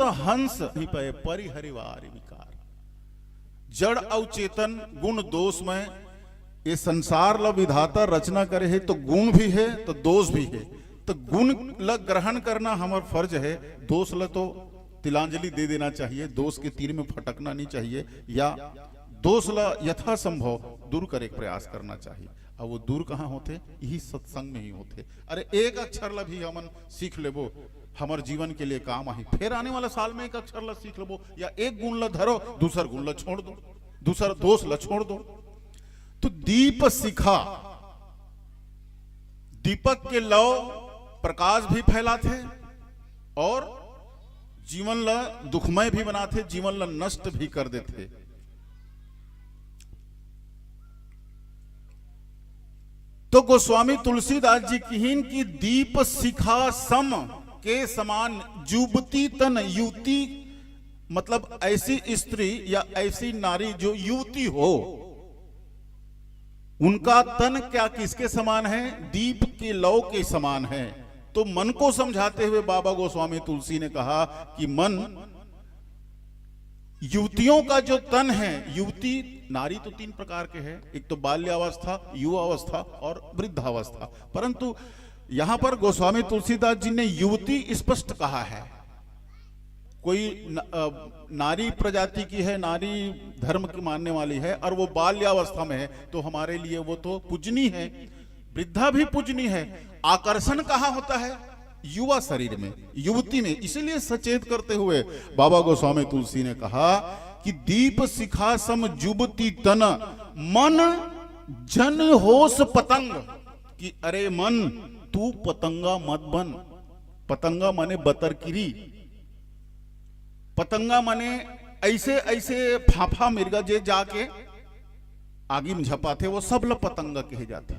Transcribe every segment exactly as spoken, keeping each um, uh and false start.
त हंस ही पए परिहरिवार विकार। जड़ अउ चेतन गुण दोष में ये संसार ल विधाता रचना करे हे, तो गुण भी हे तो दोष भी हे। तो गुण ल ग्रहण करना हमर फर्ज हे, दोष ल तो तिलांजलि दे देना चाहिए, दोष के तीर में फटकना नहीं चाहिए, या दोष ल यथासंभव दूर करे के प्रयास करना चाहिए। और वो दूर कहाँ होथे? यही सत्संग में ही होथे। अरे, एक अक्षर ल भी हमन सीख लेबो, हमर जीवन के लिए काम आही। फिर आने वाला साल में एक अक्षर ल सीख लेबो, या एक गुण ल धरो, दूसर गुण ल छोड़ दो, दूसर दोष ल छोड़ दो। तो दीप शिखा, दीपक के लौ प्रकाश भी फैलाथे और जीवन ल दुखमय भी बनाथे, जीवन ल नष्ट भी कर देथे। तो गोस्वामी तुलसीदास जी किहिन कि दीप शिखा सम के समान जुबती तन, युवती मतलब ऐसी स्त्री या ऐसी नारी जो युवती हो, उनका तन क्या किसके समान है? दीप के लौ के समान है। तो मन को समझाते हुए बाबा गोस्वामी तुलसी ने कहा कि मन, युवतियों का जो तन है, युवती, नारी तो तीन प्रकार के हैं, एक तो बाल्यावस्था, युवावस्था और वृद्धावस्था, परंतु यहाँ पर गोस्वामी तुलसीदास जी ने युवती स्पष्ट कहा है। कोई न, अ, नारी प्रजाति की है, नारी धर्म की मानने वाली है और वो बाल्यावस्था में है, तो हमारे लिए वो तो पूजनीय है, वृद्धा भी पूजनीय है। आकर्षण कहाँ होता है? युवा शरीर में, युवती में। इसीलिए सचेत करते हुए बाबा गोस्वामी तुलसी ने कहा कि दीप शिखा सम जुबती तन, मन जन होस पतंग, कि अरे मन, तू पतंगा मत बन। पतंगा माने बतरकिरी। पतंगा माने ऐसे ऐसे फाफा मिर्गा जे जाके आगी में झपाथे, वो सब ल पतंगा कहे जाथे।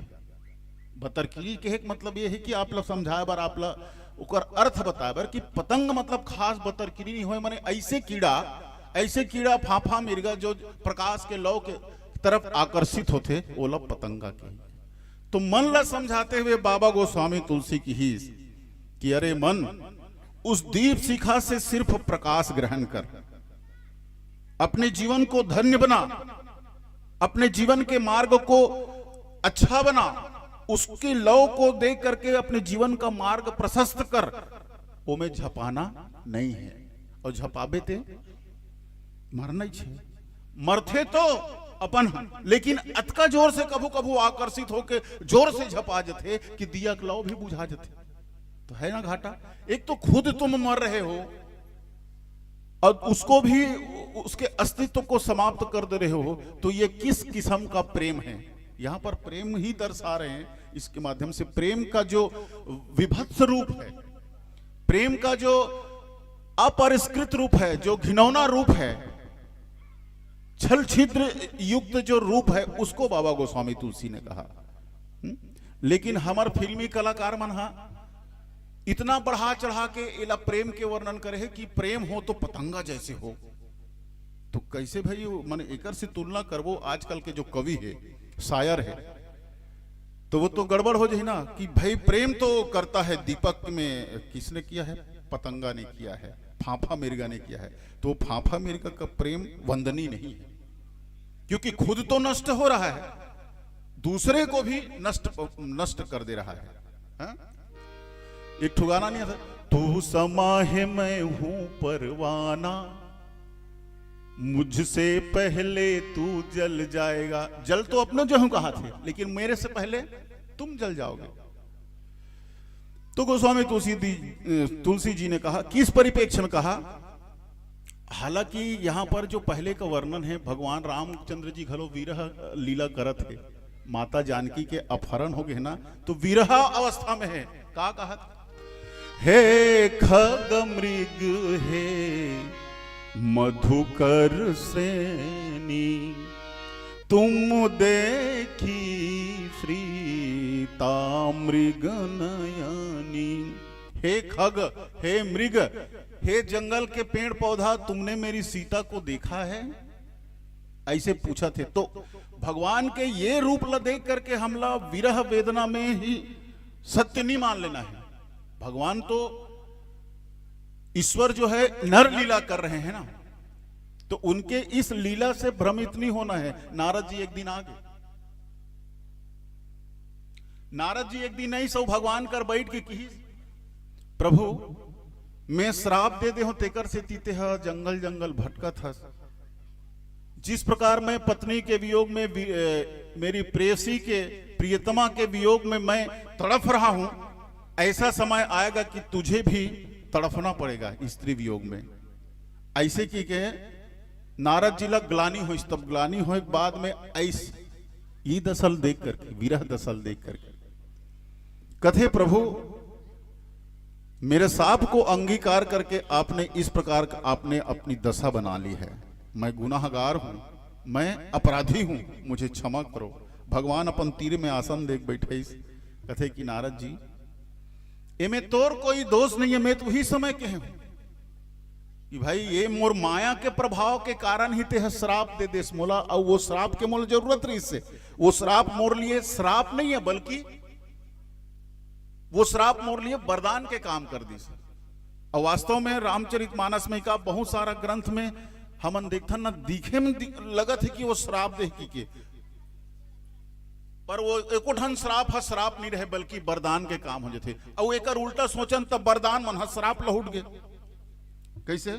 बतरकिरी कहे के मतलब ये है कि आप ल समझाए बर, आप ल ओकर अर्थ बताए बर कि पतंग मतलब खास बतरकिरी नहीं होय, माने ऐसे कीड़ा, ऐसे कीड़ा फाफा मिर्गा जो प्रकाश के लौ के तरफ आकर्षित होथे, ओला पतंगा कहे। तो मन ला समझाते हुए बाबा गोस्वामी तुलसी किहिस कि अरे मन, उस दीप शिखा से सिर्फ प्रकाश ग्रहण कर, अपने जीवन को धन्य बना, अपने जीवन के मार्ग को अच्छा बना, उसके लौ को देख करके अपने जीवन का मार्ग प्रशस्त कर। ओमे झपाना नहीं है, और झपाबे ते मरना ही छे। मरथे तो अपन, लेकिन अतका जोर से कभू कभू आकर्षित होके जोर से झपा जथे कि दिया के लौ भी बुझा जथे। तो है ना घाटा? एक तो खुद तुम मर रहे हो और उसको भी, उसके अस्तित्व को समाप्त कर दे रहे हो, तो ये किस किस्म का प्रेम है? यहाँ पर प्रेम ही दर्शा रहे हैं। इसके माध्यम से प्रेम का जो विभत्स रूप है, प्रेम का जो अपरिष्कृत रूप है, जो घिनौना रूप है, छल छिद्र युक्त जो रूप है, उसको बाबा गोस्वामी तुलसी ने कहा। हम्म? लेकिन हमर फिल्मी कलाकार मन हा इतना बढ़ा चढ़ा के एला प्रेम के वर्णन करे है कि प्रेम हो तो पतंगा जैसे हो। तो कैसे भाई, वो, माने, एकर से तुलना करबो आजकल के जो कवि है, शायर है, तो वो तो गड़बड़ हो जाही ना कि भाई प्रेम तो करता है दीपक में, किसने किया है? पतंगा ने किया है, फाफा मिर्गा ने किया है। तो फाफा मिर्गा का प्रेम वंदनीय नहीं है, क्योंकि खुद तो नष्ट हो रहा है, दूसरे को भी नष्ट नष्ट कर दे रहा है। हाँ? एक ठो गाना नहीं आता, तू समा है मैं हूं परवाना, मुझसे पहले तू जल जाएगा। जल तो अपने जो हूं कहा थे, लेकिन मेरे से पहले तुम जल जाओगे। तो गोस्वामी तुलसी दी, तुलसी जी ने कहा, किस परिप्रेक्ष्य में कहा? हालांकि यहाँ पर जो पहले का वर्णन है, भगवान रामचंद्र जी घलो विरह लीला करत है, माता जानकी के अपहरण हो गए ना, तो विरह अवस्था में है। का कहत? हे खग मृग, हे मधुकर श्रेणी, तुम देखी श्रीता मृग नयनी। हे खग, हे मृग, हे जंगल के पेड़ पौधा, तुमने मेरी सीता को देखा है? ऐसे पूछा थे तो भगवान के ये रूप ला देख करके हमला विरह वेदना में ही सत्य नहीं मान लेना है। भगवान तो ईश्वर जो है नर लीला कर रहे हैं ना, तो उनके इस लीला से भ्रमित नहीं होना है। नारद जी एक दिन आ गए। नारद जी एक दिन ऐसा भगवान कर बैठ के कही, "प्रभु, मैं श्राप दे दे हूं, तेकर से तीते ह जंगल जंगल भटकत हस। जिस प्रकार मैं पत्नी के वियोग में वि-, ए, मेरी प्रेयसी के, प्रियतमा के वियोग में मैं तड़फ रहा हूं, ऐसा समय आएगा कि तुझे भी तड़फना पड़ेगा स्त्री वियोग में।" ऐसे की के नारद जी ला ग्लानि होइस, तब ग्लानि होए के बाद में ऐस, ई दशा ल देख करके, विरह दशा ल देख करके कथे, "प्रभु, मेरे साप को अंगीकार करके आपने इस प्रकार का, आपने अपनी दशा बना ली है। मैं गुनाहगार हूं, मैं अपराधी हूं, मुझे क्षमा करो।" भगवान अपन तीर में आसन देख बैठे, कथे कि नारद जी, एमे तोर कोई दोष नहीं है, मैं तो उही समय कहे हूं कि भाई, ये मोर माया के प्रभाव के कारण ही तेह श्राप दे देस मोला, अउ वो श्राप के मोला जरूरत रहिस हे। वो श्राप मोर लिए श्राप नहीं है, बल्कि वो श्राप मोर लिए वरदान के काम कर दिस। और वास्तव में रामचरित मानस में का बहुत सारा ग्रंथ में हमन देखथन ना, दिखे में दि-, लगत है कि वो श्राप दे की के, पर वो एको ठन श्राप ह श्राप नहीं रहे, बल्कि वरदान के काम हो जथे। अउ एकर उल्टा सोचन, तब वरदान मन ह श्राप लहुट गे। कैसे?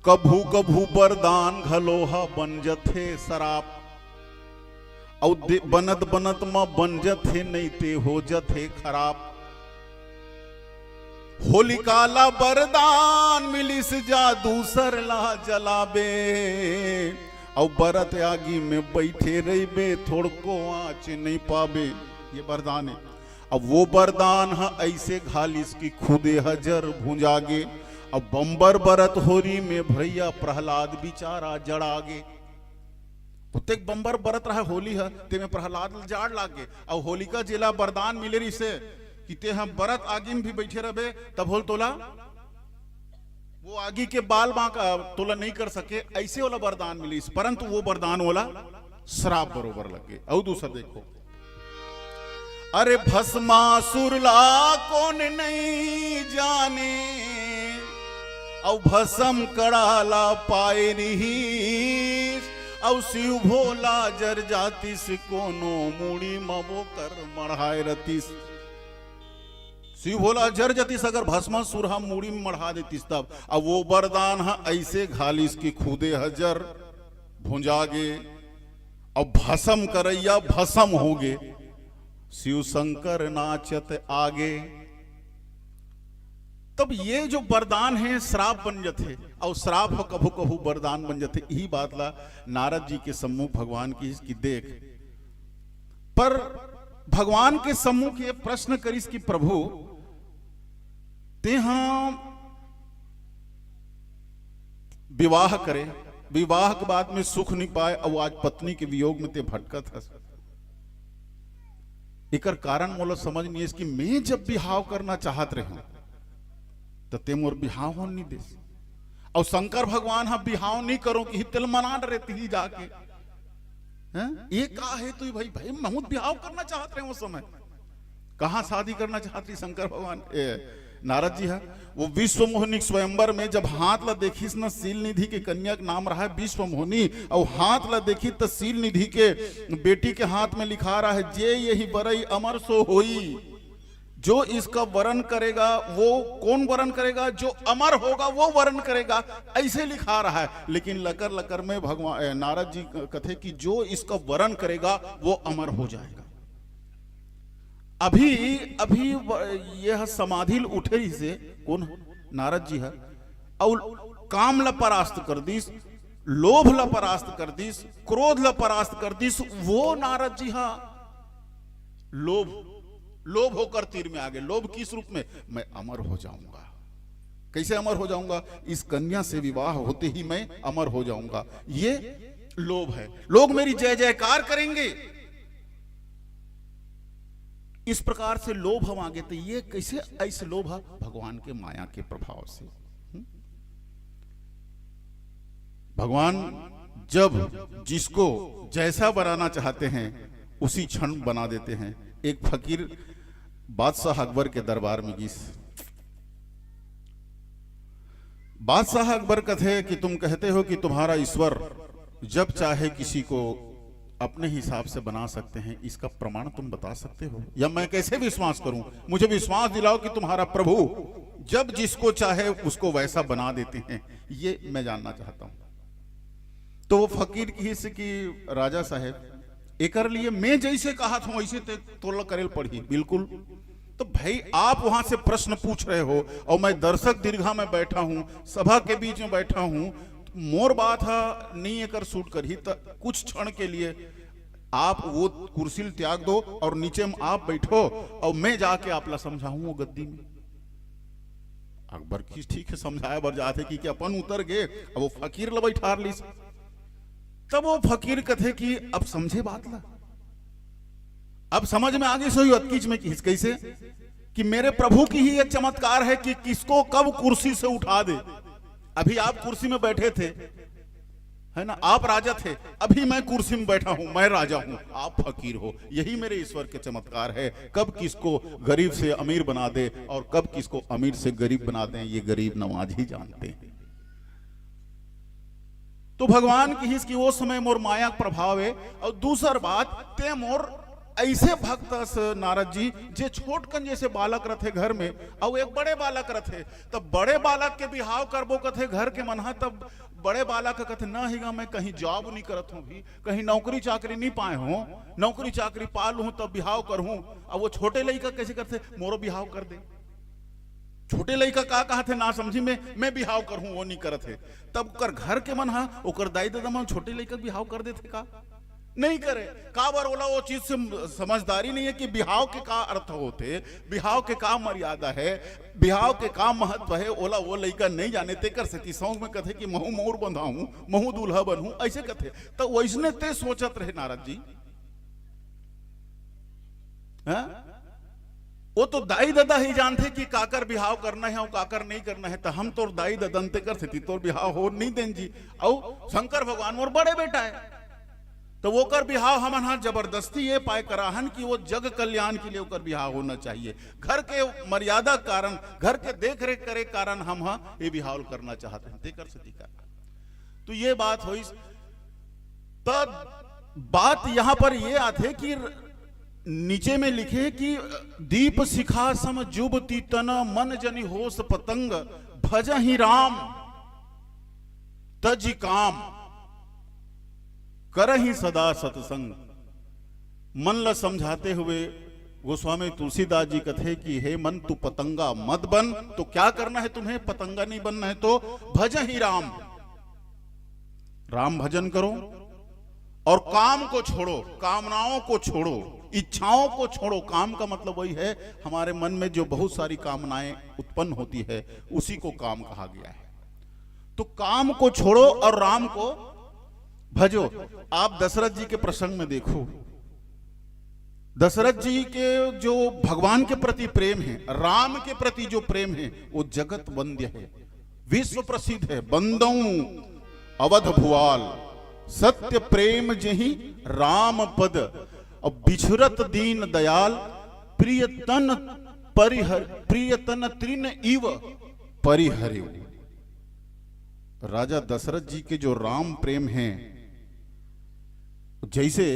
कभू कभू वरदान घलो ह बन जथे श्राप, अउ दे-, बनत बनत म बन जथे, नहीं ते हो जथे खराब। होलिका ला वरदान मिलिस, जा दूसर ला जलाबे, अउ बरत आगी में बैठे रहिबे, थोड़को आँच नहीं पाबे। ये वरदान है। अब वो वरदान ह ऐसे घालिस कि खुदे ह जर भुंजा गे। अब बंबर बरत होरी में भैया प्रहलाद बिचारा जड़ा गे। ओतेक बंबर बरत रहा होली ह, तेमे प्रहलाद ल जाड़ लाग गे। अउ होलिका जेला वरदान मिले रिहिसे कि ते ह बरत आगी में भी बैठे रहबे, तब होल तोला वो आगी के बाल बांक, अ, तोला नहीं कर सके, ऐसे वाला वरदान मिलिस, परंतु वो वरदान वाला श्राप बरोबर लग गे। अउ दूसर देखो, अरे भस्मासुर ला कोन नहीं जाने, अउ भस्म कड़ा ला पाए रिहिस, अउ शिव भोला जर जातिस, कोनो मुड़ी म वो कर मढ़ाए रतिस। शिव भोला जर जतिस, अगर भस्मासुर ह मुड़ी में मढ़ा देतिस तब। अब वो वरदान ह ऐसे घालिस कि खुदे ह जर भुंजा गे। अब भस्म करैया भस्म हो गे, शिव शंकर नाचत आगे। तब ये जो वरदान है श्राप बन जथे, और श्राप ह कभू कभू वरदान बन जथे। यही बात ला नारद जी के सम्मुख भगवान की, की देख, पर भगवान के सम्मुख ये प्रश्न करिस कि प्रभु, तेहा विवाह करे, विवाह के बाद में सुख नहीं पाए, अउ आज पत्नी के वियोग में ते भटकत हस। एकर कारण मोला समझ नहीं है कि मैं जब बिहाव करना चाहत रहे हूं, तो ते मोर बिहाव होन नहीं देस। अउ शंकर भगवान ह बिहाव नहीं करो कि तेल मना डरे तिही जाके। हैं? ये का है तू भाई, भाई महूं बिहाव करना चाहत रहे उस समय। कहां शादी करना चाहत रही शंकर भगवान, ए, नारद जी है। वो विश्व मोहनी स्वयंवर में जब हाथ ला देखिस न, शील निधि के कन्या के नाम रहा है विश्व मोहनी, और हाथ ला देखी तो शील निधि के बेटी के हाथ में लिखा रहा है, "जे यही वरई अमर सो होई।" जो इसका वरण करेगा, वो कौन वरण करेगा? जो अमर होगा वो वरण करेगा, ऐसे लिखा रहा है। लेकिन लकर लकर में भगवान, ए, नारद जी कथे कि जो इसका वरण करेगा वो अमर हो जाएगा। अभी, अभी व-, यह समाधि ल उठे ही से कौन? नारद जी है। और काम ला परास्त कर दीस, लोभ ला परास्त कर दीस, क्रोध ला परास्त कर दीस, वो नारद जी हा लोभ, लोभ होकर तीर में आ गए। लोभ किस रूप में? मैं अमर हो जाऊंगा। कैसे अमर हो जाऊंगा? इस कन्या से विवाह होते ही मैं अमर हो जाऊंगा। ये लोभ है। लोग मेरी जय जयकार करेंगे, इस प्रकार से लोभ हम आगे। तो ये कैसे? ऐसे लोभ है भगवान के माया के प्रभाव से। हम्म? भगवान जब जिसको जैसा बनाना चाहते हैं, उसी क्षण बना देते हैं। एक फकीर बादशाह अकबर के दरबार में गीस, बादशाह अकबर कथे कि तुम कहते हो कि तुम्हारा ईश्वर जब चाहे किसी को अपने हिसाब से बना सकते हैं, इसका प्रमाण तुम बता सकते हो? या मैं कैसे विश्वास करूं? मुझे विश्वास दिलाओ कि तुम्हारा प्रभु जब जिसको चाहे उसको वैसा बना देते हैं, ये मैं जानना चाहता हूं। तो वो फकीर कहिस कि राजा साहेब, एकर लिए मैं जैसे कहत हूं वैसे ते तोला करेल पड़ही। बिल्कुल। तो भाई, आप वहां से प्रश्न पूछ रहे हो और मैं दर्शक दीर्घा में बैठा हूं, सभा के बीच में बैठा हूं, तो मोर बात हा नहीं एकर सूट करही। त कुछ क्षण के लिए आप वो कुर्सी ल त्याग दो और नीचे में आप बैठो और मैं जाके आप ला समझाहूं वो गद्दी में। अकबर कहिस ठीक है, समझाए बर जाथे कि, कि अपन उतर गे, अब वो फकीर ल बैठार लिस। तब वो फकीर कथे कि अब समझे बात ला, अब समझ में आ गे। सोई अतकीच में कहिस कैसे कि मेरे प्रभु की ही ये चमत्कार है कि किसको कब कुर्सी से उठा दे। अभी आप कुर्सी में बैठे थे, है ना, आप राजा थे, अभी मैं कुर्सी में बैठा हूं, मैं राजा हूं, आप फकीर हो। यही मेरे ईश्वर के चमत्कार है, कब किसको गरीब से अमीर बना दे और कब किसको अमीर से गरीब बना दें, ये गरीब नवाज ही जानते हैं। तो भगवान कहिस कि वो समय मोर माया के प्रभाव है। और दूसर बात, ते मोर ऐसे भक्त अस नारद जी, जे छोटकन जैसे बालक रथे घर में, और एक बड़े बालक रथे, तब बड़े बालक के बिहाव करबो कथे घर के मन हा, तब बड़े बालक कथे, "ना ही गा, मैं कहीं जॉब नहीं करत हूँ, भी कहीं नौकरी चाकरी नहीं पाए हूँ, नौकरी चाकरी पा लूँ तब बिहाव करहूँ।" अब वो छोटे लइका कैसे करथे, "मोरो बिहाव कर दे।" छोटे लइका का कहथे ना समझी में, "मैं बिहाव करहूँ," वो नहीं करत हे। तब ओकर घर के मन हा, ओकर दाई ददा मन छोटे लइका के बिहाव कर देथे का? नहीं करे। काबर? ओला वो चीज से समझदारी नहीं है कि बिहाव के का अर्थ होथे, बिहाव के का मर्यादा है, बिहाव के का महत्व है, ओला वो लइका नहीं जाने। तेकर सेती सौंग में कथे कि "महू मौर बंधाहूं, महू दूल्हा बनहूं," ऐसे कथे। तो वैसने ते सोचत रहे नारद जी। हाँ? वो तो दाई ददा ही जानथे कि काकर बिहाव करना है और काकर नहीं करना है। तो हम तोर दाई ददन, तेकर सेती तोर बिहाव हो नहीं देन जी। और शंकर भगवान मोर बड़े बेटा है, तो ओकर बिहाव हमन हा जबरदस्ती ये पाए कराहन कि वो जग कल्याण के लिए ओकर बिहाव होना चाहिए। घर के मर्यादा कारण, घर के देख रेख करे कारण हम हा ये बिहाव करना चाहते हैं, तेकर सेती का। तो ये बात होइस। तब बात यहां पर ये आथे कि नीचे में लिखे कि "दीप शिखा सम जुबति तन, मन जनि होस पतंग, भजहि राम तजि काम, करहि सदा सतसंग।" मन ला समझाते हुए गोस्वामी तुलसीदास जी कथे कि "हे मन, तू पतंगा मत बन।" तो क्या करना है तुम्हें? पतंगा नहीं बनना है, तो भजहि राम, राम भजन करो और काम को छोड़ो, कामनाओं को छोड़ो, इच्छाओं को छोड़ो। काम का मतलब वही है, हमारे मन में जो बहुत सारी कामनाएं उत्पन्न होती है, उसी को काम कहा गया है। तो काम को छोड़ो और राम को भजो। आप दशरथ जी के प्रसंग में देखो, दशरथ जी के जो भगवान के प्रति प्रेम है, राम के प्रति जो प्रेम है, वो जगत वंद्य है, विश्व प्रसिद्ध है। "बंदऊं अवध भुआल, सत्य प्रेम जेहि राम पद, और बिछुरत दीन दयाल, प्रिय तन परिहर, प्रिय तन तृण इव परिहरिव।" राजा दशरथ जी के जो राम प्रेम है, जैसे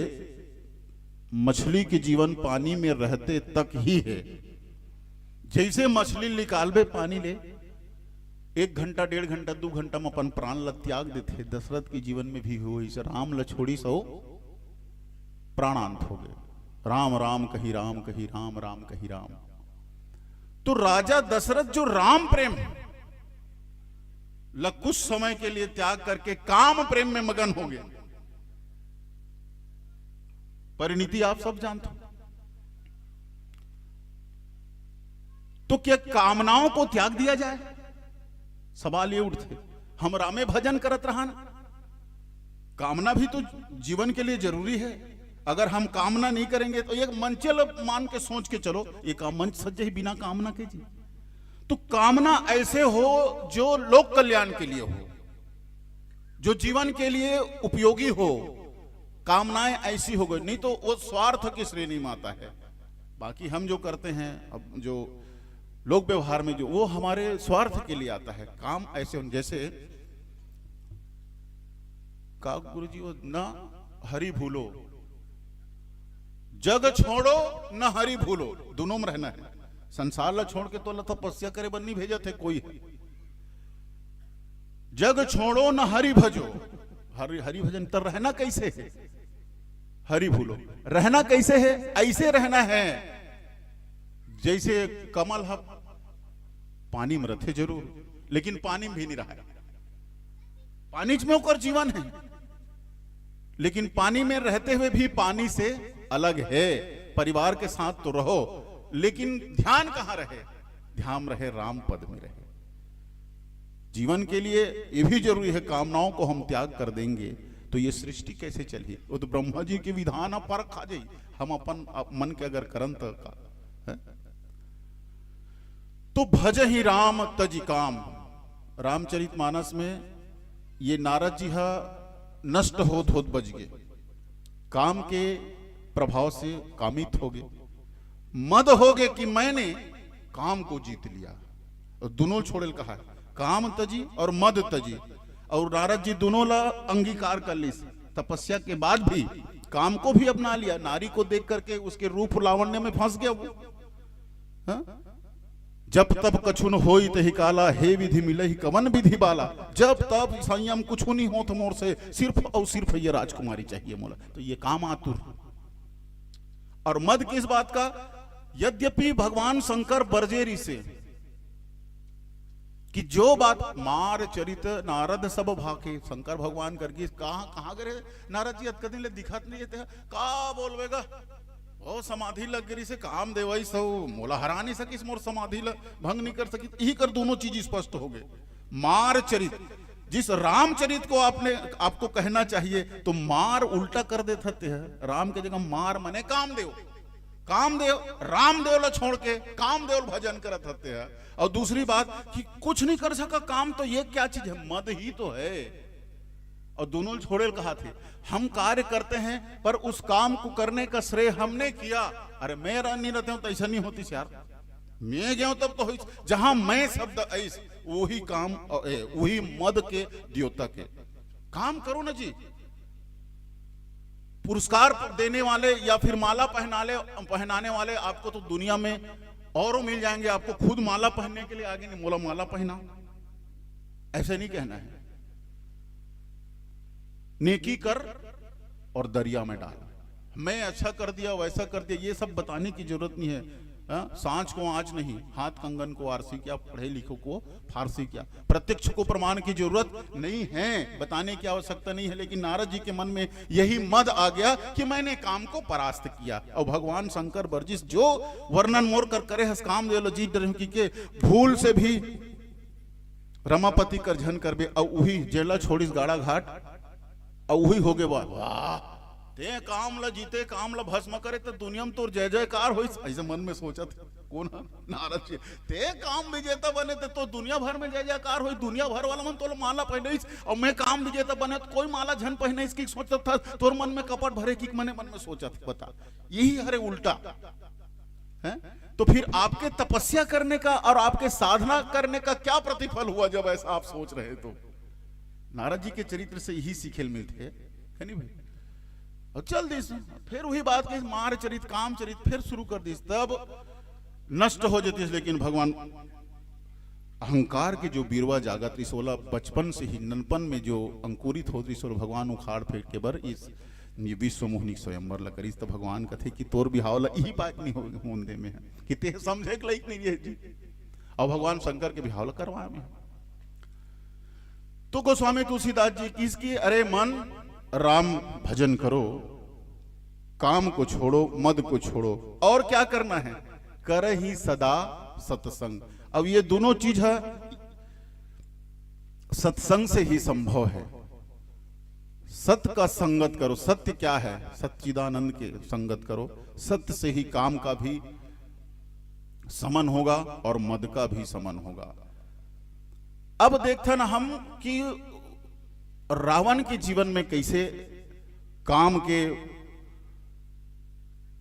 मछली के जीवन पानी में रहते तक ही है। जैसे मछली निकालबे पानी ले, एक घंटा, डेढ़ घंटा, दू घंटा में अपन प्राण ला त्याग देथे। दशरथ के जीवन में भी होइस, राम ला छोड़िस अउ प्राण अंत हो गए। "राम राम कहि राम कहि, राम राम कहि राम।" तो राजा दशरथ जो राम प्रेम ला कुछ समय के लिए त्याग करके काम प्रेम में मगन हो गए। परिणति आप सब जानते हो। तो क्या कामनाओं को त्याग दिया जाए? सवाल ये उठथे। हम रामे भजन करत रहा ना, कामना भी तो जीवन के लिए जरूरी है। अगर हम कामना नहीं करेंगे तो एक मंचे ल मान के सोच के चलो, ये काम मंच सज्जे ही बिना कामना के जी। तो कामना ऐसे हो जो लोक कल्याण के लिए हो, जो जीवन के लिए उपयोगी हो। कामनाएं ऐसी हो गई, नहीं तो वो स्वार्थ की श्रेणी में आता है। बाकी हम जो करते हैं, अब जो लोक व्यवहार में जो, वो हमारे स्वार्थ के लिए आता है। काम ऐसे होने, जैसे का गुरु जी, वो ना हरि भूलो, जग छोड़ो न हरि भूलो, दोनों में रहना है। संसार ला छोड़ के तो ला तपस्या करे बर नहीं भेजत हे कोई। जग छोड़ो न हरि भजो। हरि, हरि भजन त रहना कैसे है? हरि भूलो। रहना कैसे है? ऐसे रहना है जैसे कमल ह पानी में रहते जरूर, लेकिन पानी में भी नहीं रहा है। पानी में ओकर जीवन है, लेकिन पानी में रहते हुए भी पानी से अलग है। परिवार के साथ तो रहो, लेकिन ध्यान कहाँ रहे? ध्यान रहे, राम पद में रहे। जीवन के लिए ये भी जरूरी है, कामनाओं को हम त्याग कर देंगे तो ये सृष्टि कैसे चली? वो तो ब्रह्मा जी के विधान ह परख खा जाई, हम अपन मन के अगर करन तो का है? तो भजहि राम तजि काम। रामचरित मानस में ये नारद जी हा नष्ट होत होत बच गए, काम के प्रभाव से कामित हो गए, मद हो गए कि मैंने काम को जीत लिया। और दोनों छोड़े ल कहा है, काम तजी और मद तजी। और नारद जी दोनों ला अंगीकार कर ली। तपस्या के बाद भी काम को भी अपना लिया। नारी को देख करके उसके रूप लावण्य में फंस गया वो। हाँ? जब तब कछु न होई तहि काला, हे विधि मिलहि कवन विधि बाला। जब तब संयम कुछ नहीं होत मोर से, सिर्फ और सिर्फ ये राजकुमारी चाहिए मोला। तो ये काम आतुर। और मद किस बात का? यद्यपि भगवान शंकर बरजे रिसे कि जो बात मार चरित नारद सब भाखे, शंकर भगवान करके कहाँ, कहाँ गए रहे नारद जी? अतका दिन ले दिखत नहीं रहते हैं, का बोलबे गा? ओ समाधि लग गई से काम देवई सो मोला हरा नहीं सकिस, मोर समाधि ल भंग नहीं कर सकिस। यही कर दोनों चीज स्पष्ट हो गए। मार चरित, जिस रामचरित को आपने, आपको कहना चाहिए, तो मार उल्टा कर देते हैं। राम के जगह मार मने कामदेव, कामदेव, रामदेव ला छोड़ के कामदेव भजन करत हते हैं। और दूसरी बात कि कुछ नहीं कर सका काम, तो ये क्या चीज है? मद ही तो है। और दोनों छोड़े कहा थे, हम कार्य करते हैं पर उस काम को करने का श्रेय हमने किया। अरे मैं रा-, नहीं रहते हूं तो ऐसा नहीं होती यार। मैं गया तब तो होई, जहां मैं शब्द ऐस, वही काम, ए, वही मद के द्योतक है। काम करो ना जी। पुरस्कार देने वाले या फिर माला पहनाले, पहनाने वाले आपको तो दुनिया में औरों मिल जाएंगे, आपको खुद माला पहनने के लिए आगे नहीं, मोला माला पहना, ऐसे नहीं कहना है। नेकी कर और दरिया में डाल। मैं अच्छा कर दिया, वैसा कर दिया, ये सब बताने की जरूरत नहीं है। हाँ? सांच को आंच नहीं, हाथ कंगन को आरसी क्या, पढ़े लिखो को फारसी क्या। प्रत्यक्ष को प्रमाण की जरूरत नहीं है, बताने की आवश्यकता नहीं है। लेकिन नारद जी के मन में यही मद आ गया कि मैंने काम को परास्त किया। और भगवान शंकर बरजिस जो वर्णन मोर कर करे हस, कामदेव ल जीत डरे हूं कि के भूल से भी रमापति कर झन करबे, अउ उही जेला छोड़िस गाड़ा घाट, अउ उही होगे बा। वाह, ते काम ल जीते, काम ल भस्म करे, त दुनिया में तोर जय जयकार होइस, ऐसे मन में सोचत हे। कोन ह? नारद जी। ते काम विजेता बने, ते तो दुनिया भर में जय जयकार होइस, दुनिया भर वाला मन तोला माला पहनाइस, अउ मैं काम विजेता बने, त कोई माला झन पहनाइस कि सोचत हस, तोर मन में कपट भरे कि मने मन में सोचत हे, बता। यही हरे उल्टा। हैं? तो फिर आपके तपस्या करने का और आपके साधना करने का क्या प्रतिफल हुआ जब ऐसा आप सोच रहे तो? नारद जी के चरित्र से यही सीखे ल मिलथे, है नहीं भाई? और चल दिस, फिर वही बात कि मार चरित, काम चरित फिर शुरू कर दिस, तब नष्ट हो जाती है। लेकिन भगवान अहंकार के जो बीरवा जागत रिस ओला बचपन से ही, ननपन में जो अंकुरित होत रिस ओला भगवान उखाड़ फेंक के बर इस ये विश्व मोहनी स्वयंवर ल करिस। त भगवान कथे कि तोर बिहाव ल इही पाए के नहीं हो-, होन दे में है कि ते समझे के लायक नहीं रहे जी। अब भगवान शंकर के बिहाव ल करवाए में। तो गोस्वामी तुलसीदास जी किस की, अरे मन, राम भजन करो, काम को छोड़ो, मद को छोड़ो, और क्या करना है? करहि सदा सत्संग। अब ये दोनों चीज है, सत्संग से ही संभव है। सत का संगत करो। सत्य क्या है? सच्चिदानंद के संगत करो। सत्य से ही काम का भी समन होगा और मद का भी समन होगा। अब देखथन हम कि रावण के जीवन में कैसे काम के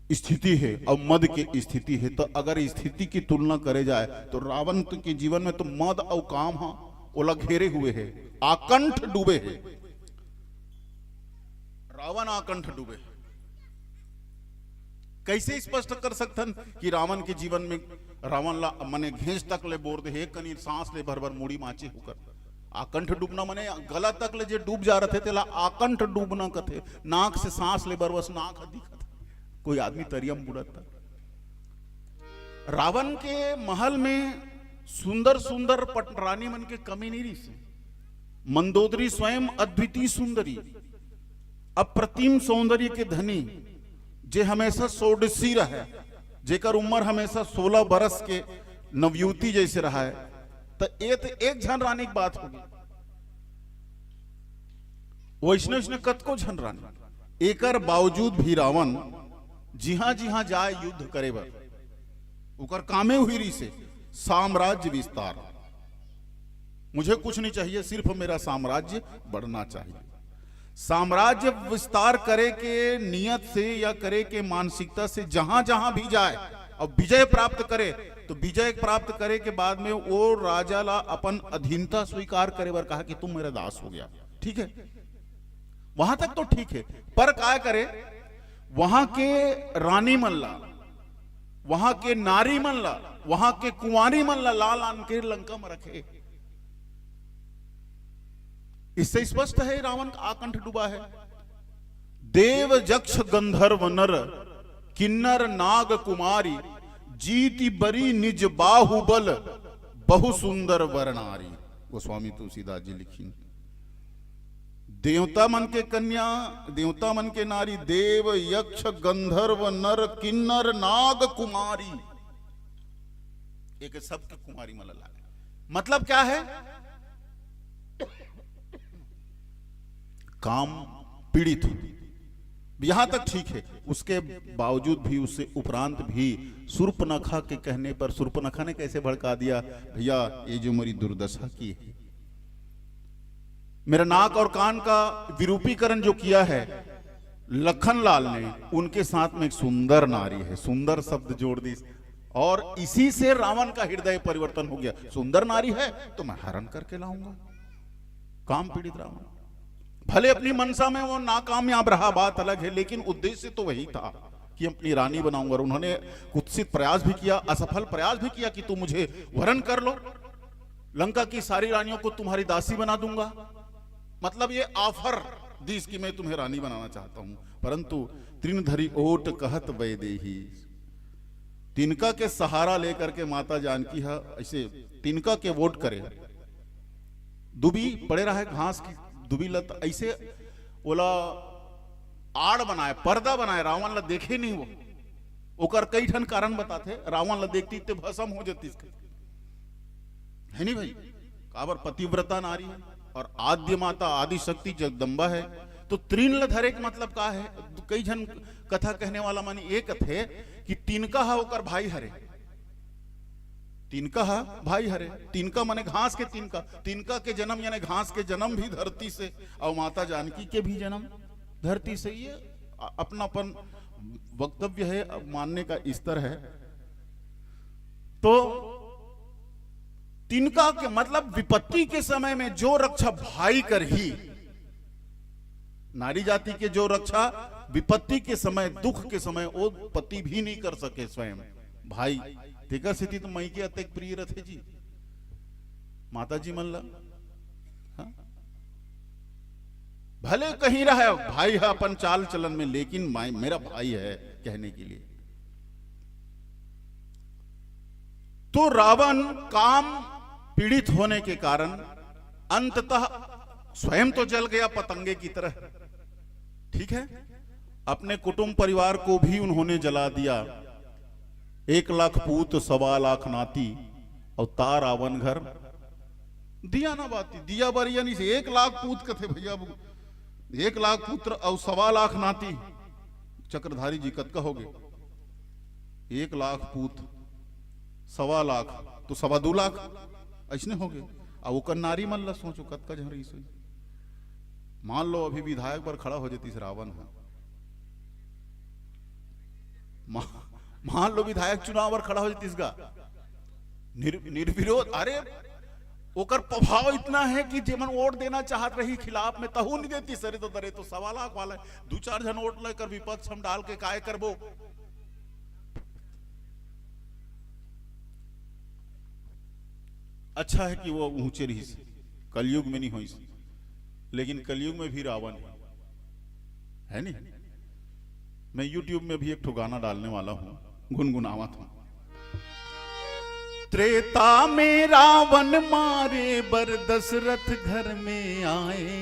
स्थिति हे अउ मद के स्थिति हे, तो अगर स्थिति की तुलना करे जाए तो रावण के जीवन में तो मद अउ काम ह ओला घेरे हुए हे, आकंठ डूबे हे। रावण आकंठ डूबे हे। कैसे स्पष्ट कर सकथन कि रावण के जीवन में रावण ला मने घेंच तक ले बोर दे हे, कनी सांस ले भर भर मुड़ी माचे होकर। आकंठ डूबना मने गला तक ले जे डूब जा रथे तेला आकंठ डूबना कथे। नाक से सांस ले बर बस नाक ह दिखत हे, कोई आदमी तरिया म बुड़त हे। रावण के महल में सुंदर सुंदर पट-, रानी मन के कमी नहीं रहिस। मंदोदरी स्वयं अद्वितीय सुंदरी, अप्रतिम सौंदर्य के धनी, जे हमेशा सोडसी रहे, जेकर उम्र हमेशा सोलह बरस के नवयुवती जैसे रहे, त ए त एक झन रानी के बात होगे। वैसने वैसने कतको झन रानी। एकर बावजूद भी रावण जिहां जिहां जाए युद्ध करे बर, ओकर कामे उही रहिसे, साम्राज्य विस्तार। मुझे कुछ नहीं चाहिए, सिर्फ मेरा साम्राज्य बढ़ना चाहिए। साम्राज्य विस्तार करे के नियत से या करे के मानसिकता से जहां जहां भी जाए और विजय प्राप्त करे, तो विजय प्राप्त करे के बाद में वो राजा ला अपन अधीनता स्वीकार करे बर कहा कि तुम मेरा दास हो गया, ठीक है, वहां तक तो ठीक है, पर काय करे, वहां के रानी मन ला, वहां के नारी मन ला, वहां के कुंवारी मन ला लान लान के लंका में रखे। इससे स्पष्ट है रावण का आकंठ डूबा है। देव यक्ष गंधर्व नर किन्नर नाग कुमारी, जीति बरी निज बाहुबल बहु सुंदर वर नारी। गोस्वामी तुलसीदास जी लिखिन, देवता मन के कन्या, देवता मन के नारी, देव यक्ष गंधर्व नर किन्नर नाग कुमारी, एक सबके कुमारी मन ला लागे। मतलब क्या है? काम पीड़ित हो, यहां तक ठीक है। उसके बावजूद भी, उससे उपरांत भी सूर्पनखा के कहने पर, सूर्पनखा ने कैसे भड़का दिया, भैया, ये जो मेरी दुर्दशा की है, मेरा नाक और कान का विरूपीकरण जो किया है लखन लाल ने, उनके साथ में एक सुंदर नारी है, सुंदर शब्द जोड़ दी, और इसी से रावण का हृदय परिवर्तन हो गया। सुंदर नारी है तो मैं हरण करके लाऊंगा। काम पीड़ित रावण। भले अपनी मंशा में वो नाकामयाब रहा, बात अलग है, लेकिन उद्देश्य तो वही था कि अपनी रानी बनाऊंगा। और उन्होंने कुत्सित प्रयास भी किया, असफल प्रयास भी किया कि तू मुझे वरण कर लो, लंका की सारी रानियों को तुम्हारी दासी बना दूंगा। मतलब, ये ऑफर दीस कि मैं तुम्हें रानी बनाना चाहता हूं। परंतु तृण धरी ओट कहत वैदेही, तिनका के सहारा लेकर के माता जानकी ह ऐसे तिनका के वोट करे, दुबी पड़े रहे, घास की दुबी लत ऐसे ओला आड़ बनाए, पर्दा बनाए, रावण ला देखे नहीं वो। ओकर कई ठन कारण बताथे, रावण ला देखती ते भसम हो जतिस, है नहीं भाई? काबर पतिव्रता नारी है और आद्य माता आदि शक्ति जगदम्बा है। तो तृण ल धरे के मतलब का है? कई झन कथा कहने वाला मन ये कथे कि तिनका ह ओकर भाई हरे, तिनका ह भाई हरे। तिनका माने घास के तिनका, तिनका के जन्म यानी घास के जन्म भी धरती से, और माता जानकी के भी जन्म धरती से। ये अ-, अपनापन वक्तव्य है, अब मानने का स्तर है। तो तिनका के मतलब विपत्ति के समय में जो रक्षा भाई करही, नारी जाति के जो रक्षा विपत्ति के समय, दुख के समय वो पति भी नहीं कर सके स्वयं, भाई। तेकर सेती तो मई के अतेक प्रिय रथे जी, माता जी मन ला। हाँ? भले कहीं रहे भाई है अपन चाल चलन में, लेकिन माई, मेरा भाई है कहने के लिए। तो रावण काम पीड़ित होने के कारण अंततः स्वयं तो जल गया पतंगे की तरह, ठीक है, अपने कुटुंब परिवार को भी उन्होंने जला दिया। एक लाख पूत, सवा लाख नाती, और ता रावण घर दिया ना बाती, दिया बरिया नहीं से एक लाख पूत कथे भैया, एक लाख पुत्र और सवा लाख नाती। चक्रधारी जी कतका हो गए? एक लाख पूत, सवा लाख, तो सवा दो लाख ऐसने हो गए। अब ओकर नारी मन ला सोचो, कतका झन रहिस होही। मान लो अभी विधायक बर खड़ा हो जतिस रावण ह, मा-, मान लो विधायक चुनाव बर खड़ा हो जातिस गा, निर-, निर्विरोध, अरे ओकर प्रभाव इतना है कि जेमन वोट देना चाहत रही खिलाफ में, तहू नहीं देतिस। अरे तो डरे तो सवा लाख वाला है, दू चार झन वोट लेकर विपक्ष हम डाल के काय करबो। अच्छा है कि वो ऊंचे रहिस, कलयुग में नहीं होइस, लेकिन कलयुग में भी रावण है, है नहीं? मैं YouTube में भी एक ठो गाना डालने वाला हूँ, गुनगुनावत हूँ। त्रेता में रावण मारे बर दशरथ घर में आए,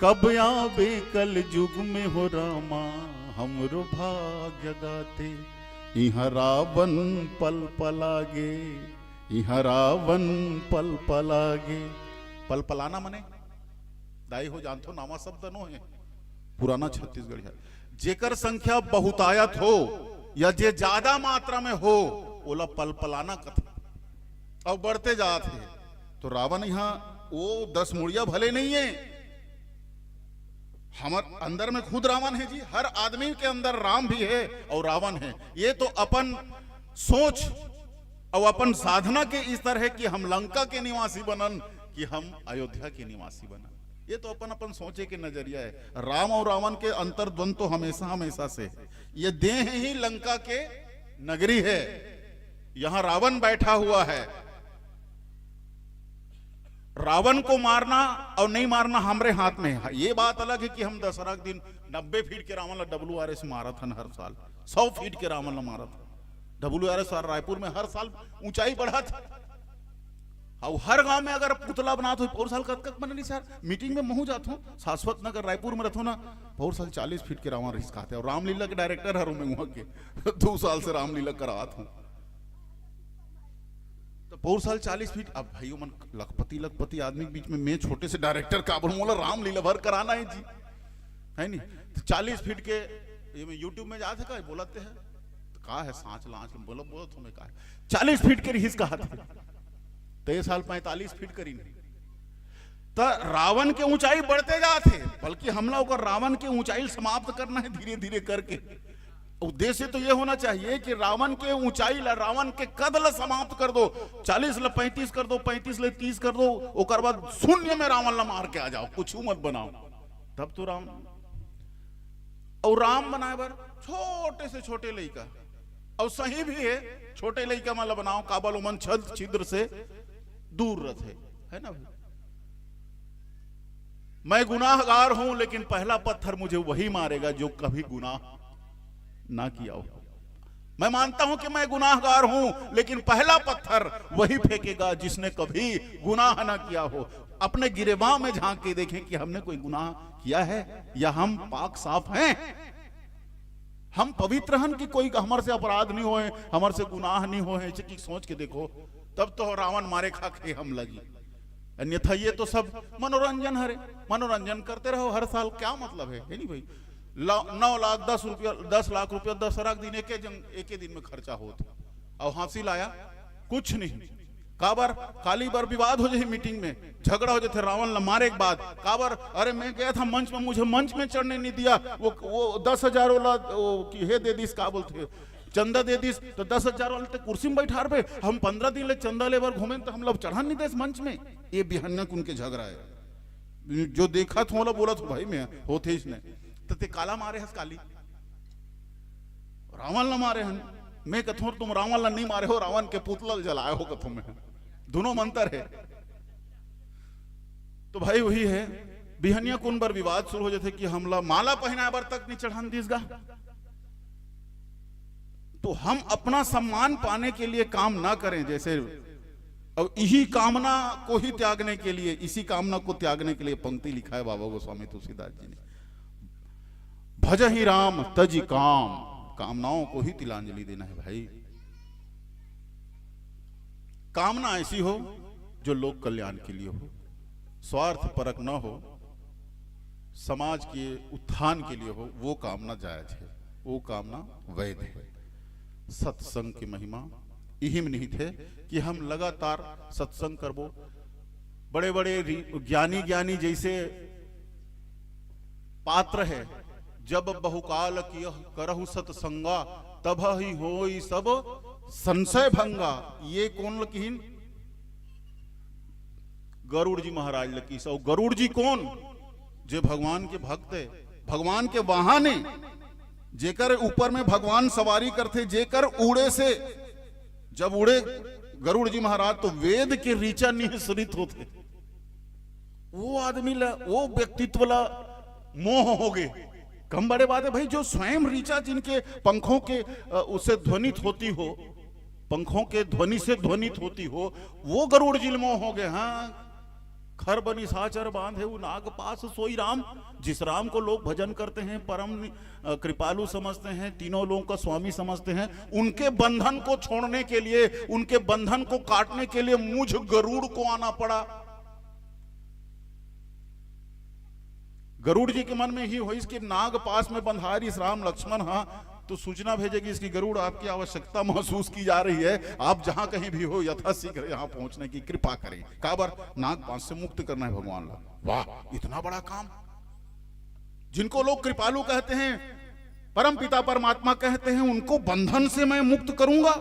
कब आवे कल युग में हो रामा, हमरो भाग्य गाते। इहाँ रावण पल पलागे, इहाँ रावण पल पलागे। पल पलाना मने, दाई हो जानथो, नावा शब्द नो है, पुराना छत्तीसगढ़िया। जेकर संख्या बहुतायत हो या जे ज्यादा मात्रा में हो, ओला पल पलाना कथे। अउ बढ़ते जात हे। तो रावण यहाँ वो दस मुड़िया भले नहीं है, हमर अंदर में खुद रावण है जी, हर आदमी के अंदर राम भी है और रावण है। ये तो अपन सोच और अपन साधना के स्तर है कि हम लंका के निवासी बनन कि हम अयोध्या के निवासी बनन। ये तो अपन अपन सोचे के नजरिया है। राम और रावण के अंतर्द्वंद तो हमेशा हमेशा से है। ये देह ही लंका के नगरी है, यहाँ रावण बैठा हुआ है। रावण को मारना और नहीं मारना हमरे हाथ में है। ये बात अलग है कि हम दशहरा के दिन नब्बे फीट के रावण ला डब्ल्यू आर एस मारत हन हर साल, सौ फीट के रावण ला मारत हन। डब्ल्यू आर एस रायपुर में हर साल ऊंचाई बढ़त। अउ हर गांव में अगर पुतला बनात हो, पौर साल कतका बननी सर, मीटिंग में महू जात हो, शाश्वत नगर रायपुर में रहत हो ना, पौर साल चालीस फीट के रावण रिहिस कहत हे, और रामलीला के डायरेक्टर हर मैं वहां के दो साल से रामलीला करात हूँ। तो पौर साल चालीस फीट, अब भाई मन लखपति लखपति आदमी के बीच में मैं छोटे से डायरेक्टर का बोलूं, मोला रामलीला भर कराना है जी, है नहीं? तो चालीस फीट के, ये मैं YouTube में जात हे का बोलते हैं, तो का है सांच लांच बोलो बोलो तुम्हें का है, चालीस फीट के रिहिस कहत हे, तो ये साल पैंतालीस फीट करी नहीं। तो रावण के ऊंचाई बढ़ते जात हे, बल्कि हमला ओकर रावण के ऊंचाई समाप्त करना है धीरे धीरे करके। उद्देश्य तो ये होना चाहिए कि रावण के ऊंचाई ला, रावण के कद ला समाप्त कर दो, चालीस ला पैंतीस कर दो, पैंतीस ला तीस कर दो, ओकर बाद शून्य में रावण ला मार के आ जाओ, कुछ मत बनाओ, तब तो राम। और राम बनाए बर छोटे से छोटे लइका, और सही भी है, छोटे लइका मन ला बनाओ, काबर ओमन छल छिद्र से दूर रहते, है ना भाई? मैं गुनाहगार हूं, लेकिन पहला पत्थर मुझे वही मारेगा जो कभी गुनाह ना किया हो। मैं मानता हूं कि मैं गुनाहगार हूं, लेकिन पहला पत्थर वही फेंकेगा जिसने कभी गुनाह ना किया हो। अपने गिरेबान में झांक के देखें कि हमने कोई गुनाह किया है या हम पाक साफ हैं, हम पवित्र हन कि कोई हमर से अपराध नहीं होए, हमर से गुनाह नहीं होए, ऐसे की सोच के देखो, तब तो रावण मारे खा के हम लगी। अन्यथा ये तो सब मनोरंजन हरे, मनोरंजन करते रहो हर साल, क्या मतलब है, है नहीं भाई? ला-, नौ लाख, दस रुपया, दस लाख रुपया दशहरा के दिन एके जन, एके दिन में खर्चा होत, और हासिल आया कुछ नहीं। काबर? काली बर विवाद हो जाही मीटिंग में, झगड़ा हो जाथे रावण ला मारे के बाद। काबर? अरे मैं गया था मंच में, मुझे मंच में चढ़ने नहीं दिया, वो वो दस हजार वाला वो की हे दे दिस, का बोलते हैं, चंदा दे दिस, तो दस हजार वाले ते कुर्सी में बैठार बे, हम पंद्रह दिन ले चंदा ले बर घूमे तो हम लोग चढ़न नहीं देस मंच में। ये बिहन्या कुन के झगड़ा है, जो देखा थो वाला बोला थो भाई मैं होते इसने, तो ते काला मारे हस काली, रावण ला मारे हन। मैं कथों तुम रावण ला नहीं मारे हो, रावण के पुतला ला जलाए हो कथों मैं। दोनों में अंतर है। तो भाई वही है, बिहनिया कुन बर विवाद शुरू हो जाथे कि हमला माला पहनाए बर तक नहीं चढ़न दिस गा। तो हम अपना सम्मान पाने के लिए काम ना करें, जैसे अब इही कामना को ही त्यागने के लिए, इसी कामना को त्यागने के लिए पंक्ति लिखा है बाबा गोस्वामी तुलसीदास जी ने, भजहि राम तजि काम, कामनाओं को ही तिलांजलि देना है भाई। कामना ऐसी हो जो लोक कल्याण के लिए हो, स्वार्थ परक न हो, समाज के उत्थान के लिए हो, वो कामना जायज है, वो कामना वैध है। सत्संग की महिमा इही में निहित है कि हम लगातार सत्संग करबो। बड़े बड़े रि-, ज्ञानी ज्ञानी जैसे पात्र है, जब बहुकाल कियह करहु सतसंगा, तब ही होई सब संशय भंगा। ये कोन ल किहिन? गरुड़ जी महाराज ल किहिस। अउ गरुड़ जी कोन? जे भगवान के भक्त हे, भगवान के वाहन हे, जेकर ऊपर में भगवान सवारी करथे, जेकर उड़े से जब उड़े गरुड़ जी महाराज तो वेद के ऋचा निःसृत होथे। वो आदमी ला, वो व्यक्तित्व ला मोह हो गए। कम बड़े बात है भाई, जो स्वयं ऋचा जिनके पंखों के, अ, उससे ध्वनित होती हो, पंखों के ध्वनि से ध्वनित होती हो, वो गरुड़ जी ल मोह हो गए। हाँ, खर बनिसाचर बांधे उ नाग पास सोई राम। जिस राम को लोग भजन करते हैं, परम, अ, कृपालु समझते हैं, तीनों लोगों का स्वामी समझते हैं, उनके बंधन को छोड़ने के लिए, उनके बंधन को काटने के लिए मुझ गरुड़ को आना पड़ा। गरुड़ जी के मन में ही होइस कि नाग पास में बंधारिस राम लक्ष्मण हा, तो सूचना भेजे गिस कि गरुड़, आपकी आवश्यकता महसूस की जा रही है, आप जहां कहीं भी हो यथाशीघ्र यहां पहुंचने की कृपा करें। काबर? नाग पास से मुक्त करना है भगवान ला। वाह, इतना बड़ा काम। जिनको लोग कृपालु कहते हैं, परम पिता परमात्मा कहते हैं, उनको बंधन से मैं मुक्त करूंगा।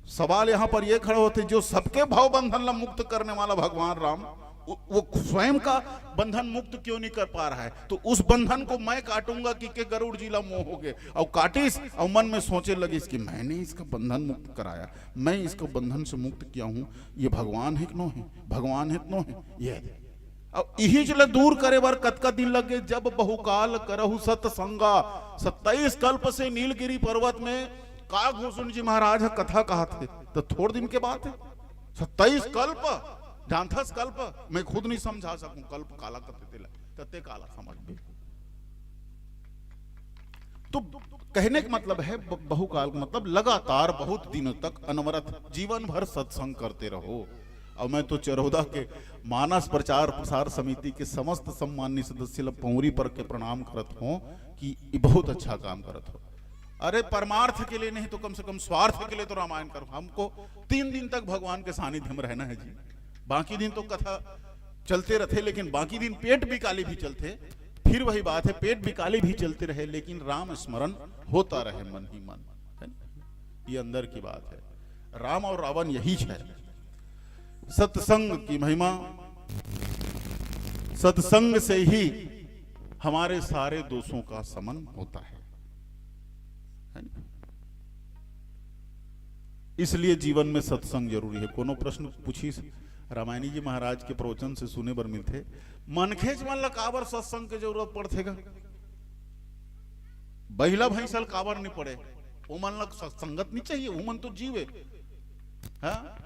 सवाल यहां पर यह खड़ा होते, जो सबके भव बंधन ला मुक्त करने वाला भगवान राम, वो, वो स्वयं का बंधन मुक्त क्यों नहीं कर पा रहा है? तो उस बंधन को मैं काटूंगा कि के गरुड़ जी ला मोह हो गए। और काटिस और मन में सोचे लगिस कि मैंने इसका बंधन मुक्त कराया, मैं इसको बंधन से मुक्त किया हूं, ये भगवान है कि नो है, भगवान है कि नो है, ये है। अब इही ला दूर करे बर कतका दिन लगे? जब बहुकाल करहु सतसंगा। सत्ताईस कल्प से नीलगिरी पर्वत में कागभूषण जी महाराज ह कथा कहत हे, तो थोड़ दिन के बात है। सत्ताईस कल्प, जानथस कल्प? मैं खुद नहीं समझा सकूं कल्प काला कथे तेला, तते काला समझ बे। तो कहने का मतलब है, ब-, बहुकाल का मतलब लगातार बहुत दिनों तक अनवरत जीवन भर सत्संग करते रहो। और मैं तो चरौदा के मानस प्रचार प्रसार समिति के समस्त सम्माननीय सदस्य ल पौरी पर के प्रणाम करत हों कि ये बहुत अच्छा काम करत हो। अरे, परमार्थ के लिए नहीं तो कम से कम स्वार्थ के लिए तो रामायण करो। हमको तीन दिन तक भगवान के सानिध्य में रहना है जी। बाकी दिन तो कथा चलते रहते, लेकिन बाकी दिन पेट बिकाली भी चलते। फिर वही बात है, पेट बिकाली भी चलते रहे, लेकिन राम स्मरण होता रहे मन ही मन, है ना? ये अंदर की बात है। राम और रावण यही है। सत्संग की महिमा, सत्संग से ही हमारे सारे दोषों का शमन होता है, है ना? इसलिए जीवन में सत्संग जरूरी है। कोनो प्रश्न पूछिस, रामायणी जी महाराज के प्रवचन से सुने बर मिलथे, मनखेच मन ला काबर सत्संग के जरूरत पड़थे गा? बहिला भैंसा ल काबर नहीं पड़े? ओमन ला सत्संगत नहीं चाहिए, ओमन तो जीवे। हाँ?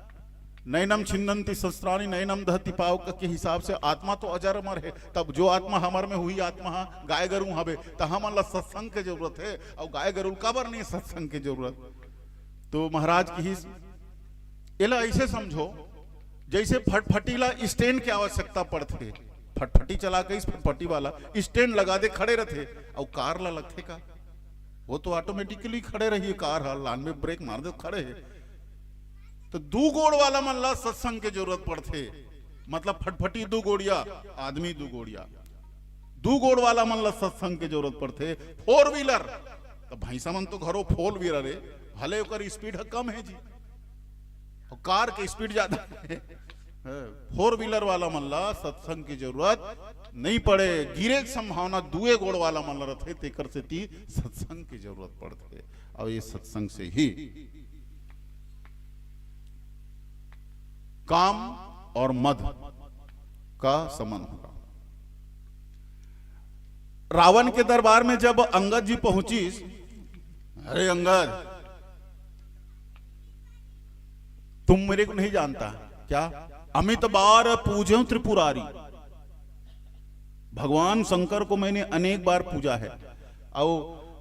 नैनम छिंदंती शस्त्राणी नैनम दहती पावक के हिसाब से आत्मा तो अजर अमर है। तब जो आत्मा हमर में हुई आत्मा हा गाय गरू हवे, त हमन ला सत्संग के जरूरत है। और गाय गरू ल काबर नहीं सत्संग के जरूरत? तो महाराज किहिस, एला ऐसे समझो, जैसे फटफटी ला स्टैंड के आवश्यकता पड़थे। फटफटी चला के इस फटफटी वाला स्टैंड लगा दे, खड़े रहथे, और कार ला लगथे का? वो तो ऑटोमेटिकली खड़े रही, कार हा लान में ब्रेक मार दे, खड़े है। तो दू गोड़ वाला मन ला सत्संग के जरूरत पड़थे। मतलब फटफटी दू गोड़िया, आदमी दू गोड़िया, दू गोड़ वाला मन ला सत्संग के जरूरत पड़थे। फोर व्हीलर, तो भैंसा मन तो घरो फोर व्हीलर है, भले ओकर स्पीड ह कम है जी, और कार के स्पीड ज्यादा है। फोर व्हीलर वाला मन ला सत्संग की जरूरत नहीं पड़े। गिरे के संभावना दुए गोड़ वाला मन ला रथे, तेकर सेती सत्संग की जरूरत पड़थे। और ये सत्संग से ही काम और मद का समन होगा। रावण के दरबार में जब अंगद जी पहुंचिस, अरे अंगद, तुम मेरे को नहीं जानता क्या? अमित बार पूजे त्रिपुरारी। भगवान शंकर को मैंने अनेक बार पूजा है। और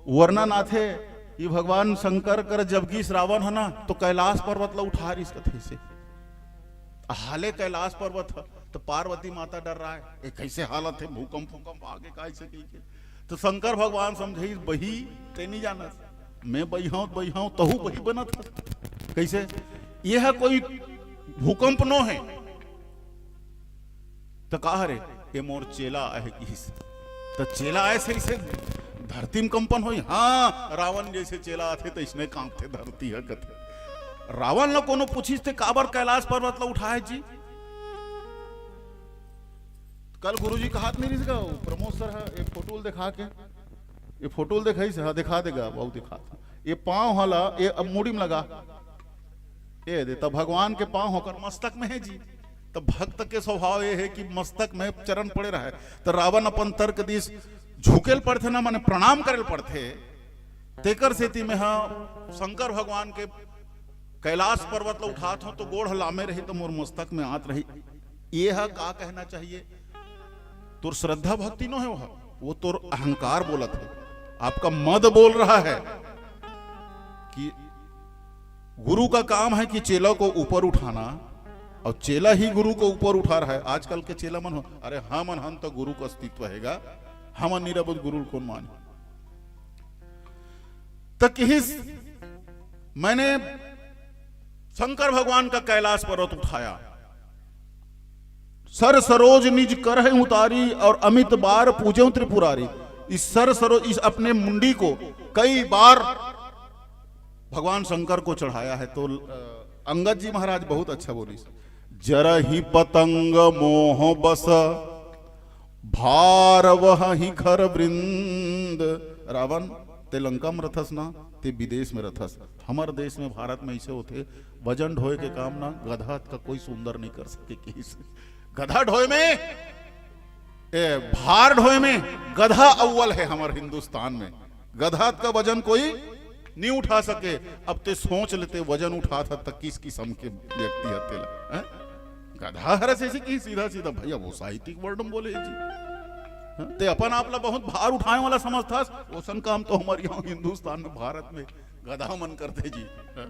वर्णन आथे कि भगवान शंकर कर जब गिस रावण है ना, तो कैलाश पर्वत ला उठारिस कथे से। हाले कैलाश पर्वत ह, तो पार्वती माता डर्राय, "ए, कैसे हालत है, भूकंप फूकंप आगे का ऐसे कही के?" तो शंकर भगवान समझाइस, "बही, ते नहीं जानस, मैं बहियाऊं, बहियाऊं, तहू बही बनत है।" कैसे? ये है कोई भूकंप नो है। तो कहा रे, ये मोर चेला आहे किहिस। त चेला आए से इसे धरती में कंपन होई। हाँ, रावण जैसे चेला आथे त इसने कांपथे धरती ह कथे। रावण ल कोनो पूछिस ते काबर कैलाश पर्वत ल उठाए जी? कल गुरुजी कहात नहीं रहिस गा, वो प्रमोद सर ह, ये फोटो ल दिखा के, ये फोटो ल दिखाइस, हाँ, दिखा देगा, बाबू दिखा। ये पाँव हला, ये अब मूड़ी में लगा, ये दे, तब भगवान के पाँव होकर मस्तक में है जी। तब भक्त के स्वभाव ये है कि मस्तक में चरण पड़े रहे। तो रावण अपन तर्क दिस, झुकेल पड़थे ना, माने प्रणाम करेल पड़थे। तेकर सेती में हा शंकर भगवान के कैलाश पर्वत ल उठात हो तो गोड़ ह लामे रही तो मोर मस्तक में आत रही। ये हा का कहना चाहिए? तोर श्रद्धा भक्ति नो है, वह वो तोर अहंकार बोलत है, आपका मद बोल रहा है कि गुरु का काम है कि चेला को ऊपर उठाना, और चेला ही गुरु को ऊपर उठा रहा है। आजकल के चेला मन हो, अरे हमन हन तो गुरु का अस्तित्व हैगा, हमन नहीं रहबो त गुरु ल कौन माने? त किहिस, मैंने शंकर भगवान का कैलाश पर्वत उठाया, सर सरोज निज करहि उतारी और अमित बार पूजेउ त्रिपुरारी। इस सर सरोज, इस अपने मुंडी को कई बार भगवान शंकर को चढ़ाया है। तो अ, अंगद जी महाराज बहुत अच्छा बोलिस, जरहि पतंग मोह बस भार वहहि खर वृंद। रावण, ते लंका में रथस ना, ते विदेश में रथस। हमर देश में, भारत में ऐसे होथे, वजन ढोए के काम ना गधा का कोई सुंदर नहीं कर सके किसी से। गधा ढोए में, ए, भार ढोए में गधा अव्वल है हमर हिंदुस्तान में। गधा का वजन कोई नहीं उठा सके। अब ते सोच लेते, वजन उठात ह त किस किस्म के व्यक्ति ह तेला, हैं? गधा हरस ऐसे कि सीधा सीधा, भैया वो साहित्यिक वर्ड में बोले जी, हैं? ते अपन आप ला बहुत भार उठाए वाला समझथस, ओसन काम तो हमारे यहाँ हिंदुस्तान में, भारत में गधा मन करते जी, हैं?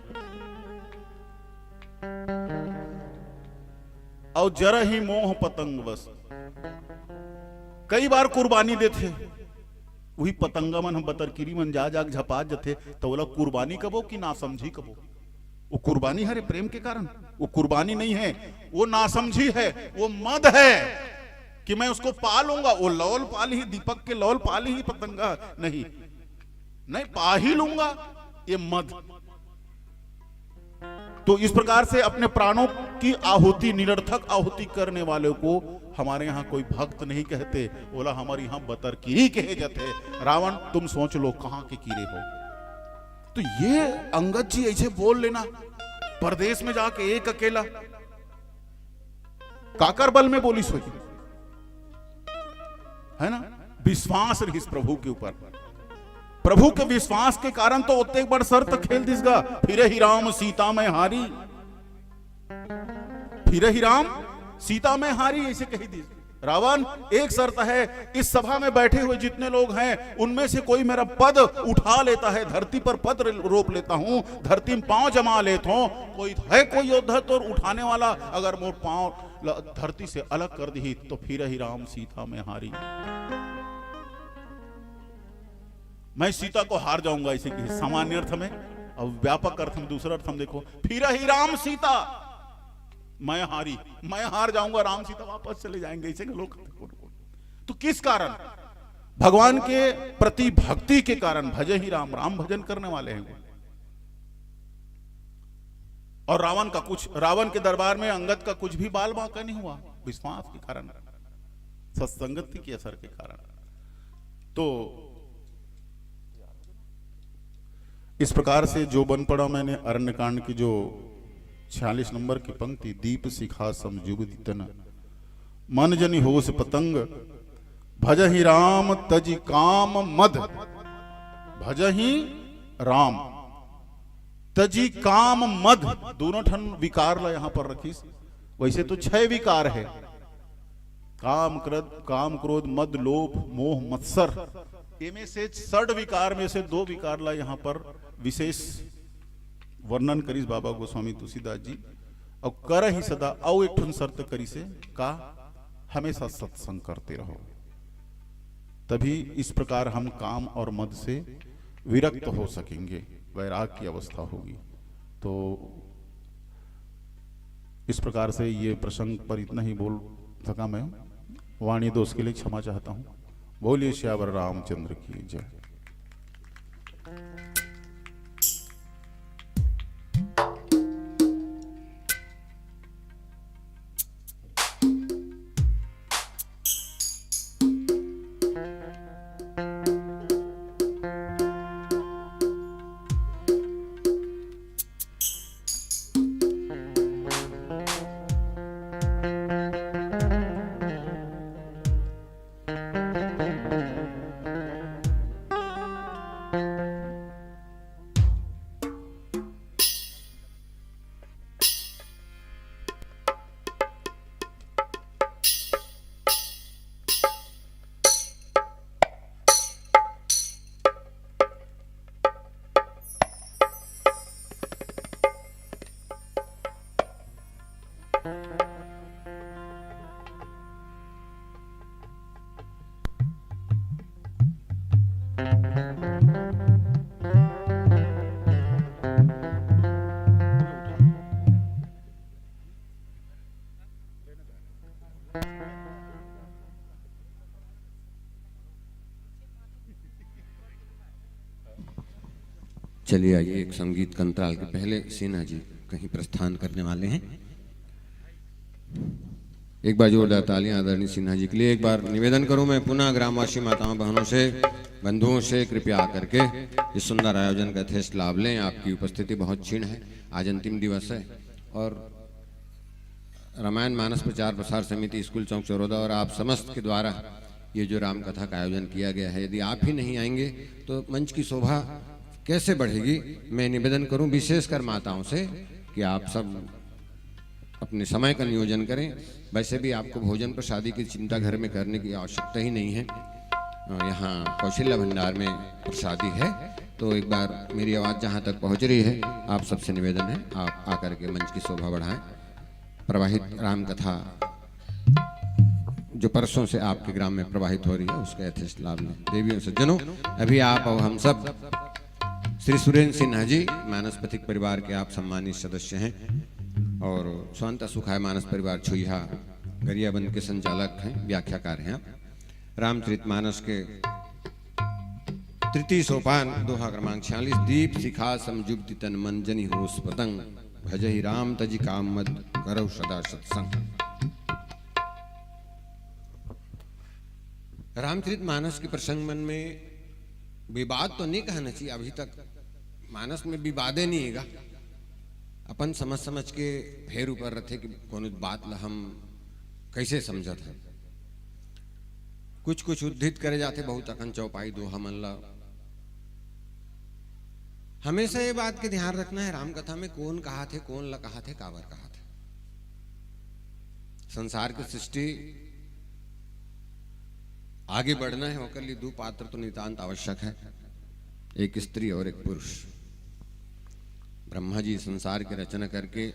और जरहि मोह पतंग बस, कई बार कुर्बानी देथे, वही पतंगा मन, हम बतरकिरी मन जा जाके झपात जथे, तो ओला कुर्बानी कबो कि नासमझी कबो? वो कुर्बानी हरे प्रेम के कारण, वो कुर्बानी नहीं है, वो नासमझी है, वो मद है कि मैं उसको पा लूंगा। वो लौल पा ली, दीपक के लौल पा ली ही पतंगा, नहीं, नहीं, पा ही लूंगा, ये मद। तो इस प्रकार से अपने प्राणों की आहुति, निरर्थक आहुति करने वाले को हमारे यहाँ कोई भक्त नहीं कहते, ओला हमारे यहाँ बतरकिरी कहे जाते। रावण, तुम सोच लो कहाँ के कीड़े हो। तो ये अंगद जी ऐसे बोल लेना, परदेश में जाके एक अकेला, काकर बल में बोलिस होही, है ना? विश्वास रहिस प्रभु के ऊपर। प्रभु के विश्वास के कारण तो ओतेक बड़ शर्त खेल दिस गा, फिरहि राम सीता मैं हारी, फिरहि राम सीता मैं हारी, ऐसे कही दिस। रावण, एक शर्त है, इस सभा में बैठे हुए जितने लोग हैं, उनमें से कोई मेरा पद उठा लेता है, धरती पर पद रोप लेता हूँ, धरती में पांव जमा लेता हूँ, कोई है कोई योद्धा तो उठाने वाला? अगर मोर पांव ल-, धरती से अलग कर दिही तो फिरहि राम सीता मैं हारी। मैं सीता को हार जाऊंगा, इसे कि सामान्य अर्थ में, और व्यापक अर्थ में, दूसरा अर्थ हम देखो, फिरहि राम सीता मैं हारी, मैं हार जाऊंगा, राम सीता वापस चले जाएंगे, इसे के लोग। तो किस कारण? भगवान के प्रति भक्ति के कारण। भजहि राम, राम भजन करने वाले हैं वो। और रावण का कुछ, रावण के दरबार में अंगद का कुछ भी बाल बांका नहीं हुआ, विश्वास के कारण, सत्संगति के असर के कारण। तो इस प्रकार से जो बन पड़ा, मैंने अरण्यकांड की जो छियालीस नंबर की पंक्ति, दीप शिखा सम जुगति तन, मन जनि होस पतंग, भजहि राम तजि काम मद, भजहि राम तजि काम मद, दोनों ठन विकार ला यहाँ पर रखिस। वैसे तो छह विकार है, काम, क्रोध, काम, क्रोध, मद, लोभ, मोह, मत्सर। एमे से षड विकार में से दो विकार ला यहाँ पर विशेष वर्णन करिस बाबा गोस्वामी तुलसीदास जी। और करहि सदा, अउ एक ठन शर्त करिसे का, हमेशा सत्संग करते रहो, तभी इस प्रकार हम काम और मद से विरक्त हो सकेंगे, वैराग की अवस्था होगी। तो इस प्रकार से ये प्रसंग पर इतना ही बोल सका मैं। वाणी दोष के लिए क्षमा चाहता हूँ। बोलिए सियावर रामचंद्र की जय। चलिए, आइए, एक संगीत का अंतराल के पहले सिन्हा जी कहीं प्रस्थान करने वाले हैं। एक बार जोरदार तालियां आदरणीय सिन्हा जी के लिए। एक बार निवेदन करूं मैं पुनः ग्रामवासी माताओं बहनों से, बंधुओं से, कृपया आकर के इस सुंदर आयोजन का यथेष्ट लाभ लें। आपकी उपस्थिति बहुत क्षीण है, आज अंतिम दिवस है और रामायण मानस प्रचार प्रसार समिति स्कूल चौक चौरोदा और आप समस्त के द्वारा ये जो राम कथा का आयोजन किया गया है, यदि आप ही नहीं आएंगे तो मंच की शोभा कैसे बढ़ेगी? मैं निवेदन करूं विशेषकर माताओं से कि आप सब अपने समय का नियोजन करें। वैसे भी आपको भोजन प्रसादी की चिंता घर में करने की आवश्यकता ही नहीं है। अ, यहाँ कौशल्या भंडार में प्रसादी है, तो एक बार मेरी आवाज़ जहाँ तक पहुँच रही है, आप सबसे निवेदन है, आप आकर के मंच की शोभा बढ़ाएं। प्रवाहित राम कथा जो परसों से आपके ग्राम में प्रवाहित हो रही है, उसका यथेष्ट लाभ लें। देवियों, सज्जनों, अभी आप और हम सब श्री सुरेंद्र सिन्हा जी मानस पथिक परिवार के आप सम्मानित सदस्य हैं और स्वांतः सुखाय मानस परिवार छुईहा गरियाबंद के संचालक हैं, व्याख्याकार हैं आप। रामचरित मानस के तृतीय सोपान, दोहा क्रमांक छियालीस, दीप शिखा समजुब्धि तन मन जनि होस पतंग, भजहि राम तजि काम मद करहु सदा सत्संग। रामचरित मानस के प्रसंग मन में विवाद तो नहीं कहना चाहिए, अभी तक मानस में विवादे नहीं हैगा। अपन समझ समझ के फेर ऊपर रथे कि कोनो बात ला हम कैसे समझत है। कुछ कुछ उद्धृत करे जाथे, बहुत अकन चौपाई दोहा मन ला। हमेशा ये बात के ध्यान रखना है, राम कथा में कौन कहा थे, कौन ला कहा थे, काबर कहा थे। संसार की सृष्टि आगे बढ़ना है, ओकर लिए दो पात्र तो नितांत आवश्यक है, एक स्त्री और एक पुरुष। ब्रह्मा जी संसार की रचना करके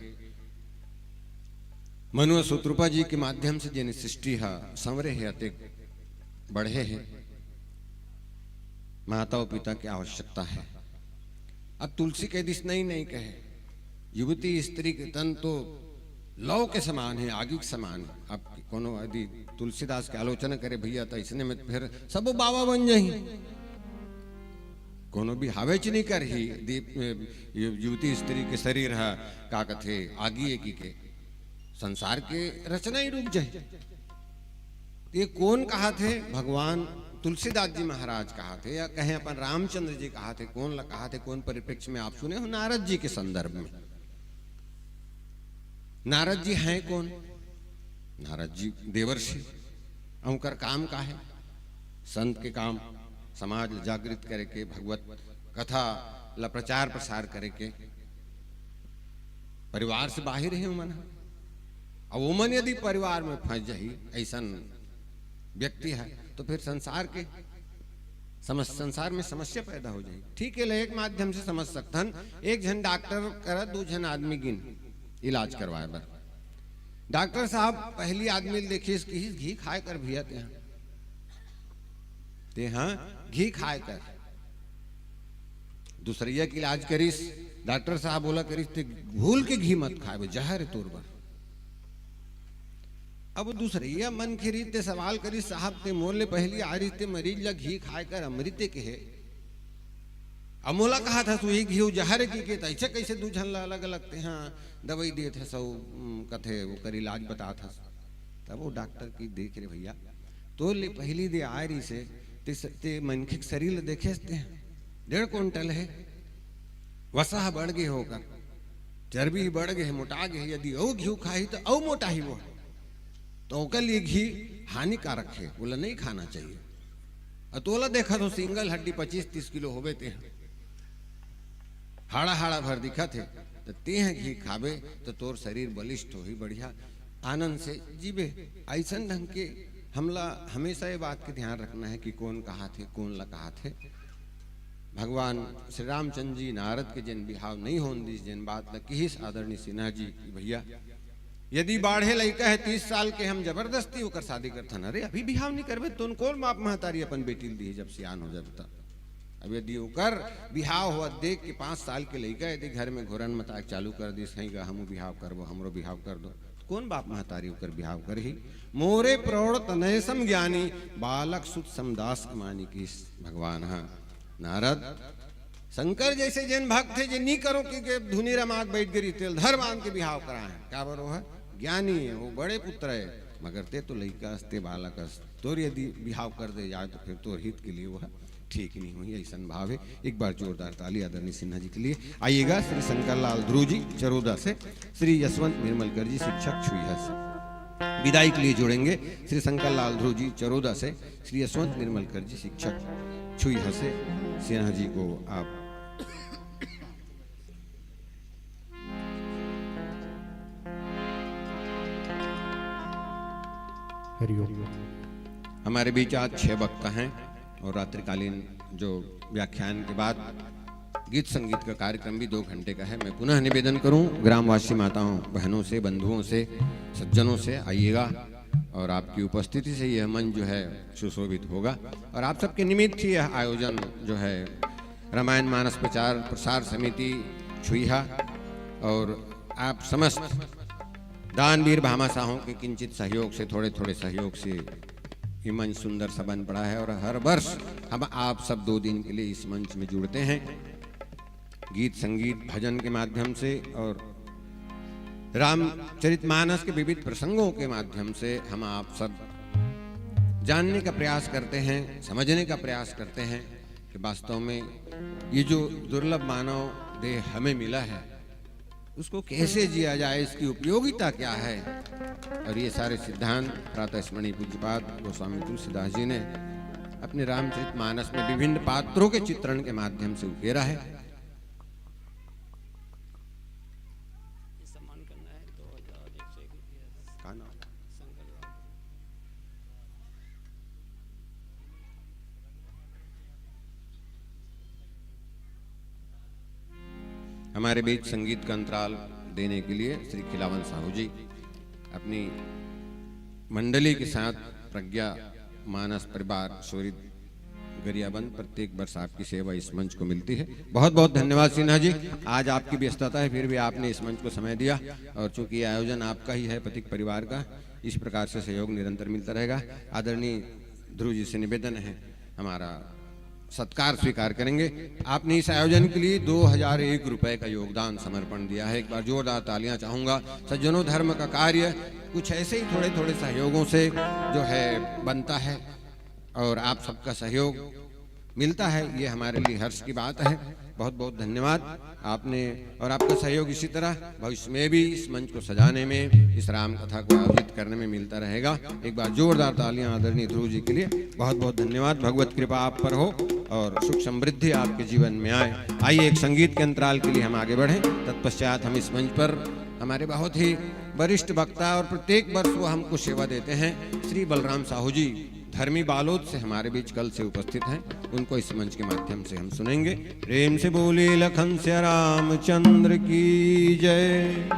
मनु अउ सुतरूपा जी के माध्यम से जेन सृष्टि हा संवरे हे, अतेक बढ़े हे, माता और पिता की आवश्यकता है। अब तुलसी कह दिस, नहीं, नहीं कहे, युवती स्त्री के तन तो लौ के समान है, आगी के समान है। अब कोनो यदि तुलसीदास के आलोचना करे भैया, तो इसने में फिर सब बाबा बन जाही। कोनो भी हावेच नहीं करही दीप, यु-, युवती स्त्री के शरीर है, का कथे, आगी है की के, संसार के रचना ही रुक जाए। ये कौन कहा थे? भगवान तुलसीदास जी महाराज कहा थे, या कहें अपन रामचंद्र जी कहा थे? कौन ला कहा थे? कौन परिप्रेक्ष्य में आप सुने हो? नारद जी के संदर्भ में। नारद जी हैं कौन? नारद जी देवर्षि। उनकर काम का है? संत के काम, समाज ला जागृत करे के, भगवत कथा ला प्रचार प्रसार करे के। परिवार से बाहर है उमन। अब उमन यदि परिवार में फंस जाही, ऐसन व्यक्ति है, तो फिर संसार के समस-, संसार में समस्या पैदा हो जाही। ठीक है, ले एक माध्यम से समझ सकथन, एक झन डॉक्टर करा दू झन आदमी गिन इलाज करवाए बर। डॉक्टर साहब पहली आदमी ल देखिस, किहिस, "घी खाए कर भैया तेहा, तेहा घी खाए कर।" दूसरैया के इलाज करिस, डॉक्टर साहब बोला करिस, "ते भूल के घी मत खाए, वो जहर है तोर बर।" अब दूसरइया मनखे रीते सवाल करिस, "साहब, ते मोर ले पहिली आय रिहिस, ते मरीज ल घी खाय कर अमृते कहे, अब मोला कहत हस उही घीव जहर ए कहिके, त अइसे कइसे दू झन ल अलग-अलग तेहा दवई देत हस अउ, उम, कथे ओकर इलाज बतात हस?" तब वो डॉक्टर कहिस, "देख रे भइया, तोर ले पहिली दे आय रिहिसे, ते स-, ते मनखे के शरीर ल देखेस तेहा, डेढ़ कुंटल हे, वसा ह बढ़ गे हे ओकर, चर्बी बढ़ गे हे, मोटा गे हे, यदि अउ घीव खाही त अउ मोटाही वो, त ओकर लिए घी हानिकारक हे, ओला नइ खाना चाहिए। अउ तोला देखत हो, सिंगल हड्डी पच्चीस तीस किलो होबे तेहा, हाड़ा हाड़ा भर दिखत हे, त तेहा घी खाबे त तोर शरीर बलिष्ठ होही, बढ़िया आनंद से जीबे।" अइसन ढंग के हमला हमेशा ये बात के ध्यान रखना हे कि कोन कहाथे, कोन ल कहाथे। भगवान श्री रामचंद्र जी नारद के जेन बिहाव नइ होन दिस, जेन बात ल किहिस आदरणीय सिन्हा जी कि भइया, यदि बाढ़े लइका हे तीस साल के, हम जबरदस्ती ओकर शादी करथन, अरे अभी बिहाव नइ करबे त तोन कोन बाप महतारी अपन बेटी ल दिही जब सियान हो जाबे त? अब यदि ओकर बिहाव होवत देख के पाँच साल के लइका यदि घर में घोरन मताक चालू कर दिस, "हई गा, हमू बिहाव करबो, हमरो बिहाव कर दो," त कोन बाप महतारी ओकर बिहाव करही? "मोरे प्रौढ़ तनय सम ज्ञानी, बालक सुत सम दास अमानी," किहिस भगवान ह। नारद, शंकर जइसे जेन भक्त हे, जे नी करो कहिके धुनी रमा के बइठ गे रिहिस, तेला धर बांध के बिहाव कराय हे। काबर वो ह ज्ञानी हे, वो बड़े पुत्र हे, मगर ते तो लइका अस, ते बालक अस, तोर यदि बिहाव कर दे जाय त फेर तोर हित के लिए वो ह ठीक नइ होही, अइसन भाव हे। एक बार जोरदार ताली आदरणीय सिन्हा जी के लिए। आइएगा, श्री शंकर लाल ध्रुव जी चरोदा से, श्री यशवंत निर्मलकर जी शिक्षक छुईहा से। विदाई के लिए जुड़ेंगे श्री शंकर लाल ध्रुव जी चरोदा से, श्री यशवंत निर्मलकर जी शिक्षक छुईहा से। सिन्हा जी को आप हरिओम। हमारे बीच आज छह वक्ता हैं और रात्रिकालीन जो व्याख्यान के बाद गीत संगीत का कार्यक्रम भी दो घंटे का है। मैं पुनः निवेदन करूं ग्रामवासी माताओं, बहनों से, बंधुओं से, सज्जनों से, आइएगा और आपकी उपस्थिति से यह मंच जो है सुशोभित होगा। और आप सबके निमित्त ही यह आयोजन जो है रामायण मानस प्रचार प्रसार समिति छुईहा और आप समस्त दानवीर भामाशाहों के किंचित सहयोग से, थोड़े थोड़े सहयोग से ये मंच सुंदर सा बन पड़ा है और हर वर्ष हम आप सब दो दिन के लिए इस मंच में जुड़ते हैं, गीत संगीत भजन के माध्यम से और रामचरितमानस के विविध प्रसंगों के माध्यम से हम आप सब जानने का प्रयास करते हैं, समझने का प्रयास करते हैं कि वास्तव में ये जो दुर्लभ मानव देह हमें मिला है, उसको कैसे जिया जाए, इसकी उपयोगिता क्या है। और ये सारे सिद्धांत प्रातः स्मरणीय पूज्यपाद गोस्वामी तुलसीदास जी ने अपने रामचरित मानस में विभिन्न पात्रों के चित्रण के माध्यम से उकेरा है। हमारे बीच संगीत का अंतराल देने के लिए श्री खिलावन साहू जी अपनी मंडली के साथ प्रज्ञा मानस परिवार शोरित गरियाबंद, प्रत्येक वर्ष आपकी सेवा इस मंच को मिलती है। बहुत बहुत धन्यवाद सिन्हा जी, आज आपकी व्यस्तता है फिर भी आपने इस मंच को समय दिया और चूंकि ये आयोजन आपका ही है, पथिक परिवार का, इस प्रकार से सहयोग निरंतर मिलता रहेगा। आदरणीय ध्रुव जी से निवेदन है हमारा सत्कार स्वीकार करेंगे। आपने इस आयोजन के लिए दो हज़ार एक रुपए का योगदान समर्पण दिया है। एक बार जोरदार तालियां चाहूंगा। सज्जनों, धर्म का कार्य कुछ ऐसे ही थोड़े थोड़े सहयोगों से जो है बनता है और आप सबका सहयोग मिलता है, ये हमारे लिए हर्ष की बात है। बहुत बहुत धन्यवाद आपने और आपका सहयोग इसी तरह भविष्य में भी इस मंच को सजाने में, इस राम कथा को आयोजित करने में मिलता रहेगा। एक बार जोरदार तालियां आदरणीय ध्रुव जी के लिए। बहुत बहुत धन्यवाद। भगवत कृपा आप पर हो और सुख समृद्धि आपके जीवन में आए। आइए, एक संगीत के अंतराल के लिए हम आगे बढ़ें। तत्पश्चात हम इस मंच पर हमारे बहुत ही वरिष्ठ वक्ता और प्रत्येक वर्ष वो हमको सेवा देते हैं, श्री बलराम साहू जी धर्मी बालोद से हमारे बीच कल से उपस्थित हैं, उनको इस मंच के माध्यम से हम सुनेंगे। प्रेम से बोले लखन सिया रामचंद्र की जय।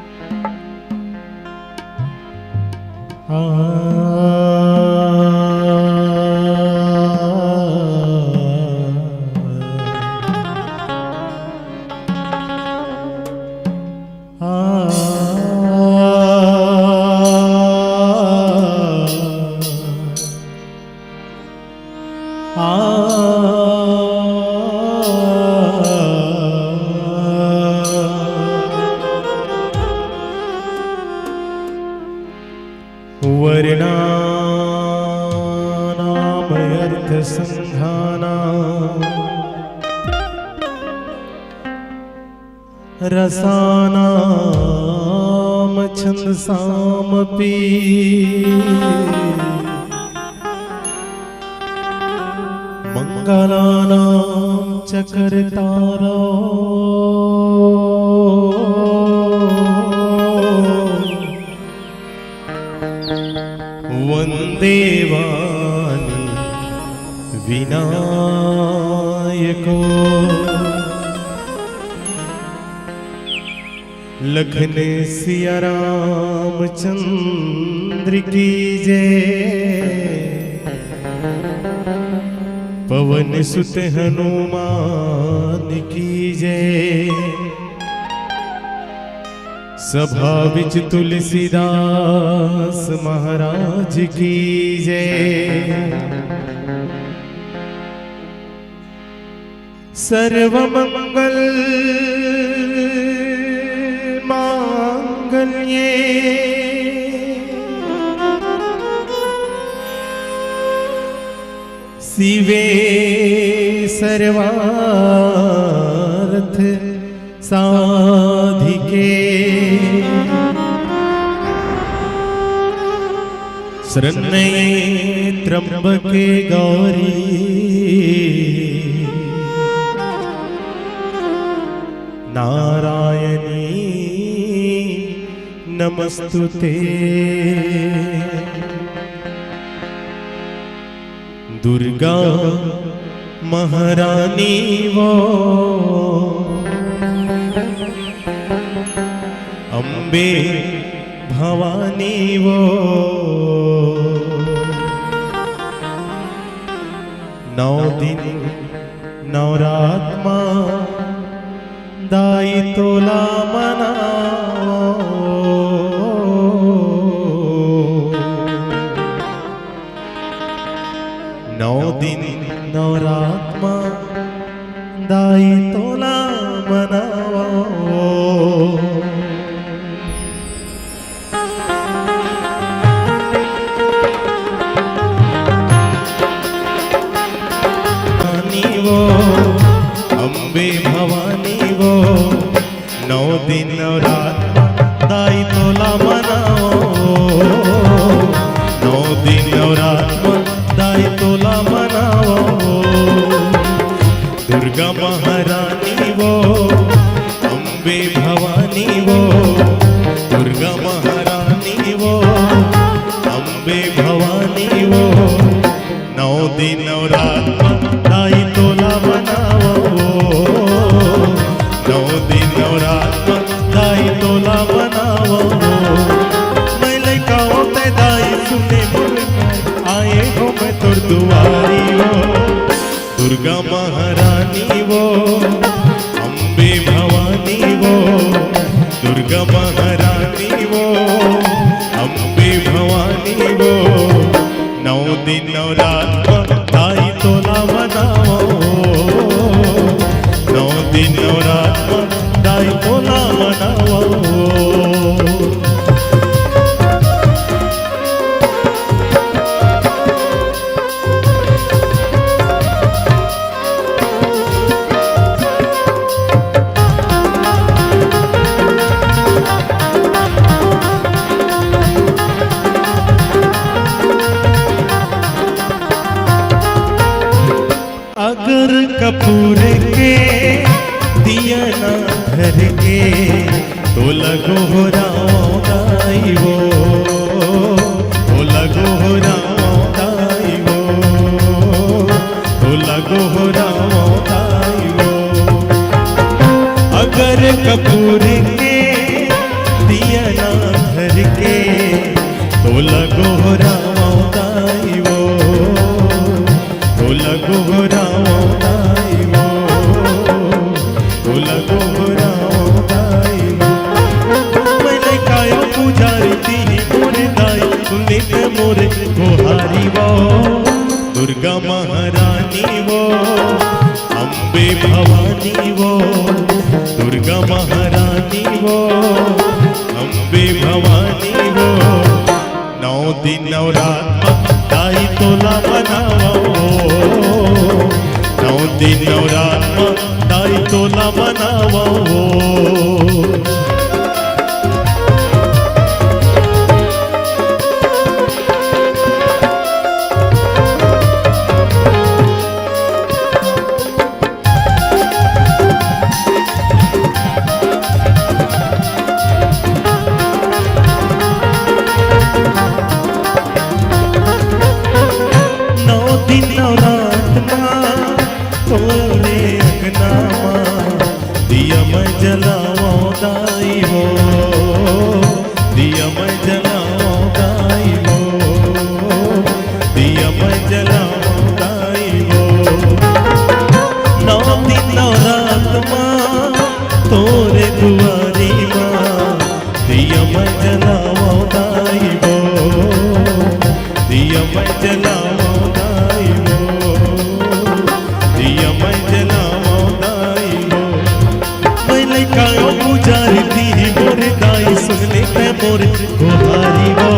रसानां छंदसामपि मङ्गलानां च कर्तारौ। वन्दे वाणी विनायको। लखन सिया रामचंद्र की जय। पवन सुत हनुमान की जय। सभा बिच तुलसीदास महाराज की जय। सर्वमंगल मांगल्ये शिवे सर्वार्थ साधिके। शरण्ये त्र्यंबके गौरी नारायणी नमस्तुते। दुर्गा महारानी वो, अम्बे भवानी वो। नौ दिन नवरात मा दाई तोला मनावो। नौ दिन नवरात मा दाई तोला मनावो। भवानी वो, अम्बे भवानी वो, नौ दिन नवरात मा दाई तोला मनावो। नौ दिन नवरात मा दाई तोला मनावो। दुर्गा महारानी वो, अम्बे भवानी वो, दुर्गा महारानी वो, अम्बे भवानी वो। नौ दिन नवरात मा दाई तोला मनावो। नौ दिन नवरात मा दाई तोला मनावो। मैं लइका हों तैं दाई सुने मोर, आए हों मैं तोर दुआरी वो। दुर्गा महारानी वो, अम्बे भवानी वो, दुर्गा महारानी वो, अम्बे भवानी वो। नौ दिन नवरात मा दाई तोला मनावो। नौ दिन नवरात मा दाई तोला मनावो। अगर कपूर के दिया ना धर के, तोला गोहरावों दाई वो, तोला गोहरावों दाई वो, तोला गोहरावों दाई वो। अगर कपूर के दिया ना धर के, तोला गोहरावों दाई वो, तोला गोहरावों दाई वो, तोला गोहरावों दाई वो। मैं लइका हों पुजारी तिही मोर दाई, सुन ले तैं मोर गोहारी वो। दुर्गा महारानी वो, अम्बे भवानी वो, दुर्गा महारानी वो, अम्बे भवानी वो। नौ दिन नवरात मा दाई तोला मनावो। नौ दिन नवरात मा दाई तोला मनावो। तोरे अंगना मा दिया मैं जलावंव दाई हो, दिया मैं जलावंव दाई हो, दिया मैं जलावंव दाई हो। नौ दिन नवरात मा तोरे दुआरी मा दिया मैं जलावंव दाई हो, दिया मैं जलावंव दाई हो, दिया मैं जलावंव दाई हो। मैं लइका अउ पुजारी तिही मोर दाई, सुन ले तैं मोर गोहारी हो।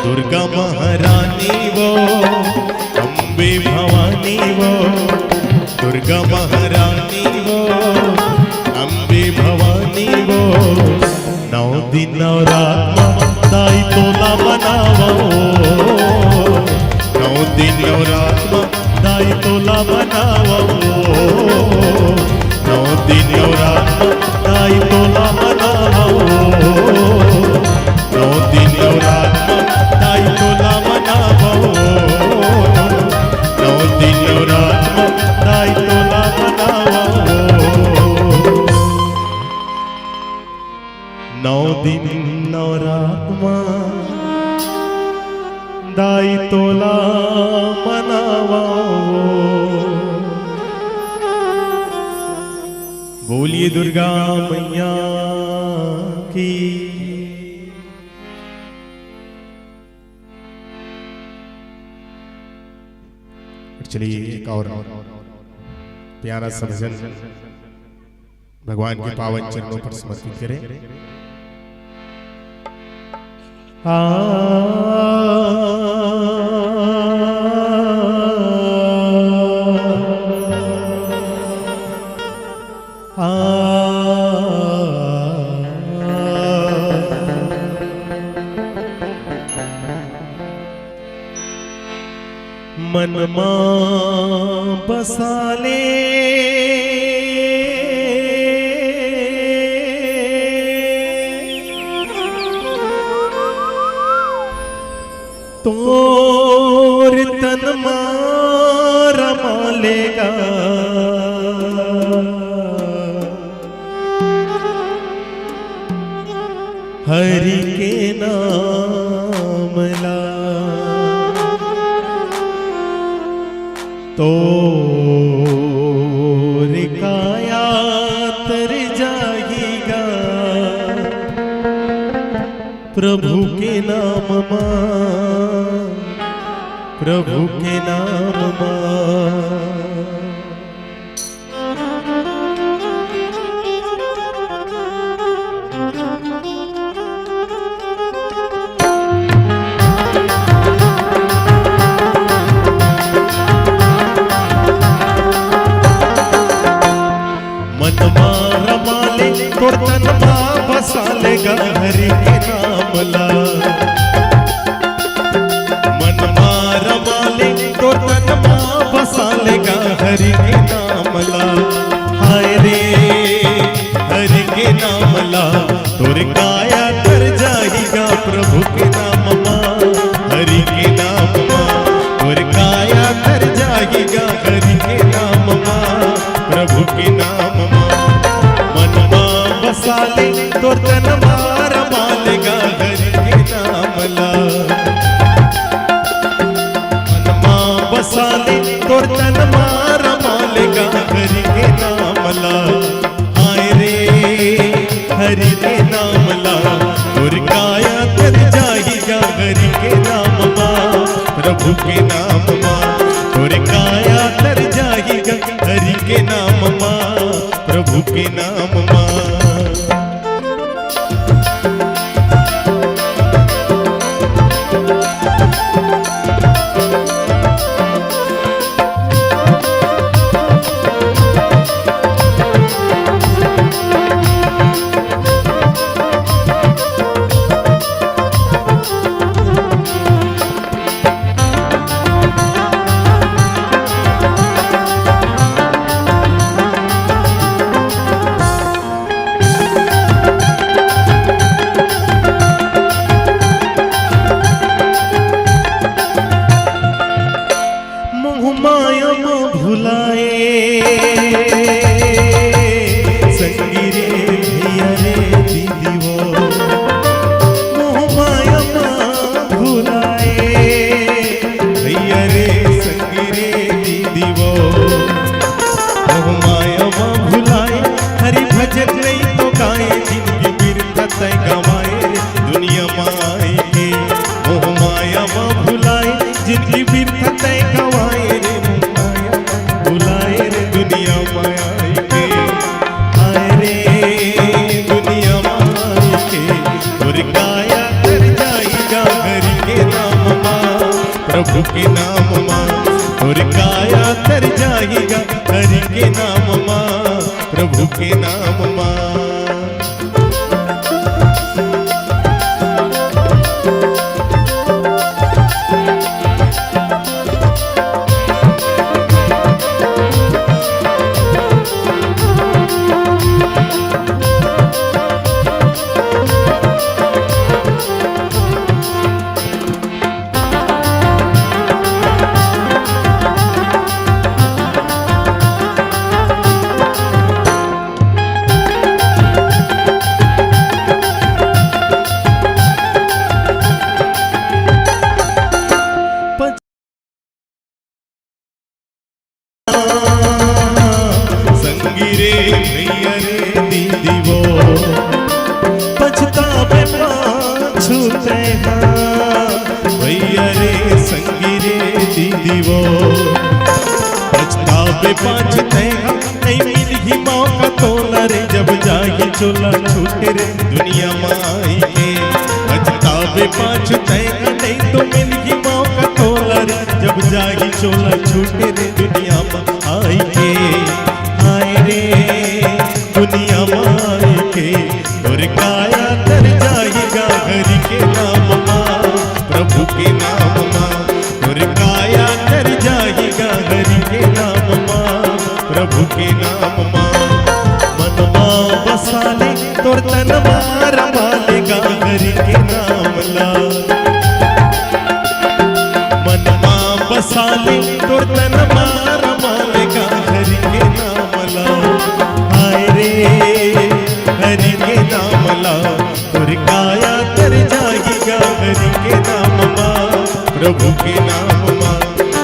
दुर्गा महारानी वो, अम्बे भवानी वो, दुर्गा महारानी वो, अम्बे भवानी वो। नौ दिन नवरात मा दाई तोला मनावंव, नौ दिन नवरात मा दाई तोला मनावंव, नौ दिन नवरात मा दाई तोला मनावंव, नौ दिन नवरात मा दाई तोला मनावंव, नौ दिन नवरात मा दाई तोला मनावंव। नौ दिन नवरात मा दाई तोला मनावंव। बोलिए दुर्गा मैया की। चलिए, एक और प्यारा सा भजन भगवान के पावन चरणों पर समर्पित करें। आ, आ, मन मा बसा ले तोर तन मा रमा ले गा। हरि के नाम ला, तोर काया तर जाही गा। प्रभु के नाम मा, प्रभु के नाम मा। मन मा रमा ले तोर तन मा बसा ले गा हरि के नाम ला। मन मा रमा ले तोर तन मा बसा ले गा हरि के नाम ला। हाय रे हरि के नाम ला, तोर काया तर जाही गा प्रभु के नाम मा। हरि के नाम मा, तोर काया तर जाही गा हरि के नाम मा। प्रभु के नाम मा, मन मा बसा ले तोर तन मा रमा ले गा हरि के नाम ला। मन मा बसा ले तोर तन मा रमा ले गा हरि के नाम ला। हाय रे हरि के नाम ला, तोर काया तर जाही गा हरि के नाम मा। प्रभु के नाम मा, तोर काया तर जाही गा हरि के नाम मा। प्रभु के नाम मा। बिरथा तैं गवाए रे मोर माया, बुलाए रे दुनिया म आए के। आए रे दुनिया म आए के, तोर काया तर जाही गा हरि के नाम मा, प्रभु के नाम मा। तोर काया तर जाही गा हरि के नाम मा, प्रभु के नाम मा। संगी रे भैया रे दीदी वो, पछतावे पाछू तैं हा। भैया रे संगी रे दीदी वो, पछतावे पाछू तैं हा। नहीं मिलही मौका तोला रे, जब जाही चोला छूटे रे दुनिया म आए के। पछतावे पाछू तैं हा, नहीं तो मिलही मौका तोला रे, जब जाही चोला छूटे रे दुनिया म आए के। हाय रे दुनिया म आए के, तोर काया तर जाही गा हरि के नाम मा, प्रभु के नाम मा। तोर काया तर जाही गा हरि के नाम मा, प्रभु के नाम मा। मन मा बसा ले तोर तन मा रमा ले गा हरि के नाम ला। मन मा बसा ले तोर तन मा रमा ले गा हरि के नाम ला। हाय रे हरि के नाम ला, तोर काया तर जाही गा हरि के नाम मा, प्रभु के नाम मा।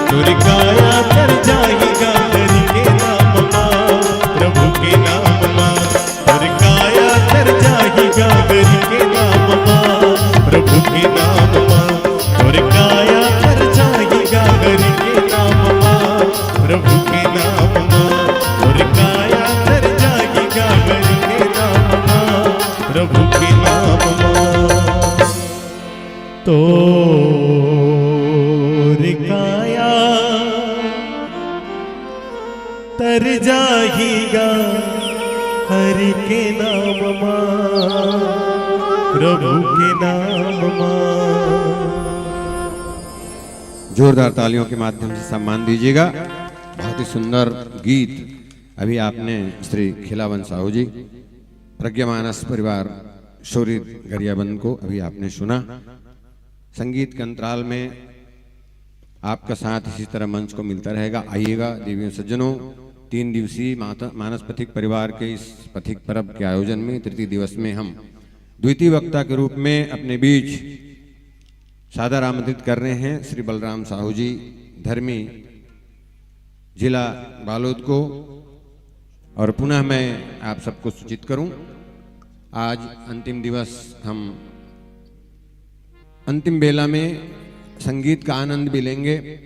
तोर काया तर जाही गा हरि के नाम मा, प्रभु के नाम मा। तोर काया तर जाही गा हरि के नाम मा, प्रभु के नाम मा। तोर काया तर जाही गा हरि के नाम मा, प्रभु के नाम मा। तोर काया तर जाही गा हरि के नाम मा, प्रभु के नाम मा। तोर काया तर जाही गा हरि के नाम मा, प्रभु के नाम मा। जोरदार तालियों के माध्यम से सम्मान दीजिएगा। बहुत ही सुंदर गीत। अभी आपने श्री खिलावन साहू जी, प्रज्ञा मानस परिवार शोरित गरियाबंद को अभी आपने सुना। संगीत के अंतराल में आपका साथ इसी तरह मंच को मिलता रहेगा। आइएगा देवियों सज्जनों, तीन दिवसीय माता, मानस पथिक परिवार के इस पथिक पर्व के आयोजन में तृतीय दिवस में हम द्वितीय वक्ता के रूप में अपने बीच सादर आमंत्रित कर रहे हैं श्री बलराम साहू जी, धर्मी, जिला बालोद को। और पुनः मैं आप सबको सूचित करूं, आज अंतिम दिवस, हम अंतिम बेला में संगीत का आनंद भी लेंगे।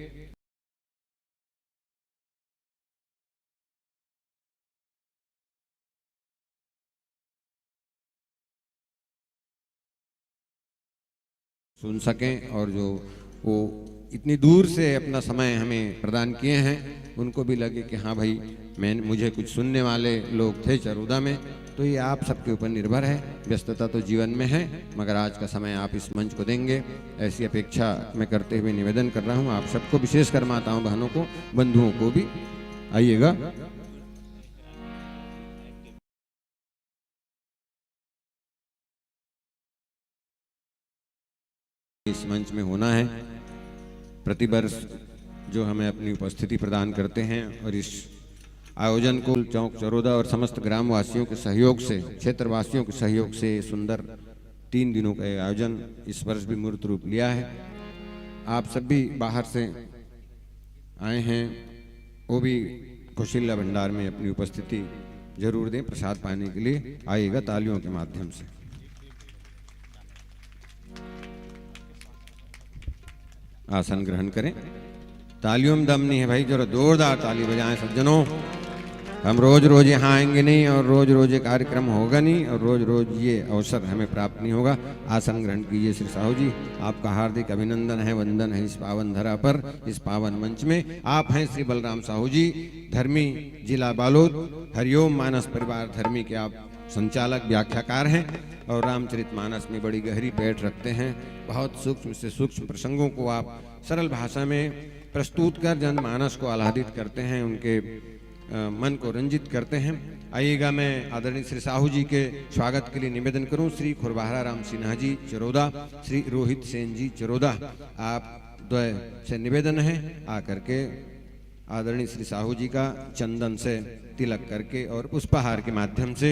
सुन सकें और जो वो इतनी दूर से अपना समय हमें प्रदान किए हैं, उनको भी लगे कि हाँ भाई, मैं, मुझे कुछ सुनने वाले लोग थे चरोदा में। तो ये आप सबके ऊपर निर्भर है। व्यस्तता तो जीवन में है, मगर आज का समय आप इस मंच को देंगे, ऐसी अपेक्षा मैं करते हुए निवेदन कर रहा हूँ आप सबको, विशेषकर माताओं बहनों को, बंधुओं को भी। आइएगा। इस मंच में होना है। प्रतिवर्ष जो हमें अपनी उपस्थिति प्रदान करते हैं और इस आयोजन को चौक चरोदा और समस्त ग्रामवासियों के सहयोग से, क्षेत्रवासियों के सहयोग से सुंदर तीन दिनों का ये आयोजन इस वर्ष भी मूर्त रूप लिया है। आप सब भी बाहर से आए हैं, वो भी कौशल्या भंडार में अपनी उपस्थिति जरूर दें प्रसाद पाने के लिए। आइएगा तालियों के माध्यम से। आसन ग्रहण करें। तालियों में दम नहीं है भाई, जरा जोरदार ताली बजाएं सज्जनों। हम रोज रोज यहाँ आएंगे नहीं और रोज रोज ये कार्यक्रम होगा नहीं और रोज रोज ये अवसर हमें प्राप्त नहीं होगा। आसन ग्रहण कीजिए श्री साहू जी, आपका हार्दिक अभिनंदन है, वंदन है इस पावन धरा पर, इस पावन मंच में। आप हैं श्री बलराम साहू जी, धर्मी, जिला बालोद, हरिओम मानस परिवार धर्मी के आप संचालक, व्याख्याकार हैं और रामचरित मानस में बड़ी गहरी पैठ रखते हैं। बहुत सूक्ष्म से सूक्ष्म प्रसंगों को आप सरल भाषा में प्रस्तुत कर जनमानस को आह्लादित करते हैं, उनके, अ, मन को रंजित करते हैं। आइएगा, मैं आदरणीय श्री साहू जी के स्वागत के लिए निवेदन करूं, श्री खुरबहरा राम सिन्हा जी चरोदा, श्री रोहित सेन जी चरोदा, आप द्वय से निवेदन है, आकर के आदरणीय श्री साहू जी का चंदन से तिलक करके और पुष्पहार के माध्यम से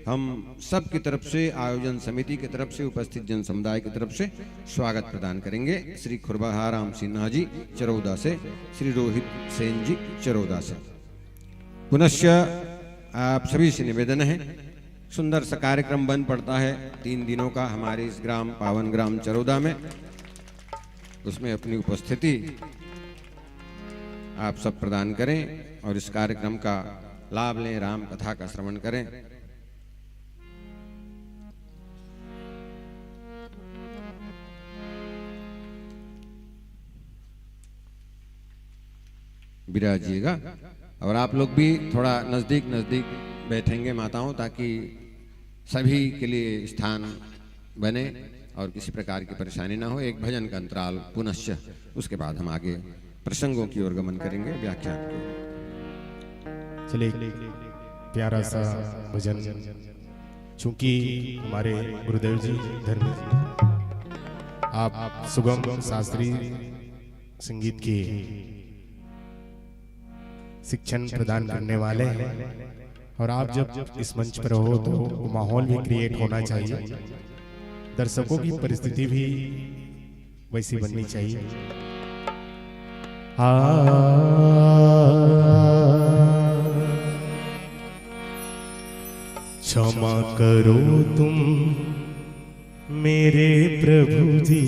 हम सब की तरफ से, आयोजन समिति की तरफ से, उपस्थित जन समुदाय की तरफ से स्वागत प्रदान करेंगे श्री खुरबहाराम सिन्हा जी चरौदा से, श्री रोहित सेन जी चरौदा से। पुनश्च आप सभी से निवेदन है, सुंदर सा कार्यक्रम बन पड़ता है तीन दिनों का हमारे इस ग्राम, पावन ग्राम चरौदा में, उसमें अपनी उपस्थिति आप सब प्रदान करें और इस कार्यक्रम का लाभ लें, राम कथा का श्रवण करें। विराजिएगा और आप लोग भी थोड़ा नजदीक नजदीक बैठेंगे माताओं, ताकि सभी के लिए स्थान बने और किसी प्रकार की परेशानी ना हो। एक भजन का अंतराल पुनश्च, उसके बाद हम आगे प्रसंगों की ओर गमन करेंगे, व्याख्यान की ओर। चलिए, एक प्यारा सा भजन, चूंकि हमारे गुरुदेव जी धर्म जी आप सुगम शास्त्रीय संगीत के शिक्षण प्रदान करने वाले हैं और आप जब इस मंच पर हो तो माहौल भी क्रिएट होना चाहिए, दर्शकों की परिस्थिति भी वैसी बननी चाहिए। आ, क्षमा करो तुम मेरे प्रभु जी,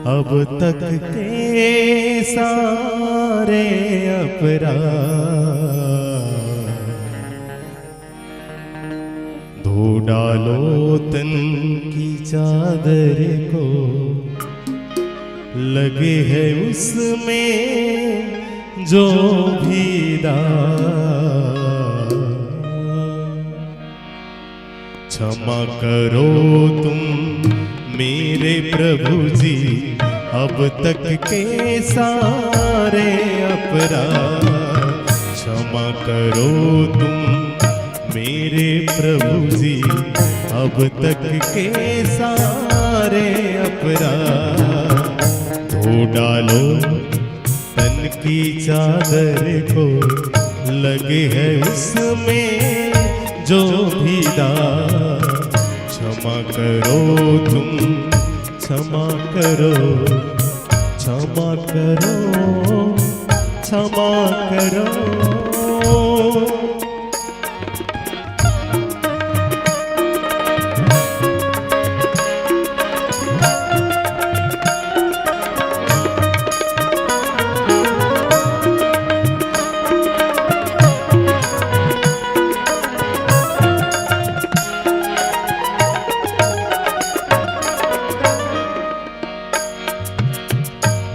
अब तक के सारे अपराध धो डालो तन की चादर को, लगे है उसमें जो भी दाग। क्षमा करो तुम मेरे प्रभु जी, अब तक के सारे अपराध। क्षमा करो तुम मेरे प्रभु जी, अब तक के सारे अपराध धो डालो तन की चादर को, लगे है उसमें जो भी दाग। क्षमा करो तुम, क्षमा करो, क्षमा करो, क्षमा करो।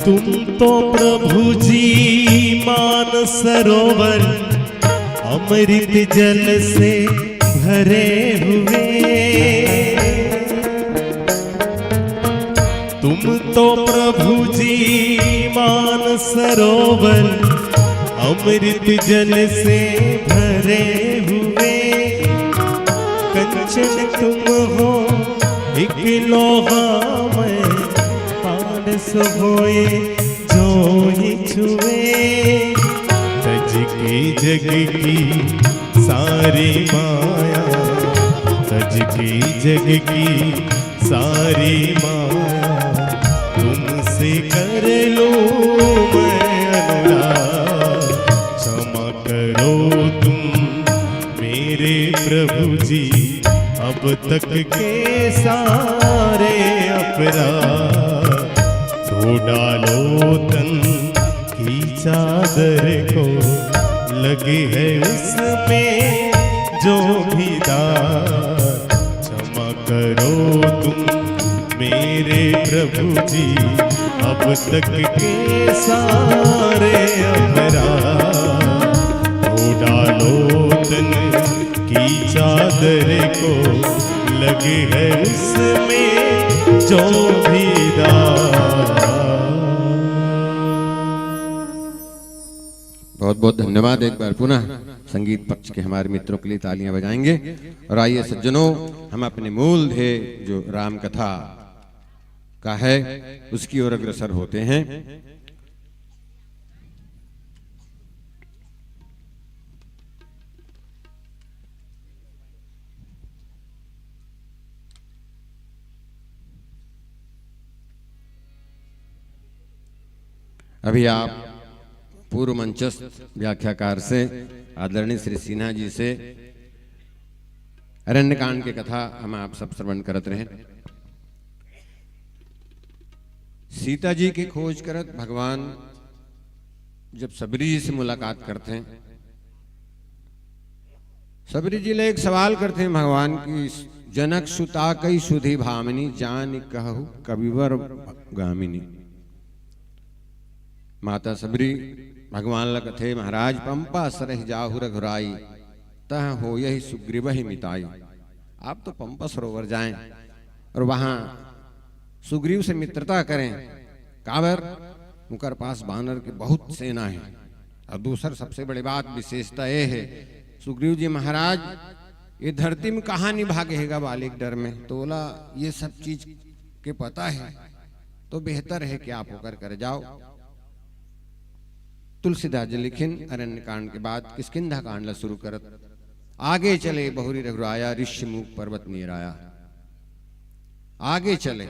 तुम तो प्रभु जी मान सरोवर अमृत जल से भरे हुए। तुम तो प्रभु जी मान सरोवर अमृत जल से भरे हुए। कंचन तुम हो एक लोहा में, पारस होए जो ही छुए। तज के जग की सारी माया, तज के जग की सारी माया, तुमसे कर लूं मैं अनुराग। क्षमा करो तुम मेरे प्रभु जी, अब तक के सारे अपराध। उड़ा लो तन की चादर को, लगे है उसमें जो भी दाग। क्षमा करो तुम मेरे प्रभु जी, अब तक के सारे अपराध। उड़ा लो तन की चादर को, लगे है उसमें जो भी दाग। बहुत बहुत धन्यवाद। एक बार पुनः संगीत पक्ष के हमारे मित्रों के लिए तालियां बजाएंगे। और आइए सज्जनों, हम अपने मूल ध्येय जो राम कथा का है, उसकी ओर अग्रसर होते हैं। अभी आप पूर्व मंचस्थ व्याख्याकार से, आदरणीय श्री सिन्हा जी से अरण्यकांड के कथा हम आप सब श्रवण करत रहे। सीता जी के खोज करत भगवान जब सबरी जी से मुलाकात करते हैं, सबरी जी ले एक सवाल करते हैं भगवान की, "जनक सुता कई सुधि भामिनी, जानि कहु कविवर गामिनी।" माता सबरी भगवान ला कथे, "महाराज, पंपा सरहि जाहु रघुराई, तह होयहि सुग्रीवहि मिताई।" आप तो पंपा सरोवर जाएं और वहां सुग्रीव से मित्रता करें। काबर? उनकर पास बानर के बहुत सेना है। और दूसर सबसे बड़ी बात, विशेषता ये है, सुग्रीव जी महाराज, ये धरती में कहाँ नहीं भागे हैगा बाली के डर में, तो बोला, "ये सब चीज के पता है, तो बेहतर है कि आप ओकर कर जाओ।" तुलसीदास जी लिखिन, अरण्य कांड के बाद किष्किंधा कांड ला शुरू करत, "आगे चले बहुरी रघुराया, ऋष्यमूक पर्वत नियराया।" आगे चले,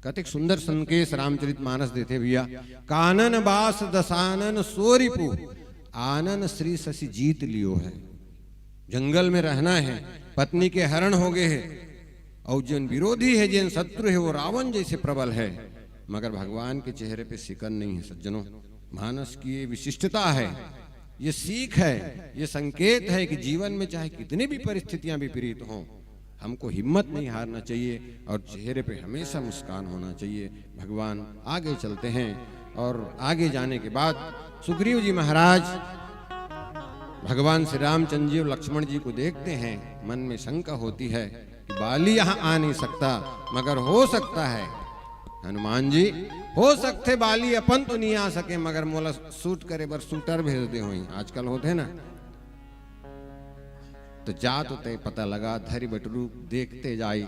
कतिक सुंदर संकेत रामचरित मानस देथे भैया। "कानन बास दसानन सो रिपु, आनन श्री शशि जीत लियो है।" जंगल में रहना है, पत्नी के हरण हो गए है, और जिन विरोधी है, जिन शत्रु है, वो रावण जैसे प्रबल है, मगर भगवान के चेहरे पे शिकन नहीं है। सज्जनों, मानस की ये विशिष्टता है, ये सीख है, ये संकेत है कि जीवन में चाहे कितनी भी परिस्थितियां विपरीत हों, हमको हिम्मत नहीं हारना चाहिए और चेहरे पे हमेशा मुस्कान होना चाहिए। भगवान आगे चलते हैं और आगे जाने के बाद सुग्रीव जी महाराज भगवान श्री रामचंद्र जी और लक्ष्मण जी को देखते हैं, मन में शंका होती है कि बाली यहाँ आ नहीं सकता, मगर हो सकता है हनुमान जी, हो सकथे बाली अपन तो नहीं आ सके, मगर मोला शूट करे बर शूटर भेज दे होई, आजकल होथे ना। तो जा तो तय पता लगा, धरि बटरू देखते जाई।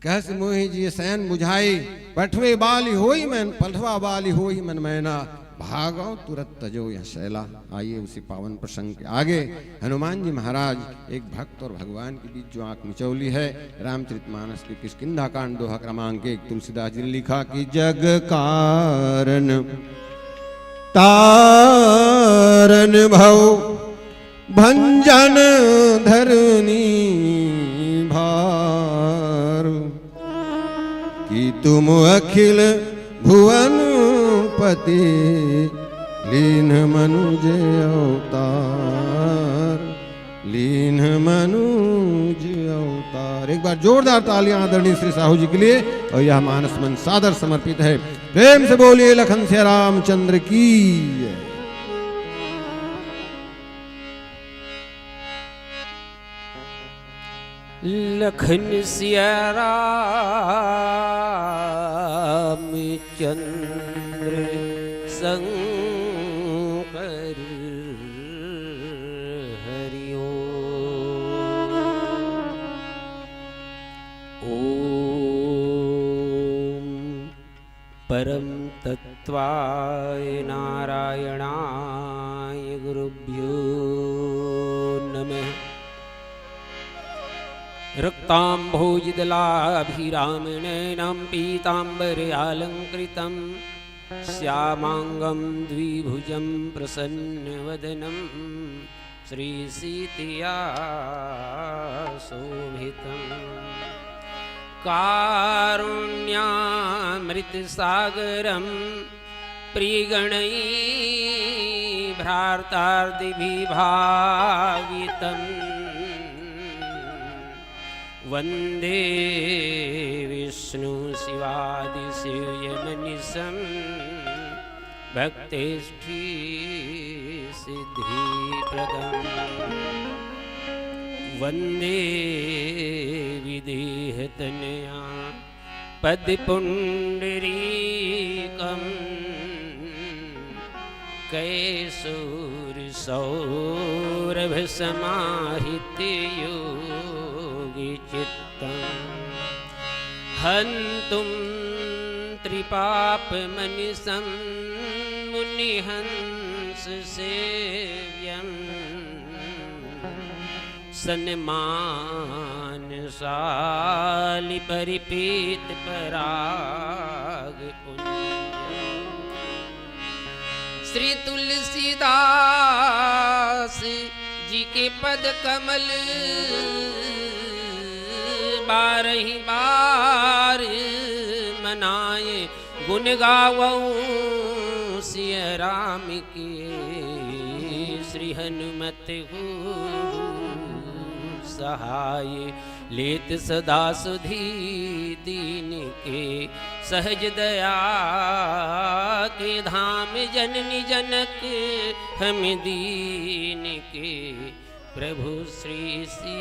कहस मोहि जिय सैन बुझाई, पठवे बाली होई मन, पठवा बाली होई मन मैना, भागो तुरत तजो यह शैला। आइए उसी पावन प्रसंग के आगे हनुमान जी महाराज एक भक्त और भगवान के बीच जो आंख मिचौली है, रामचरित मानस के किष्किंधा कांड दोहा क्रमांक एक, तुलसीदास जी ने लिखा कि जग कारण तारन भव भंजन धरनी भार, कि तुम अखिल भुवन पति लीन मनुज अवतार, लीन मनुज अवतार। एक बार जोरदार तालियां आदरणीय श्री साहू जी के लिए। और यह मानस मंच सादर समर्पित है। प्रेम से बोलिए लखन सिया रामचंद्र की। लखन सिया राम चंद्र शंकर हरि ओम। ओम परम तत्वाय नारायणाय गुरुभ्यो नमः। रक्ताम्भोजदलाभिरामनयनं पीताम्बरालङ्कृतं श्यामाङ्गं द्विभुजं प्रसन्नवदनं श्रीसीतया शोभितम्। कारुण्यामृतसागरं प्रियगणैः भ्रातार्दिभिः भावितम्। वन्दे विष्णु शिवादिसेव्यमनिशं भक्तेष्ठी सिद्धिप्रदम्। वन्दे विदेहतनया पदपुण्डरीकम्। कैशोरसौरभसमाहितयोगिचित्तम्। हन्तुं त्रिपापमनिशं मुनिहंससेव्यम्। सन्मानशालिपरिपीतपरागपुञ्जम्। श्री तुलसीदास जी के पद कमल बारहि बार मनाए, गुण गावउँ सिय राम के। श्री हनुमत हो सहाय, लेत सदा सुधि दीन के। सहज दया के धाम जननी जनक हम दीन के, प्रभु श्री सीताराम।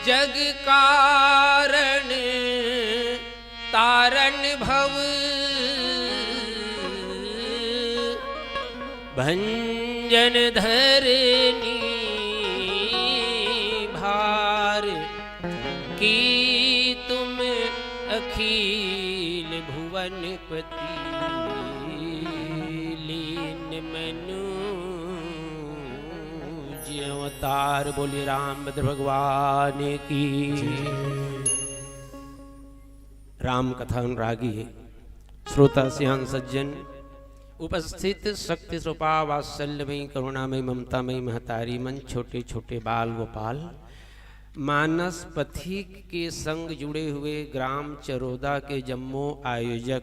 जग कारण तारण भव भंजन धरनी भार, की तुम अखिल भुवनपति लीन मनुज अवतार। बोलिए रामभद्र भगवान की। राम कथा अनुरागी श्रोता सियान सज्जन, उपस्थित शक्ति स्वरूपा वात्सल्यमयी करुणामयी ममतामयी महतारी मन, छोटे छोटे बाल गोपाल, मानस पथिक के संग जुड़े हुए ग्राम चरोदा के जम्मो आयोजक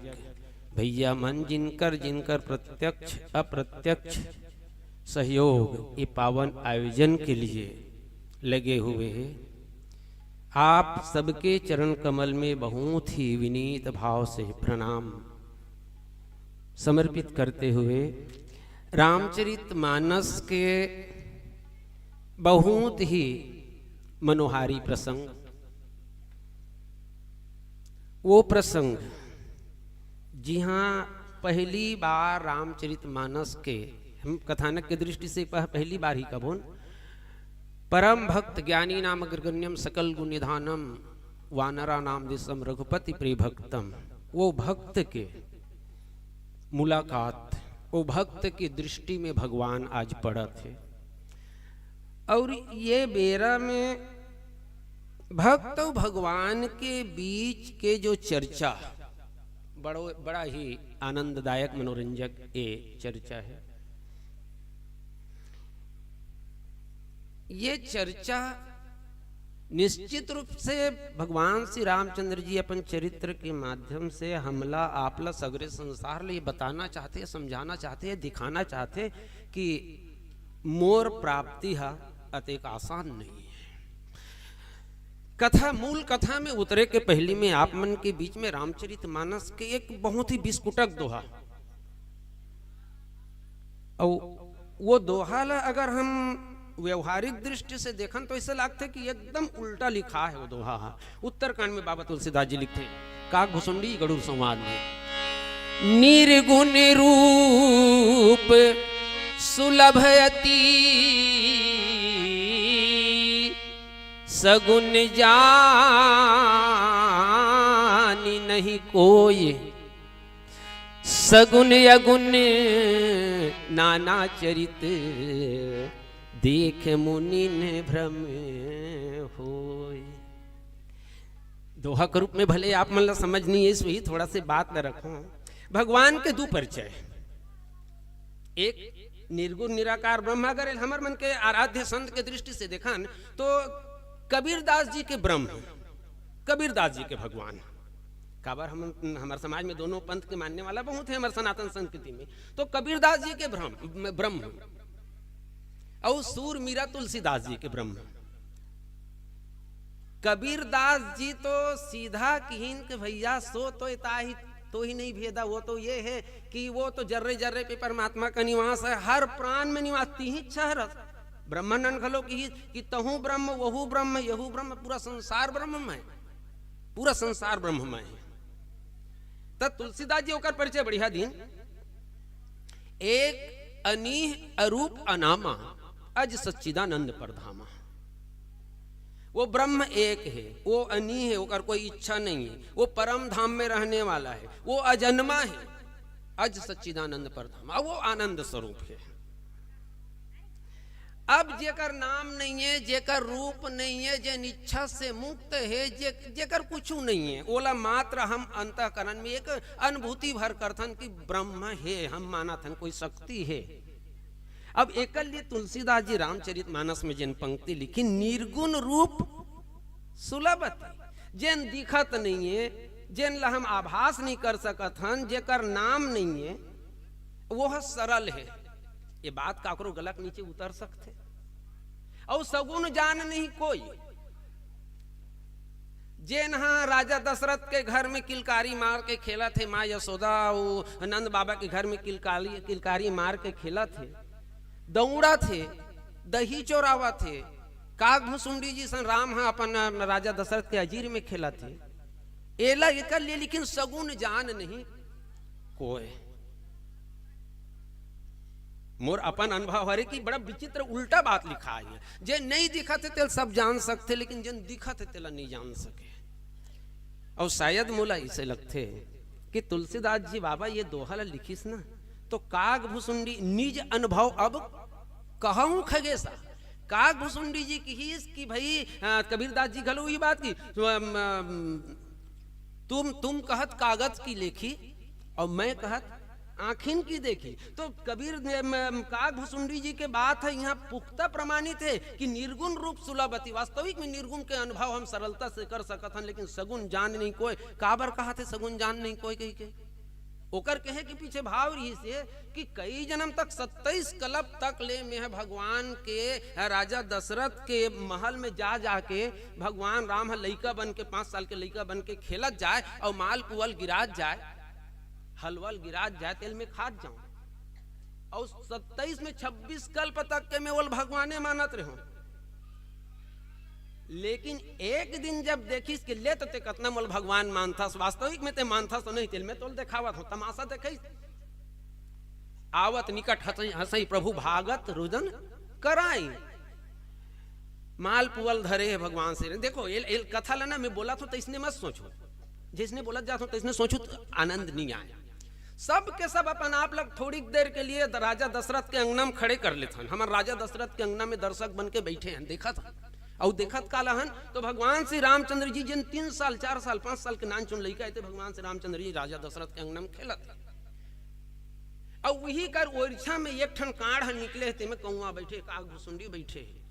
भैया मन, जिनकर जिनकर प्रत्यक्ष अप्रत्यक्ष सहयोग ये पावन आयोजन के लिए लगे हुए हैं। आप सबके चरण कमल में बहुत ही विनीत भाव से प्रणाम समर्पित करते हुए रामचरित मानस के बहुत ही मनोहारी प्रसंग, वो प्रसंग जिहाँ पहली बार रामचरित मानस के, हम कथानक के दृष्टि से पह-, पहली बार ही कबोन, परम भक्त ज्ञानी नाम अग्रगण्यम सकल गुण निधानम वानरा नाम दिसम रघुपति प्रिय भक्तम, वो भक्त के मुलाकात, वो भक्त की दृष्टि में भगवान आज पड़त हे। और ये बेरा में भक्त अउ भगवान के बीच के जो चर्चा, बड़ो, बड़ा ही आनंददायक, मनोरंजक ये चर्चा है। ये चर्चा निश्चित रूप से भगवान श्री रामचंद्र जी अपन चरित्र के माध्यम से हमला, आपला, सगरे संसार ल ये बताना चाहते, समझाना चाहते, दिखाना चाहते कि मोर प्राप्ति ह अतेक आसान नहीं है। कथा, मूल कथा में उतरे के पहली में आप मन के बीच में रामचरित मानस के एक बहुत ही बिस्कुटक दोहा, अउ वो दोहा ला अगर हम व्यवहारिक दृष्टि से देखन तो ऐसा लगथे कि एकदम उल्टा लिखा है वो दोहा हा। उत्तरकांड में बाबा तुलसीदास जी लिखथे, काक भुसुंडी गरुड़ संवाद में, निर्गुण रूप सुलभ अति सगुन जानी नहीं कोई, सगुन अगुन नाना चरित देख मुनिन भ्रम होय। दोहा के रूप में भले आप मन ला समझ नहीं है, इस वही थोड़ा से बात ला रखो। भगवान के दू परिचय, एक निर्गुण निराकार ब्रह्म, अगर हमर मन के आराध्य संत के दृष्टि से देखन, तो कबीरदास जी के ब्रह्म, कबीरदास जी के भगवान। काबर हम, हमर समाज में दोनों पंथ के मानने वाला बहुत है, हमर सनातन संस्कृति में। तो कबीरदास जी के ब्रह्म, ब्रह्म, और सूर मीरा तुलसीदास जी के ब्रह्म। कबीरदास जी तो सीधा किहिन के भैया, सो तो एता ही, तो ही नहीं भेदा, वो तो ये है कि वो तो जर्रे जर्रे पे परमात्मा का निवास है, हर प्राण में निवास, तिही छहरस। ब्रह्मानंद घलो किहिस कि तहु ब्रह्म, वहु ब्रह्म, यहु ब्रह्म, पूरा संसार ब्रह्ममय, पूरा संसार ब्रह्ममय है। त तुलसीदास जी ओकर परिचय बढ़िया दिन, एक अनीह अरूप अनामा, अज सच्चिदानंद परधामा। वो ब्रह्म एक है, वो अनीह है, ओकर कोई इच्छा नहीं है, वो परम धाम में रहने वाला है, वो अजन्मा है, अज सच्चिदानंद परधामा, वो आनंद स्वरूप है। अब जेकर नाम नहीं है, जेकर रूप नहीं है, जेन इच्छा से मुक्त है, जे, जेकर कुछु नहीं है, ओला मात्र हम अंतःकरण में एक अनुभूति भर करथन कि ब्रह्म है, हम मानत हन कोई शक्ति है। अब एकर लिए तुलसीदास जी रामचरित मानस में जेन पंक्ति लिखिन, निर्गुण रूप सुलभ अति, जेन दिखत नहीं है, जेन ला हम आभास नहीं कर सकत हन, जेकर नाम नहीं है, वो ह सरल है। ये बात काकरो गला के नीचे उतर सकथे। अउ सगुन जान नहीं कोई, जेन ह राजा दशरथ के घर में किलकारी मार के खेलत हे, माँ यशोदा अउ नंद बाबा के घर में किलकारी, किलकारी मार के खेलत हे, दौड़त हे, दही चोरावत हे, काग भुसुंडी जी सन राम ह अपन राजा दशरथ के अजीर में खेलत हे। एला एकर लिए लेकिन सगुन जान नहीं कोय। मोर अपन अनुभव हरे कि बड़ा विचित्र उल्टा बात लिखा है। जे नहीं दिखत हे तेल सब जान सकथे, लेकिन जेन दिखत हे तेला नहीं जान सके। और शायद मोला इसे लगथे कि तुलसीदास जी बाबा ये दोहा ला लिखिस ना, तो काग भुसुंडी निज अनुभव अब कहूं खगेसा। काग भुसुंडी जी किहिस कि भाई, अ, कबीरदास जी घलो ये बात की, अम, अम, तुम, तुम कहत कागज की लेखी और मैं कहत आँखिन की देखी। तो कबीर ने, म, काग भुसुंडी जी के बात है, यहाँ पुख्ता प्रमाणित है कि निर्गुण रूप सुलभ अति। वास्तविक में निर्गुण के अनुभव हम सरलता से कर सकत हन, लेकिन सगुन जान नहीं कोय। काबर कहत हे सगुन जान नहीं कोय कहिके? ओकर कहे के पीछे भाव रहिस हे कि कई जन्म तक, सत्ताईस कल्प तक ले मैं ह भगवान के, राजा दशरथ के महल में जा जाके भगवान राम ह लइका बन के, पाँच साल के लइका बन के खेलत जाय और माल पुअल गिरात जाय, हलवल गिरात जाय, तेल में खात जाऊं। और सत्ताईस में छब्बीस कल्प तक के मैं ओल भगवाने मानत रहूं। लेकिन एक दिन जब देखिस कि ले तो ते कतना मोल भगवान मानथस, वास्तविक में ते मानथस तो नहीं, तेल में तोल देखावत हूं, तमाशा देखइस। आवत निकट हंसई, हंसई प्रभु भागत रुदन कराई। माल पुअल धरे हे भगवान से। देखो, एल, एल कथा ला ना मैं बोलत हूं, तइसने मत सोचो। जइसने बोलत जात हूं, तइसने सोचो, तो आनंद नहीं आय। सब के सब अपन आप लग थोड़ी देर के लिए द-, राजा दशरथ के अंगना में खड़े कर लेथन। हमर राजा दशरथ के अंगना में दर्शक बन के बैठे हैं, देखत हन। अउ देखत का लहन, तो भगवान श्री रामचंद्र जी जिन तीन साल, चार साल, पाँच साल के नानचुन लइका हे, ते भगवान श्री रामचंद्र जी राजा दशरथ के अंगना में खेलत हे। अउ वही कर ओरछा में एक ठन कांड़ ह निकले हे, तेमे कौआ बैठे, काग भुसुंडी बैठे हे।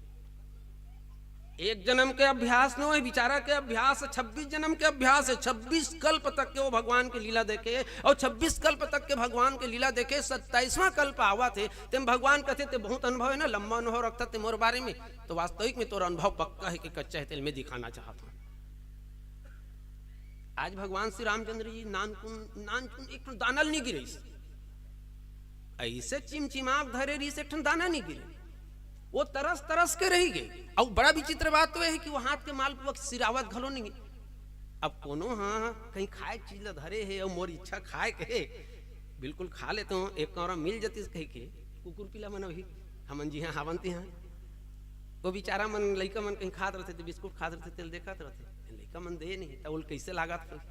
एक जन्म के अभ्यास न होय, बिचारा के अभ्यास, छब्बीस जन्म के अभ्यास हे। छब्बीस कल्प तक के वो भगवान के लीला देखे, और छब्बीस कल्प तक के भगवान के लीला देखे, सत्ताईसवां कल्प आवत हे, तेम भगवान कथे, "ते बहुत अनुभव हे ना, लंबा अनुभव रखता ते मोर बारे में, तो वास्तविक में तोर अनुभव पक्का हे कि कच्चा हे, तेल में दिखाना चाहत हूं।" आज भगवान श्री रामचंद्र जी नानकुन, नानकुन एक ठन दाना ल नहीं गिरे, ऐसे चिमचिमाक धरे रहिस, एक ठन दाना नहीं गिरे। वो तरस तरस के रह गए। अउ बड़ा विचित्र बात तो ये है कि वो हाथ के मालपुआ के सिरावत घलो नहीं। अब कोनो हाँ कहीं खाए के चीज ला धरे हे अउ मोर इच्छा खाए के हे, बिल्कुल खा लेते हो, एक कौरा मिल जतिस कह के कुकुर पीला मन अभी हमन जी हाँ हावन ते हाँ। वो बेचारा मन, लइका मन कहीं खात रहते, तो बिस्कुट खात रहते, तेल देखत रहते, लइका मन दे नहीं, तो ओल कैसे लागत होही?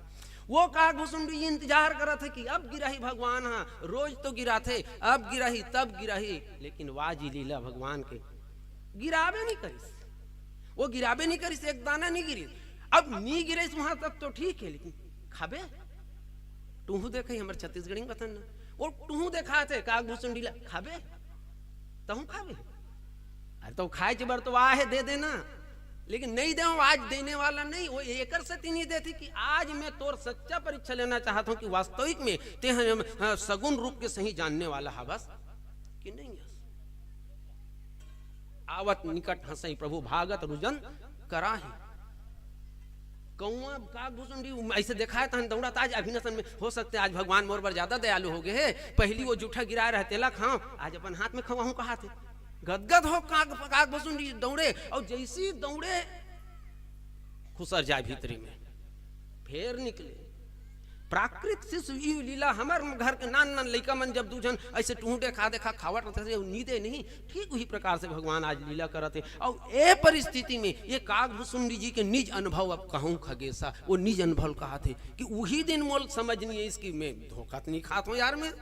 वो काग भुसुंडी इंतजार करत हे कि अब गिराही भगवान हा, रोज तो गिराथे, अब गिराही, तब गिराही, लेकिन वाह जी लीला भगवान के, गिराबे नहीं करिस। वो गिराबे नहीं करिस, एक दाना नहीं गिरिस। अब नहीं गिरिस वहां तक तो ठीक है, लेकिन खाबे? टूहू देखे, हमर छत्तीसगढ़ी में कथन ना, वो टूहू देखात हे, काग भुसुंडी ला खाबे? तहूं खाबे। अरे तो खाए बर तो आए हे, दे देना, लेकिन नहीं दे, आज देने वाला नहीं। वो एकर सेती नहीं देथे कि आज मैं तोर सच्चा परीक्षा लेना चाहत हूं कि वास्तविक में ते ह, ह, सगुन रूप के सही जानने वाला हवस कि नहीं हस। आवत निकट हंसई प्रभु भागत रुजन कराही। कौआ काग भुसुंडी ऐसे देखाए तहन दौड़त आज अभिनसन में, हो सकते आज भगवान मोर बर ज्यादा दयालु हो गए हे, पहली वो जूठा गिराए रहे तेला खाओ, आज अपन हाथ में खवाहूं कहाथे। गदगद हो काग, काग भुसुंडी दौड़े, और जैसी दौड़े खुसर जाए भीतरी में, फेर निकले। प्राकृत शिशु इव लीला, हमर घर के नान नान लइका मन जब दू झन ऐसे टूहू देखा देखा खावत रहते, नींदे नहीं, ठीक वही प्रकार से भगवान आज लीला करत हे। और ए परिस्थिति में ये काग भुसुंडी जी के निज अनुभव अब कहूं खगेसा, वो निज अनुभव कहाथे कि वही दिन मोल समझ नहीं है इसकी, मैं धोखा तो नहीं खात हूं यार, मैं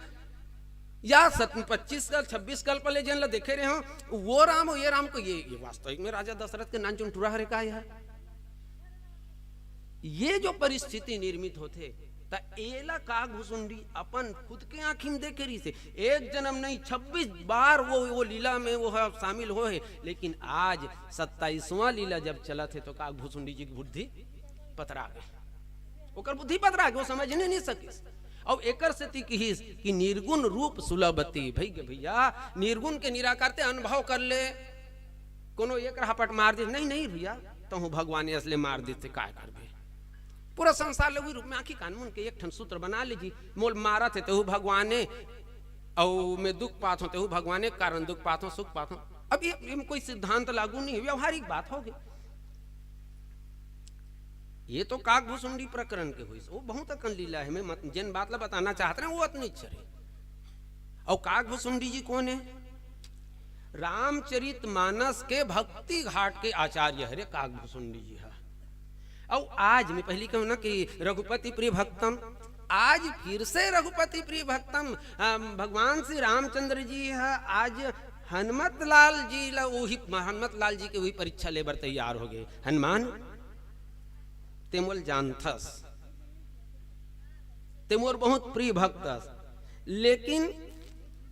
या सत-, पच्चीस कल, छब्बीस कल पहले जेन ला देखे रहे हो, वो राम हो, ये राम को, ये, ये वास्तविक में राजा दशरथ के नानचुन टुरा हरे का यार? ये जो परिस्थिति निर्मित होथे, त एला काग भुसुंडी अपन खुद के आंखी में देखे रहिसे। एक जन्म नहीं, छब्बीस बार वो, वो लीला में वो ह-, शामिल होहे, लेकिन आज सत्ताईसवां लीला जब चलत हे, तो काग भुसुंडी जी की बुद्धि पतरा गए, ओकर बुद्धि पतरा गए, वो समझ नहीं, नहीं सकिस। और एकर सेती किहिस कि निर्गुण रूप सुलभती। भई गे भैया, निर्गुण के निराकार ते अनुभव कर ले। कोनो एक रहपट मार दे, नहीं, नहीं भैया, तहूं भगवान असले मार देथे, काय करबे? पूरा संसार लघु रूप में आंखी कान मुन के एक ठन सूत्र बना लीजिए, मोल मारत हे तेहू भगवाने, अउ मैं दुख पात हूं तेहू भगवाने, कारण दुख पात हूं, सुख पात हूं। अब ये, ये कोई सिद्धांत लागू नहीं है, व्यवहारिक बात हो गई। ये तो कागभुसुंडी प्रकरण के होइस, वो बहुत अकन लीला है। मैं मत-, जेन बात ला बताना चाहत रहे, वो अतनी चरे। और कागभुसुंडी जी कौन है? रामचरित मानस के भक्ति घाट के आचार्य हरे कागभुसुंडी जी हा। और आज मैं पहली कहूं ना कि रघुपति प्रिय भक्तम, आज फिर से रघुपति प्रिय भक्तम, अम, भगवान श्री रामचंद्र जी हा आज हनुमत लाल जी ला, वही हनुमत लाल जी के वही परीक्षा लेबर तैयार हो गए। हनुमान, ते मोल जानथस, ते मोर बहुत प्रिय भक्त हस, लेकिन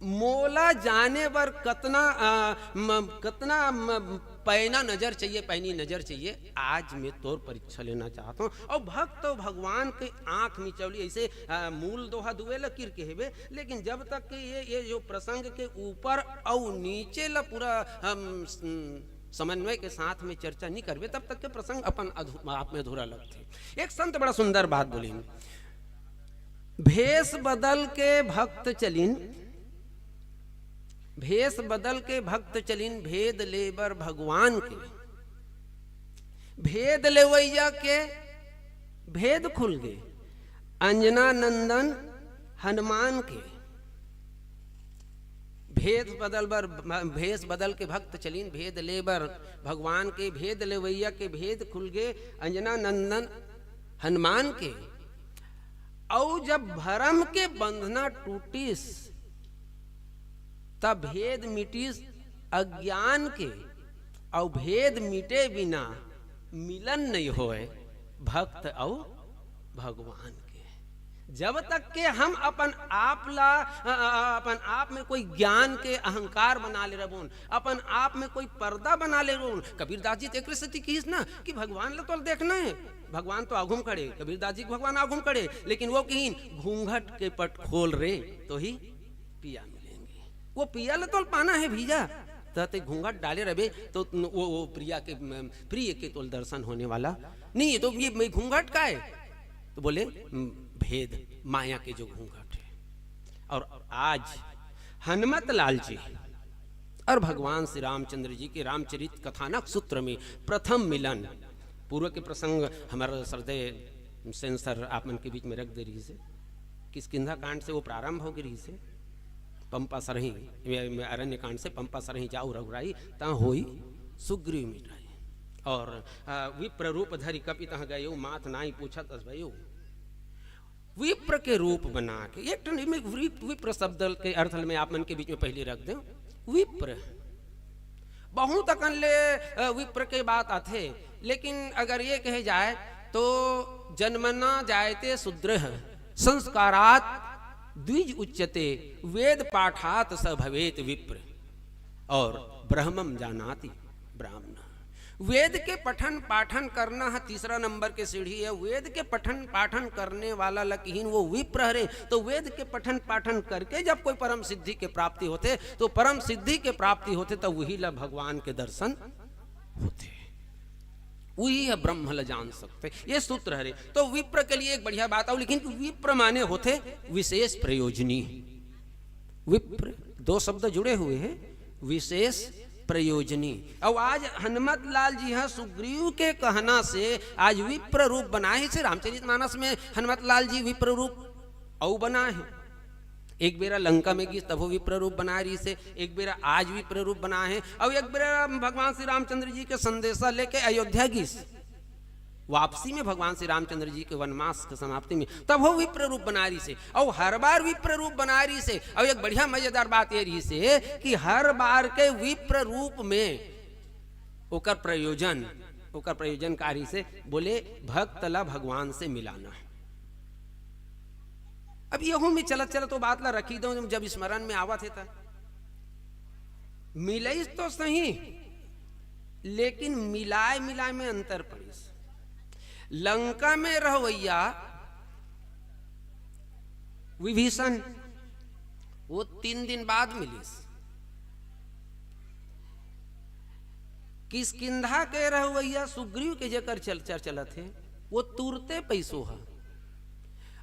मोला जाने बर कतना, अ, म-, कतना म-, पैना नजर चाहिए, पैनी नजर चाहिए। आज मैं तोर परीक्षा लेना चाहत हूं। और भक्त तो भगवान के आंख मिचौली ऐसे, अ, मूल दोहा दुए लकीर के हेबे, लेकिन जब तक के ये, ये जो प्रसंग के ऊपर और नीचे ला पूरा हम स-, समन्वय के साथ में चर्चा नहीं करबे, तब तक के प्रसंग अपन अधू-, आप में अधूरा लगथे। एक संत बड़ा सुंदर बात बोलिन, भेष बदल के भक्त चलिन, भेष बदल के भक्त चलिन, भेद लेबर भगवान के, भेद लेवैया के भेद खुल गे, अंजना नंदन हनुमान के। भेद बदल बर, भेष बदल के भक्त चलिन, भेद लेबर भगवान के, भेद लेवैया के भेद खुल गे, अंजना नंदन हनुमान के। अउ जब भरम के बंधना टूटिस, तब भेद मिटिस अज्ञान के, अउ भेद मिटे बिना मिलन नहीं होए भक्त अउ भगवान के। जब तक के हम अपन आप ला, अ, अ, अपन आप में कोई ज्ञान के अहंकार बना ले रहबोन, अपन आप में कोई पर्दा बना ले रहबोन, कबीरदास जी तो एकरे सेती किहिस ना कि भगवान ला तो देखना है, भगवान तो आघू म खड़े, कबीरदास जी के भगवान आघू म खड़े, लेकिन वो किहिन, "घूंघट के पट खोल रे, तो ही पिया मिलेंगे।" वो पिया ला तो पाना है भैया, त ते घूंघट डाले रहबे तो वो, वो प्रिया के, प्रिय के तोल दर्शन होने वाला नहीं है। तो ये मैं घूंघट का है? तो बोले, "भेद, माया के जो घूंघट है।" और आज हनुमत लाल जी और भगवान श्री रामचंद्र जी के रामचरित कथानक सूत्र में प्रथम मिलन, पूर्व के प्रसंग हमारा श्रद्धेय सेन सर आप मन के बीच में रख दे रहिसे, किष्किंधा कांड से वो प्रारंभ हो गई रहिसे, पंपा सरही, अरण्य कांड से पंपा सरही जाऊ रघुराई, ता होई सुग्रीव मिटाई। और, अ, विप्र रूप धरि कपि तह गयो, मात नाई पूछत अस भयो। विप्र के रूप बना के, एक ठन में विप-, विप्र शब्द के अर्थ ल मैं आप मन के बीच में पहले रख दें। विप्र, बहुत अकन ले, अ, विप्र के बात आथे, लेकिन अगर ये कहे जाए तो जन्मना जायते शूद्र, संस्कारात द्विज उच्यते, वेद पाठात स भवेत विप्र। और ब्रह्मम जानाति ब्राह्मण। वेद के पठन पाठन करना ह तीसरा नंबर के सीढ़ी हे। वेद के पठन पाठन करने वाला ल किहिन वो विप्र हरे, तो वेद के पठन पाठन करके जब कोई परम सिद्धि के प्राप्ति होथे, तो परम सिद्धि के प्राप्ति होथे, तो वही ल भगवान के दर्शन होथे, वही ह ब्रह्म ल जान सकथे। ये सूत्र हरे। तो विप्र के लिए एक बढ़िया बात आऊ, लेकिन विप्र माने होथे विशेष प्रयोजनी। विप्र, दो शब्द जुड़े हुए हैं, विशेष प्रयोजनी। अब आज हनुमत लाल जी ह सुग्रीव के कहना से आज विप्र रूप बनाए हे। रामचरित मानस में हनुमत लाल जी विप्र रूप अउ बनाए हे। एक बेरा लंका में गिस, तभो विप्र रूप बनाए रहिस हे, एक बेरा आज विप्र रूप बनाए हे, अउ एक बेरा भगवान श्री रामचंद्र जी के संदेशा लेके अयोध्या गिस। वापसी में भगवान श्री रामचंद्र जी के वनवास के समाप्ति में तभो विप्र रूप बनाए रहिस हे, अउ हर बार विप्र रूप बनाए रहिस हे। अउ एक बढ़िया मजेदार बात ये रहिस हे कि हर बार के विप्र रूप में ओकर प्रयोजन, ओकर प्रयोजन का रहिस हे, बोले, भक्त ला भगवान से मिलाना। अब यहू में चलत चलत वो बात ला रखी दो, जब स्मरण में आवत हे त मिलइस तो सही, लेकिन मिलाए मिलाए में अंतर पड़िस। लंका में रहवैया विभीषण वो तीन दिन बाद मिलिस। किष्किंधा के रहवैया सुग्रीव के जेकर चर्चा चलत हे, वो तुरते पइसो ह।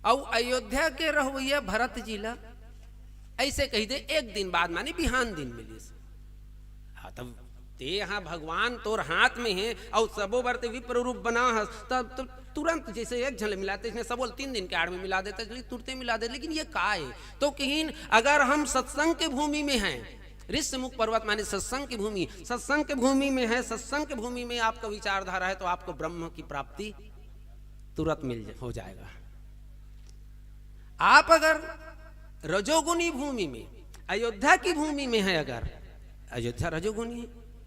अउ अयोध्या के रहवैया भरत जी ला अइसे कहि दे, एक दिन बाद, माने बिहान दिन मिलिस। हाँ, तब ते यहाँ भगवान तोर हाथ में हे, अउ सबो बर ते विप्र रूप बना हस, तब तो तुरंत जइसे एक झन ल मिलाथे, इसने सबो ल तीन दिन के आड़ में मिला देथे, इसलिए तुरते मिला देथे। लेकिन ये का हे? तो किहिन, अगर हम सत्संग के भूमि में हैं, ऋष्यमुख पर्वत माने सत्संग की भूमि, सत्संग के भूमि में है, सत्संग के भूमि में आपका विचारधारा है, तो आपको ब्रह्म की प्राप्ति तुरंत मिल जा-, हो जाएगा। आप अगर रजोगुणी भूमि में, अयोध्या की भूमि में है, अगर अयोध्या रजोगुणी है,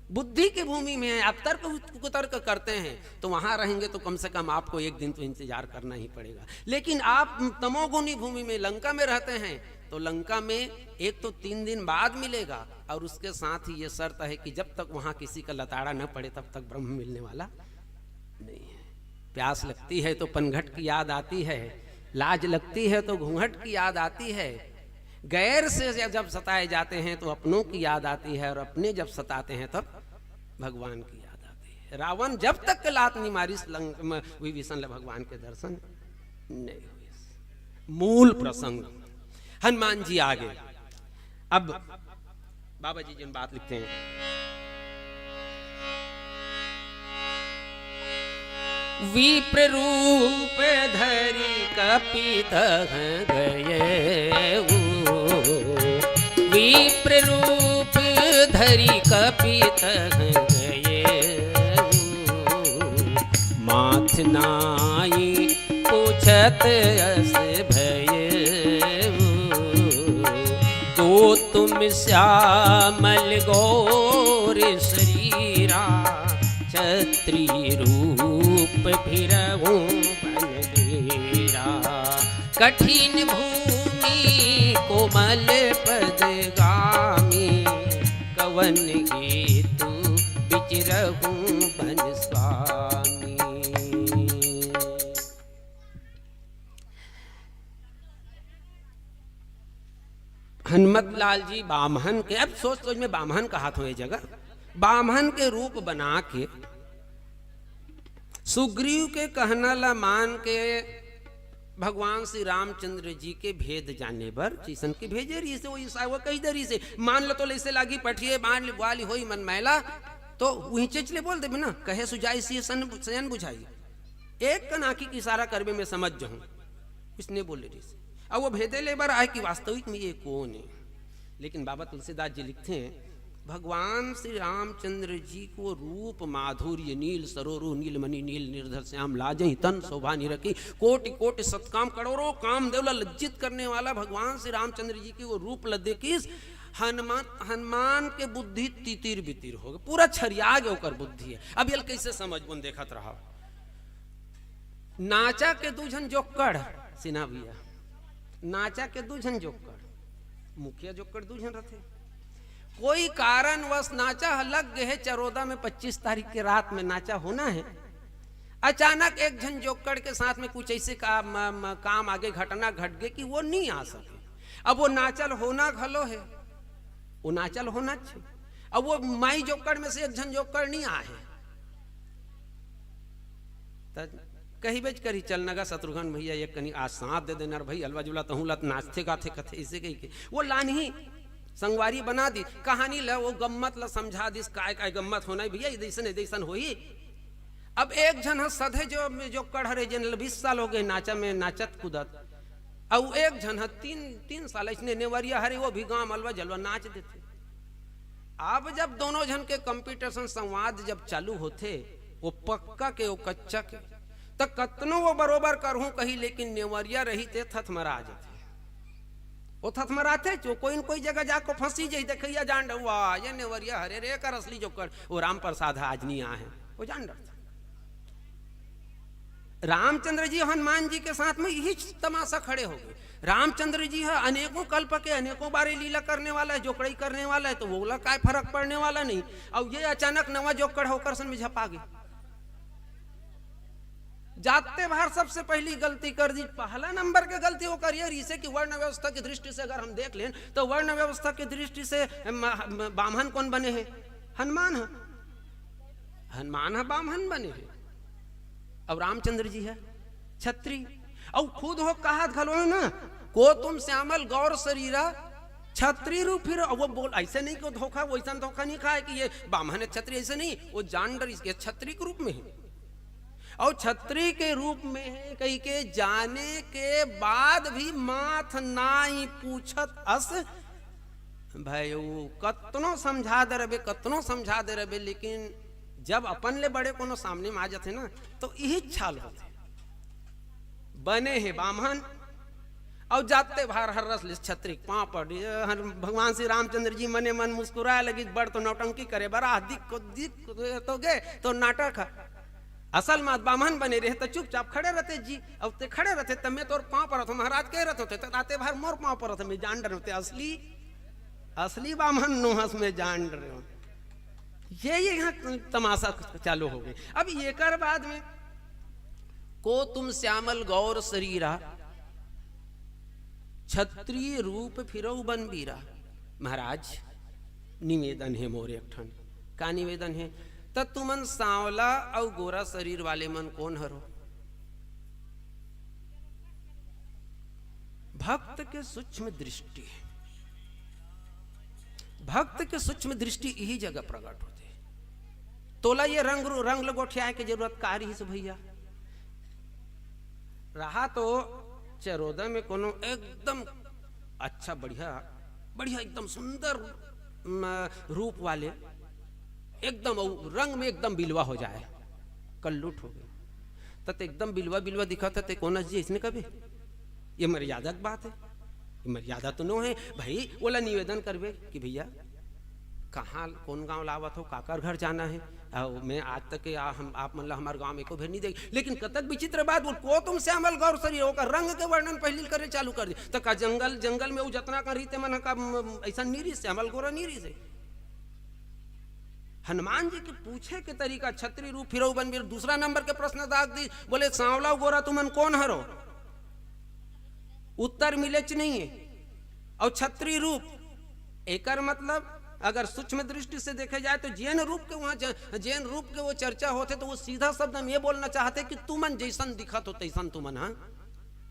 बुद्धि की भूमि में है, आप तर्क कुतर्क करते हैं, तो वहां रहेंगे तो कम से कम आपको एक दिन तो इंतजार करना ही पड़ेगा। लेकिन आप तमोगुणी भूमि में, लंका में रहते हैं, तो लंका में एक तो तीन दिन बाद मिलेगा, और उसके साथ ही ये शर्त है कि जब तक वहां किसी का लताड़ा न पड़े, तब तक ब्रह्म मिलने वाला नहीं है। प्यास लगती है तो पनघट की याद आती है, लाज लगती है तो घूंघट की याद आती है, गैर से जब सताए जाते हैं तो अपनों की याद आती है, और अपने जब सताते हैं तब भगवान की याद आती है। रावण जब तक लात नहीं मारिस लंक-, म-, विभीषण ल भगवान के दर्शन नहीं हुए। मूल प्रसंग हनुमान जी आगे। अब बाबा जी जिन बात लिखते हैं, विप्र रूप धरि कपितह गए, विप्र रूप धरि कपितह गए, माथ नाई पूछत अस भय। दो तुम श्यामल गौर शरीरा, छत्री रूप फिरहु बन बीरा। कठिन भूमि कोमल पद गामी, कवन हेतु बिचरहु बन स्वामी। हनुमत लाल जी बाम्हन के, अब सोच सोच में बाम्हन कहात हों ये जगह, बाम्हन के रूप बना के सुग्रीव के कहना ला मान के भगवान श्री रामचंद्र जी के भेद जाने बर जइसन के भेजे रहिस हे, वो ईसा वो कहि दे रहिस हे, मान ल तो लइसे लागी पठिए, मान ल ग्वाली होई मन मैला, तो उही चेच ले बोल देबे ना, कहे सुजाई सिय सन-, सयन बुझाई। एक कन आँखी के इशारा करबे, मैं समझ जाहूँ, इसने बोले रहिस। अब वो भेदे ले बर आए कि वास्तविक में ये कौन है। लेकिन बाबा तुलसीदास जी लिखते हैं, भगवान श्री रामचंद्र जी को रूप माधुर्य नील सरोरु नील मणि नील निर्धर श्याम लाजहि तन शोभा निरखी, कोटि कोटि सतकाम करोड़ों कामदेव ला लज्जित करने वाला भगवान श्री रामचंद्र जी के वो रूप ला देखिस, हनुमान, हनुमान के बुद्धि तितिर बितिर हो गे, पूरा छरिया गे ओकर बुद्धि हे। अब ये ल कइसे समझबो, देखत रहा। नाचा के दू झन जोक्कड़, सिन्हा भैया, नाचा के दू झन जोक्कड़, मुखिया जोक्कड़ दू झन रथे। कोई कारणवश नाचा ह लग गे हे, चरोदा में पच्चीस तारीख के रात में नाचा होना हे। अचानक एक झन जोक्कड़ के साथ में कुछ ऐसे का, म, म, काम आगे, घटना घट गे कि वो नहीं आ सके। अब वो नाचा ल होना घलो हे, वो नाचा ल होना हे। अब वो माई जोक्कड़ में से एक झन जोक्कड़ नहीं आए हे, त कहिबेच करी, "चल न गा शत्रुघ्न भैया, एक कनी आज साथ दे देना रे भाई, अलवा जुला तहूँ लत नाचथे गाथे कथे," ऐसे कही के वो लानही संगवारी बना दी। कहानी ल, वो गम्मत ल समझा दिस, काय काय गम्मत होना हे भैया, ये जैसन, ये जैसन होही। अब एक झन ह सधे जो, जोक्कड़ हरे, जेन ल बीस साल हो गे नाचा में नाचत कूदत, अउ एक झन ह तीन, तीन साल ऐसने नेवरिया हरे, वो भी गांव अलवा जलवा नाच देथे। अब जब दोनों झन के कंपटीशन, संवाद जब चालू होथे, वो पक्का के, वो कच्चा के, त कतनो वो बरोबर करहूं कही, लेकिन नेवरिया रही ते थथमरा जाथे। वो थथमराथे, जो कोई न कोई जगह जाके फंसी जाही, देखइया जान डर, "वाह, ये नेवरिया हरे रे, एकर असली जोक्कड़, वो राम प्रसाद ह, आज नहीं आए हे," वो जान डरथे। रामचंद्र जी हनुमान जी के साथ में यही तमाशा खड़े हो गे। रामचंद्र जी ह अनेकों कल्प के अनेकों बारे लीला करने वाला हे, जोकड़ई करने वाला हे, त वोला काय फरक पड़ने वाला नहीं। अउ ये अचानक नवा जोकड़ होकर सन में झपा गे। जाते भार सबसे पहली गलती कर दी, पहला नंबर के गलती वो करिए, इसे कि वर्ण व्यवस्था की दृष्टि से अगर हम देख लें, तो वर्ण व्यवस्था की दृष्टि से म-, म-, बाम्हन कोन बने हे? हनुमान ह। हनुमान ह बाम्हन बने हे, अउ रामचंद्र जी ह छत्री। अउ खुद हो कहत घलो हे ना, "को तुम श्यामल गौर शरीरा छत्री रूप फिर।" अउ वो बोल, ऐसे नहीं कि वो धोखा, वो ऐसा धोखा नहीं खाए कि ये बाम्हन हे छत्री, ऐसे नहीं, वो जान डर इसके छत्री के रूप में हे। अउ छत्री के रूप में हे कही के जाने के बाद भी माथ नाई पूछत अस भाई, वो कतनो समझा दे रबे, कतनो समझा दे रबे, लेकिन जब अपन ले बड़े कोनो सामने में आ जाथे ना, तो यही चाल होथे। बने हे बाम्हन, अउ जाते भार हर रस ले छत्री के पाँव पड़, ये हर भगवान श्री रामचंद्र जी मने मन मुस्कुराए लगी, बड़ तो नौटंकी करे बर आ, दिख को, दिख तो गे, तो नाटक हे। असल में बाम्हन बने रहे, त चुपचाप खड़े रहते जी, अउ ते खड़े रहते, त मैं तोर पाँव परत हों, महाराज कहे रहते होते, त आते भार मोर पाँव परत हों, मैं जान डर होते, असली, असली बाम्हन नोहस, मैं जान डर हों। ये, ये यहाँ तमाशा चालू हो गे। अब एकर बाद में, "को तुम श्यामल गौर शरीरा, छत्री रूप फिरौ बन बीरा।" महाराज, निवेदन हे मोर एक ठन। का निवेदन हे? त तुमन सांवला अउ गोरा शरीर वाले मन कोन हरो? भक्त के सूक्ष्म दृष्टि, भक्त के सूक्ष्म दृष्टि यही जगह प्रकट होथे। तोला ये रंग रू-, रंग ल गोठियाए के जरूरत का रहिस भैया? रहा तो चरोदा में कोनो एकदम अच्छा, बढ़िया, बढ़िया, एकदम सुंदर, म, रूप वाले, एकदम अउ रंग में एकदम बिलवा हो जाए, कल्लूठ हो गे, त ते एकदम बिलवा बिलवा दिखत हे, ते कोन अस जी अइसने कबे? ये मर्यादा के बात हे, ये मर्यादा तो नो हे भाई। ओला निवेदन करबे कि भैया, कहाँ, कोन गांव ल आवत हो, काकर घर जाना हे? अउ मैं आज तक के आ, हम, आप मन ला हमार गांव में एको भेर नहीं देख, लेकिन कतक विचित्र बात बोल, "को तुम श्यामल गौर शरीर", ओकर रंग के वर्णन पहली करे चालू कर दे। त का जंगल, जंगल में वो जतना कर रही ते मन ह का, म, ऐसा नहीं रही, श्यामल गोरा नहीं रही से? हनुमान जी के पूछे के तरीका, "छत्री रूप फिरौ बन बीर।" दूसरा नंबर के प्रश्न दाग दी, बोले, "सांवला गोरा तुमन कोन हरो?" उत्तर मिलेच नहीं हे। अउ छत्री रूप, एकर मतलब अगर सूक्ष्म दृष्टि से देखे जाए तो जेन रूप के वहाँ ज-, जेन रूप के वो चर्चा होथे तो वो सीधा शब्द में ये बोलना चाहथे कि तुमन जैसन दिखत हो तैसन तुमन ह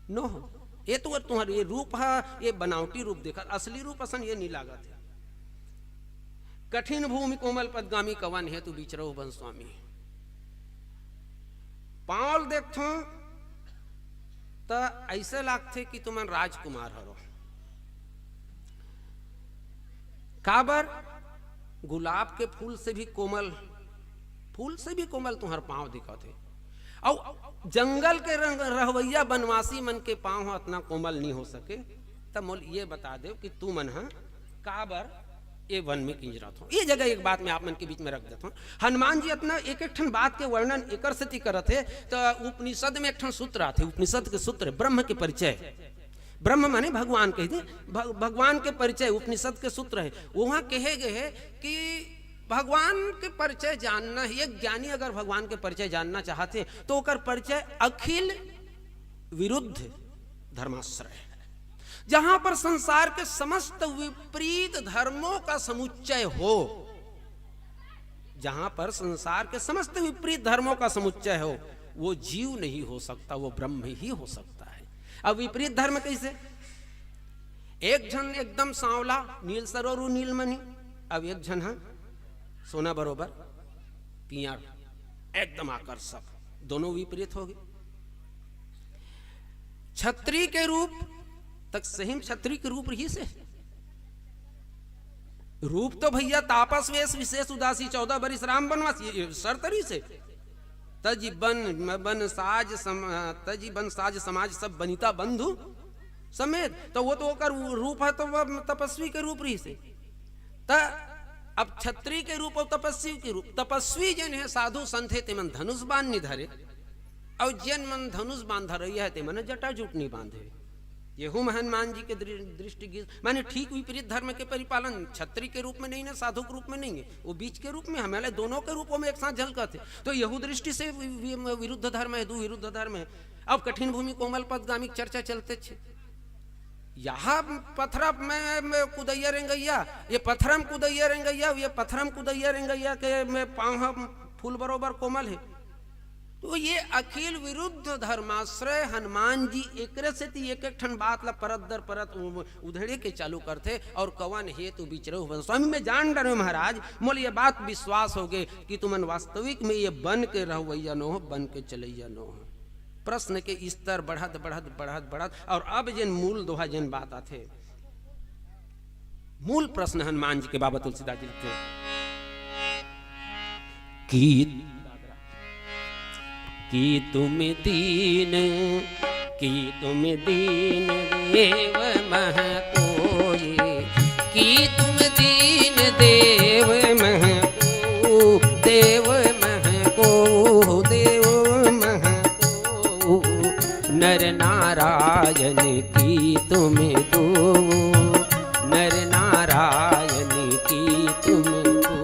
नो हो। ये तो तुम्हारे ये रूप ह, ये बनावटी रूप देखत, असली रूप असन ये नहीं लागत हे। कठिन भूमि कोमल पदगामी कवन हेतु बिचरौ बन स्वामी। पाँव ल देखथों त ऐसे लागथे कि तुमन राजकुमार हरो। काबर? गुलाब के फूल से भी कोमल, फूल से भी कोमल तुम्हार पाँव दिखत हे। अउ जंगल के रह-, रहवैया बनवासी मन के पाँव ह अतना कोमल नहीं हो सके। त मोल ये बता देव कि तुमन ह काबर ये वन में किंजरत हो। ये जगह एक बात मैं आप मन के बीच में रख देता हूँ। हनुमान जी अतना एक एक ठन बात के वर्णन एकर सेती करत हे, त उपनिषद में एक ठन सूत्र आथे, उपनिषद के सूत्र, ब्रह्म के परिचय। ब्रह्म माने भगवान कहिथे। भग-, भगवान के परिचय, उपनिषद के सूत्र हे, उहाँ कहे गे हे कि भगवान के परिचय जानना हे, एक ज्ञानी अगर भगवान के परिचय जानना चाहत हे, तो ओकर परिचय अखिल विरुद्ध धर्माश्रय, जहाँ पर संसार के समस्त विपरीत धर्मों का समुच्चय हो, जहाँ पर संसार के समस्त विपरीत धर्मों का समुच्चय हो, वो जीव नहीं हो सकता, वो ब्रह्म ही हो सकता है। अब विपरीत धर्म कैसे? एक झन एकदम सांवला, नील सरोरु नीलमणि, अब एक झन ह सोना बरोबर पियर, एकदम आकर्षक, दोनों विपरीत हो गे। छत्री के रूप तक सही म छत्री के रूप रहिसे। रूप तो भैया तापस वेश विशेष उदासी, चौदह बरिस राम बनवास, ये, ये शर्त रहिसे। तजि बन, बन साज सम-, तजि बन साज समाज सब बनिता बंधु समेत। तो वो तो ओकर रूप हे, तो वो तपस्वी के रूप रहिसे। त अब छत्री के रूप अउ तपस्वी के रूप, तपस्वी जेन हे, साधु संत हे, तेमन धनुष बाण नि धरे, अउ जेन मन धनुष बाण धरइया हे, तेमन जटा जूट नि बांधे। येहू म हनुमान जी के दृ-, दृष्टि गिस, माने ठीक विपरीत धर्म के परिपालन, छत्री के रूप में नहीं ना, साधु के रूप में नहीं हे, वो बीच के रूप में हे, हमला दोनों के रूपों में एक साथ झलकत हे। तो येहू दृष्टि से वि-, वि-, विरुद्ध धर्म हे, दू विरुद्ध धर्म हे। अब कठिन भूमि कोमल पदगामी के चर्चा चलते छे। यहाँ पथरा में, में कुदैया रेंगैया, ये पथरा में कुदैया रेंगैया, ये पथरा में कुदैया रेंगैया के में पाँव ह फूल बरोबर कोमल हे। तो ये अखिल विरुद्ध धर्माश्रय हनुमान जी एकरे सेती एक एक ठन बात ला परत दर परत उ-, उधेड़े के चालू करथे। और कवन हेतु बिचरहु बन स्वामी, मैं जान डरे महाराज, मोला ये बात विश्वास हो गे कि तुमन वास्तविक में ये बन के रहवैया नो हो, बन के चलैया नो हो। प्रश्न के स्तर बढ़त, बढ़त, बढ़त, बढ़त, और अब जेन मूल दोहा, जेन बात आथे, मूल प्रश्न हनुमान जी के बाबा तुलसीदास जी लिखथे कि, कि तुम दीन, कि तुम दीन देव मह कोई, कि तुम दीन देव मह को, देव मह को, देव मह को, नर नारायण की तुम दो, नर नारायण की तुम दो।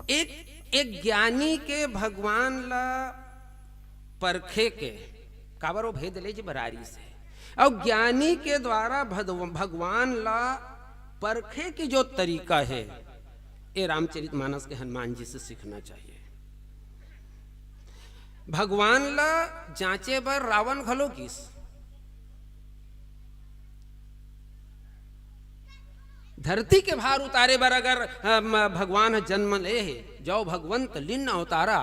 एक, एक ज्ञानी के भगवान ला परखे के, काबर वो भेद ले जे बरारी से, अउ ज्ञानी के द्वारा भगव-, भगवान ला परखे के जो तरीका हे, ए रामचरित मानस के हनुमान जी से सीखना चाहिए। भगवान ला जांचे बर रावण घलो गिस। धरती के भार उतारे बर अगर, अम, भगवान ह जन्म ले हे, जौ भगवंत लीन अवतारा,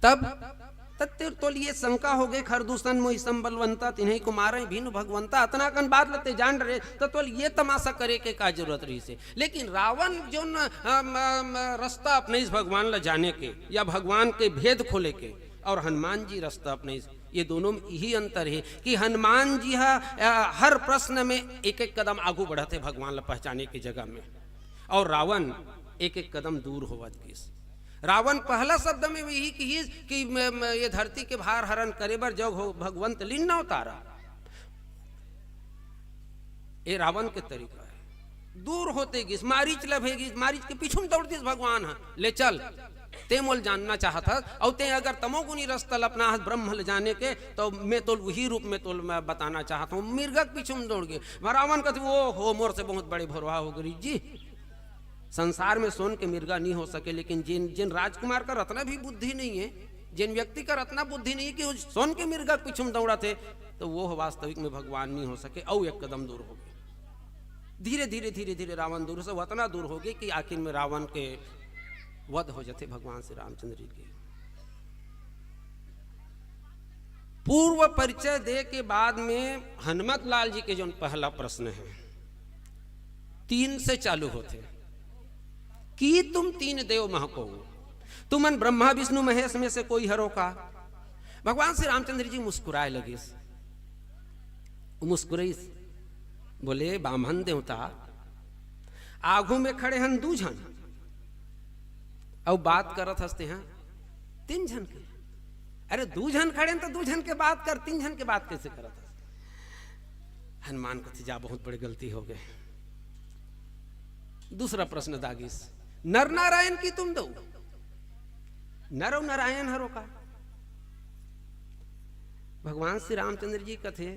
तब तब ते तोल ये शंका हो गे, खरदूषण मोहि सम बलवंता, तिन्हीं को मारे भीनु भगवंता, अतना कन बात ल ते जान रहे, त तोल ये तमाशा करे के का जरूरत रहिसे? लेकिन रावण जोन, अम, अम, रास्ता अपनइस भगवान ल जाने के या भगवान के भेद खोले के, और हनुमान जी रास्ता अपनइस, ये दोनों में यही अंतर हे कि हनुमान जी ह, अ, हर प्रश्न में एक एक कदम आगू बढ़त हे भगवान ल पहचाने के जगह में, और रावण एक एक कदम दूर होवत गिस। रावण पहला शब्द में यही किहिस कि म-, म-, ये धरती के भार हरण करे बर जग हो भगवंत लीन अवतारा। ए रावण के तरीका हे। दूर होते गिस, मारीच ल भेगिस, मारीच के पीछू में दौड़ दिस भगवान ह, "ले चल, ते मोल जानना चाहत हस, अउ ते अगर तमोगुनी रस्ता ल अपना हस ब्रह्म ल जाने के, तो मैं तोल उही रूप में तोल मैं बताना चाहत हूँ।" मिर्गा के पीछू में दौड़ गे। रावण कहते, "ओ हो, मोर से बहुत बड़े भोरवा हो गे जी।" संसार में सोन के मिर्गा नहीं हो सके, लेकिन जिन, जिन राजकुमार का रतना भी बुद्धि नहीं है, जिन व्यक्ति का रतना बुद्धि नहीं है कि वो सोन के मिर्गा के पीछू में दौड़त हे, तो वो वास्तविक में भगवान नहीं हो सके। अउ एक कदम दूर हो गे। धीरे, धीरे, धीरे, धीरे रावण दूर से वतना दूर हो गे कि आखिर में रावण के वध हो जाथे भगवान श्री रामचंद्र जी के। पूर्व परिचय दे के बाद में हनुमत लाल जी के जोन पहला प्रश्न हे, तीन से चालू होथे कि तुम तीन देव मह को, तुमन ब्रह्मा विष्णु महेश में से कोई हरो का? भगवान श्री रामचंद्र जी मुस्कुराए लगिस। वो मुस्कुराइस, बोले, "बामन देवता, आघू में खड़े हन दू झन, अउ बात करत हस तेहा तीन झन के।" अरे, दू झन खड़े हैं तो दू झन के बात कर, तीन झन के बात कैसे करत हस? हनुमान कथे, जा, बहुत बड़ी गलती हो गए। दूसरा प्रश्न दागिस, नर नारायण की तुम दो, नर अउ नारायण हरो का? भगवान श्री रामचंद्र जी कथे,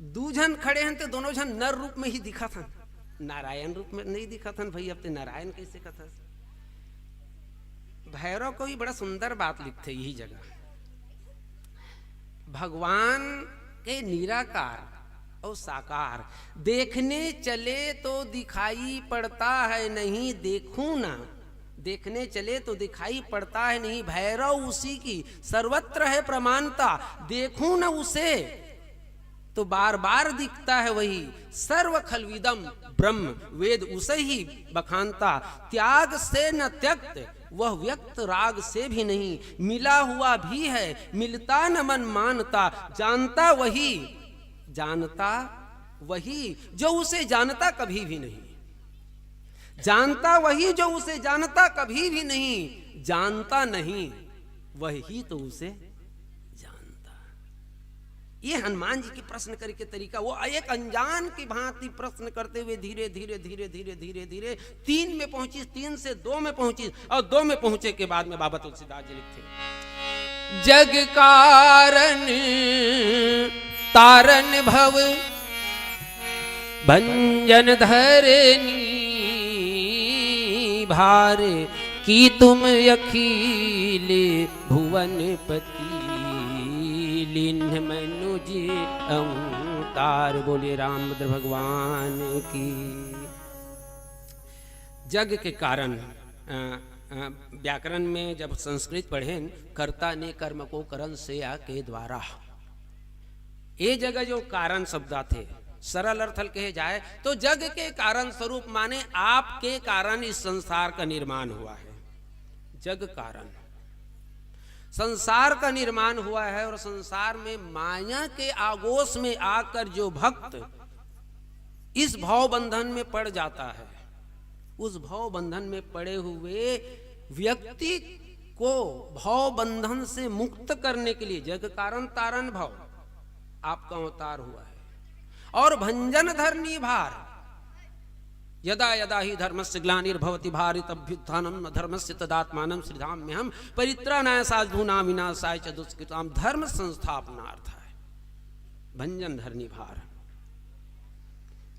दू झन खड़े हन तो दोनों झन नर रूप में ही दिखत हन, नारायण रूप में नहीं दिखत हन। भाई, अब ते नारायण कैसे कथस? भैरव कवि बड़ा सुंदर बात लिखथे यही जगह, भगवान के निराकार और साकार। देखने चले तो दिखाई पड़ता है नहीं, देखूं ना। देखने चले तो दिखाई पड़ता है नहीं, भैरव उसी की सर्वत्र है प्रमाणता। देखूं न उसे तो बार बार दिखता है वही। सर्व खलविदम ब्रह्म, वेद उसे ही बखानता। त्याग से न त्यक्त, वह व्यक्त राग से भी नहीं। मिला हुआ भी है, मिलता न मन मानता। जानता वही, जानता वही जो उसे जानता कभी भी नहीं। जानता वही जो उसे जानता कभी भी नहीं। जानता नहीं वही तो उसे जानता। ये हनुमान जी के प्रश्न करे के तरीका, वो एक अनजान की भांति प्रश्न करते हुए धीरे धीरे धीरे धीरे धीरे धीरे तीन में पहुंची, तीन से दो में पहुंची, और दो में पहुंचे के बाद में बाबा तुलसीदास जी लिखते, जग कारण तारण भव भंजन धरनी भार, की तुम अखिल भुवन पति लिन्ह मनुज अवतार। बोले रामभद्र भगवान की। जग के कारण, अ, अ, व्याकरण में जब संस्कृत पढ़ेन, कर्ता ने कर्म को करण से या के द्वारा। ये जगह जो कारण शब्द आथे, सरल अर्थ ल कहे जाए तो जग के कारण स्वरूप माने आपके कारण इस संसार का निर्माण हुआ है। जग कारण संसार का निर्माण हुआ है और संसार में माया के आगोश में आकर जो भक्त इस भव बंधन में पड़ जाता है, उस भव बंधन में पड़े हुए व्यक्ति को भव बंधन से मुक्त करने के लिए जग कारण तारण भव आपका अवतार हुआ है। और भंजन धरनी भार, यदा यदा ही धर्मस्य ग्लानिर्भवति भारत अभ्युत्थानम अधर्मस्य तदात्मानम सृजाम्यहम परित्राणाय साधूनाम विनाशाय च दुष्कृताम। धर्म संस्थापनार्थ है भंजन धरनी भार।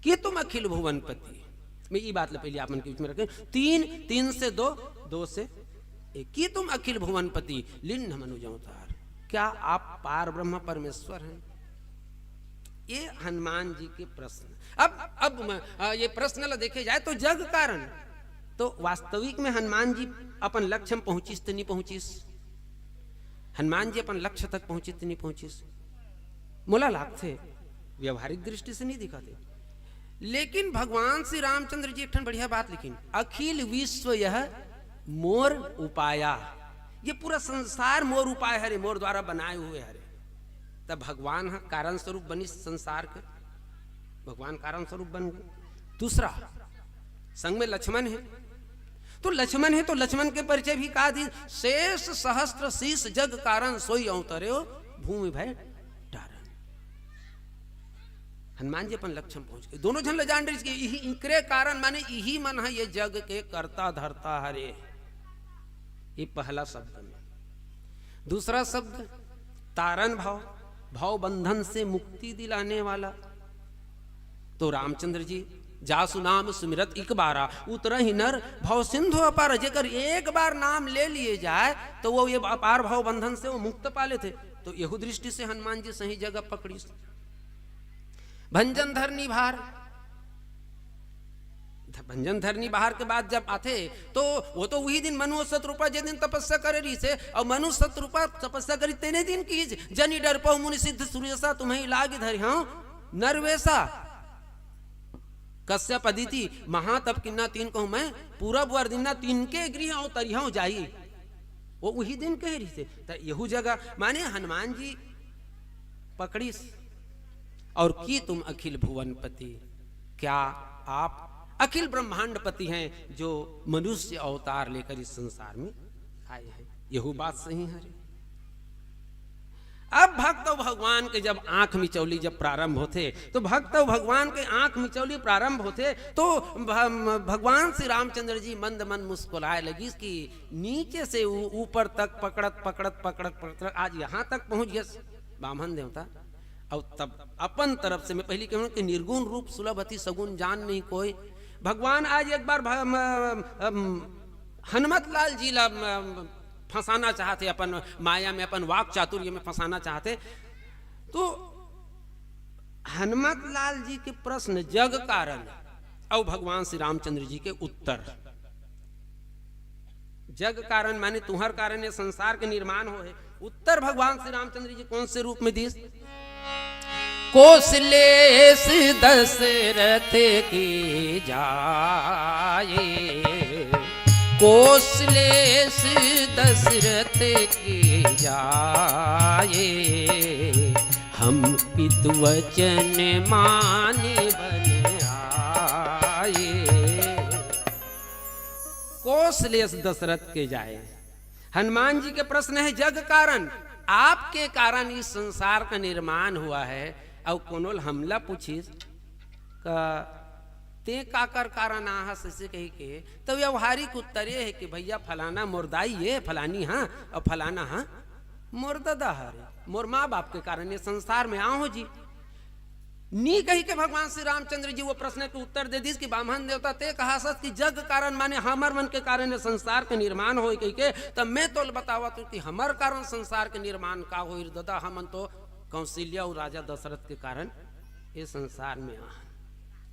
कि तुम अखिल भुवनपति, मैं ये बात ला पहले आप मन के बीच में रखें, तीन, तीन से दो, दो से एक, कि तुम अखिल भुवनपति लिन्ह मनुज अवतार। क्या आप पार ब्रह्म परमेश्वर हैं? ये हनुमान जी के प्रश्न। अब, अब म-, आ, ये प्रश्न ला देखे जाए तो जग कारण, तो वास्तविक में हनुमान जी अपन लक्ष्य में पहुंचिस त नहीं पहुंचिस? हनुमान जी अपन लक्ष्य तक पहुंचिस त नहीं पहुंचिस? मोला लागथे, व्यवहारिक दृष्टि से नहीं दिखाथे। लेकिन भगवान श्री रामचंद्र जी एक ठन बढ़िया बात लिखिन, अखिल विश्व यह मोर उपाया, ये पूरा संसार मोर उपाय हरे, मोर द्वारा बनाए हुए हरे। तब भगवान ह कारण स्वरूप बनिस संसार के, भगवान कारण स्वरूप बन गए। दूसरा, संग में लक्ष्मण है, तो लक्ष्मण है तो लक्ष्मण के परिचय भी का दी, शेष सहस्त्र शीश जग कारण सोई अवतर्यो भूमि भय टारन। हनुमान जी अपन लक्ष्य में पहुंच गए, दोनों झन ल जान रहिस कि इही, इकरे कारण माने इही मन ह ये जग के कर्ता धर्ता हरे। ये पहला शब्द में। दूसरा शब्द तारण भाव, भाव बंधन से मुक्ति दिलाने वाला। तो रामचंद्र जी, जासु नाम सुमिरत इक बारा उतरहि नर भव सिंधु अपार। जेकर एक बार नाम ले लिए जाए तो वो ये अपार भाव बंधन से वो मुक्त पा लेथे। तो यहू दृष्टि से हनुमान जी सही जगह पकड़िस। भंजन धरनी भार, ध-, भंजन धरनी भार के बाद जब आथे तो वो तो वही दिन मनु अउ शतरूपा जे दिन तपस्या करे रहिसे, अउ मनु शतरूपा तपस्या करी तेने दिन की, जनि डरपहु मुनि सिद्ध सुरयसा तुम्हें लाग धरिहौं नरवेसा। कश्यप अदिति महातप किन्ना तिनकहूं मैं, पूरब वर दिन्ना तिनके गृह अवतरिहौं जाई। वो वही दिन कहे रहिसे। त यहू जगह माने हनुमान जी पकड़िस। और कि तुम अखिल भुवनपति, क्या आप अखिल ब्रह्मांडपति हैं जो मनुष्य अवतार लेकर इस संसार में आए हैं? यहू बात सही है रे। अब भक्त अउ भगवान के जब आंख मिचौली जब प्रारंभ होथे, तो भक्त अउ भगवान के आंख मिचौली प्रारंभ होथे, तो भ-, भगवान श्री रामचंद्र जी मंद मन मुस्कुराए लगिस कि नीचे से ऊ-, ऊपर तक पकड़त, पकड़त, पकड़त, पकड़त आज यहां तक पहुंच गए बामन देवता। अउ तब अपन तरफ से मैं पहली कहूं कि निर्गुण रूप सुलभ अति सगुण जान नहीं कोई। भगवान आज एक बार भ-, म-, अम, हनुमत लाल जी ला, म-, फंसाना चाहते, अपन माया में, अपन वाक चातुर्य में फंसाना चाहते। तो हनुमत लाल जी के प्रश्न, जग कारण, अउ भगवान श्री रामचंद्र जी के उत्तर। जग कारण माने तुहर कारण ये संसार के निर्माण होहे। उत्तर भगवान श्री रामचंद्र जी कौन से रूप में दिस? कोसलेस दशरथ की जाए, कोसलेस दशरथ की जाए, हम पितु वचन मानि बन आए। कोसलेस दशरथ के जाए। हनुमान जी के प्रश्न है, जग कारण, आपके कारण इस संसार का निर्माण हुआ है। अउ कोनो ल हमला पूछिस का, ते काकर कारण आहस, ऐसे कही के, तो व्यवहारिक उत्तर ये है कि भैया, फलाना मोर दाई ये, फलानी हाँ, अउ फलाना हाँ मोर ददा हरे, मोर माँ बाप के कारण ये संसार में आहो जी। नी कही के भगवान श्री रामचंद्र जी वो प्रश्न के उत्तर दे दिस कि बामन देवता, ते कहासस कि जग कारण माने हमर मन के कारण ये संसार के निर्माण होय कही के, तब मैं तोल बतावत हूँ कि हमर कारण संसार के निर्माण का होय रे ददा, हमन तो कौशल्या अउ राजा दशरथ के कारण ये संसार में आ,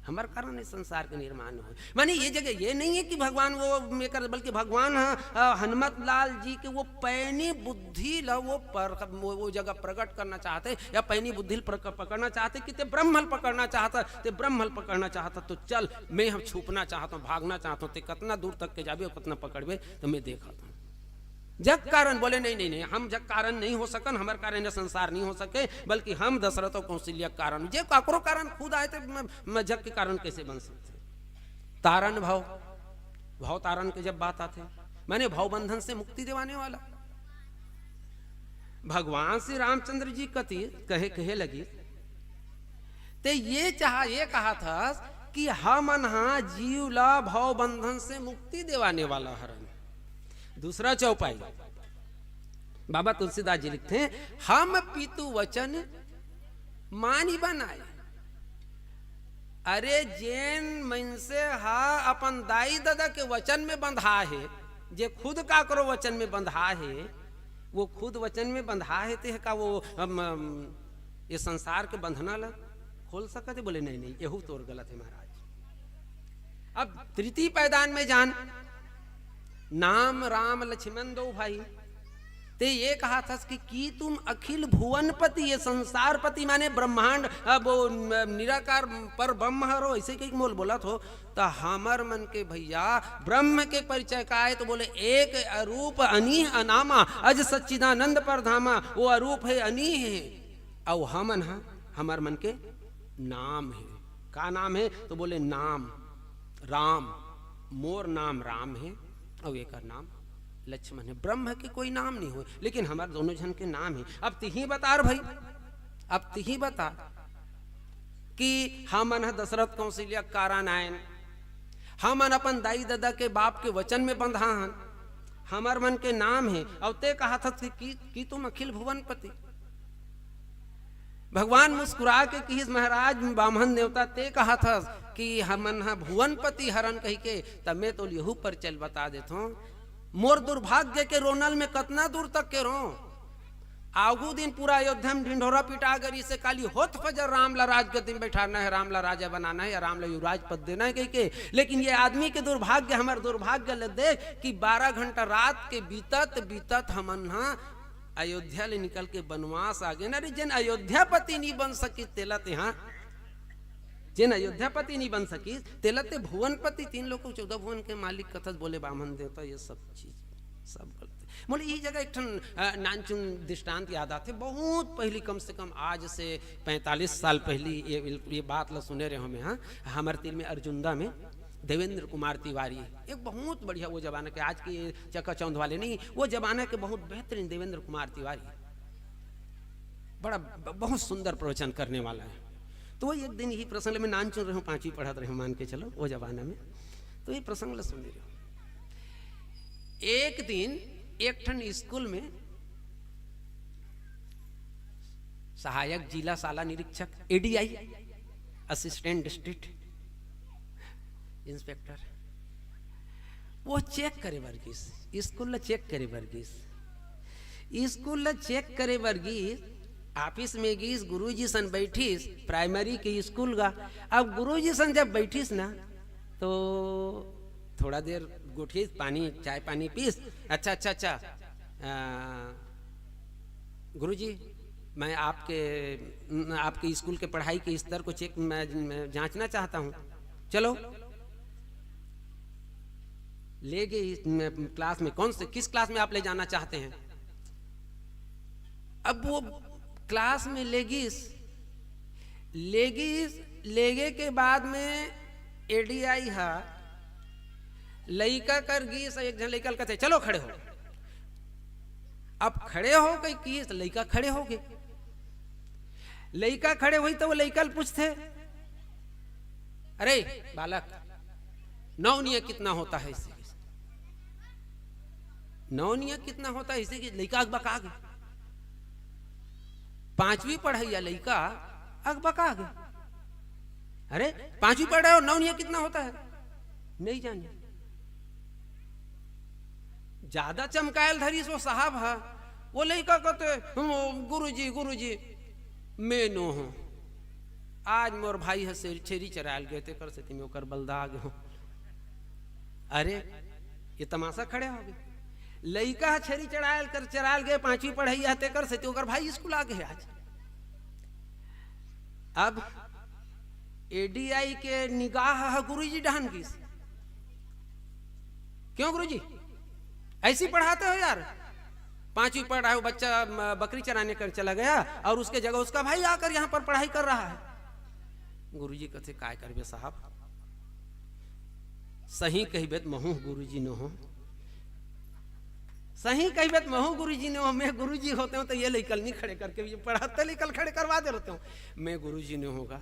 हमर कारण ये संसार के निर्माण होय। माने ये जगह ये नहीं है कि भगवान वो में कर, बल्कि भगवान ह-, अ, हनुमत लाल जी के वो पैनी बुद्धि ला वो पर, वो, वो जगह प्रकट करना चाहते या पैनी बुद्धि ल प्रक-, पकड़ना चाहते कि ते ब्रह्म ल पकड़ना चाहता, ते ब्रह्म ल पकड़ना चाहता तो चल, मैं हम छुपना चाहता हूँ, भागना चाहता हूँ, ते कितना दूर तक के जाबे और कितना पकड़बे तो मैं देखा था। जग कारण बोले, नहीं, नहीं, नहीं, हम जग कारण नहीं हो सकन, हमर कारण ये संसार नहीं हो सके, बल्कि हम दशरथ अउ कौशल्या के कारण, जे काकरो कारण खुद आए तो म-, म-, जग के कारण कैसे बन सकते? तारण भव, भव तारण के जब बात आथे, माने भव बंधन से मुक्ति दिवाने वाला। भगवान श्री रामचंद्र जी कति कहे, कहे लगी, ते ये चाहा, ये कहा था कि हमन हा जीव ला भव बंधन से मुक्ति दिवाने वाला हरन। दूसरा चौपाई, बाबा तुलसीदास जी लिखते हैं, हम पितु वचन मानि बनाए। अरे, जेन मनसे हा अपन दाई ददा के वचन में बंधा हे, जे खुद काकरो वचन में बंधा हे, वो खुद वचन में बंधा हे, ते का वो, अम, अम, ये संसार के बंधना ला खोल सकत हे? बोले, नहीं, नहीं, यहू तोर गलत है महाराज। अब तृतीय पैदान में जान, नाम राम लक्ष्मण दो भाई, ते ये कहा था कि, कि तुम अखिल भुवनपति, ये संसारपति माने ब्रह्मांड, अब वो न-, निराकार पर ब्रह्म हरो, ऐसे कहीं मोल बोला थो, तो हमर मन के भैया ब्रह्म के परिचय का है? तो बोले, एक अरूप अनीह अनामा, अज सच्चिदानंद परधामा, वो अरूप है, अनीह है, अउ हमन ह, हमर मन के नाम हे। का नाम हे? तो बोले, नाम राम, मोर नाम राम हे, अउ एकर नाम लक्ष्मण हे। ब्रह्म के कोई नाम नहीं होय, लेकिन हमर दोनों झन के नाम हे। अब तिही बता रे भाई, अब तिही बता कि हमन ह दशरथ कौशल्या के कारण आयन, हमन अपन दाई ददा के बाप के वचन में बंधा हन, हमर मन के नाम हे, अउ ते कहा था कि, कि, कि तुम अखिल भुवनपति। भगवान मुस्कुरा के किहिस, महाराज बामन देवता, ते कहा था कि हमन ह भुवनपति हरन कही के, तब मैं तो यहू पर चल बता देथों। मोर दुर्भाग्य के रोनल में कतना दूर तक के रो। आगू दिन पूरा अयोध्या में ढिंढोरा पिटा गरी से काली होत फजर राम ला राजगद्दी में बैठाना है, राम ला राजा बनाना है या राम ला युवराज पद देना है कही के। लेकिन ये आदमी के दुर्भाग्य, हमर दुर्भाग्य ले देख कि बारह घंटा रात के बीतत बीतत हमन ह अयोध्या ले निकल के बनवास आ गए ना रे। जेन अयोध्यापति नहीं बन सकी तेला ते, हाँ, जेन अयोध्यापति नहीं बन सकी तेला ते भुवनपति, तीन लोक चौदह भुवन के मालिक कथस, बोले बामन देवता, ये सब चीज सब गलत है। बोले, यही जगह एक ठन, अ, नानचुन दृष्टांत याद आथे। बहुत पहली, कम से कम आज से पैंतालीस साल पहली ये, ये बात ला सुने रहे हमें, हाँ, हमर तीर में अर्जुंदा में देवेंद्र कुमार तिवारी, एक बहुत बढ़िया, वो जमाना के, आज के चकाचौंध वाले नहीं, वो जमाना के बहुत बेहतरीन देवेंद्र कुमार तिवारी। बड़ा ब-, बहुत सुंदर प्रवचन करने वाला है। तो वो एक दिन यही प्रसंग में नान चुन रहे हूँ, पांचवी पढ़त रहे हूँ, मान के चलो, वो जमाना में। तो ये प्रसंग ला सुन रहे हो। एक दिन एक ठन स्कूल में सहायक जिला शाला निरीक्षक, एडीआई, असिस्टेंट डिस्ट्रिक्ट इंस्पेक्टर, वो चेक करे बर गिस, स्कूल ला चेक करे बर गिस। स्कूल ला चेक करे बर गिस, ऑफिस में गिस, गुरुजी सन बैठिस, प्राइमरी के स्कूल गा। अब गुरुजी सन जब बैठिस ना, तो थोड़ा देर गोठिस, पानी, चाय पानी पीस। "अच्छा, अच्छा, अच्छा, आ, गुरुजी, मैं आपके, आपके स्कूल के पढ़ाई के स्तर को चेक, मैं, मैं जांचना चाहता हूँ।" चलो, ले गए इस, म-, क्लास में, कौन से, किस क्लास में आप ले जाना चाहते हैं? अब वो क्लास में ले गिस, ले गिस, लेगे के बाद में एडीआई हा लइका कर गिस, एक झन लइका ल कथे, "चलो खड़े हो।" अब खड़े हो गए कि लइका खड़े हो गए। लइका खड़े हुई तो वो लइका ल पूछथे, "अरे बालक, नौ निया कितना होता है?" इसे, "नौ निया कितना होता है?" इसे कि लइका अकबका गे। पांचवी पढ़इया लइका अकबका गे। "अरे, पांचवी पढ़ रहे हो, नौ निया कितना होता है?" "नहीं जाने।" ज्यादा चमकायल धरिस वो साहब हा, वो लइका कथे, "हम्म, गुरुजी, गुरुजी, मैं नो हूँ। आज मोर भाई ह छेरी चरायल गे, तेकर सेती मैं ओकर बलदा आ गे हूँ।" अरे, ये तमाशा खड़े हो गे। लइका ह छेरी चरायल कर, चरायल गे, पांचवी पढ़इया ह, तेकर सेती ओकर भाई स्कूल आ गे आज। अब एडीआई के निगाह ह गुरुजी डहन गिस। "क्यों गुरुजी, ऐसी पढ़ाते हो यार? पांचवी पढ़ रहा है वो बच्चा, म, बकरी चराने कर चला गया और उसके जगह उसका भाई आकर यहाँ पर पढ़ाई कर रहा है।" गुरुजी कथे, "काय करबे साहब, सही कहिबे त महूँ गुरुजी नो हूँ, सही कहिबे त महूँ गुरुजी नो हूँ। मैं गुरुजी होते हूँ तो ये लइका ल नी खड़े करके, ये पढ़ाते लइका ल खड़े करवा दे रहते हूँ। मैं गुरुजी नो हूँ गा,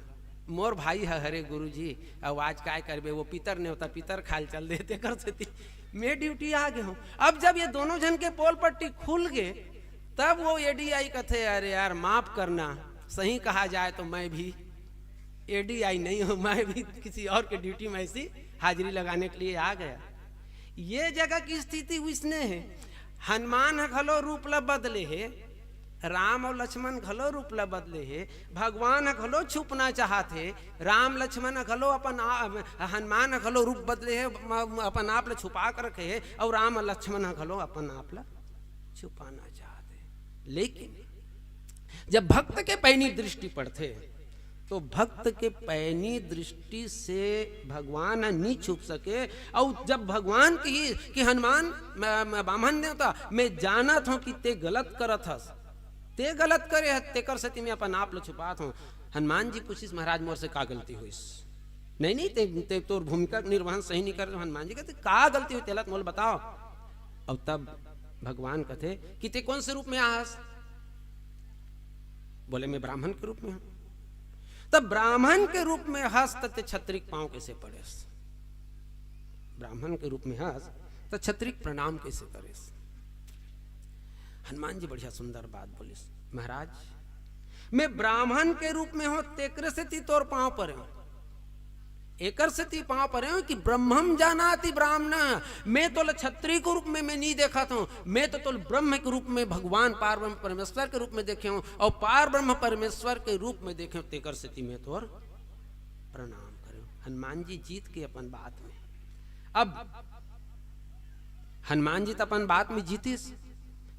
मोर भाई ह हरे गुरुजी, अउ आज काय करबे, वो पितर नेवता पितर खाय ल चल दे, तेकर सेती मैं ड्यूटी आ गे हूँ।" अब जब ये दोनों झन के पोल पट्टी खुल गे, तब वो एडीआई कथे, "अरे यार, माफ करना, सही कहा जाए तो मैं भी एडीआई नहीं हूँ, मैं भी किसी और के ड्यूटी में ऐसी हाजिरी लगाने के लिए आ गया।" ये जगह की स्थिति वइसने हे। हनुमान ह घलो रूप ल बदले हे, राम अउ लक्ष्मण घलो रूप ल बदले हे, भगवान ह घलो छुपना चाहत हे, राम लक्ष्मण ह घलो अपन आ-, हनुमान ह घलो रूप बदले हे, म-, अपन आप ल छुपा के रखे हे, अउ राम लक्ष्मण ह घलो अपन आप ल छुपाना चाहत हे। लेकिन जब भक्त के पैनी दृष्टि पड़थे, तो भक्त के पैनी दृष्टि से भगवान ह नी छुप सके। अउ जब भगवान कही कि हनुमान, म-, म-, बामन देवता, मैं जानत हूँ कि ते गलत करत हस, ते गलत करे हस, तेकर सेती मैं अपन आप ल छुपात हूँ। हनुमान जी पूछिस, "महाराज, मोर से का गलती होइस?" "नहीं, नहीं, ते, ते तोर भूमिका के निर्वहन सही नहीं करे।" तो हनुमान जी कथे, "का गलती होइस, तेला त मोला बताव।" अउ तब भगवान कथे कि ते कौन से रूप में आहस? बोले, "मैं ब्राह्मण के रूप में हूँ।" तब ब्राह्मण के रूप में हस त ते छतरी के पाँव कैसे पड़ेस? ब्राह्मण के रूप में हस त छतरी के प्रणाम कैसे करेस? हनुमान जी बढ़िया सुंदर बात बोलिस, "महाराज, मैं ब्राह्मण के रूप में हूँ, तेकरे सेती तोर पाँव परे हूँ, एकर सेती पाँव परे हूँ कि ब्रह्मम जानाति ब्राह्मण, मैं तोला छतरी के रूप में मैं नहीं देखत हूँ, मैं तो तोला ब्रह्म के रूप में, भगवान पार ब्रह्म परमेश्वर के रूप में देखे हूँ, अउ पार ब्रह्म परमेश्वर के रूप में देखे हूँ, तेकर सेती मैं तोर प्रणाम करे हूँ।" हनुमान जी जीत के अपन बात में। अब हनुमान जी त अपन बात में जीतिस।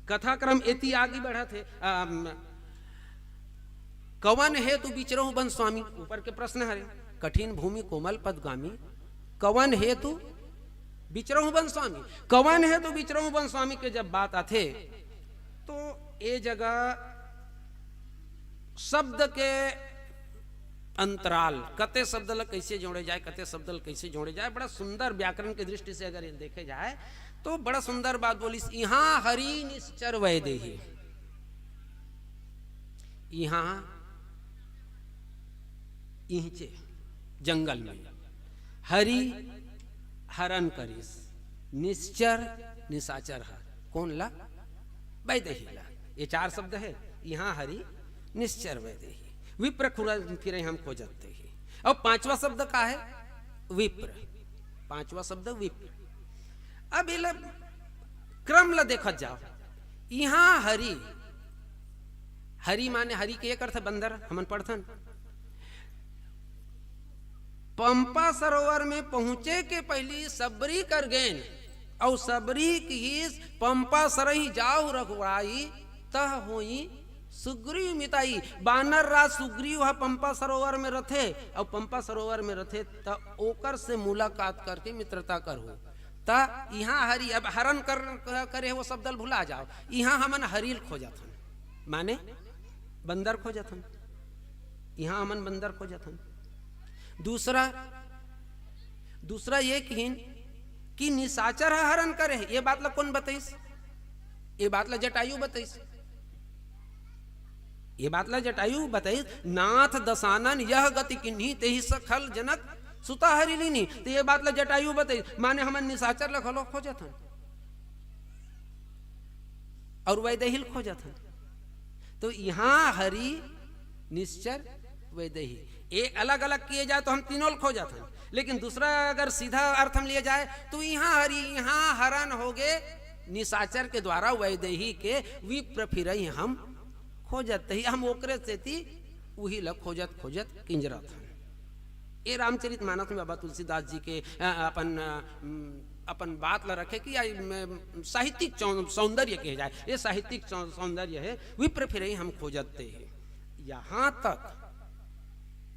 कथा क्रम एती आगे बढ़त हे। अम, "कवन हेतु बिचरहु बन स्वामी?" ऊपर के प्रश्न हरे, "कठिन भूमि कोमल पद गामी, कवन हेतु बिचरहु बन स्वामी?" कवन हेतु बिचरहु बन स्वामी के जब बात आथे, तो ए जगह शब्द के अंतराल, कते शब्द ल कैसे जोड़े जाए, कते शब्द ल कैसे जोड़े जाए, बड़ा सुंदर व्याकरण के दृष्टि से अगर ये देखे जाए, तो बड़ा सुंदर बात बोलिस, "इहाँ हरि निश्चर वैदेही।" इहाँ इहचे जंगल में हरि हरन करिस, निश्चर निशाचर हर। कोन ला? वैदेही ला। ये चार शब्द हे, इहाँ हरि निश्चर वैदेही। विप्र खुरा फिरे हम खोजत ही। अब पांचवा शब्द का हे? विप्र। पांचवा शब्द विप्र। अब एला क्रम ला देखत जाओ। इहाँ हरि, हरि माने हरि के एक अर्थ बंदर, हमन पढ़थन। पंपा सरोवर में पहुंचे के पहिली सबरी कर गेन, अउ सबरी किहिस, "पंपा सरही जाहु रघुराई, तह होई सुग्रीव मिताई।" बानर राज सुग्रीव ह पंपा सरोवर में रथे, अउ पंपा सरोवर में रथे, त ओकर से मुलाकात करके मित्रता करहु। त इहाँ हरि, अब हरन कर, करे वो शब्द ल भुला जाओ, इहाँ हमन हरि ल खोजत हन, माने बंदर खोजत हन। इहाँ हमन बंदर खोजत हन। दूसरा, दूसरा ये किहिन कि निशाचर ह हरन करे, ये बात ला कोन बताइस? ये बात ला जटायु बताइस। ये बात ला जटायु बताइस, "नाथ दसानन यह गति किन्ही, तेहि सखल जनक सुता हरि लीन्ही।" तो ये बात ला जटायु बताइस, माने हमन निशाचर ला घलो खोजत हन अउ वैदेही ल खोजत हन। तो इहाँ हरि निश्चर वैदेही, ये अलग-अलग किए जाए तो हम तीनों ल खोजत हन, लेकिन दूसरा अगर सीधा अर्थ में लिए जाए तो इहाँ हरि, इहाँ हरन होगे निशाचर के द्वारा वैदेही के, विप्र फिरही हम खोजत ही, हम ओकरे सेती उही ल खोजत खोजत किंजरत हन। ये रामचरित मानस में बाबा तुलसीदास जी के, अ, अपन, अ, उम, अपन बात ला रखे कि या, म, साहित्यिक चौ-, सौंदर्य कहे जाए, ये साहित्यिक सौ-, सौंदर्य हे, विप्र फिरही हम खोजत ही। यहाँ तक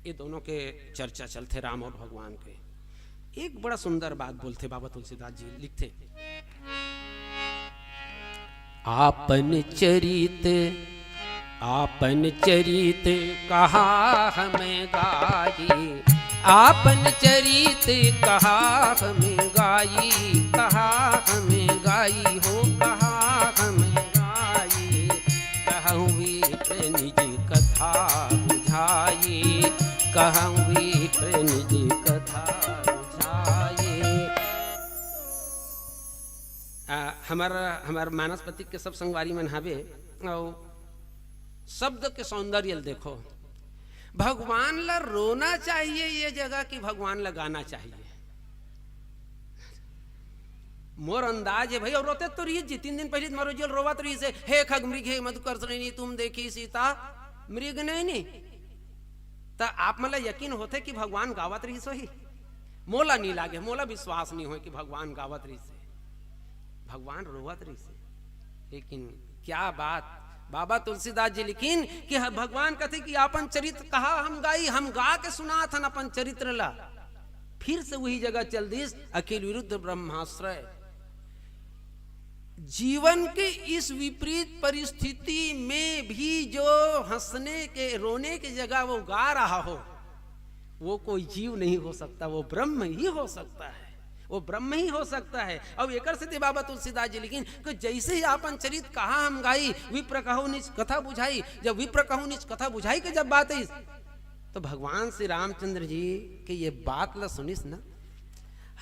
ये दोनों के चर्चा चलथे, राम अउ भगवान के। एक बड़ा सुंदर बात बोलथे बाबा तुलसीदास जी, लिखथे, "आपन चरित, आपन चरित कहा हम गाई, आपन चरित कहा हम गाई, कहा हम गाई हो, कहा हम गाई।" कहउँ विप्र निज कथा बुझाई, कहउँ विप्र निज कथा बुझाई। आ, हमर, हमर मानस पथिक के सब संगवारी मन हवे, अउ शब्द के सौंदर्य ल देखो। भगवान ला रोना चाहिए ये जगह कि भगवान ला गाना चाहिए? मोर अंदाज हे भाई, अउ रोते तो रहिस जी, तीन दिन पहिली त मरो जी ल रोवत रहिस हे, "हे खग मृग, हे मधुकर श्रेणी, तुम देखी सीता मृग नैनी।" त आप मन ला यकीन होथे कि भगवान गावत रहिस होही? मोला नी लागे, मोला विश्वास नी होय कि भगवान गावत रहिस हे, भगवान रोवत रहिस हे। लेकिन क्या बात, बाबा तुलसीदास जी लिखिन कि ह-, भगवान कथे कि "आपन चरित्र कहा हम गाई", हम गा के सुनात हन अपन चरित्र ला। फिर से वही जगह चल दिस, अखिल विरुद्ध ब्रह्माश्रय। जीवन के इस विपरीत परिस्थिति में भी जो हंसने के, रोने की जगह वो गा रहा हो, वो कोई जीव नहीं हो सकता, वो ब्रह्म ही हो सकता है, वो ब्रह्म ही हो सकता है। अब एकर सेती बाबा तुलसीदास जी लिखिन कि जैसे ही आपन चरित कहा हम गाई, विप्र कहु निज कथा बुझाई। जब विप्र कहु निज कथा बुझाई के जब बात आई, तो भगवान श्री रामचंद्र जी के ये बात ला सुनिस ना,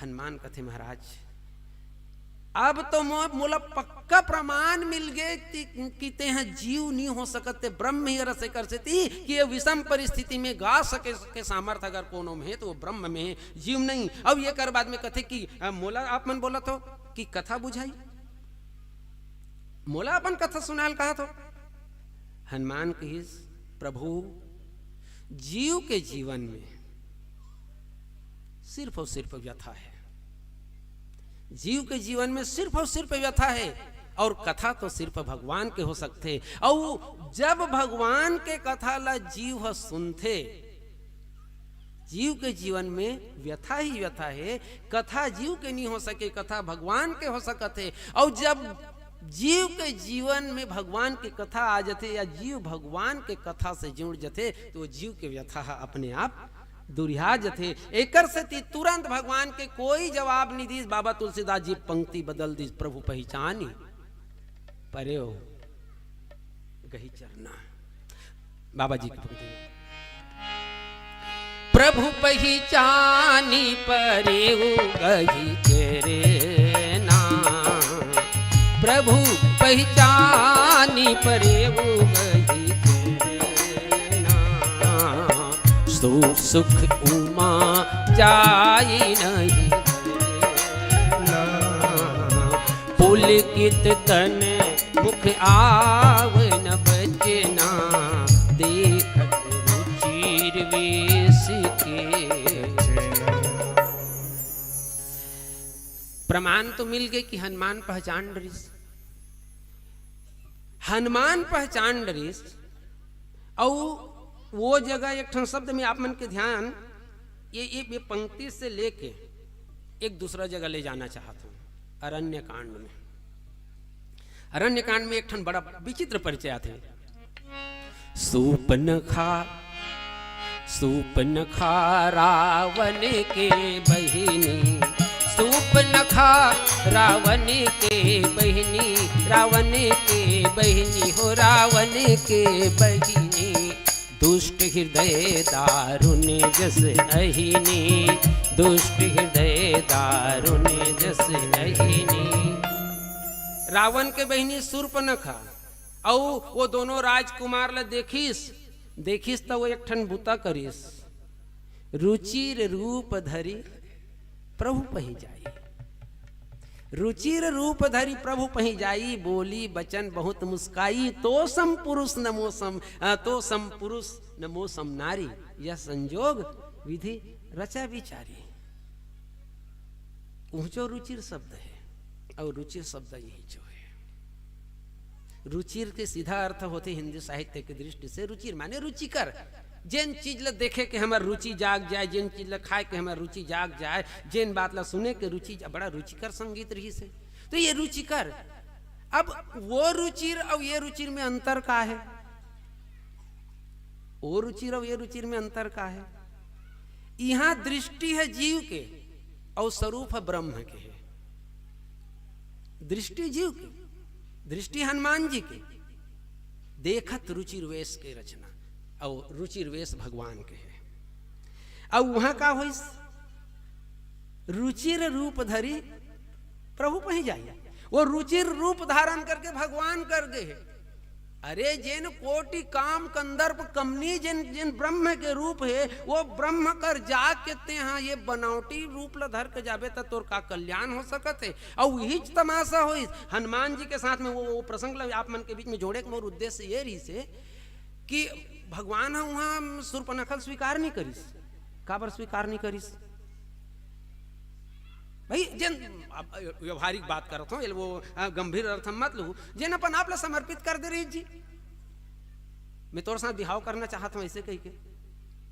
हनुमान कथे, "महाराज, अब तो मो-, मोला पक्का प्रमाण मिल गे कि, कि तेह जीव नी हो सकत, ते ब्रह्म ही रस कर सेती कि ये विषम परिस्थिति में गा सके के सामर्थ्य अगर कोनो में हे, तो वो ब्रह्म में हे, जीव नहीं।" अब ये कर बाद में कथे कि, "अ, मोला आप मन बोलत हो कि कथा बुझाई, मोला अपन कथा सुनाल कहत हो?" हनुमान कहिस, "प्रभु, जीव के जीवन में सिर्फ और सिर्फ व्यथा है, जीव के जीवन में सिर्फ और सिर्फ व्यथा है, और कथा तो सिर्फ भगवान के हो सकथे, और जब भगवान के कथा ला जीव ह सुनथे, जीव के जीवन में व्यथा ही व्यथा है, कथा जीव के नहीं हो सके, कथा भगवान के हो सकत है। और जब जीव के जीवन में भगवान के कथा आ जथे या जीव भगवान के कथा से जुड़ जथे, तो वो जीव के व्यथा ह अपने आप दुरिहा जथे। एकर सेती तुरंत भगवान के कोई जवाब नहीं दीस। बाबा तुलसीदास जी पंक्ति बदल दीस, "प्रभु पहिचानी परेव गही चरना।" बाबा जी की भक्ति। प्रभु पहिचानी परेउ गही चेरे ना, प्रभु पहिचानी परेउ गही चेरे ना। सो सुख उमा जाई नहीं ना। पुलकित तन मुख आवन बचना, देखत रुचिर वेश के। प्रमाण तो मिल गए कि हनुमान पहचान डरिस, हनुमान पहचान डरिस। अउ वो जगह एक ठन शब्द में आप मन के ध्यान, ये, ये, ये पंक्ति से लेके एक दूसरा जगह ले जाना चाहत हूँ। अरण्य कांड में, अरण्य कांड में एक ठन बड़ा विचित्र परिचय आथे। सूपनखा, सूपनखा रावण के बहिनी, सूपनखा रावण के बहिनी, रावण के बहिनी हो, रावण के बहिनी। दुष्ट हृदय दारुण जस अहिनी, दुष्ट हृदय दारुण जस अहिनी। रावण के बहिनी सूर्पनखा अउ वो दोनों राजकुमार ल देखिस, देखिस त वो एक ठन बुता करिस, रुचिर रूप धरी प्रभु पही जाई। रुचिर रूप धरी प्रभु पही जाई, बोली बचन बहुत मुस्काई। तो सम पुरुष न मोसम, अ, तो सम पुरुष न मोसम नारी, यह संजोग विधि रचा विचारी। ऊंचो रुचिर शब्द है, और रुचिर शब्द यही जो है। रुचिर के सीधा अर्थ होथे हिंदी साहित्य के दृष्टि से रुचिर माने रुचिकर। जेन चीज ल देखे के हमर रुचि जाग जाए, जेन चीज ल खाए के हमर रुचि जाग जाए, जेन बात ल सुने के रुचि जा-, बड़ा रुचिकर संगीत रहिस हे। तो ये रुचिकर, अब वो रुचिर अउ ये रुचिर में अंतर का है? वो रुचिर अउ ये रुचिर में अंतर का है? इहाँ दृष्टि है जीव के अउ स्वरूप है ब्रह्म के है। दृष्टि जीव के, दृष्टि हनुमान जी के, देखत रुचिर वेश के रचना, अउ रुचिर वेश भगवान के है। अउ वहां का होइस? रुचिर रूप धरी प्रभु पही जाई। वो रुचिर रूप धारण करके भगवान कर गे हे। अरे, जेन कोटि काम कंदर्प कमनी, जेन, जेन ब्रह्म के रूप हे, वो ब्रह्म कर जाके तेहा ये बनावटी रूप ल धर के जाबे, त तोर का कल्याण हो सकत हे? अउ इहीच तमाशा होइस हनुमान जी के साथ में। वो, वो प्रसंग ल आप मन के बीच में जोड़े के मोर उद्देश्य ये रहिस हे कि भगवान ह उहाँ सूर्पनखा ल स्वीकार नहीं करिस। काबर स्वीकार नहीं करिस? भाई, जेन, अब व्यावहारिक बात करत हूँ, ये वो, अ, गंभीर अर्थ में मत लू, जेन अपन आप ला समर्पित कर दे रहिस जी, मैं तोर साथ बिहाव करना चाहत हूँ, ऐसे कही के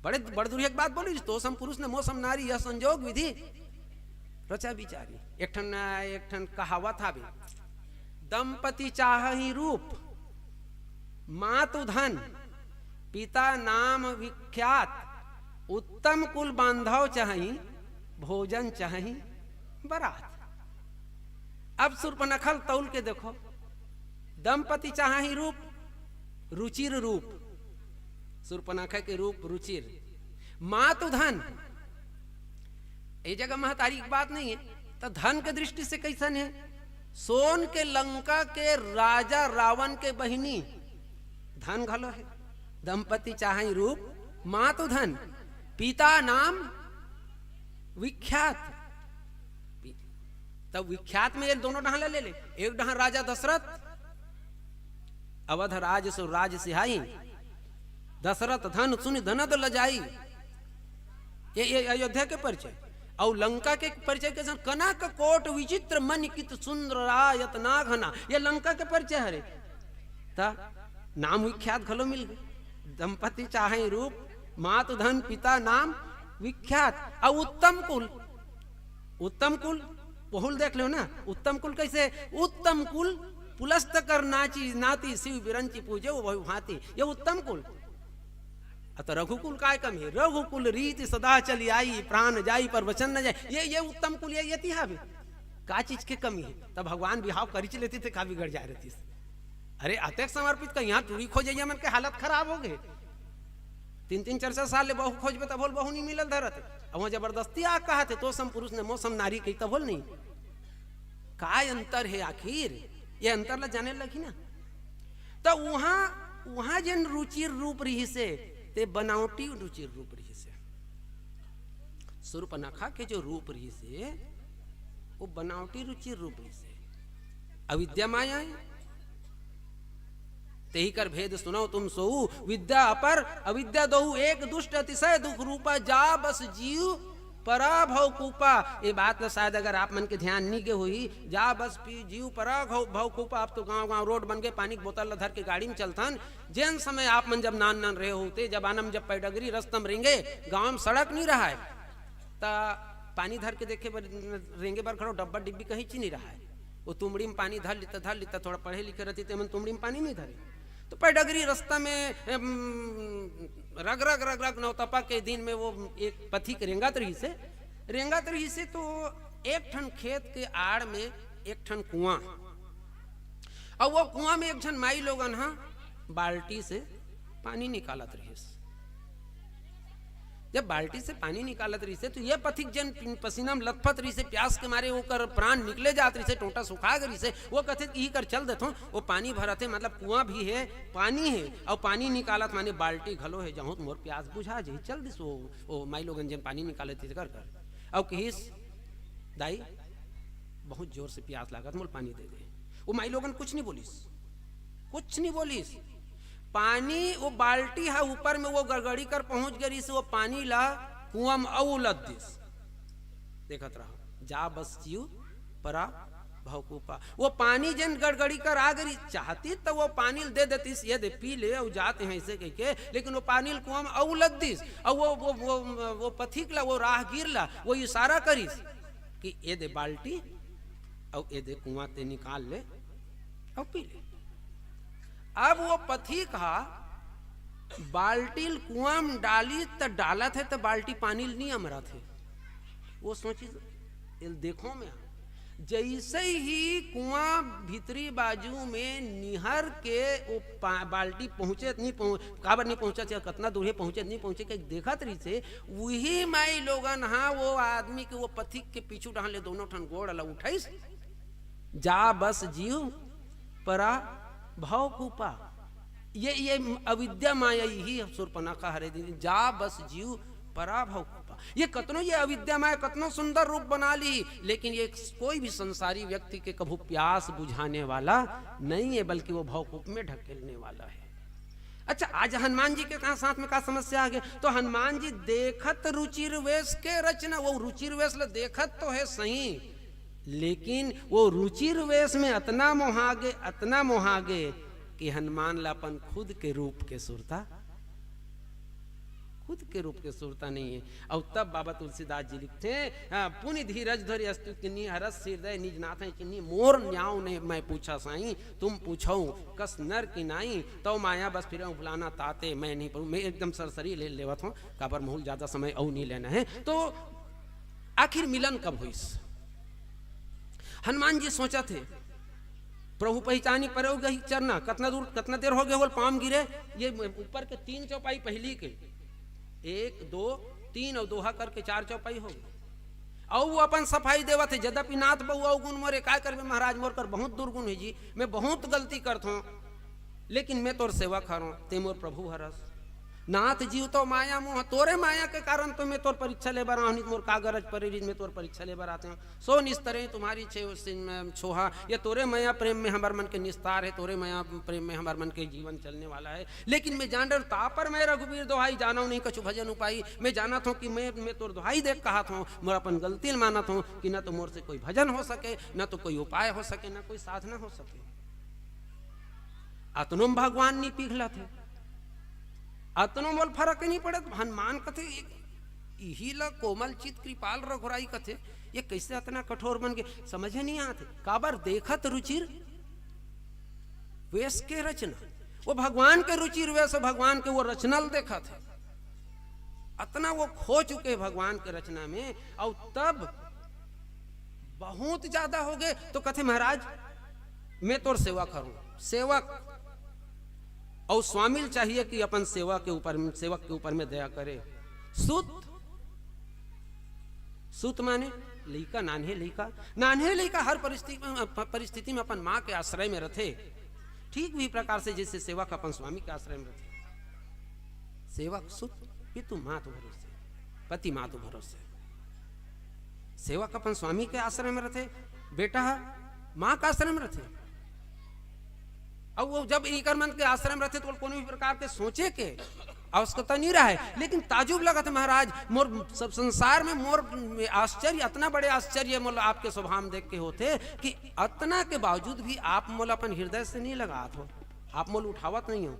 बड़े, बड़ दुरिहा के बात बोली, तो सम पुरुष न मोसम नारी, यह संजोग विधि रचा विचारी। एक ठन, एक ठन कहावत हावे, दंपति चाहही रूप, मातु धन, पिता नाम विख्यात, उत्तम कुल बांधव चाही, भोजन चाही बरात। अब सूर्पनखा ल तौल के देखो, दंपति चाहही रूप, रुचिर रूप, सूर्पनखा के रूप रुचिर, मातु धन, ये जगह महतारी की बात नहीं है, तो धन के दृष्टि से कैसन है? सोन के लंका के राजा रावण के बहिनी, धन घलो है। दंपति चाहही रूप, मातु धन, पिता नाम विख्यात। तब विख्यात में ये दोनों डहां ले ले, एक डहां राजा दशरथ, अवध राज सो राज सिहाई, दशरथ धन सुनि धनद लजाई। ये, ये अयोध्या के परिचय। अउ लंका के परिचय कैसन? कनक कोट विचित्र मणि कित सुंदर रायत ना घना। ये लंका के परिचय हरे। त नाम विख्यात घलो मिल गए। दंपति चाहही रूप, मातु धन पिता नाम विख्यात। अउ उत्तम कुल, उत्तम कुल, बहुल देख लो ना, उत्तम कुल कैसे? उत्तम कुल पुलस्त कर नाची, नाती शिव बिरंची पूजे वो भांति। ये उत्तम कुल। अत रघुकुल काय कमी? रघुकुल रीति सदा चली आई, प्राण जाई पर वचन न जाई। ये, ये उत्तम कुल, ये, ये तिहा भी का चीज के कमी है? तब भगवान बिहाव करिच लेती थे, का बिगड़ जाए रहती? अरे, अतेक समर्पित का यहाँ टूरी खो जाइए, मन के हालत खराब हो गए। तीन तीन चार चार साल ले बहू खोजबे, तभो ले बहू नहीं मिलल धरत हे। अब वहाँ जबरदस्ती आ कहत हे, तो सम पुरुष ने मो सम नारी कही, तभो ले नहीं। का अंतर हे आखिर? ये अंतर ला जाने लगही ना। तो वहाँ, वहाँ जेन रुचिर रूप रहिस हे, ते बनावटी रुचिर रूप रहिस हे। सूर्पनखा के जो रूप रहिस हे, वो बनावटी रुचिर रूप रहिस हे। अविद्या माया हे। तेहि कर भेद सुनव तुम सोऊ, विद्या अपर अविद्या दोऊ, एक दुष्ट अतिशय दुख रूपा, जा बस जीव परा भव कूपा। ये बात ला शायद अगर आप मन के ध्यान नहीं गे होही, जा बस पी जीव परा भव, भव कूपा। अब तो गांव गांव रोड बन गे, पानी के बोतल ला धर के गाड़ी में चलथन। जेन समय आप मन जब नान नान रहे होते, जब आनम जब पैडगरी रस्ता में रेंगे, गांव में सड़क नहीं रहा हे, त पानी धर के देखे बर, रेंगे बर घलो डब्बा डिब्बी कहीं ची नहीं रहा हे। वो तुमड़ी में पानी धर लिता, धर लिता, थोड़ा पढ़े लिखे रहती ते मन तुमड़ी में पानी नहीं धरे। तो पैडगरी रस्ता में, एम, रग रग रग रग नौतपा के दिन में वो एक पथिक रेंगत रहिस हे, रेंगत रहिस हे तो एक ठन खेत के आड़ में एक ठन कुआं, अउ वो कुआं में एक झन माई लोगन हा बाल्टी से पानी निकालत रहिस। जब बाल्टी से पानी निकालत रहिस हे, तो ये पथिक जेन पिन-, पसीना में लथपथ रहिस हे, प्यास के मारे ओकर प्राण निकले जात रहिस हे, टोंटा सुखा गे रहिस हे, वो कथे कि इही कर चल देथों, वो पानी भरत हे, मतलब कुआं भी हे, पानी हे, अउ पानी निकालत माने बाल्टी घलो हे, जहूं मोर प्यास बुझा जही, चल दिस वो, वो माई लोगन जेन पानी निकालत रहिस तेकर कर। अउ कहिस, दाई, बहुत जोर से प्यास लागत, मोल पानी दे दे। वो माई लोगन कुछ नहीं बोलिस, कुछ नहीं बोलिस। पानी, वो बाल्टी हा ऊपर में वो गड़गड़ी कर पहुंच गे रहिस, वो पानी ला कुआं में अउ लद दिस। देखत रहा, जा बस जीव परा भव कूपा। वो पानी जेन गड़गड़ी कर आ गे रहिस, चाहती तो वो पानी ल दे देतिस, ये दे पी ले अउ जात हे ऐसे कह के, लेकिन वो पानी ल कुआं में अउ लद दिस। अउ वो, वो, वो, वो पथिक ला, वो राहगीर ला, वो इशारा करिस कि ये दे बाल्टी अउ ये दे कुआं ते निकाल ले अउ पी ले। अब वो पथिक हा बाल्टी ल कुआं में डालिस, त डालत हे त बाल्टी पानी ल नहीं अमरत हे। वो सोचिस, "एल देखों मैं।" जैसे ही कुआं भीतरी बाजू में निहर के वो पा-, बाल्टी पहुंचे, नहीं पहुंच, काबर नहीं पहुंचा, चाहे कतना दूर हे पहुंचे, नहीं पहुंचे, कह देखत रहिस हे, वही माई लोगन हा वो आदमी के, वो पथिक के पीछू डहान ले दोनों ठन गोड़ ला उठाइस, जा बस जीव परा भव कूपा। ये, ये अविद्या माया ही सूर्पनखा हरे दिन, जा बस जीव परा भव कूपा। ये कतनो, ये अविद्या माया कतनो सुंदर रूप बना ली, लेकिन ये कोई भी संसारी व्यक्ति के कभू प्यास बुझाने वाला नहीं है, बल्कि वो भवकूप में ढकेलने वाला है। अच्छा, आज हनुमान जी के कहा साथ में का समस्या आ गया? तो हनुमान जी देखत रुचिर वेश के रचना, वो रुचिर वेश ल देखत तो है सही, लेकिन वो रुचिर वेश में अतना मोहा गे, अतना मोहा गे कि हनुमान ला अपन खुद के रूप के सुरता, खुद के रूप के सुरता नहीं है। अउ तब बाबा तुलसीदास जी लिखथे, हाँ, "पुनि धीरज धरि अस्तुति कीन्ही, हरष हृदय निज नाथ ही कीन्ही, मोर न्याव न मैं पूछा साई, तुम पूछउ कस नर की नाई, तव माया बस फिरउँ भुलाना ताते, मैं नहीं पढ़ूँ।" मैं एकदम सरसरी ले लेवत हूँ, काबर महूँ ल ज्यादा समय अउ नहीं लेना है। तो आखिर मिलन कब होइस? हनुमान जी सोचत हे, प्रभु पहिचानी परे गही चरना, कतना दूर, कतना देर हो गे होल पाँव गिरे, ये ऊपर के तीन चौपाई पहिली के, एक, दो, तीन अउ दोहा करके चार चौपाई हो गे। अउ वो अपन सफाई देवत हे, "यद्यपि नाथ बहु अवगुण मोरे, काय करबे महाराज, मोर कर बहुत दुर्गुण हे जी, मैं बहुत गलती करथों, लेकिन मैं तोर सेवक हरों, ते मोर प्रभु हरस।" नाथ जीव तो माया मोह, तोरे माया के कारण तो मैं तोर परीक्षा ले बर आहूँ, नहीं तो मोर का गरज परे रहिस, मैं तोर परीक्षा ले बर आते हूँ। सो निस्तरे तुम्हारी छे-, सिन-, छोहा, ये तोरे माया प्रेम में हमर मन के निस्तार है, तोरे माया प्रेम में हमर मन के जीवन चलने वाला है। लेकिन मैं जान डर तापर मैं रघुबीर दोहाई, जानव नहीं कछु भजन उपाई। मैं जानत हूँ कि मैं, मैं तोर दोहाई देख कहत हूँ, मोर अपन गलती ल मानत हूँ कि न तो मोर से कोई भजन हो सके, न तो कोई उपाय हो सके, न कोई साधना हो सके। अतनो म भगवान नहीं पिघलत हे, अतनो मोल फरक नहीं पड़त। हनुमान कथे, "इही ला कोमल चित कृपाल रघुराई कथे, ये कैसे अतना कठोर बन गे?" समझे नहीं आते, काबर देखत रुचिर वेश के रचना, वो भगवान के रुचिर वेश, भगवान के वो रचना ल देखत हे, अतना वो खो चुके भगवान के रचना में। अउ तब बहुत ज्यादा हो गे तो कथे, "महाराज, मैं तोर सेवक हरों, सेवक।" और स्वामी ल चाहिए कि अपन सेवा के ऊपर, सेवक के ऊपर में दया करे। सुत, सुत माने लइका, नान्हे लइका। नान्हे लइका हर परिस्थिति में, परिस्थिति में अपन माँ के आश्रय में रथे। ठीक भी प्रकार से जैसे सेवक अपन स्वामी के आश्रय में रथे। सेवक सुत, पितु मातु भरोसे, पति मातु भरोसे। सेवक अपन स्वामी के आश्रय में रथे, बेटा ह माँ के आश्रय में रथे। अब वो जब इकर मन के आश्रय में रथे तो कोनो भी प्रकार के सोचे के आवश्यकता नहीं रहे। लेकिन ताजुब लगत हे महाराज, मोर सब संसार में मोर आश्चर्य, अतना बड़े आश्चर्य मोला आपके स्वभाव में देख के होथे कि अतना के बावजूद भी आप मोला अपन हृदय से नहीं लगात हो, आप मोला उठावत नहीं हो।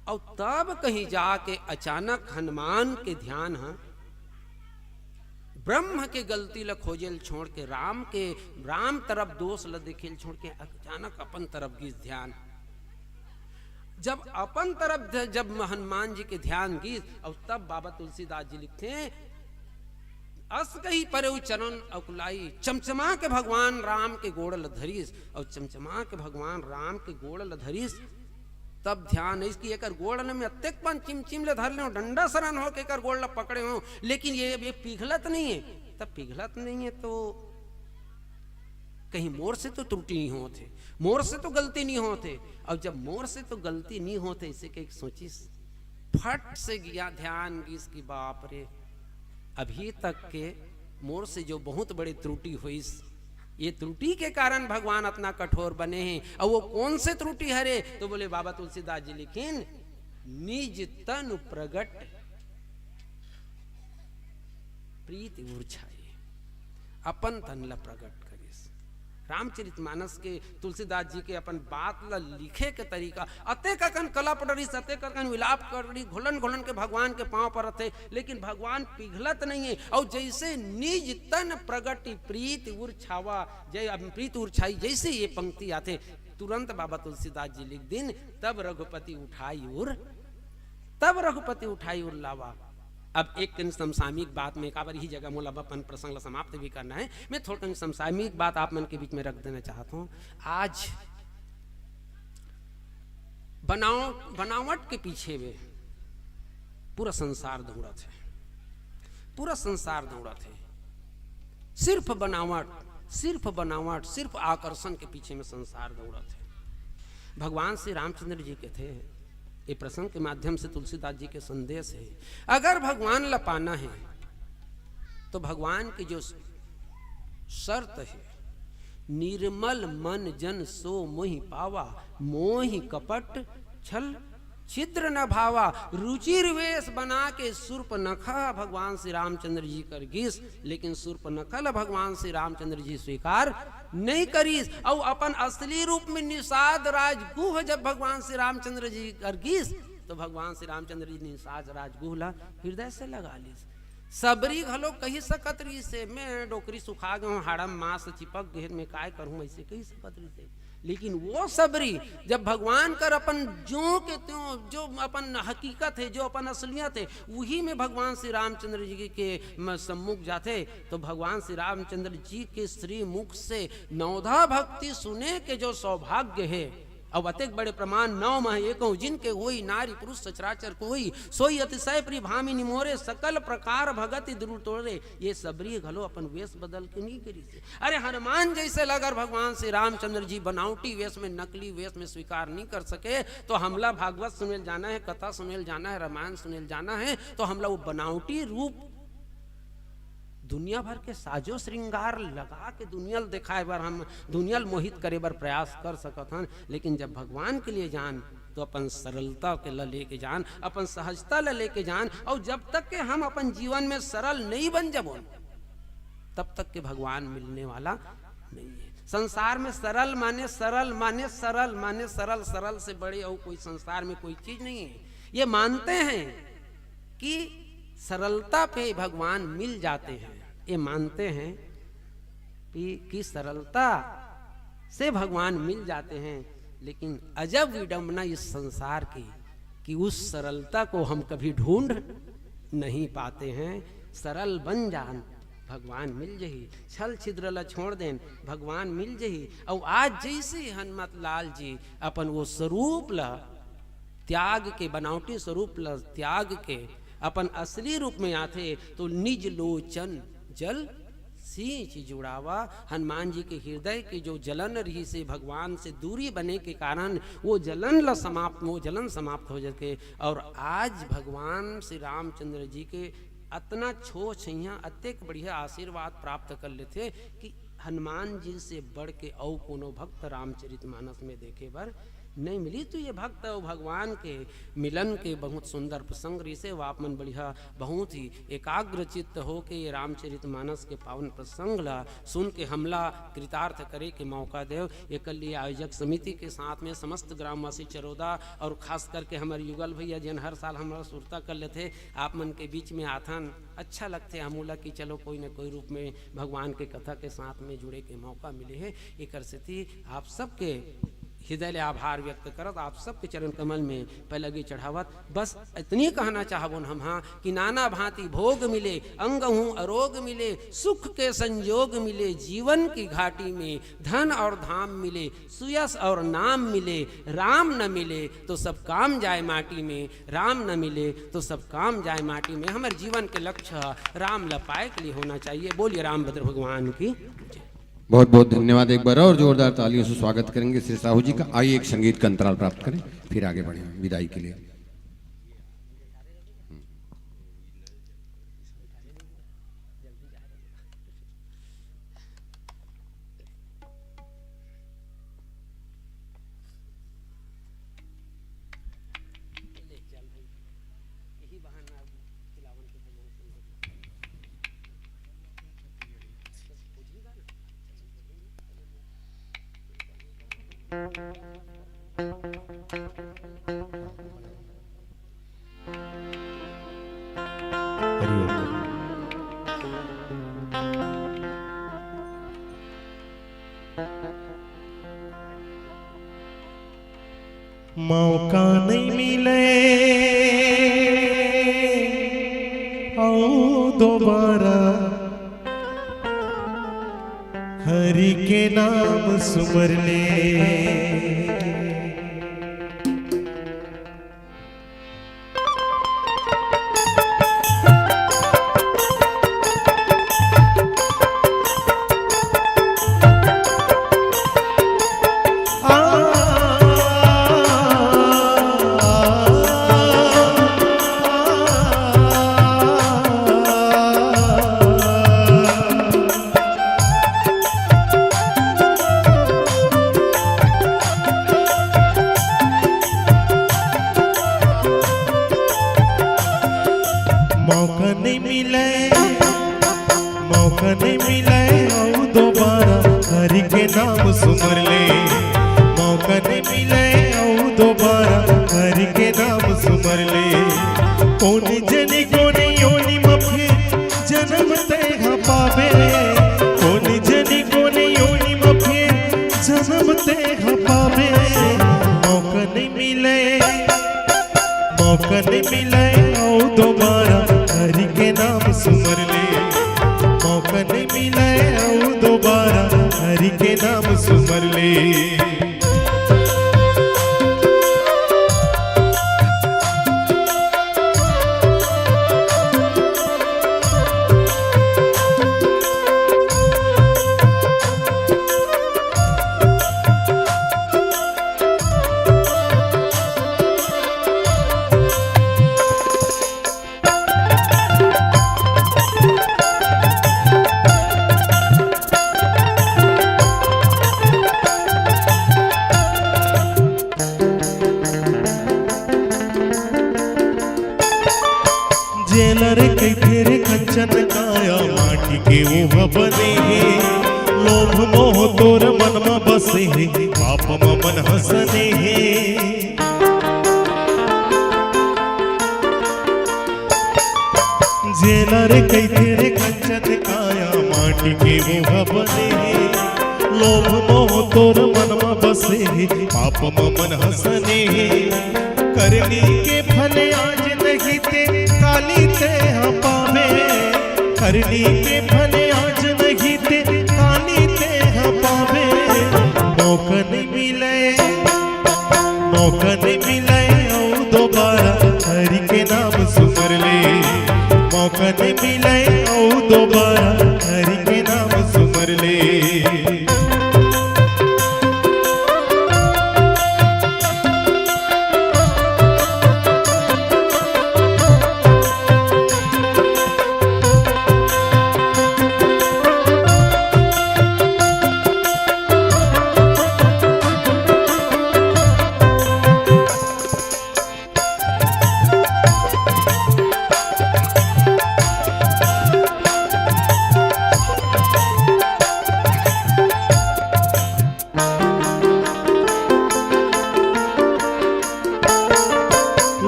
और तब कहीं जाके अचानक हनुमान के ध्यान ह ब्रह्म के गलती ल खोजे ल छोड़ के, राम के, राम तरफ दोष ल देखे ल छोड़ के अचानक अपन तरफ गिस ध्यान। जब अपन तरफ ध-, जब हनुमान जी के ध्यान गिस, और तब बाबा तुलसीदास जी लिखथे, "अस कही परेउ चरण अकुलाई, चमचमा के भगवान राम के गोड़ ल धरिस।" और चमचमा के भगवान राम के गोड़ ल धरिस, तब ध्यान अइस कि एकर गोड़ ल मैं अतेक पन चिमचिम ले धर लेंव, डंडा सरन होके एकर गोड़ ल पकड़े हंव, लेकिन ये, ये पिघलत नहीं है। तब पिघलत नहीं है तो कहीं मोर से तो त्रुटि नहीं होत हे, मोर से तो गलती नहीं होत हे। और जब मोर से तो गलती नहीं होत हे, इसे कहिके सोचिस, फट से गिस ध्यान गिस कि बाप रे, अभी तक के मोर से जो बहुत बड़े त्रुटि होइस, ये त्रुटि के कारण भगवान अतना कठोर बने हे। और वो कौन से त्रुटि हरे? तो बोले, बाबा तुलसीदास जी लिखिन, "निज तन प्रगट प्रीति उर छाई।" अपन तन ला प्रगट करिस। रामचरितमानस के तुलसीदास जी के अपन बात ला लिखे के तरीका, अतेक अकन कलप डरिस, अतेक अकन विलाप कर डरिस, घोलन घोलन के भगवान के पांव परत हे, लेकिन भगवान पिघलत नहीं है। और जैसे निज तन प्रगट प्रीति उर छावा, जय प्रीति उर छाई, जैसे ये पंक्ति आथे, तुरंत बाबा तुलसीदास जी लिख दिन, "तब रघुपति उठाई उर, तब रघुपति उठाई उर लावा।" अब एक कन समसामयिक बात में, काबर यही जगह मोला अपन प्रसंग ला समाप्त भी करना है, मैं थोड़ा कन समसामयिक बात आप मन के बीच में रख देना चाहता हूँ। आज बनाव-, बनावट के पीछे में पूरा संसार दौड़त है, पूरा संसार दौड़त है। सिर्फ बनावट, सिर्फ बनावट, सिर्फ आकर्षण के पीछे में संसार दौड़त है। भगवान श्री रामचंद्र जी कहथे, ये प्रसंग के माध्यम से तुलसीदास जी के संदेश है, अगर भगवान ला पाना है तो भगवान की जो शर्त है, "निर्मल मन जन सो मोहि पावा, मोहि कपट छल छिद्र न भावा।" रुचिर वेश बना के सूर्पनखा भगवान श्री रामचंद्र जी कर गिस, लेकिन सूर्पनखा ला भगवान श्री रामचंद्र जी स्वीकार नहीं करिस। और अपन असली रूप में निषाद राजगुह जब भगवान श्री रामचंद्र जी कर गिस, तो भगवान श्री रामचंद्र जी निषाद राजगुह ला हृदय से लगा लिस। सबरी घलो कहि सकत रहिस हे, "मैं डोकरी सुखा गे हंव, हाड़ा म मांस चिपक गे हे, मैं काय करहूं?" ऐसे कहि सकत रहिस हे। लेकिन वो सबरी जब भगवान कर अपन जो के त्यों, जो अपन हकीकत है, जो अपन असलियत है, वही में भगवान श्री रामचंद्र जी के म-, सम्मुख जाथे, तो भगवान श्री रामचंद्र जी के श्रीमुख से नवधा भक्ति सुने के जो सौभाग्य है, अब अतेक बड़े प्रमाण नव मह एकहु जिनके होई, नारी पुरुष सचराचर कोई, सोई अतिशय प्रिय भामिनी मोरे, सकल प्रकार भगति द्रुत तोरे। ये सबरी घलो अपन वेश बदल के नहीं करिस हे। अरे हनुमान जैसे ला अगर भगवान श्री रामचंद्र जी बनावटी वेश में, नकली वेश में स्वीकार नहीं कर सके, तो हमला भागवत सुनेल जाना है, कथा सुनेल जाना है, रामायण सुनेल जाना है, तो हमला वो बनावटी रूप दुनिया भर के साजो श्रृंगार लगा के दुनिया ल दिखाए बर हम, दुनिया ल मोहित करे बर प्रयास कर सकत हन, लेकिन जब भगवान के लिए जान तो अपन सरलता के ल लेके जान, अपन सहजता ल लेके जान। और जब तक के हम अपन जीवन में सरल नहीं बन जबो, तब तक के भगवान मिलने वाला नहीं है। संसार में सरल माने सरल माने सरल माने सरल, सरल से बड़े और कोई संसार में कोई चीज नहीं है। ये मानते हैं कि सरलता पे भगवान मिल जाते हैं, ये मानते हैं कि, कि सरलता से भगवान मिल जाते हैं, लेकिन अजब विडंबना इस संसार की कि उस सरलता को हम कभी ढूंढ नहीं पाते हैं। सरल बन जान, भगवान मिल जही। छल छिद्र ल छोड़ देन, भगवान मिल जही। अउ आज जइसे हनुमत लाल जी अपन वो स्वरूप ल त्याग के, बनावटी स्वरूप ल त्याग के अपन असली रूप में आथे, तो निज लोचन जल सींच जुड़ावा। हनुमान जी के हृदय के जो जलन रहिस हे भगवान से दूरी बने के कारण, वो जलन ल समाप्त, वो जलन समाप्त हो जाथे। और आज भगवान श्री रामचंद्र जी के अतना छोह छइहां, अतेक बढ़िया आशीर्वाद प्राप्त कर लेथे कि हनुमान जी से बढ़ के अउ कोनो भक्त रामचरित मानस में देखे बर नहीं मिली। तो ये भक्त अउ भगवान के मिलन के बहुत सुंदर प्रसंग रहिसे। वो आप मन बढ़िया, बहुत ही एकाग्र चित्त हो के ये रामचरित मानस के पावन प्रसंग ला सुन के हमला कृतार्थ करे के मौका देव। एकर लिए आयोजक समिति के साथ में समस्त ग्रामवासी चरोदा और खास करके हमर युगल भैया, जेन हर साल हमला सुरता कर लेथे, आप मन के बीच में आथन, अच्छा लगथे हमू ला कि चलो कोई न कोई रूप में भगवान के कथा के साथ में जुड़े के मौका मिले हे। एकर सेती आप सबके हृदय ले आभार व्यक्त करत, आप सबके चरण कमल में पैलगी चढ़ावत, बस इतनी कहना चाहबोन हम, हाँ, कि नाना भांति भोग मिले, अंग हूँ अरोग मिले, सुख के संजोग मिले, जीवन की घाटी में धन और धाम मिले, सुयश और नाम मिले, राम न मिले तो सब काम जाए माटी में, राम न मिले तो सब काम जाए माटी में। हमर जीवन के लक्ष्य ह राम ल पाए के लिए होना चाहिए। बोलिए रामभद्र भगवान की जय। बहुत बहुत धन्यवाद। एक बार और जोरदार तालियों से स्वागत करेंगे श्री साहू जी का। आइए, एक संगीत का अंतराल प्राप्त करें, फिर आगे बढ़ें विदाई के लिए। मौका नहीं मिले अउ दोबारा हरि के नाम सुमर ले। मौका नहीं मिले, मौका नहीं मिले अउ दोबारा हरि के नाम सुमर ले। मौका नहीं मिले अउ दोबारा हरि के नाम सुमर ले। कोन जनी कोन योनि म फिर जन्म तेहा पाबे, कोन जनी कोन योनि म फिर जन्म तेहा पाबे। मौका नहीं मिले, मौका नहीं मिले अउ दोबारा हरि के नाम सुमर ले। मौका नहीं मिले अउ दोबारा हरि के नाम सुमर ले। जेला रे कहिथे रे कंचन काया, माटी के ओह बने हे। लोभ मोह तोर मन म बसे हे, पाप म मन ह सने हे। जेला रे कहिथे रे कंचन काया, माटी के ओह बने हे। लोभ मोह तोर मन म बसे हे, पाप म मन ह सने हे। करनी के फल आज नहीं ते काली तेहा पाबे। करनी के फल मौका नइ मिलय अउ दोबारा हरि के नाम सुमर ले। मौका नइ मिलय अउ दोबारा हरि के नाम सुमर ले।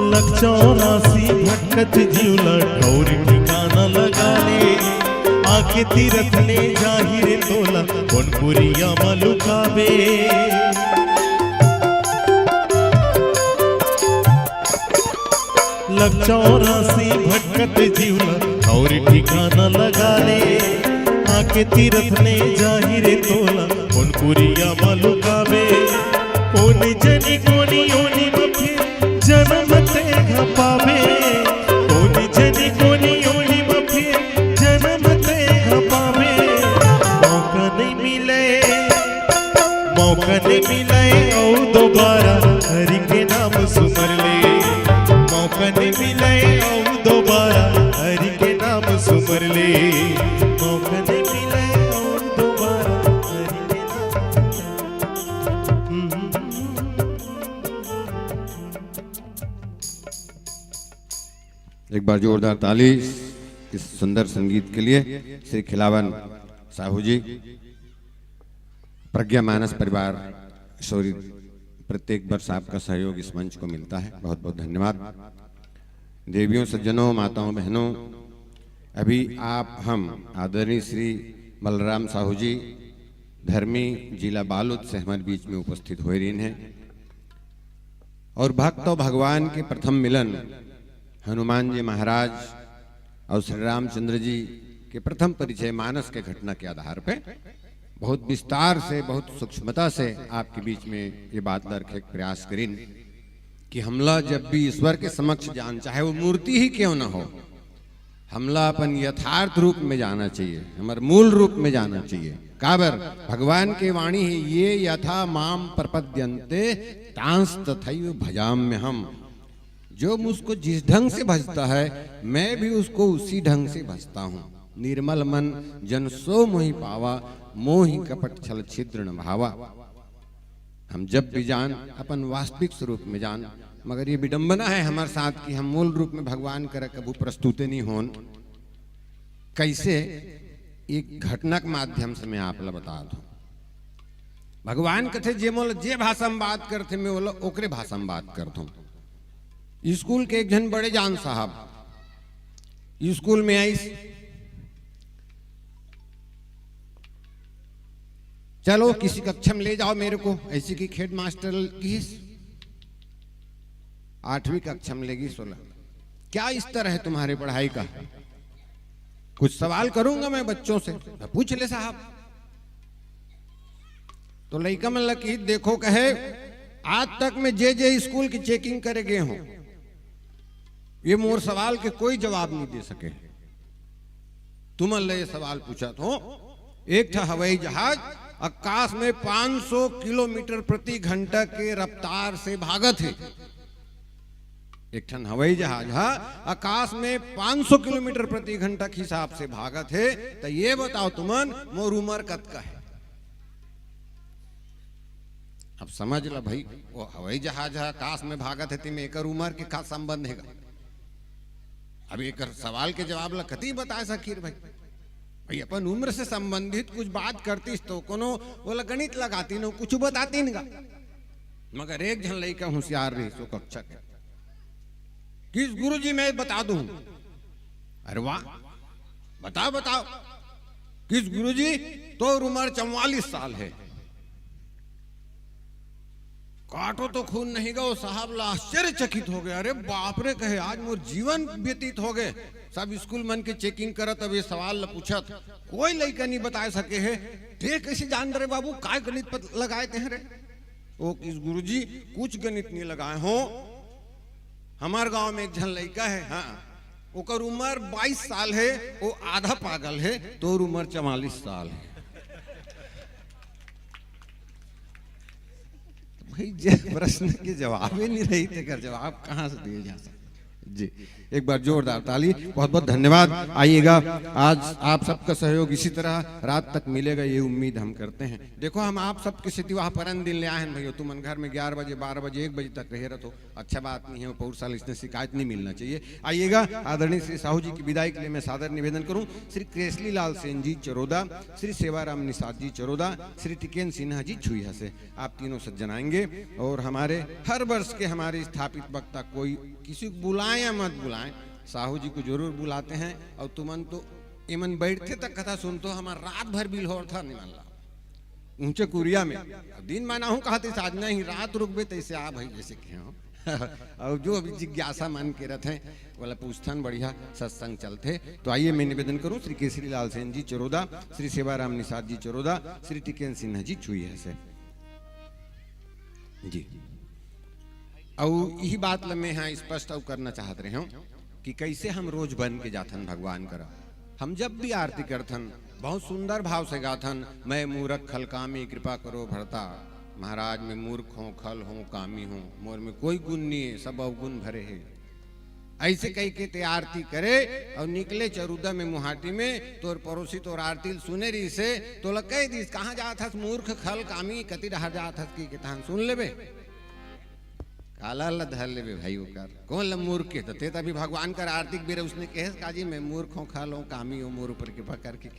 लख चौरासी भटकत जीव ला ठौर ठिकाना लगा ले। आके तीरथ ले जाही रे तोला, कोन कुरिया म लुकाबे। लख चौरासी भटकत जीव ला ठौर ठिकाना लगा ले। आके तीरथ ले जाही रे तोला, कोन कुरिया म लुकाबे। कोन जनी कोनी योनी म फिर जनम तेघा पाबे। कोन जनी कोनी योनी म फिर जनम तेघा पाबे। मौका नइ मिलय, मौका नइ मिलय अउ दोबारा हरि के नाम सुमर ले। मौका नइ मिलय अउ दोबारा हरि के नाम सुमर ले। मौका नइ मिलय अउ दोबारा हरि के नाम। एक बार जोरदार ताली इस सुंदर संगीत के लिए। श्री खिलावन साहू जी, प्रज्ञा मानस परिवार, सॉरी, प्रत्येक वर्ष आपका सहयोग इस मंच को मिलता है, बहुत बहुत धन्यवाद। देवियों, सज्जनों, माताओं, बहनों, अभी आप हम आदरणीय श्री बलराम साहू जी, धर्मी, जिला बालोद से हमारे बीच में उपस्थित होय रहिन हे। और भक्त और भगवान के प्रथम मिलन, हनुमान जी महाराज और श्री रामचंद्र जी के प्रथम परिचय मानस के घटना के आधार पे बहुत विस्तार से, बहुत सूक्ष्मता से आपके बीच में ये बात ला रखे के प्रयास करिन कि हमला जब भी ईश्वर के समक्ष जान, चाहे वो मूर्ति ही क्यों ना हो, हमला अपन यथार्थ रूप में जाना चाहिए, हमर मूल रूप में जाना चाहिए। काबर? भगवान के वाणी है, "ये यथा माम प्रपद्यन्ते तांस तथैव भजाम्यहम।" जो मुझको जिस ढंग से भजता है, मैं भी उसको उसी ढंग से भजता हूँ। "निर्मल मन जन सो मोहि पावा, मोहि कपट छल छिद्र न भावा।" हम जब भी जान अपन वास्तविक स्वरूप में जान, मगर ये विडंबना है हमारे साथ कि हम मूल रूप में भगवान करा कभू प्रस्तुते नहीं होन। कैसे? एक घटना के माध्यम से मैं आप ला बता दूं। भगवान कथे, "जे मोला जे भाषा में बात करथे, मैं ओला ओकरे भाषा में बात करथों।" स्कूल के एक झन बड़े जान साहब स्कूल में आइस, "चलो, किसी कक्षा में ले जाओ मेरे को।" ऐसी की हेडमास्टर किस आठवीं कक्षा में लेगी सोलह। "क्या स्तर है तुम्हारे पढ़ाई का? कुछ सवाल करूंगा मैं बच्चों से।" "पूछ ले साहब।" तो लइका मन ला किहिस, "देखो," कहे, "आज तक मैं जे जे स्कूल की चेकिंग करे गे हों, ये मोर सवाल के कोई जवाब नहीं दे सके। तुमन ले ये सवाल पूछत हों, एक ठा हवाई जहाज आकाश में पाँच सौ किलोमीटर प्रति घंटा के रफ्तार से भागत हे, एक ठन हवाई जहाज हा आकाश में पाँच सौ किलोमीटर प्रति घंटा के हिसाब से भागत हे, त ये बताओ तुमन, मोर उम्र कतका हे?" अब समझ ल भाई, वो हवाई जहाज ह आकाश में भागत हे, तेमे एकर उम्र के का संबंध हे गा? अब एकर सवाल के जवाब ल कति बता सकिस भाई? भाई, अपन उम्र से संबंधित कुछ बात करतिस तो कोनो ओला गणित लगातिन, कुछ बतातिन गा। मगर एक झन लइका होशियार रहिस ओ कक्षा के, किस, "गुरुजी, मैं बता दूं।" "अरे वाह, बताओ, बताओ।" किस, "गुरुजी, तोर उम्र चौवालीस साल हे।" काटो तो खून नहीं गा, वो साहब ला आश्चर्यचकित हो गया। "अरे बाप रे," कहे, "आज मोर जीवन व्यतीत हो गए, सब स्कूल मन के चेकिंग करत, अब ये सवाल ला पूछत, कोई लइका नहीं बता सके हे। ते कैसे जान रे बाबू, काय गणित पत लगाए ते हैं रे?" ओ किस गुरुजी, कुछ गणित नहीं लगाए हो। हमार गांव में एक झन लइका है, हाँ, ओकर उम्र बाईस साल है, वो आधा पागल है, तोर उम्र चवालीस साल है। भाई, जे प्रश्न के जवाबे नहीं रही, तेकर जवाब कहाँ से दिए जा सकते? जी, एक बार जोरदार ताली। बहुत बहुत धन्यवाद। आइएगा, आज आप सबका सहयोग इसी तरह रात तक मिलेगा, ये उम्मीद हम करते हैं। देखो, हम आप सबके सेती वहाँ परन दिन ले आए हैं भैया, तुमन घर में ग्यारह बजे, बारह बजे, एक बजे तक रहे रहत हो, अच्छा बात नहीं है, वो पौर साल इसने शिकायत नहीं मिलना चाहिए। आइएगा, आदरणीय श्री साहू जी की विदाई के लिए मैं सादर निवेदन करूँ, श्री केसरी लाल सेन जी चरोदा, श्री सेवाराम निषाद जी चरोदा, श्री टिकेन सिन्हा जी छुईहा से, आप तीनों सज्जन आएंगे और हमारे हर वर्ष के हमारे स्थापित वक्ता, कोई किसी को बुलाएं या मत बुलाएं, साहू जी को जरूर बुलाते हैं। और तुमन तो एमन बैठते तक कथा सुनतो, हमार रात भर बिल होर था निमन ला ऊंचे कुरिया में। दिन माना हूँ कहते आज नहीं, रात रुकबे तैसे आ भाई, जैसे कहे हो। और जो अभी जिज्ञासा मन के रहते हैं, वाला पूछथन, बढ़िया सत्संग चलते। तो आइए, मैं निवेदन करूं, श्री केसरी लाल सेन जी चरोदा, श्री सेवाराम निषाद जी चरोदा, श्री टिकेन सिन्हा जी छुईहा से। जी, अउ यही बात ल मैं यहाँ स्पष्ट अउ करना चाहत रहे हूँ कि कैसे हम रोज बन के जाथन भगवान करा। हम जब भी आरती करथन, बहुत सुंदर भाव से गाथन, "मैं मूरख खल कामी, कृपा करो भरता।" महाराज, मैं मूर्ख हों, खल हों, कामी हों, मोर में कोई गुण नहीं है, सब अवगुण भरे हैं। ऐसे कह के ते आरती करे और निकले चरोदा में, मुहाटी में, तोर पड़ोसी तोर आरती ल सुने रहिसे, तोला कह दिस, "कहाँ जात हस मूर्ख, खल, कामी, कति डहर जात हस?" कि, कि तहन सुन लेबे। काला ल धर लेबे भाई ओकर। कौन ल मूर्ख के? तो ते तभी भगवान कर आरती के बेरा उसने कहे, "का जी, मैं मूर्ख हों, खल हों, कामी हों, मोर ऊपर कृपा करके।"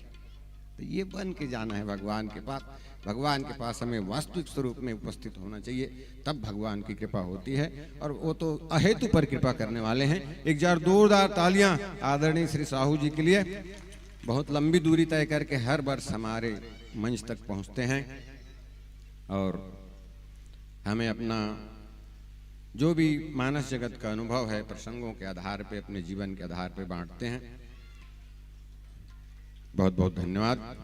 तो ये बन के जाना है भगवान के पास। भगवान के पास हमें वास्तविक स्वरूप में उपस्थित होना चाहिए, तब भगवान की कृपा होती है। और वो तो अहेतु पर कृपा करने वाले हैं। एक जार जोरदार तालियां आदरणीय श्री साहू जी के लिए। बहुत लंबी दूरी तय करके हर वर्ष हमारे मंच तक पहुंचते हैं और हमें अपना जो भी मानस जगत का अनुभव है, प्रसंगों के आधार पे, अपने जीवन के आधार पे बांटते हैं। बहुत बहुत धन्यवाद।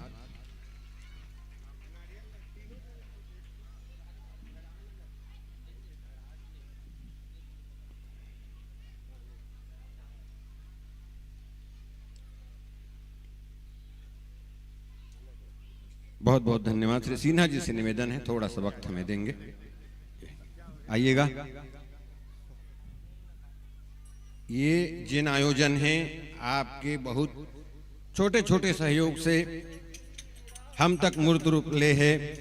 बहुत बहुत धन्यवाद। श्री सिन्हा जी से निवेदन है, थोड़ा सा वक्त हमें देंगे, आइएगा। ये जिन आयोजन हैं, आपके बहुत छोटे छोटे सहयोग से हम तक मूर्त रूप ले है।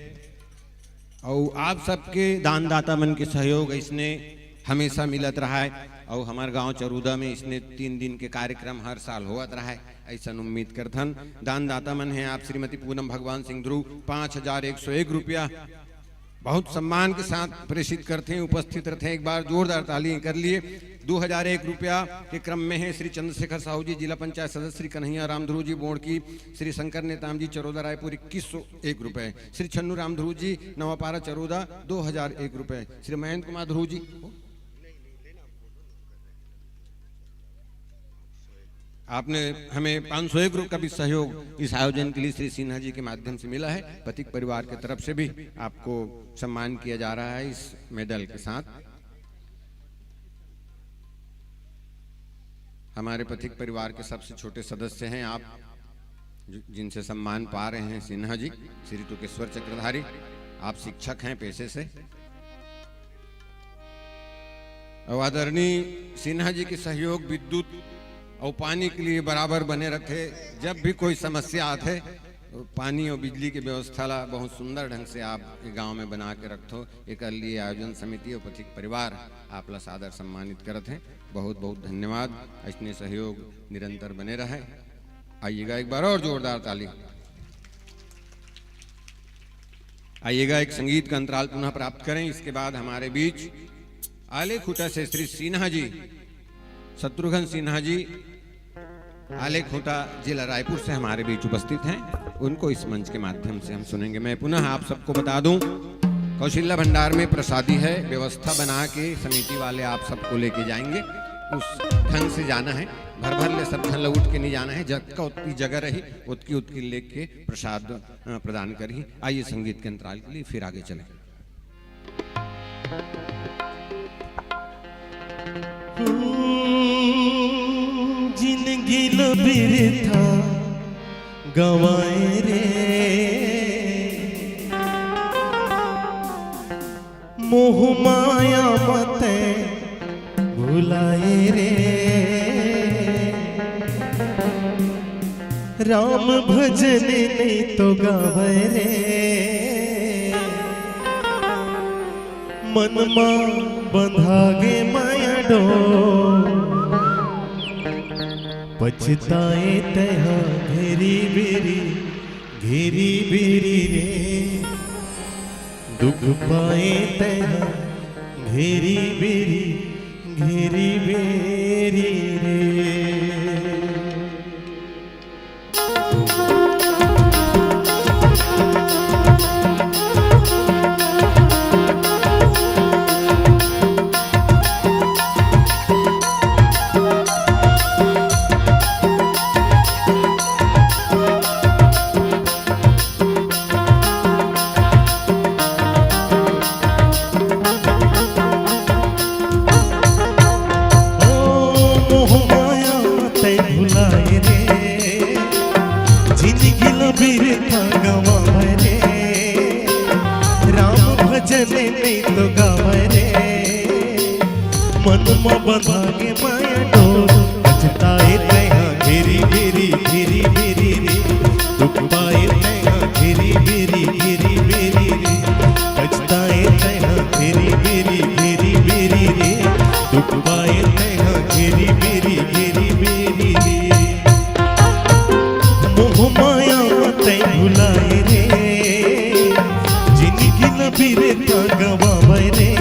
और आप सबके दानदाता मन के सहयोग इसने हमेशा मिलत रहा है। और हमार गांव चरोदा में इसने तीन दिन के कार्यक्रम हर साल होत रहा है, ऐसा उम्मीद करथन। दानदाता मन हैं आप श्रीमती पूनम भगवान सिंह ध्रुव, पाँच हजार एक सौ एक रुपया बहुत सम्मान के साथ प्रेषित करते हैं, उपस्थित रहते हैं। एक बार जोरदार ताली कर लिए। दो हजार एक रुपया के क्रम में है श्री चंद्रशेखर साहू जी, जिला पंचायत सदस्य, श्री कन्हैया राम ध्रुव जी बोड़की, श्री शंकर नेताम जी चरोदा रायपुर, इक्कीस सौ एक रुपए, श्री छन्नू राम ध्रुव जी नवापारा चरोदा, दो हजार एक रुपए, श्री महेंद्र कुमार ध्रुव जी, आपने हमें पाँच सौ एक रुपये का भी सहयोग इस आयोजन के लिए श्री सिन्हा जी के माध्यम से मिला है। पथिक परिवार की तरफ से भी आपको सम्मान किया जा रहा है इस मेडल के साथ। हमारे पथिक परिवार के सबसे छोटे सदस्य हैं आप, जि-, जिनसे सम्मान पा रहे हैं सिन्हा जी, श्री टुकेश्वर चक्रधारी। आप शिक्षक हैं पेशे से। और आदरणीय सिन्हा जी के सहयोग विद्युत और पानी के लिए बराबर बने रखे। जब भी कोई समस्या आथे, पानी और बिजली के व्यवस्था ला बहुत सुंदर ढंग से आप ये गांव में बना के रखथो। एकर लिए आयोजन समिति और पथिक परिवार आप ला सादर सम्मानित करत हैं। बहुत बहुत धन्यवाद। ऐसने सहयोग निरंतर बने रहे। आइएगा, एक बार और जोरदार ताली। आइएगा, एक संगीत का अंतराल पुनः प्राप्त करें। इसके बाद हमारे बीच आलेखुटा से श्री सिन्हा जी, शत्रुघ्न सिन्हा जी, आलेखुटा, जिला रायपुर से हमारे बीच उपस्थित हैं। उनको इस मंच के माध्यम से हम सुनेंगे। मैं पुनः आप सबको बता दूं, कौशल्या भंडार में प्रसादी है, व्यवस्था बना के समिति वाले आप सबको लेके जाएंगे। उस ढंग से जाना है, भर भर ले सब झन ला उठ के नहीं जाना है। जतका उतकी जगह रही, उतकी उतकी लेके प्रसाद, अ, प्रदान करही। आइए, संगीत के अंतराल के लिए फिर आगे चलें। हम्म, जिनगी ल बिरथा गंवाए रे, मोह माया म तैं भुलाए रे। राम भजन नइ तो गावय रे, मन मा बंधा गे माया डोर। पछताए तैं हा घेरी बेरी, घेरी बेरी रे। दुख पाए तैं हा घेरी बेरी, घेरी बेरी रे। ओ मोह माया तैं भुलाए रे, जिनगी ल बिरथा गंवाए रे। राम भजन नइ तो गावय रे, मन म बंधा गे माया डोर। पछताए तैं हा घेरी बेरी, घेरी बेरी रे। दुख पाए तैं हा घेरी बेरी, घेरी बेरी रे। पछताए तैं हा घेरी बेरी, घेरी बेरी रे। दुख पाए तैं हा घेरी बेरी, घेरी बेरी रे। मोह माया म तैं भुलाए रे, जिनगी ल बिरथा गंवावय रे।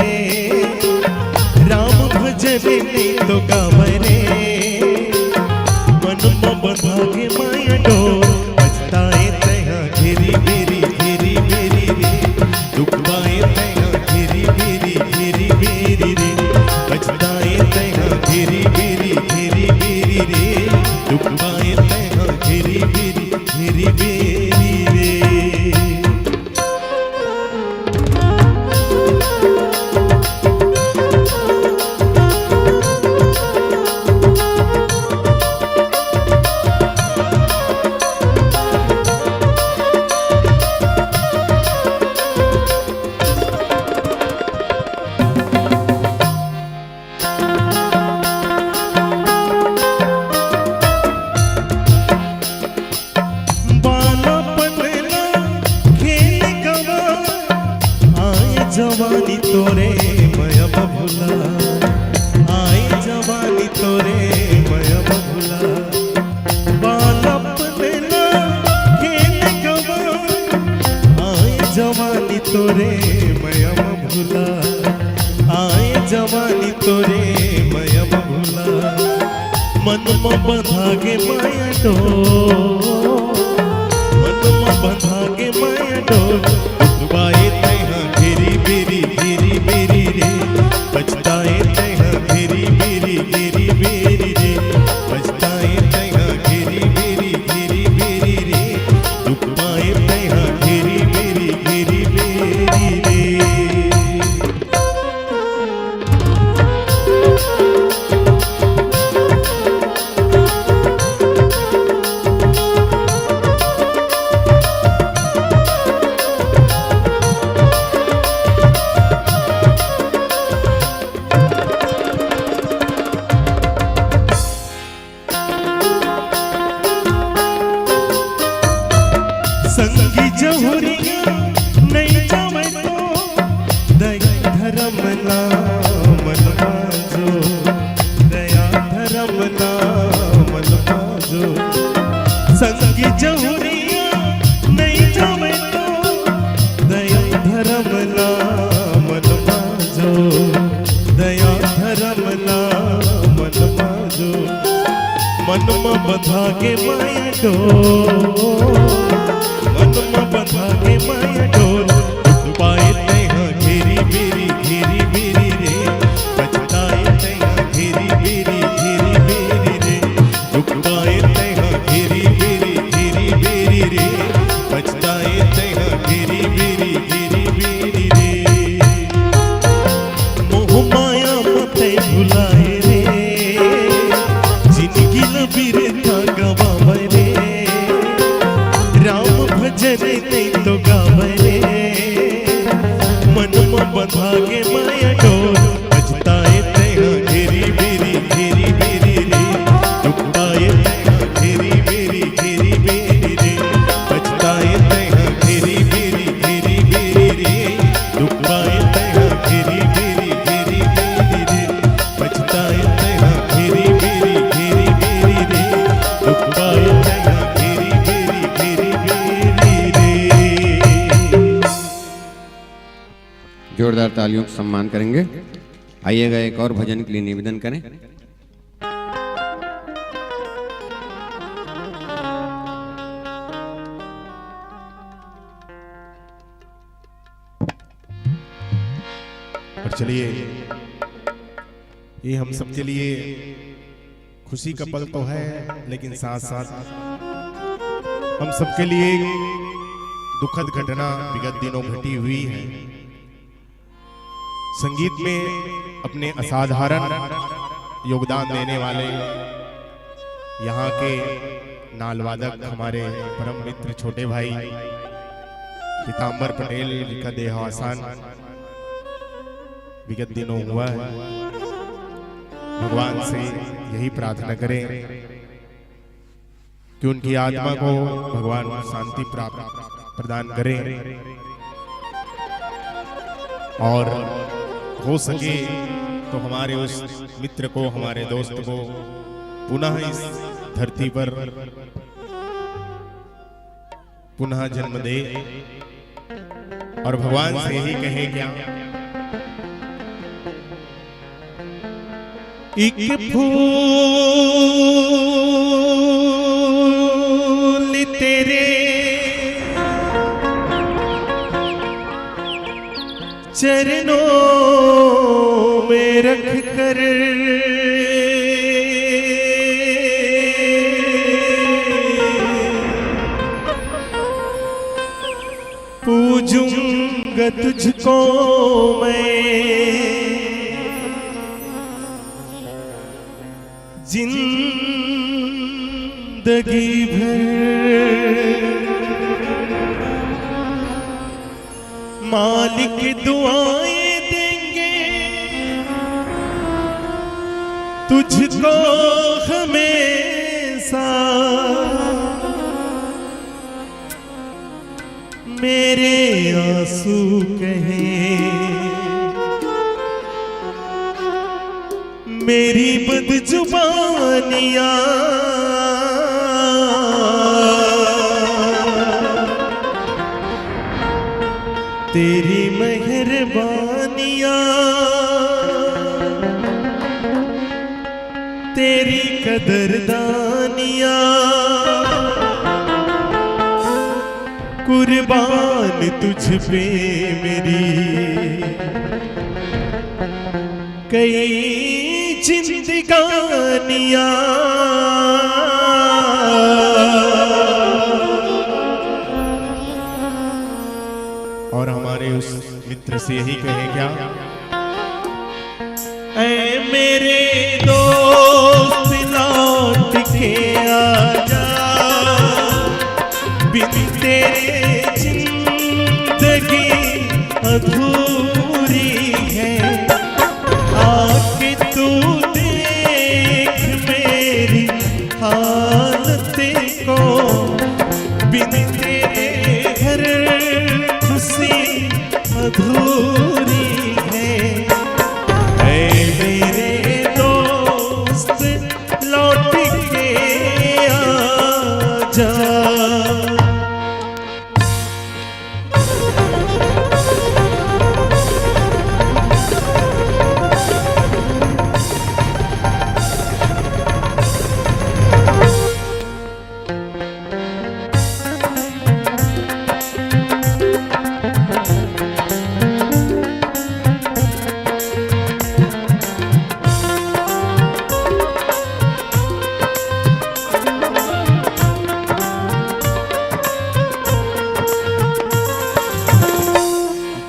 राम भजन नइ तो गावय रे, मन म बंधा गे माया डोर। पछताए तैं हा घेरी बेरी, घेरी बेरी रे। दुख पाए तैं हा घेरी बेरी, घेरी बेरी रे। पछताए तैं हा घेरी बेरी, घेरी बेरी रे। दुख पाए तैं हा घेरी बेरी, घेरी बेरी रे। बालापन ला खेल गवा, आए जवानी तोरे मैं अब भुला, आए जवानी तोरे मैं अब भुला। बालापन ला खेल गवा, आए जवानी तोरे मैं अब भुला, आए जवानी तोरे मैं अब भुला। मन म बंधा गे माया डोर, मन म बंधा गे माया डोर। दुख पाए तैं हा घेरी बेरी, घेरी बेरी रे। पछताए तैं हा घेरी बेरी, घेरी बेरी रे। पछताए तैं हा घेरी बेरी, घेरी बेरी रे। दुख पाए तैं हा घेरी बेरी, घेरी बेरी रे। संगी जहुरिया नइ जावय तो, दया धरम ला मन मांजो, दया धरम ला मन मांजो। संगी जहुरिया नइ जावय तो, दया धरम ला मन मांजो, दया धरम ला मन मांजो। मन म बंधा गे माया डोर, मन म बंधा गे माया डोर। दुख पाए तैं हा घेरी बेरी, घेरी बेरी रे। पछताए तैं हा घेरी बेरी, घेरी बेरी रे। दुख पाए तैं हा घेरी बेरी, घेरी बेरी रे। पछताए तैं हा घेरी बेरी, घेरी बेरी रे। भागे माया डोर, पछताए तैहा घेरी बेरी, घेरी बेरी रे। दुख पाए तैहा घेरी बेरी, घेरी बेरी रे। पछताए तैहा घेरी बेरी, घेरी बेरी रे। दुख पाए तैहा घेरी बेरी, घेरी बेरी रे। पछताए तैहा घेरी बेरी, घेरी बेरी रे। दुख पाए तैहा घेरी बेरी, घेरी बेरी रे। जोरदार तालियों से सम्मान करेंगे। आइएगा, एक और भजन के लिए निवेदन करें। और चलिए, ये हम सबके लिए खुशी का पल तो है, लेकिन साथ साथ हम सबके लिए एक दुखद घटना विगत दिनों घटी हुई है। संगीत में अपने असाधारण योगदान देने वाले यहाँ के नालवादक, हमारे परम मित्र, छोटे भाई पीताम्बर पटेल जी का देहावसान विगत दिनों हुआ है। भगवान से यही प्रार्थना करें कि उनकी आत्मा को भगवान शांति प्राप्त प्रदान करें, और हो सके तो हमारे उस मित्र को, हमारे दोस्त को पुनः इस धरती पर पुनः जन्म दे। और भगवान से यही कहे क्या, एक फूल तेरे चरणों में रख कर पूजूंगा तुझको मैं जिंदगी भर। मालिक दुआएं देंगे तुझको हमेशा। मेरे आंसू कहे, मेरी बदजुबानियां, तेरी मेहरबानियां, तेरी कदरदानियां, कुर्बान तुझ पे मेरी कई जिंदगानियां। और हमारे उस मित्र से यही कहे क्या, ऐ मेरे दोस्त, लौट के आजा, बिन तेरे जिंदगी अधूरी है। आके तू देख मेरी हालत को, बिन तेरे हर खुशी अधूरी है। ऐ मेरे दोस्त, लौट के आजा।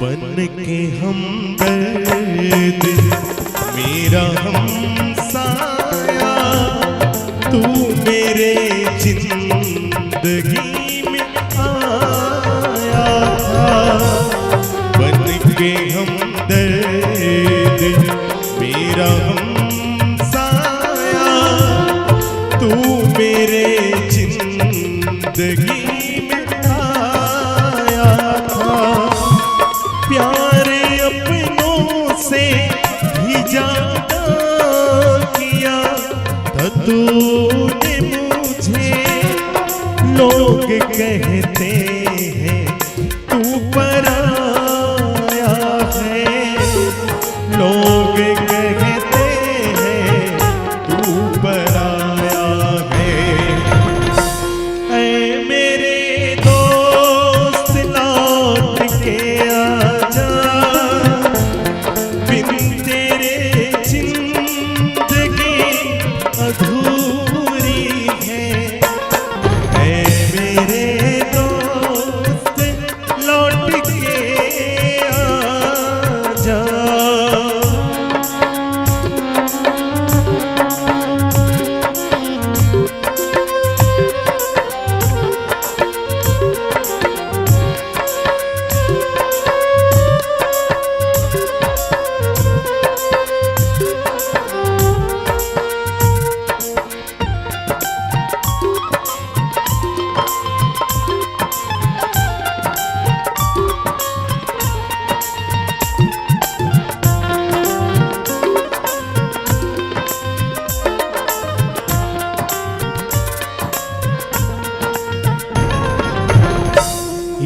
बन के हमदर्द, मेरा हमसाया, तू मेरे जिंदगी में आया था। बन के हम मेरा हमसाया, तू मेरे जिंदगी में आया था। प्यार अपनों से भी ज्यादा किया था तूने मुझे। लोग कहते हैं तू पराया है, लोग कहते हैं तू पराया है। ऐ मेरे दोस्त, लौट के आजा, बिन तेरे जिंदगी अधूरी है। ऐ मेरे दोस्त, लौट के आजा।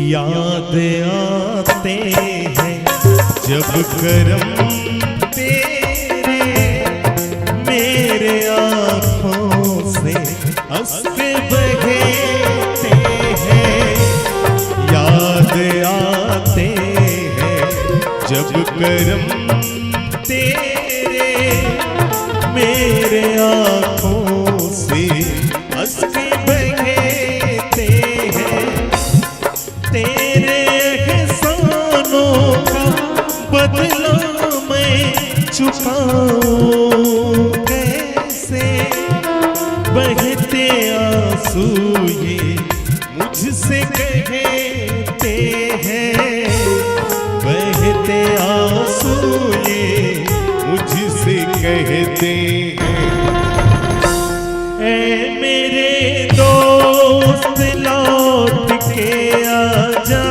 याद आते हैं जब करम तेरे, मेरे आंखों से अश्क बहते हैं। याद आते हैं जब करम तेरे, मेरे आंखों से अश्क बहते हैं। तेरे एहसानों का बदला मैं चुकाऊं कैसे? बहते आंसू ये मुझसे कहते हैं, बहते आंसू ये मुझसे कहते हैं। ऐ मेरे दोस्त, लौट के आजा,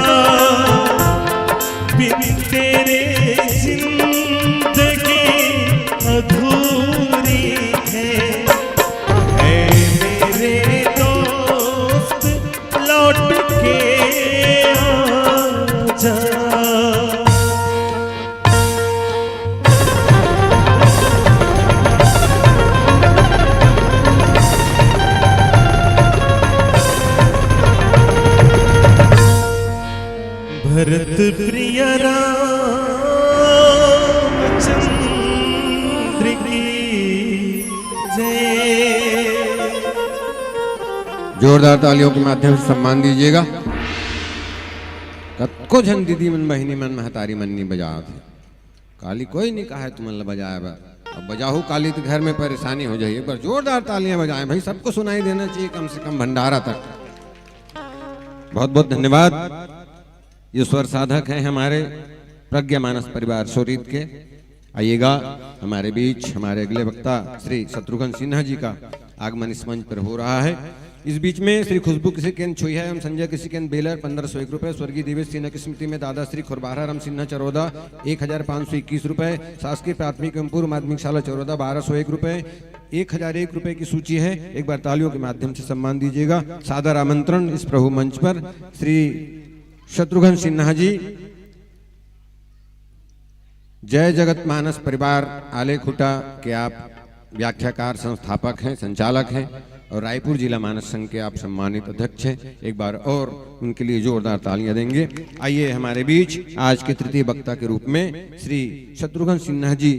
बिन तेरे जिंदगी अधूरी है। ऐ मेरे दोस्त, लौट के आजा। भरत प्रिय रामचंद्र की जय। जोरदार तालियों के माध्यम से सम्मान दीजिएगा। कतको झन दीदी मन, बहिनी मन, महतारी मन नहीं बजावत हे। काली कोई नहीं कहा है तुमन ला बजाए बर। अब बजाहू काली तो घर में परेशानी हो जाही। एक बार जोरदार तालियां बजाएं भाई, सबको सुनाई देना चाहिए कम से कम भंडारा तक। बहुत बहुत धन्यवाद। ये स्वर साधक हैं हमारे प्रज्ञा मानस परिवार सोरीत के। आइएगा हमारे बीच, हमारे अगले वक्ता श्री शत्रुघ्न सिन्हा जी का आगमन इस मंच पर हो रहा है। इस बीच में श्री खुशबू किसिकेन छोइहा एवं संजय किसिकेन बेलर पन्द्रह सौ एक रुपए, स्वर्गीय देवेश सिन्हा की स्मृति में दादा श्री खुरबारा राम सिन्हा चरोदा एक हजार पाँच सौ इक्कीस रुपए, शासकीय प्राथमिक एवं पूर्व माध्यमिक शाला चरोदा बारह सौ एक रुपए, एक हजार एक रुपए की सूची है। एक बार तालियों के माध्यम से सम्मान दीजिएगा। सादर आमंत्रण इस प्रभु मंच पर श्री शत्रुघ्न सिन्हा जी, जय जगत मानस परिवार आलेखुटा के आप व्याख्याकार, संस्थापक हैं, संचालक हैं और रायपुर जिला मानस संघ के आप सम्मानित अध्यक्ष हैं। एक बार और उनके लिए जोरदार तालियां देंगे। आइए, हमारे बीच आज के तृतीय वक्ता के रूप में श्री शत्रुघ्न सिन्हा जी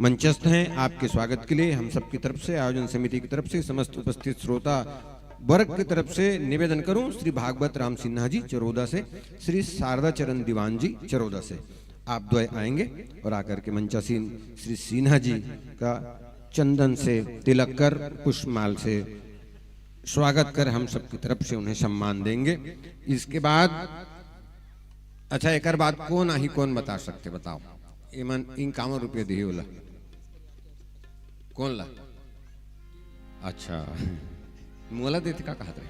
मंचस्थ हैं। आपके स्वागत के लिए हम सबकी तरफ से, आयोजन समिति की तरफ से, समस्त उपस्थित श्रोता वर्ग की तरफ से निवेदन करूं, श्री भागवत राम सिन्हा जी चरोदा से, श्री शारदा चरण दीवान जी चरोदा से, आप द्वय आएंगे और आकर के मंचासीन श्री सिन्हा जी का चंदन से तिलक कर पुष्पमाल से स्वागत कर हम सबकी तरफ से उन्हें सम्मान देंगे। इसके बाद, अच्छा, एकर बाद कौन आही, कौन बता सकते, बताओ, एमन इन कामन रुपये दिही ओला? कौन ला? अच्छा, मोला देते का कहत रहे?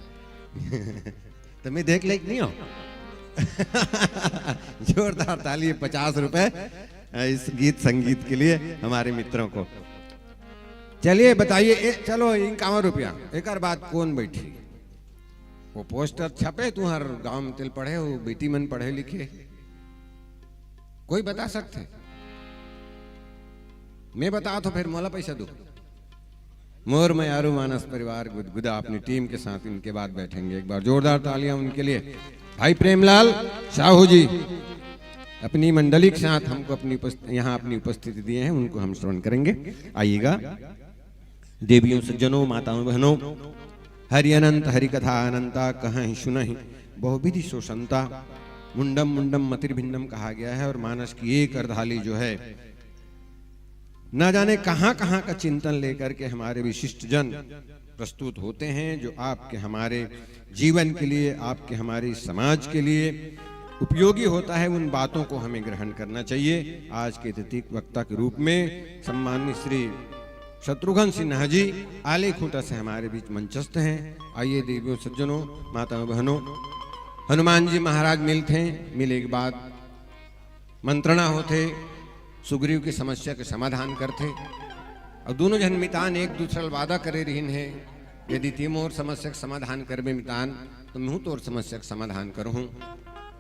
तो मैं देख ले नहीं हूँ। जोरदार ताली, पचास रुपए इस गीत संगीत के लिए हमारे मित्रों को। चलिए बताइए, ए, चलो इनकावन रुपया, एक बात कौन बैठी? वो पोस्टर छपे, तुम्हार गांव में तेल पढ़े हो, बेटी मन पढ़े लिखे, कोई बता सकते? मैं बता तो फिर मोला पैसा दो। मोर मयारू मानस परिवार गुदगुदा अपनी टीम के साथ इनके बाद बैठेंगे। एक बार जोरदार तालियां उनके लिए। भाई प्रेमलाल साहू जी अपनी मंडली के साथ हमको अपनी उपस्थ-, यहाँ अपनी उपस्थिति दिए हैं, उनको हम श्रवण करेंगे। आइएगा। देवियों सज्जनों, माताओं बहनों, हरि अनंत हरि कथा अनंता, कहहि सुनहि बहुविधि सो संता। मुंडम मुंडम मतिर्भिन्नम कहा गया है और मानस की एक अर्धाली जो है, ना जाने कहाँ कहाँ का चिंतन लेकर के हमारे विशिष्ट जन प्रस्तुत होते हैं, जो आपके हमारे जीवन के लिए, आपके हमारे समाज के लिए उपयोगी होता है। उन बातों को हमें ग्रहण करना चाहिए। आज के अतिथि वक्ता के रूप में सम्मानित श्री शत्रुघ्न सिन्हा जी आले खूंटा से हमारे बीच मंचस्थ हैं। आइए देवियों सज्जनों, माताओं बहनों, हनुमान जी महाराज मिलते हैं, मिले के बाद मंत्रणा होथे, सुग्रीव की समस्या के समाधान करथे। अउ दोनों झन मितान एक दूसरा ल वादा करे रिहिन हे, यदि ते मोर समस्या के समाधान करबे मितान, तो महूं तोर समस्या के समाधान करहूं।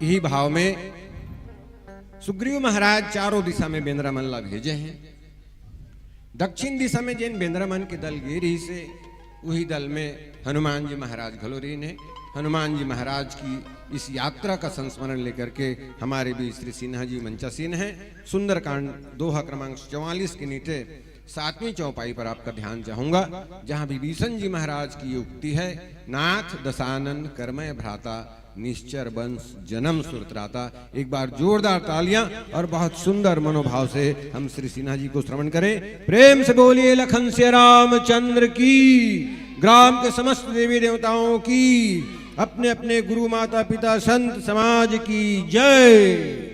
इही भाव में सुग्रीव महाराज चारों दिशा में बेंदरा मन ला भेजे हैं। दक्षिण दिशा में जेन बेंदरा मन के दल गे रिहिस हे, उही दल में हनुमान जी महाराज घलो रहिन हे। हनुमान जी महाराज की इस यात्रा का संस्मरण लेकर के हमारे बीच श्री सिन्हा जी मंचासीन हैं। सुंदरकांड दोहा क्रमांक चौवालीस के नीचे सातवीं चौपाई पर आपका ध्यान चाहूंगा, जहां विभीषण जी महाराज की ये उक्ति है, "नाथ दशानन करमय भ्राता, निश्चर वंश जन्म सुरत्राता।" एक बार जोरदार तालियां और बहुत सुंदर मनोभाव से हम श्री सिन्हा जी को श्रवण करें। प्रेम से बोलिए लखन सिया रामचंद्र की, ग्राम के समस्त देवी देवताओं की, अपने अपने गुरु माता पिता संत समाज की जय।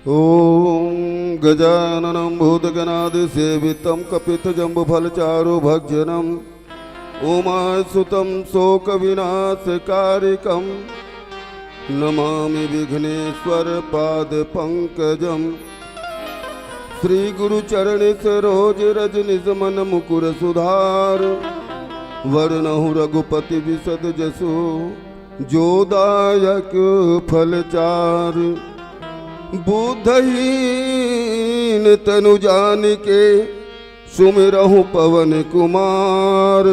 ॐ गजाननं भूतगणादिसेवितं कपित्थजम्बूफलचारुभक्षणम् उमासुतं शोकविनाशकारिकं नमामि विघ्नेश्वरपादपङ्कजम्। श्रीगुरुचरणसरोज रज निज मन मुकुर सुधार। वरनहु रघुपति विशद जसु जो दायक फल चार। बुद्धहीन तनु जानिके सुमिरहु पवन कुमार।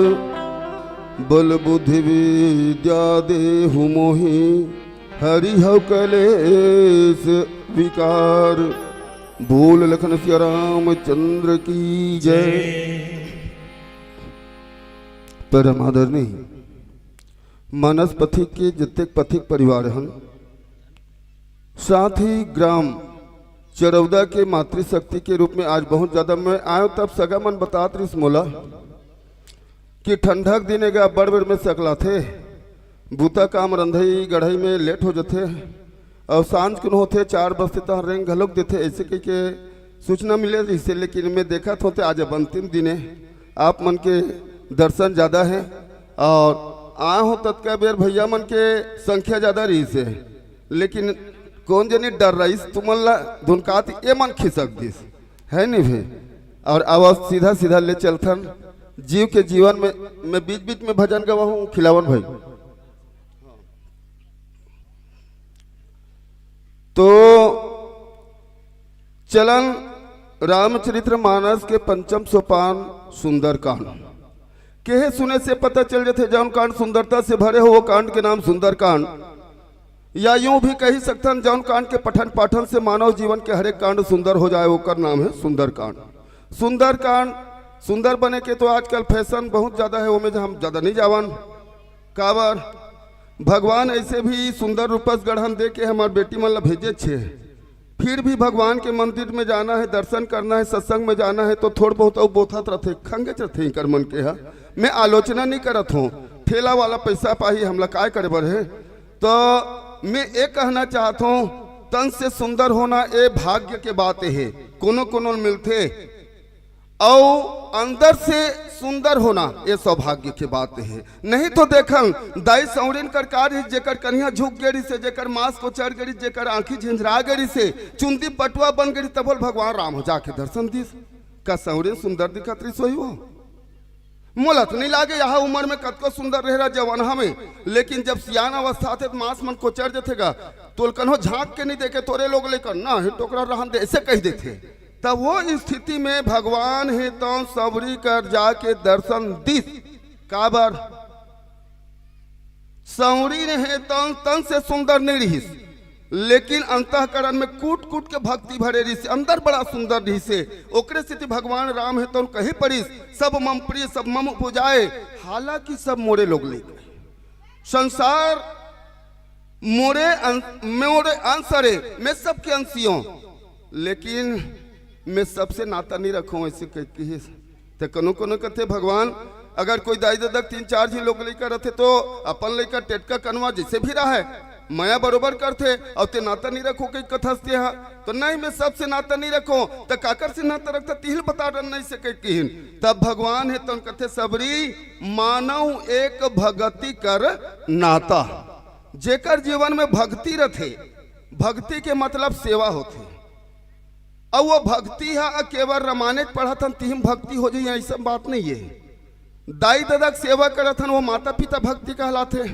बल बुद्धि विद्या देहु मोहि हरिहउ कलेस विकार। बोल लखन सिया रामचंद्र की जय। परम आदरणीय मानस पथिक के जतेक पथिक परिवार हन, साथ ही ग्राम चरौदा के मातृशक्ति के रूप में आज बहुत ज्यादा मैं आयो, तब सगा मन बतात रिस मोला कि ठंडक दिन एगा बड़ बेर में सकलाथे, बूता काम रंधई गढ़ई में लेट हो जथे, अउ सांझ कुन होथे चार बजथे तहाँ रेंग घलोक देथे, ऐसे कहिके सूचना मिले रिहिसे, लेकिन मैं देखत हों ते आज अब अंतिम दिन हे, आप मन के दर्शन ज्यादा हे, अउ आए हों ततका बेर भैया मन के संख्या ज्यादा रिहिसे, लेकिन कोन जनी डर रहिस तुमन ला धुनकात ए मन खिसक दिस, है नी भे? अउ आवाज सीधा सीधा ले चलथन जीव के जीवन में, मैं बीच बीच में भजन गवाहूँ खिलावन भाई। तो चलन रामचरित्र मानस के पंचम सोपान सुंदरकांड। केहे सुने से पता चल जथे, जौन कांड सुंदरता से भरे हो, वो कांड के नाम सुंदरकांड, या यूं भी कही सकथन, जौन कांड के पठन पाठन से मानव जीवन के हर एक कांड सुंदर हो जाए, ओकर नाम है सुंदरकांड। सुंदरकांड, सुंदर बने के तो आजकल फैशन बहुत ज्यादा है, ओमे हम ज्यादा नहीं जावन। काबर? भगवान ऐसे भी सुंदर रूपस गढ़न दे के हमार बेटी मन ला भेजे छे, फिर भी भगवान के मंदिर में जाना है, दर्शन करना है, सत्संग में जाना है, तो थोड़ बहुत अउ बोथत रथे, खंगेच रथे इंकर मन के हा। मैं आलोचना नहीं करत हों, ठेला वाला पैसा पाही, हमला काय करे बर हे? तो मैं ये कहना चाहत हों, तन से सुंदर होना, ए भाग्य के बात हे, कोनो कोनो मिलथे। अउ अंदर से सुंदर होना, ए सौभाग्य के बात हे। नहीं तो देखन, दाई सौंरिन कर का रहिस, जेकर कनिहा झुक गे रहिसे, जेकर मांस कोचर गे रहिस, जेकर आंखी झिंझरा गे रहिसे, चुंदी पटुआ बन गे रहिस, तभो ले भगवान राम ह जाके दर्शन दिस। का सौंरिन सुंदर दिखत रहिस होही वो? मोला तो नहीं लागे, यह उम्र में कतको सुंदर रहे रहा जवानहा में, लेकिन जब सियान अवस्था आथे तो मांस मन कोचर जथे गा, तोल कन्हो झांक के नहीं देखे, तोरे लोग लेकर ना हे टोकरा रहन दे, ऐसे कह देथे। तब वो स्थिति में भगवान हे तौन सौंरी कर जाके दर्शन दिस। काबर? सौंरी ने हे तौन तन से सुंदर नहीं रहिस, लेकिन अंतःकरण में कूट कूट के भक्ति भरे रहिसे, अंदर बड़ा सुंदर रहिसे। ओकरे सेती भगवान राम हे तौन कहे परिस, "सब मम प्रिय, सब मम उपजाए, हालांकि सब मोरे लोग ले गए।" संसार मोरे अं-, मोरे अंश हरे, मैं सबके अंशियों, लेकिन मैं सबसे नाता नहीं रखों, ऐसे कह, कहिस। ते कोनो कोनो कथे, "भगवान, अगर कोई दाई ददा तीन चार झी लोग लइका रथे तो अपन लइका टेटका कनवा जैसे भी रहे, मया बरोबर करथे, अउ ते नाता नहीं रखों कहि कथस ते हा।" तो नहीं, मैं सबसे नाता नहीं रखों। त काकर से नाता रखता, तिही ल बता डर नहीं सके किहिन। तब भगवान हे तौन कथे, "सबरी, मानव एक भगति कर नाता।" जेकर जीवन में भक्ति रथे, भक्ति के मतलब सेवा होथे। अउ वो भक्ति ह केवल रमायने पढ़त हन, तिही म भक्ति हो जाही, ऐसा बात नहीं हे। दाई ददा के सेवा करत हन, वो माता पिता भक्ति कहलाथे।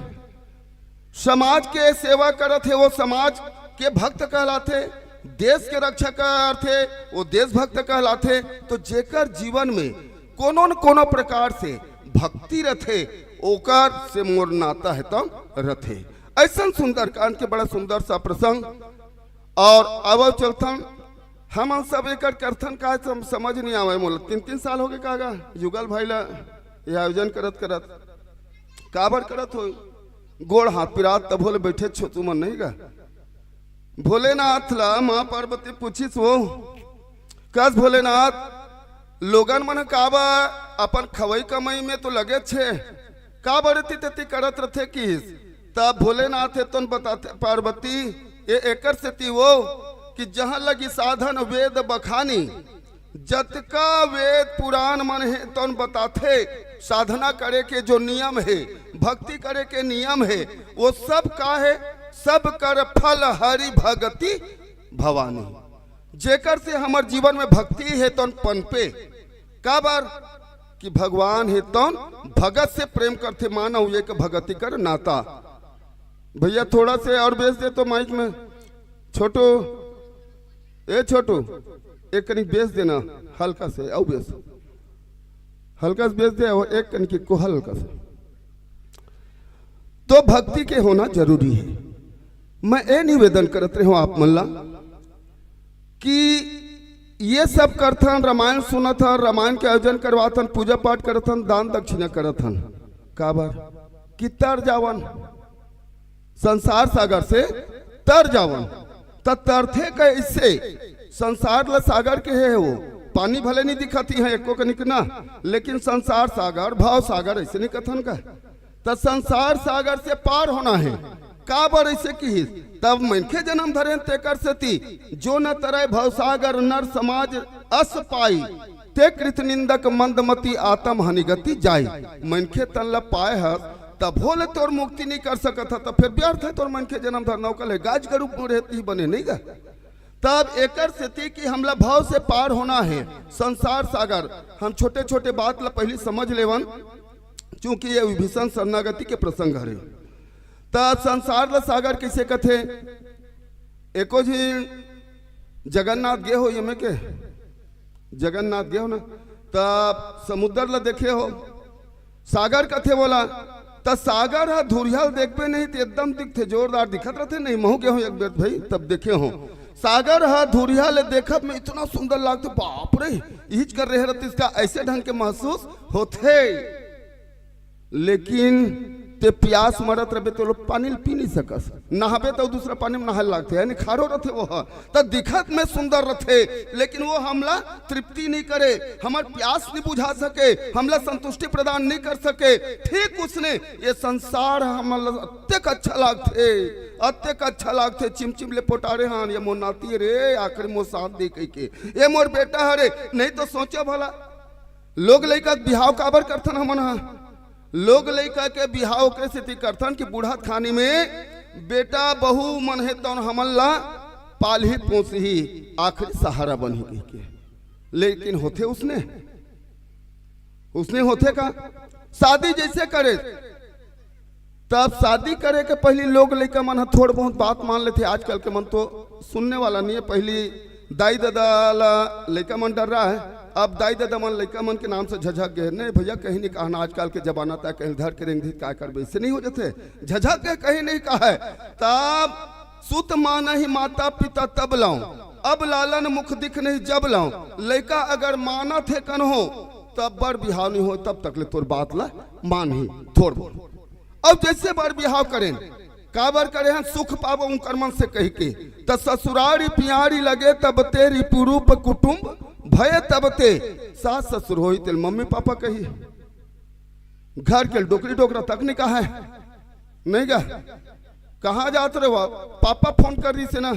समाज के सेवा करत हे, वो समाज के भक्त कहलाथे। देश के रक्षा करथे, वो देशभक्त कहलाथे। तो जेकर जीवन में कोनो न कोनो प्रकार से भक्ति रथे, ओकर से मोर नाता हे तौन रथे। ऐसन सुंदरकांड के बड़ा सुंदर सा प्रसंग। अउ अब चलथन, हमन सब एकर करथन का, सम-, समझ नहीं आवे मोला। तीन तीन साल हो गे का गा, युगल भाई ला ये आयोजन करत करत। काबर करत हो? गोड़ हाथ पिरात तभो ले बैठे छो तुमन नहीं गा। भोलेनाथ ला माँ पार्वती पूछिस हो, कस भोलेनाथ, लोगन मन काबर अपन खवई कमई में तो लगे छे, काबर एती तेती करत रथे किहिस। तब भोलेनाथ हे तौन बताथे, पार्वती, ये एकर सेती वो कि जहाँ लगी साधन वेद बखानी, जतका वेद पुराण मन हे तौन बताथे, साधना करे के जो नियम हे, भक्ति करे के नियम हे, वो सब का हे? सब कर फल हरि भगति भवानी। जेकर से हमर जीवन में भक्ति हे तौन पनपे। काबर? कि भगवान हे तौन भगत से प्रेम करथे, मानव एक भगति कर नाता। भैया थोड़ा से और बेस दे तो माइक में। छोटू, ए छोटू, एक कनिक बेस देना, हल्का से, अउ बेस। हल्का से बेस दे, अउ एक कनिक को हल्का से। तो भक्ति के होना जरूरी हे। मैं ए निवेदन करत रहे हूँ आप मन ला कि ये सब करथन, रामायण सुनत हन, रामायण के आयोजन करवात हन, पूजा पाठ करत हन, दान दक्षिणा करत हन। काबर? कि तर जावन, संसार सागर से तर जावन। त तरथे कैसे? संसार ल सागर के हे वो, पानी भले नहीं दिखत ही है एको कनिक ना, लेकिन संसार सागर, भाव सागर ऐसे नहीं कथन का। त संसार सागर से पार होना हे। काबर ऐसे किहिस? तब मनखे जन्म धरेन तेकर सेती, जो न तरय भवसागर नर समाज अस पाई, ते कृत निंदक मंदमती आतम हनि गति जाई। मनखे तन ल पाए हस, तभो ले तोर मुक्ति नहीं कर सकत ह, त फिर व्यर्थ हे तोर मनखे जन्म धरना। ओकर ले गाज गरूप में रहती ही बने नहीं गा। तब एकर सेती कि हमला भव से पार होना हे, संसार सागर। हम छोटे-छोटे बात ला पहिली समझ लेवन, चूंकि ये विभीषण शरणागति के प्रसंग हरे। त संसार ला सागर कइसे कथे? एको झी जगन्नाथ गे हो, ये में के जगन्नाथ गे हो ना, त समुद्र ला देखे हो, सागर कथे बोला, त सागर ह धुरिहा ल देखबे नहीं त एकदम दिखथे, जोरदार दिखत रथे नहीं। महू गे हो एक बेर भाई, तब देखे हो, सागर ह धुरिहा ले देखब में इतना सुंदर लागथे, बाप रे, इहिच कर रहे रहते, इसका ऐसे ढंग के महसूस होथे। लेकिन ए, प्यास मरत रहिबे त लोग पानी ल पी नहीं सकस, नहाबे त दूसरा पानी में नहाए लागथे, यानी खारो रथे वो ह। त दिखत में सुंदर रथे, लेकिन वो हमला तृप्ति नहीं करे, हमर प्यास नहीं बुझा सके, हमला संतुष्टि प्रदान नहीं कर सके। ठीक उसने ये संसार हमला अतेक अच्छा लागथे, अतेक अच्छा लागथे। चिमचिम ले पोटारे हन, ये मोर नाती रे, आखिरी मोर साथ दे कहिके, ये मोर बेटा हरे। नहीं तो सोचा भला, लोग लइका के बिहाव काबर करथन हमन ह? लोग लइका के बिहाव ओकरे सेती करथन कि बूढ़त खानी में बेटा बहू मन हे तौन हमन ला पालही पोसही, आखिरी सहारा बनही कहिके। लेकिन होथे उसने? उसने होथे का? शादी जैसे करे, तब शादी करे के पहली लोग लइका मन ह थोड़ बहुत बात मान लेथे। आजकल के मन तो सुनने वाला नहीं है। पहली दाई ददा ला लइका मन डर रहा है, अब दाई ददा मन लइका मन के नाम से झझक गए। नहीं भैया, कहीं नहीं कहना, आजकल के जमाना तय कहीं धर के रेंग दी, काय करबे, इससे नहीं हो जाते। झझक गए, कहीं नहीं कहा है। तब सुत मानही माता पिता तब लाऊं, अब लालन मुख दिख नहीं जब लाऊं। लइका अगर मानत हे कन्हो, तब बर बिहाव नहीं हो, तब तक ले तोर बात ला मानही थोड़ बहुत। अब जैसे बर बिहाव करेन, काबर करे हन, सुख पाबो उनकर मन से कहिके, त ससुरारी पियारी लगे तब ते रिपुरूप कुटुंब भय तब ते। सास ससुर होई तेल मम्मी पापा कही, घर के डोकरी डोकरा तक नहीं कहा है, नहीं गा? कहाँ जात रहे हो? पापा फोन कर रही से ना,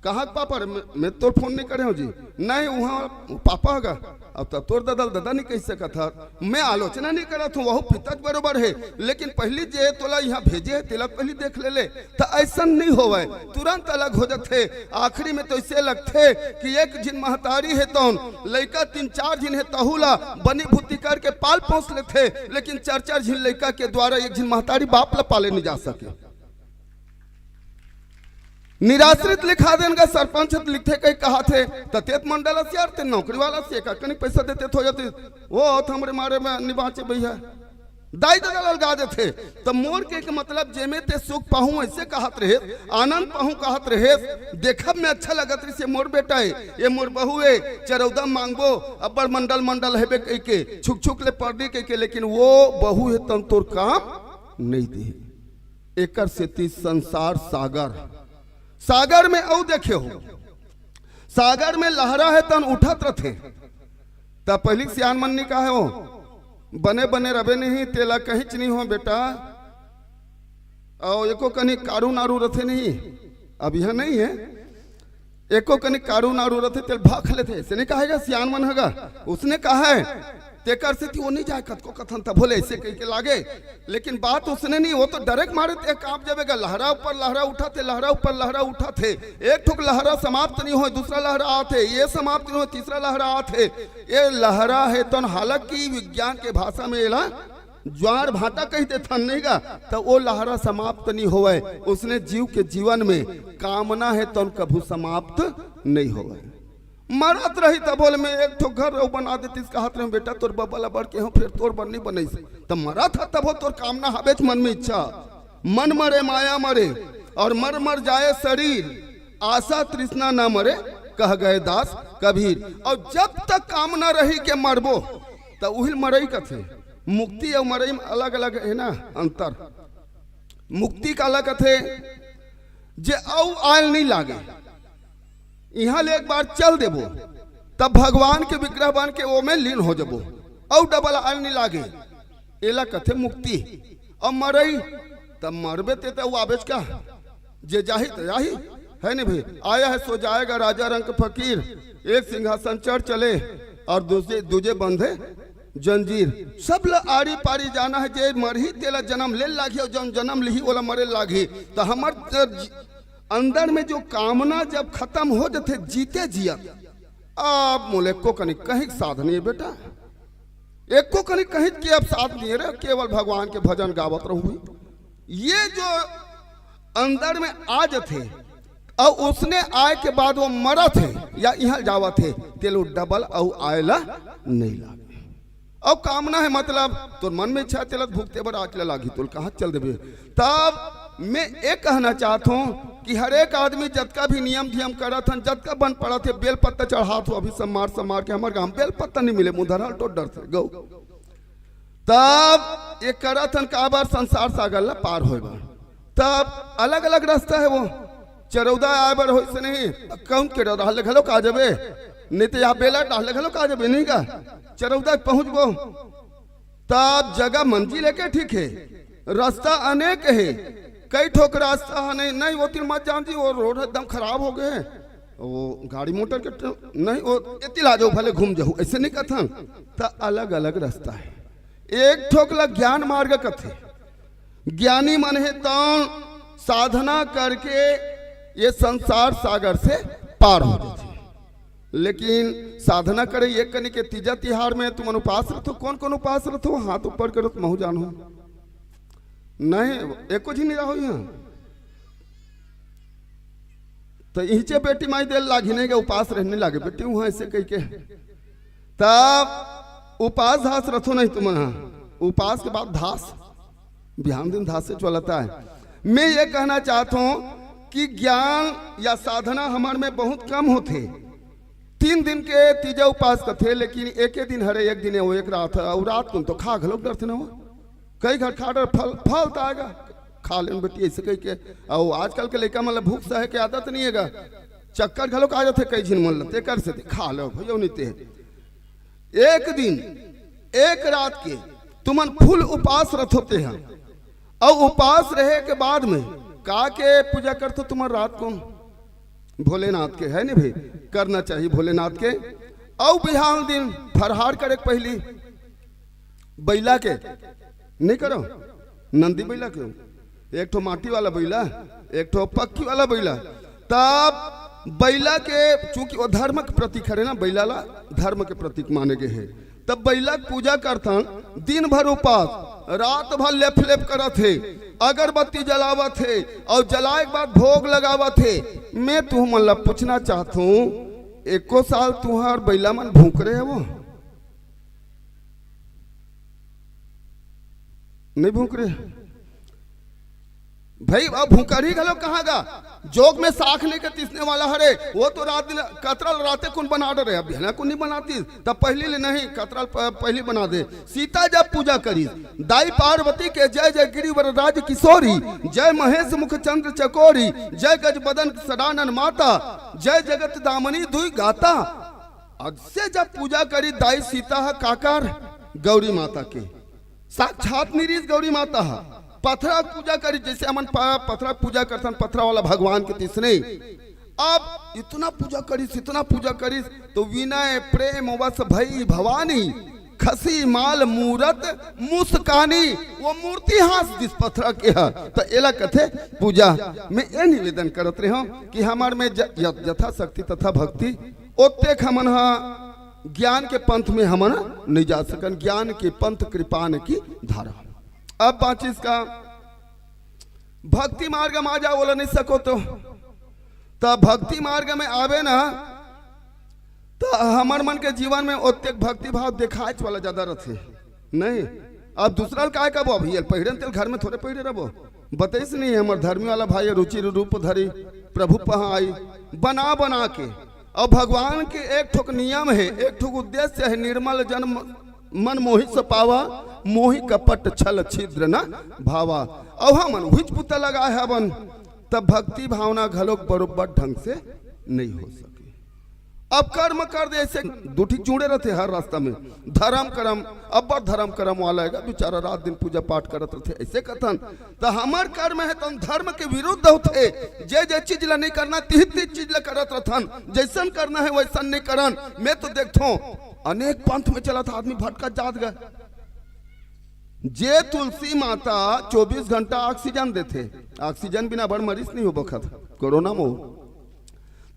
कहाँ के पापा रे? मैं, मैं तोर फोन नहीं करे हूँ जी। नहीं, वहाँ पापा हगा। अब तो तोर ददल ददा नहीं कह सकत ह। मैं आलोचना नहीं करत हूँ, वहू पिता के बरोबर है, लेकिन पहली जे तोला यहाँ भेजे है, तेला पहली देख ले ले, तो ऐसा नहीं होवे, तुरंत अलग हो जाते। आखिरी में तो इसे लगते कि एक झिन महतारी है तौन लइका तीन चार झिन है, तहू ला बनी भूती करके पाल पोस लेते, लेकिन चार चार झिन लइका के द्वारा एक झिन महतारी बाप ला पाले नहीं जा सके। निराश्रित लिखा देन का सरपंच ह लिखथे कहीं कहा थे, त तेत मंडल से यार, ते नौकरी वाला से का कनी पैसा देते हो जाते, वो तो हमरे मारे में निबाचे भैया। दाई ददा ललगा देथे। त मोर के, के मतलब, जेमे ते सुख पाहूं ऐसे कहत रहे, आनंद पाहूं कहत रहे, देखब में अच्छा लगत रही से मोर बेटा है, ये मोर बहू है, चरौदा मांगबो, अब्बड़ मंडल मंडल हेबे कह के, छुक छुक ले पड़नी कह के, लेकिन वो बहू है तन तोर काम नहीं दे। एकर सेती संसार सागर, सागर में अउ देखे हो, सागर में लहरा है तन उठत रथे। त पहली सियान मन नहीं कहे हो, बने बने रबे नहीं, तेला कहीं नहीं हो बेटा। और एको कनी कारू नारू रथे नहीं, अब यह नहीं है, एको कनी कारू नारू रथे, तेल भाख लेथे, से नहीं कहेगा सियान मन हगा, उसने कहा है। तेकर सेती वो नहीं जाए, कतको कथन तब बोले ऐसे कह के लागे, लेकिन बात उसने नहीं, वो तो डायरेक्ट मारे ते कांप जावेगा। लहरा ऊपर लहरा उठा थे, लहरा ऊपर लहरा उठा थे, एक ठुक लहरा समाप्त नहीं हो, दूसरा लहरा आथे, ये समाप्त नहीं हो, तीसरा लहरा आथे। ये लहरा है तन, हालांकि विज्ञान के भाषा में एला ज्वार भाटा कह देथन नहीं गा, तो वो लहरा समाप्त नहीं होवे। उसने जीव के जीवन में कामना है तन कभू समाप्त नहीं होवे। मरत रही तब बोले, मैं एक ठो घर अउ बना देतिस, कहत रहे, बेटा तोर बबल अबर के हो, फिर तोर बर नहीं बनैस। त मरत ह तब तोर कामना हबेच मन में इच्छा। मन मरे माया मरे, और मर मर जाए शरीर, आशा तृष्णा ना मरे, कह गए दास कबीर। और जब तक कामना रही के मरबो, त उहिल मरई कथे। मुक्ति और मरई में अलग अलग है ना अंतर। मुक्ति काला कथे, जे अउ आयल नहीं लागे, इहां ले एक बार चल देबो, तब भगवान के विग्रह बन के ओमे लीन हो जबो, अउ डबल आयल नहीं लागे, एला कथे मुक्ति। अउ मरई, तब मरबे ते त अउ आबेच का, जे जाही त जाही, है नहीं भाई? आया है सो जाएगा, राजा रंक फकीर, एक सिंहासन चढ़ चले और दूसरे दूजे बंधे जंजीर। सब ल आरी पारी जाना है, जे मरही तेला जन्म ले लागही, और जौन जन्म लिही ओला मरे लागही। त हमर ज-, अंदर में जो कामना जब खत्म हो जथे जीते जियत, अब मोले एको कनी कहीं साध नहीं है बेटा, एको कनी कहीं के अब साध नहीं है रे, केवल भगवान के भजन गावत रहूं। ये जो अंदर में आ जथे, अउ उसने आए के बाद वो मरत हे या इहां जावत हे, तेलो डबल अउ आयला नहीं लागे। अउ कामना है, मतलब, तोर मन में इच्छा, तेला भुगते बर आज ले लागी, तोल कहां चल देबे। तब मैं ये कहना चाहत हूं कि हर एक आदमी जतका भी नियम धियम करत हन, जतका बन पड़त हे, बेल पत्ता चढ़ात हो, अभी सम्मार सम्मार के हमर गांव बेल पत्ता नहीं मिले, मुधरहल टोडर से गौ। तब ये करत हन काबर, संसार सागर ला पार होय बर। तब अलग-अलग रास्ता हे वो। चरौदा आय बर होइस नहीं, त कौन के डहर ले घलोक आ जाबे, नहीं त या बेला डहर ले घलोक आ जाबे, नहीं का? चरौदा पहुंचबो। तब जगह मंजिल एके ठीक हे, रास्ता अनेक हे, कई ठोक रास्ता हे, नहीं, नहीं, वो तीर मत जान जी, वो रोड एकदम खराब हो गए हे, वो गाड़ी मोटर के ट-, नहीं, वो एती ला जाओ, भले घूम जाओ, ऐसे नहीं कथन। त अलग-अलग रास्ता हे। एक ठोक ला ज्ञान मार्ग कथे। ज्ञानी मन हे तौन साधना करके ये संसार सागर से पार हो जाथे। लेकिन साधना करे एक कनी के तीजा तिहार में तुमन उपास रथो, कौन कौन उपास रथो? हाथ ऊपर करो त महू जानहूं। नहीं, एको झिन नहीं रहो यहाँ। त इहिचे बेटी माई देल लागी नहीं गे, उपास रहने लागे बेटी, वहां ऐसे कहि के। तब उपास धास रथो नहीं तुमन हा। उपास के बाद धास, बिहान दिन धास से चलता है। मैं ये कहना चाहता हूं कि ज्ञान या साधना हमर में बहुत कम होथे। तीन दिन के तीजा उपास कथे, लेकिन एके दिन हरे, एक दिन हे, वो एक रात हे, अउ रात कुन तो खा घलोक डरथे ना वो। कई घर खा डर, फल, फल त आएगा, खा लेन बेटी, ऐसे कहि के। अउ आजकल के लइका मन ला भूख सहे के आदत नहीं हे गा, चक्कर घलोक आ जाथे कई झिन मन ला, तेकर से खा लो भैया, नहीं ते एक दिन, एक रात के तुमन फुल उपास रथो ते हा, अउ उपास रहे के बाद में का के पूजा करथो तुमन रात को? भोलेनाथ के, है नहीं भाई? करना चाहिए भोलेनाथ के। अउ बिहान दिन फरहार करे के पहली बइला के नहीं करो, नंदी बइला के, एक ठो माटी वाला बइला, एक ठो पक्की वाला बइला। तब बइला के, चूंकि वो धर्म के प्रतीक हरे ना, बइला ला धर्म के प्रतीक माने गए हे। तब बइला के पूजा करथन, दिन भर उपास, रात भर लेप लेप करत हे, अगरबत्ती जलावत हे अउ जलाए के बाद भोग लगावत हे। मैं तुमन ला पूछना चाहत हूं, एको साल तुहार बइला मन भूख रहे हे वो? नहीं भूख रहे भाई। अब भूखरही घलो कहाँ गा? जोग में साख नहीं के तिसने वाला हरे, वो तो रात दिन कतरल राते कुन बना डरे, अब बिहना कुन नहीं बनाती, तब पहली ले नहीं कतरल प-, पहली बना दे। सीता जब पूजा करी, दाई पार्वती के जय जय गिरिवर राज किशोरी, जय महेश मुख चंद्र चकोरी, जय गज बदन सदानन माता, जय जगत दामनी दुई गाता। अद से जब पूजा करी दाई सीता ह काकर, गौरी माता के साक्षात निरीस गौरी माता ह। पथरा के पूजा करी, जैसे हमन प-, पथरा के पूजा करथन, पथरा वाला भगवान के तिसने। अब इतना पूजा करिस, इतना पूजा करिस, तो विनय प्रेम वश भई भवानी, खसी माल मूरत मुस्कानी। वो मूर्ति हांस दिस पथरा के ह, त एला कथे पूजा। मैं ये निवेदन करत रहे हूं कि हमार में ज-, य-, यथाशक्ति तथा भक्ति ओतेक हमन ह ज्ञान के पंथ में हमन नहीं जा सकन। ज्ञान के पंथ कृपान की धारा। अब बाचिस का भक्ति मार्ग में आ जाओ, बोला नहीं सको तो, त भक्ति मार्ग में आवे ना, त हमर मन के जीवन में ओतेक भक्ति भाव देखाच वाला ज्यादा रथे। नहीं, अब दूसरा ल काय कबो, अभी ये पहिरन तेल घर में थोड़े पहिरे रहबो। बतैस नहीं, हमर धर्मी वाला भाई रुचि रूप धरी प्रभु पहा आई, बना बना के। और भगवान के एक ठोक नियम है, एक ठोक उद्देश्य है, निर्मल जन मन मोहि सपावा, मोहि कपट छल छिद्र न भावा। और हमन उहिच बुता लगाए हवन, तब भक्ति भावना घलोक बरोबर ढंग से नहीं हो सके। अब कर्म कर दे, ऐसे दू ठीक जुड़े रहते हर रास्ता में। धर्म कर्म, अब्बड़ धर्म कर्म वाला है, बेचारा रात दिन पूजा पाठ करत रहते, ऐसे कथन। त हमर कर्म है, त हम धर्म के विरुद्ध होते। जे जे चीज ला नहीं करना, तिही तिही चीज ला करत रहथन। जैसन करना है, वैसन नहीं करन। मैं तो देखथों, अनेक पंथ में चलत आदमी भटकत जात गा। जे तुलसी माता चौबीस घंटा ऑक्सीजन देथे, ऑक्सीजन बिना बड़ मरीज नहीं हो बखत, कोरोना में हो।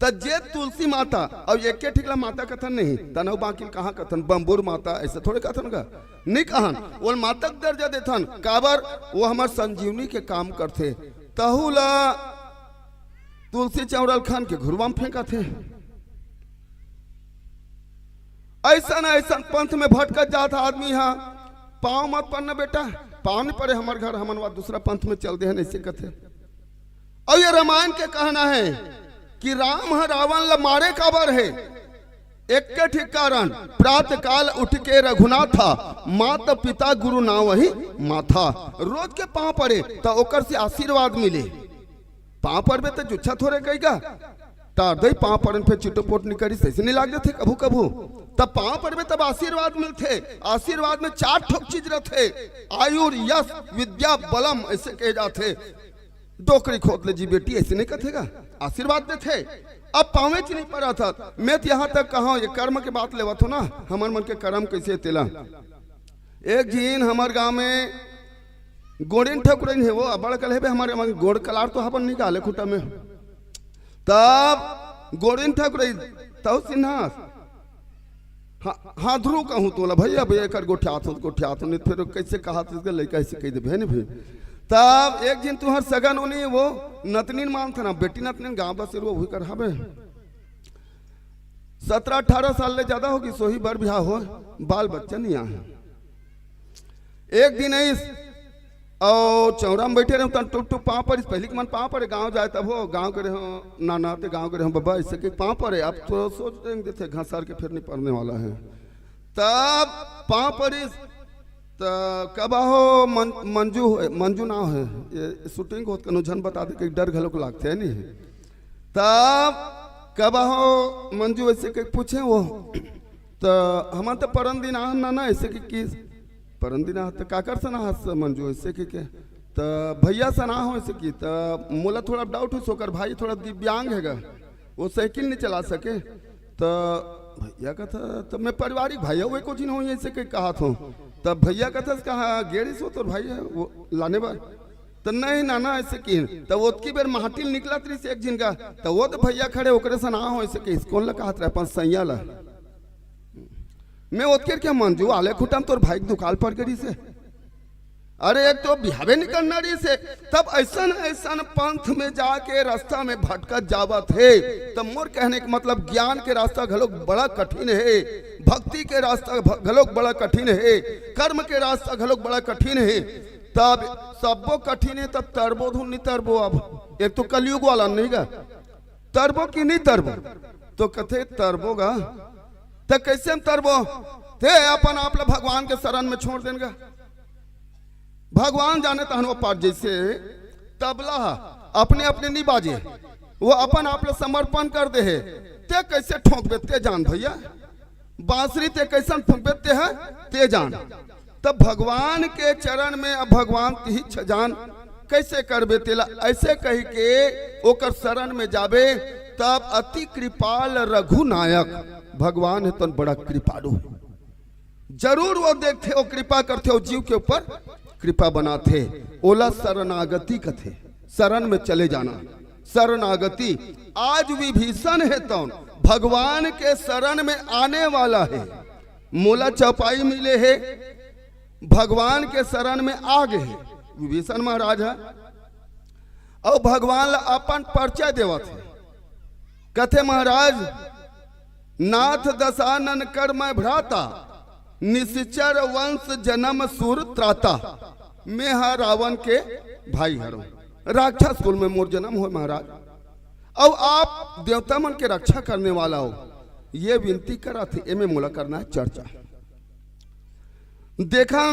त जे तुलसी माता, अब एके ठीक ला माता कथन नहीं, तनव बाकी कहाँ कथन, बम्बूर माता, ऐसे थोड़े कथन का, नहीं कहन। वो माता के दर्जा देथन, काबर वो हमर संजीवनी के काम करथे। तहू ला तुलसी चौड़ल खान के घुरवा में फेंकत हे। ऐसन ऐसन पंथ में भटकत जात आदमी हा, पाँव मत पड़ना बेटा, पाँव नहीं पड़े हमर घर, हमन वा दूसरा पंथ में चल दे हन, ऐसे कथे। और ये रामायण के कहना है कि राम ह रावण ला मारे काबर है, एक ठिक कारण, प्रात काल उठ के रघुनाथा, मात पिता गुरु नावहि माथा। रोज के पांव पड़े त ओकर से आशीर्वाद मिले। पांव पड़बे त जुच्छा थोरे कहिगा, तार दई पांव पड़न फेर चिटोपोट निकरी, सही से नहीं लाग जथे कभू कभू। तब पांव पड़बे तब आशीर्वाद मिलथे। आशीर्वाद में चार ठोक चीज रथे, आयुर यश विद्या बलम ऐसे कहे जाथे। डोकरी खोद ले जी बेटी, ऐसे नहीं कथेगा, आशीर्वाद देथे। अब पावे च नहीं पड़ा था। मैं तो यहाँ तक कहा, ये कर्म के बात लेवत हो ना, हमर मन के कर्म कैसे तेला। एक झिन हमर गांव में गोड़िन ठकुरइन हे, वो अब्बड़ कल हेबे, हमर मन गोड़ कलार तो हबन निकाले खूंटा में। तब गोड़िन ठकुरइन, तहु सिन्हा, हाँ, हाँ, ध्रुव कहूँ तोला भैया, भैया एकर गोठियात हो, गोठियात हो, नहीं फिर कैसे कहा तो इसका लड़का ऐसे कह दे बहन भी। तब एक दिन तुहर सगन होनी, वो नतनीन मानथे ना, बेटी नतनीन गाँव बसेर वो वही कर हबे। सत्रह अठारह साल ले ज्यादा होगी, सोही बर बिहाव हो, बाल बच्चा नहीं आए। एक दिन आइस, अउ चौरा में बैठे रहे, तन टुप टुप पाँव पड़िस। पहली के मन पाँव पड़े, गाँव जाए तब हो, गाँव के रहे हो नाना, ते गाँव के रहे हो बाबा, ऐसे के पाँव पड़े। अब तो सोच देंगे, देखे घसर के फिर नहीं पड़ने वाला है। तब पाँव पड़िस, त कबा हो मन-, मंजू होए, मंजू नाव है, ये shooting होत कनो झन बता दे, के डर घलोक लागथे नहीं। तब कबा हो मंजू ऐसे के पूछे वो, त हमन त परन दिन आहन ना, ना, ऐसे के किस परन दिन आहत, त काकर सन आहत स मंजू ऐसे के, के त भैया सन आहो ऐसे की, त मोला थोड़ा doubt हो, सोकर भाई थोड़ा दिव्यांग है गा, वो साइकिल नहीं चला सके। त भैया कथा, त मैं पारिवारिक भाई हूँ, कोचिन हो ऐसे के कहा थो। त भैया कथा कहा, गेड़ी सो तोर भाई है वो लाने बार। त नहीं नाना ऐसे की, त ओतकी बेर माटी ले निकलत रहिस एक झिन गा, त वो तो भैया खड़े ओकरे सन आहो ऐसे के, स्कूल ला कहत रहे अपन सैया ला। मैं ओतके के मंजू आले खुटम तोर भाई के दुकाल पड़ गई से। अरे एक तो बिहावे निकलना रहिस हे, तब ऐसन ऐसन पंथ में जाके रास्ता में भटकत जावत हे। तब मोर कहने के मतलब ज्ञान के रास्ता घलोक बड़ा कठिन हे, भक्ति के रास्ता भ-, घलोक बड़ा कठिन हे, कर्म के रास्ता घलोक बड़ा कठिन हे। तब सब्बो कठिन हे, तब तरबो धुन नहीं तरबो। अब एक तो कलयुग वाला नहीं गा, तरबो कि नहीं तरबो? तो कथे तरबो गा। त कैसे हम तरबो? ते अपन आप ला भगवान के शरण में छोड़ देन गा। भगवान जाने तहन वो पार जैसे तबला ह अपने अपने नहीं बाजे, वो अपन आप ला समर्पण कर दे हे। ते कैसे ठोंकबे ते जान भैया, बांसुरी ते कैसन ठोंकबे ते है ते जान। तब भगवान के चरण में अब भगवान तिही छजान कैसे करबे तेला, ऐसे कह के ओकर शरण में जाबे। तब अति कृपाल रघुनायक भगवान है तन बड़ा कृपालु, जरूर वो देखथे, वो कृपा करथे, वो जीव के ऊपर कृपा बनाथे, ओला शरणागति कथे, शरण में चले जाना। शरणागति। आज विभीषण है तौन भगवान के शरण में आने वाला है। मोला चौपाई मिले हे, भगवान के शरण में आ गए हे विभीषण महाराज ह। अउ भगवान ला अपन परिचय देवत हे, कथे महाराज, नाथ दशानन कर मैं भ्राता, निशिचर वंश जनम सुर त्राता। मैं ह रावण के भाई हरव, राक्षस कुल में मोर जनम होय महाराज, अउ आप देवता मन के रक्षा करने वाला हो। ये विनती करत हे, एमे मोला करना है चर्चा। देखा,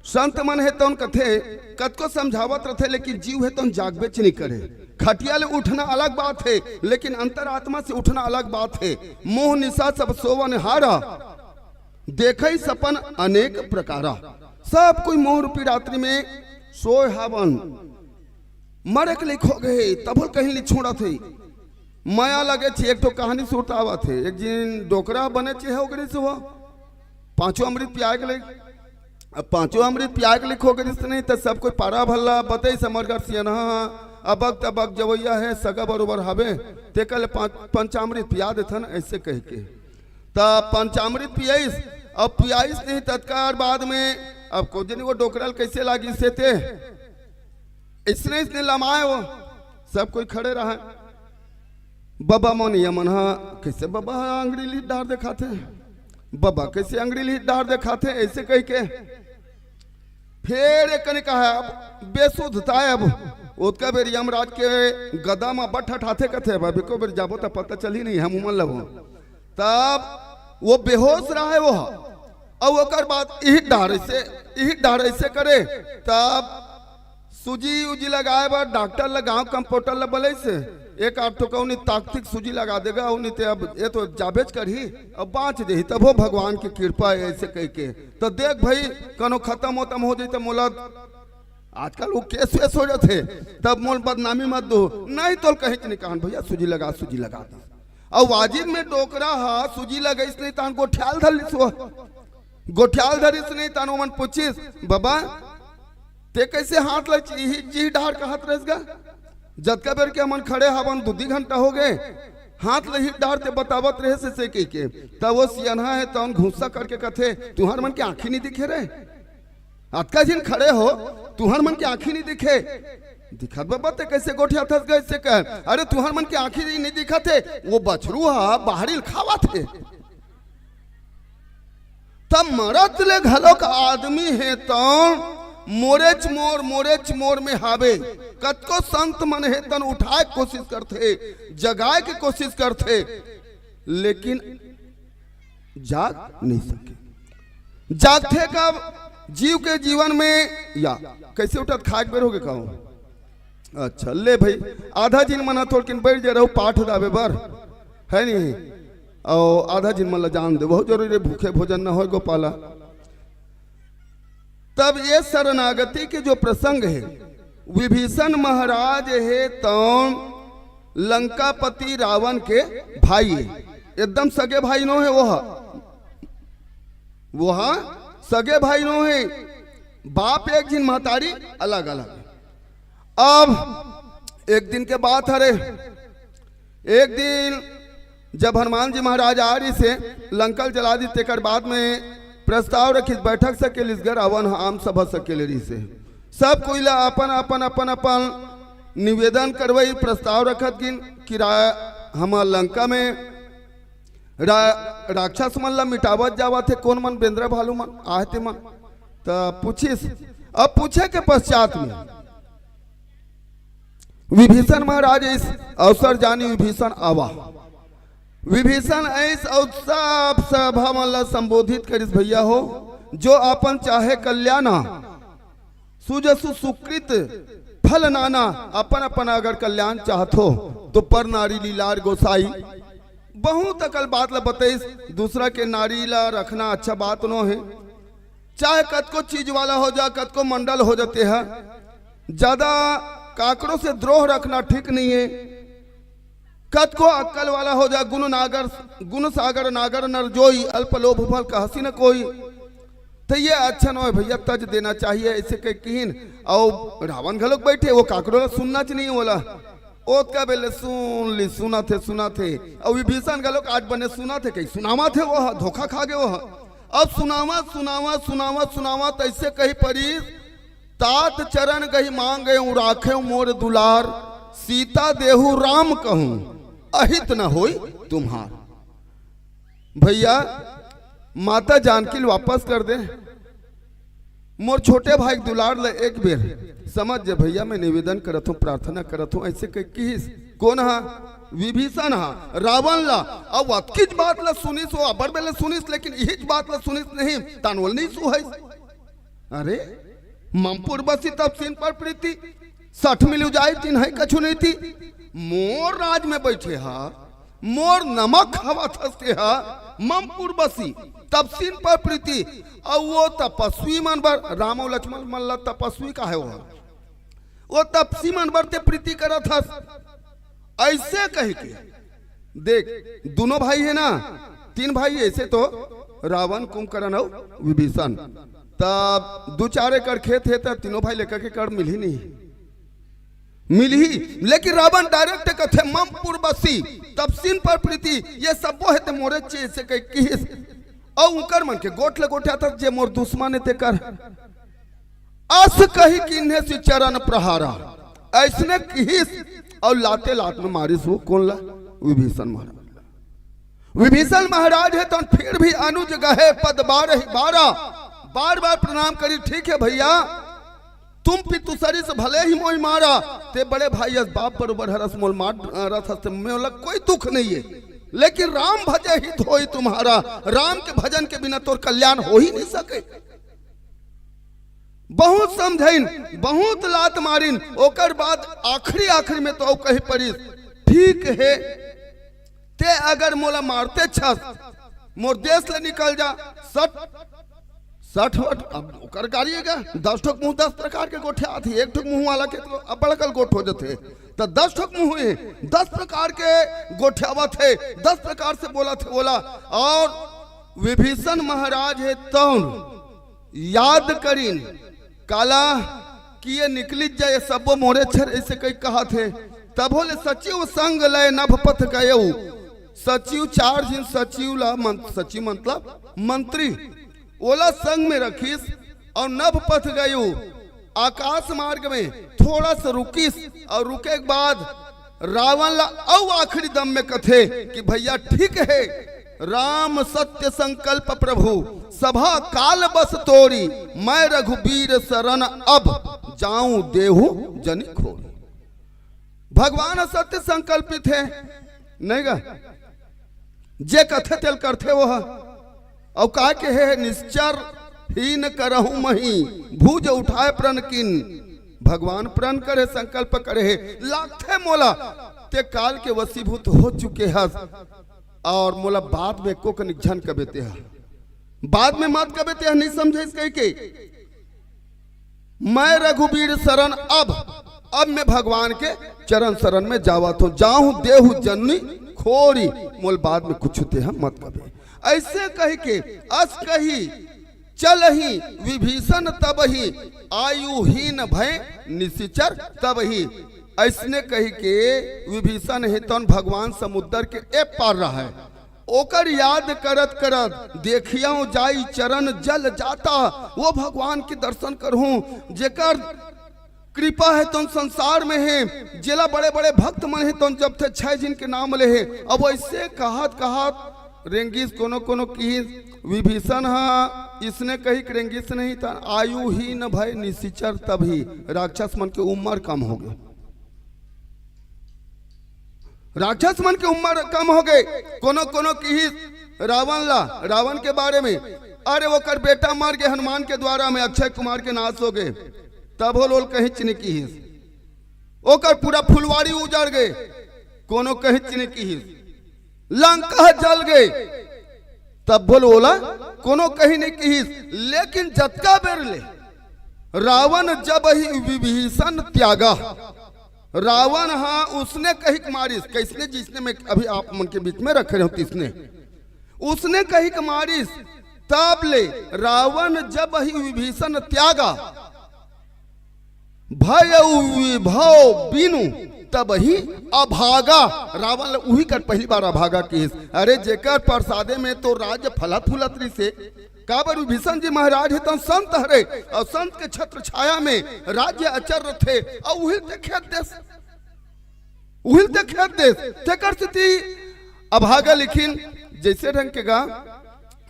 संत मन हे तौन कथे, कतको समझावत रथे, लेकिन जीव हे तौन जागबेच नहीं करे। खटिया ले उठना अलग बात हे, लेकिन अंतरात्मा से उठना अलग बात हे। मोह निशा सब सोवन हारा, देखई सपन अनेक प्रकारा। सब कोई मोह रूपी रात्रि में सोए हावन, मरे के लिख हो गए, तभो ल कहीं ले छोड़त हे। मया लगे छे, एक ठो कहानी सुरता आवत हे। एक जिन डोकरा बने छे हो गए से वो पांचों अमृत पियाए के लगे। अब पांचों अमृत पियाए के लिख हो गए से नहीं, तो सब कोई पारा भल्ला बतई समर कर सियनहा, अबक तबक जवैया है, सगा बरोबर हवे, तेकर ले पांच, पंचामृत पिया देथन, ऐसे कह के। त पंचामृत पियाइस, अब पियाइस नहीं, तत्काल बाद में अब को जनी वो डोकरा ल कैसे लागिस हे ते, इसने, इसने लमाए हो, सब कोई खड़े रहा। बबा मन, ये मन हा, कैसे बबा हा अंगड़ी लीट डार देखाथे, बबा कैसे अंगड़ी लीट डार देखाथे, ऐसे कह के फेर एक कने कहा, अब बेसुधता है। अब ओतका बेर यमराज के गदा म बट हठाथे कथे, अब एको बेर जाबो त पता चली नहीं, हम उमन लबो। तब वो बेहोश रहे वो ह। अउ ओकर बाद इही डार ऐसे, इही डार ऐसे करे, तब सूजी उजी लगाए बर डॉक्टर ल, गांव कंपाउंडर ल बलइस, एक आध ठो कौनी ताकतिक सूजी लगा देगा, अउ नहीं ते अब ये तो जाबेच करही, अब बांच देही, तब हो भगवान की कृपा है, ऐसे कह के। तो देख भाई, कनो खत्म उतम हो जाई त मोला, आजकल वो केस वेस हो जाथे, तब मोल बदनामी मत दो, नहीं तो कहीं नहीं कहन भैया सूजी लगा, सूजी लगा दे। अउ वाजिब में डोकरा हा सूजी लगाइस नहीं तहन गोठियाल धर लिस वो। गोठियाल धरिस नहीं तहन ओमन पूछिस, "बाबा, ते कैसे हाथ ल इही, इही डार कहत रहिस गा? जतका बेर के हमन खड़े हवन, दू दी घंटा हो गए, हाथ ल इही डार ते बतावत रहिस से कह के।" तब वो सियनहा है तहन घुस्सा करके कथे, "तुहर मन के आँखी नहीं दिखे रे?" अतका झिन खड़े हो, तुहर मन के आँखी नहीं दिखे? दिखत बाबा ते कैसे गोठियाथस गा ऐसे कह। अरे तुहर मन के आँखी नहीं दिखत हे, वो बछरू हा बाहरी ल खावत हे। तब मरत ले घलोक आदमी हे त मोरेच मोर, मोरेच मोर में हावे। कतको संत मन हे तन उठाए के कोशिश करथे, जगाए के कोशिश करथे, लेकिन जाग नहीं सके। जागथे कब? जीव के जीवन में या कैसे उठत खाए के बेर होगे कहूँ। अच्छा, ले भाई, आधा जिन मना थोड़किन बैठ जा रहू पाठ दाबे बर, है नहीं? और आधा जिन मन ला जान दे, बहुत जरूरी है, भूखे भोजन न होय गोपाला। तब ये शरणागति के जो प्रसंग है, विभीषण महाराज है तौन लंकापति रावण के भाई है, एकदम सगे भाई नो है वो, वो सगे भाई नो है, बाप एक झिन महतारी अलग अलग। अब एक दिन के बात हरे, एक दिन जब हनुमान जी महाराज आ रहिस हे, लंका ल जला दी, तेकर बाद में प्रस्ताव रखिस, बैठक सकेलिस गा, रावण ह आम सभा सकेले रहिस हे। सब कोई ला अपन, अपन, अपन, अपन निवेदन करवई, प्रस्ताव रखत गिन कि रा-, हमर लंका में रा-, राक्षस मन ला मिटावत जावत हे, कोन मन बेंदरा भालू मन आहे ते मन। त पूछिस, अब पूछे के पश्चात में विभीषण महाराज इस अवसर जानी विभीषण आवा। विभीषण ऐस अउ सब सभा मन ला संबोधित करिस, भैया हो, जो अपन चाहे कल्याण, सुजसु सुकृत फल नाना, अपन अपन अगर कल्याण चाहत हो तो पर नारी लीलार गोसाई। बहुत अकल बात ला बतइस, दूसरा के नारी ला रखना अच्छा बात नो हे। चाहे कतको चीज वाला हो जा, कतको मंडल हो जाते हैं, ज्यादा काकरो से द्रोह रखना ठीक नहीं है। कतको अक्कल वाला हो जा, गुण नागर, गुण सागर नागर नर जोई, अल्प लोभ फल कहसी न कोई। तो ये अच्छा न होय भैया, तज देना चाहिए, ऐसे कह किहिन। और रावण घलोक बैठे, वो काकरो ला सुनना च नहीं वाला। ओतका बेले सुन ली, सुना थे, सुना थे। और विभीषण घलोक आज बने सुना थे, कहीं सुनावा थे वो, धोखा खा गए वो। अब सुनावा, सुनावा, सुनावा, सुनावा, तैसे कही परी, "तात चरण गही मांगे राखे मोर दुलार, सीता देहु राम कहूँ, अहित न होई तुम्हार।" भैया, माता जानकी ल वापस कर दे, मोर छोटे भाई के दुलार ल एक बेर समझ जे भैया, मैं निवेदन करत हूँ, प्रार्थना करत हूँ, ऐसे कह किहिस। कोन हा? विभीषण हा, रावण ला। अब अतकीच बात ला सुनिस, वो अबर बेले सुनिस, लेकिन इहिच बात ला सुनिस नहीं, तानवल नहीं सुहाइस। अरे, ममपुर बसी तब सीन पर प्रीति, सठ मिलु जाय तिन्हई कछु नीति। मोर राज में बैठे हा, मोर नमक हवा थसते हा, ममपुर बसी तब सीन पर प्रीति। अउ वो तपस्वी मन बर, राम अउ लक्ष्मण मन ला तपस्वी काहे हो? वो तपस्वी मन बर ते प्रीति करत हस। ऐसे कह के देख, दोनों भाई है ना, तीन भाई, ऐसे तो रावण, कुंभकर्ण अउ विभीषण। तब दू चार एकड़ खेत है, तब तीनों भाई लेकर के कर मिलही नहीं, मिलही। लेकिन रावण direct कथे, "ममपुर बसी, तपसीन पर प्रीति, ये सब वो है ते मोरे चे," से कह किहिस। अउ उकर मन के गोठ ले गोठा था, "जे मोर दुश्मन है ते कर।" अस कही किन्हें से चरण प्रहारा, ऐसने किहिस अउ लाते लात में मारिस वो। कोन ला? विभीषण महाराज। विभीषण महाराज है तो फिर भी अनुज गहे पद बारह बारा, बार बार प्रणाम करी, "ठीक है भैया, तुम पितु सरिस भले ही मोहि मारा, ते बड़े भाई अस बाप बरोबर हरस मोल मार, अ, रथ हस्ते मोला कोई दुख नहीं है।" लेकिन राम भजे हित होई तुम्हारा, राम के भजन के बिना तोर कल्याण हो ही नहीं सके। बहुत समझाइन, बहुत लात मारिन, ओकर बाद आखिरी, आखिरी में तो अउ कही परिस, "ठीक हे, ते अगर मोला मारते छस, मोर देश ले निकल जा।" सट सठ वठ, अब ओकर गाड़ी हे का? दस ठोक मुंह दस प्रकार के गोठियावत हे, एक ठोक मुंह वाला के तो अब बड़कल गोठ हो जाथे। त दस ठोक मुंह हे, दस प्रकार के गोठियावत हे, दस प्रकार से बोलत हे ओला। और विभीषण महाराज हे तौन याद करिन, काला कि ये निकलित जाए, सबो मोरे छर, ऐसे कई कहत हे। तभो ले सचिव संग लय नभ पथ गयऊ। सचिव चार झिन सचिव ला मन-, सचिव मतलब मंत्री, ओला संग में रखिस और नभ पथ गयू, आकाश मार्ग में थोड़ा सा रुकिस और रुके के बाद रावण ला अउ आखिरी दम में कथे कि भैया ठीक हे, राम सत्य संकल्प प्रभु, सभा काल बस तोरी, मैं रघुबीर शरण अब जाऊं देहु जनि खोरी। भगवान सत्य संकल्पित हे, नहीं गा? जे कथे तेल करथे वो ह। अउ का कहे हे, निश्चर हीन करहु मही, भुज उठाए प्रण कीन। भगवान प्रण करे, संकल्प करे हे, लागथे मोला, ते काल के वशीभूत हो चुके हस और मोला बाद में एको कनिक झन कबे ते ह, बाद में मत कबे ते ह, नहीं समझे इस कह के। मैं रघुबीर शरण अब, अब मैं भगवान के चरण शरण में जावत हूँ, जाहूँ देहु जनि खोरी, मोल बाद में कुछ ते ह मत कबे। ऐसे कह के अस कही चलही विभीषण तबही, आयुहीन भय निशिचर तबही। ऐसने कह के विभीषण हे तौन भगवान समुद्र के ए पार रहे। ओकर याद करत करत देखियौ जाई चरण जल जाता, वो भगवान के दर्शन करहूं, जेकर कृपा हे तौन संसार में हे, जेला बड़े बड़े भक्त मन हे तौन जब थे छह जिन के नाम ले हे। अब ऐसे कहत कहत रेंगिस, कोनो कोनो किहिस विभीषण हा इसने कही कि रेंगिस नहीं त आयुहीन भय निशिचर तबही, राक्षस मन के उम्र कम हो गए। राक्षस मन के उम्र कम हो गए। कोनो कोनो किहिस रावण ला, रावण के बारे में, अरे ओकर बेटा मर गए हनुमान के द्वारा में, अक्षय कुमार के नाश हो गए, तभो लोल कहिच नहीं किहिस। ओकर पूरा फुलवारी उजड़ गए, कोनो कहिच नहीं किहिस। लंका जल गए, तभो लोला कोनो कही नहीं किहिस। लेकिन जतका बेर ले रावण जब ही विभीषण त्यागा, रावण हा उसने कहिक मारिस, कैसने जिसने मैं अभी आप मन के बीच में रख रहे हूं, तिसने उसने कहिक मारिस, तब ले रावण जब ही विभीषण त्यागा, भय विभव बिनु तब ही अभागा। रावण ल उही कर पहली बार अभागा किहिस। अरे जेकर प्रसादे में तो राज्य फलत फुलत रिसे, काबर विभीषण जी महाराज हे तन संत हरे, और संत के छत्र छाया में राज्य अचर रथे, और उहिल ते खेत देस, उहिल ते खेत देस, तेकर सेती अभागा लिखिन। जैसे ढंग के गा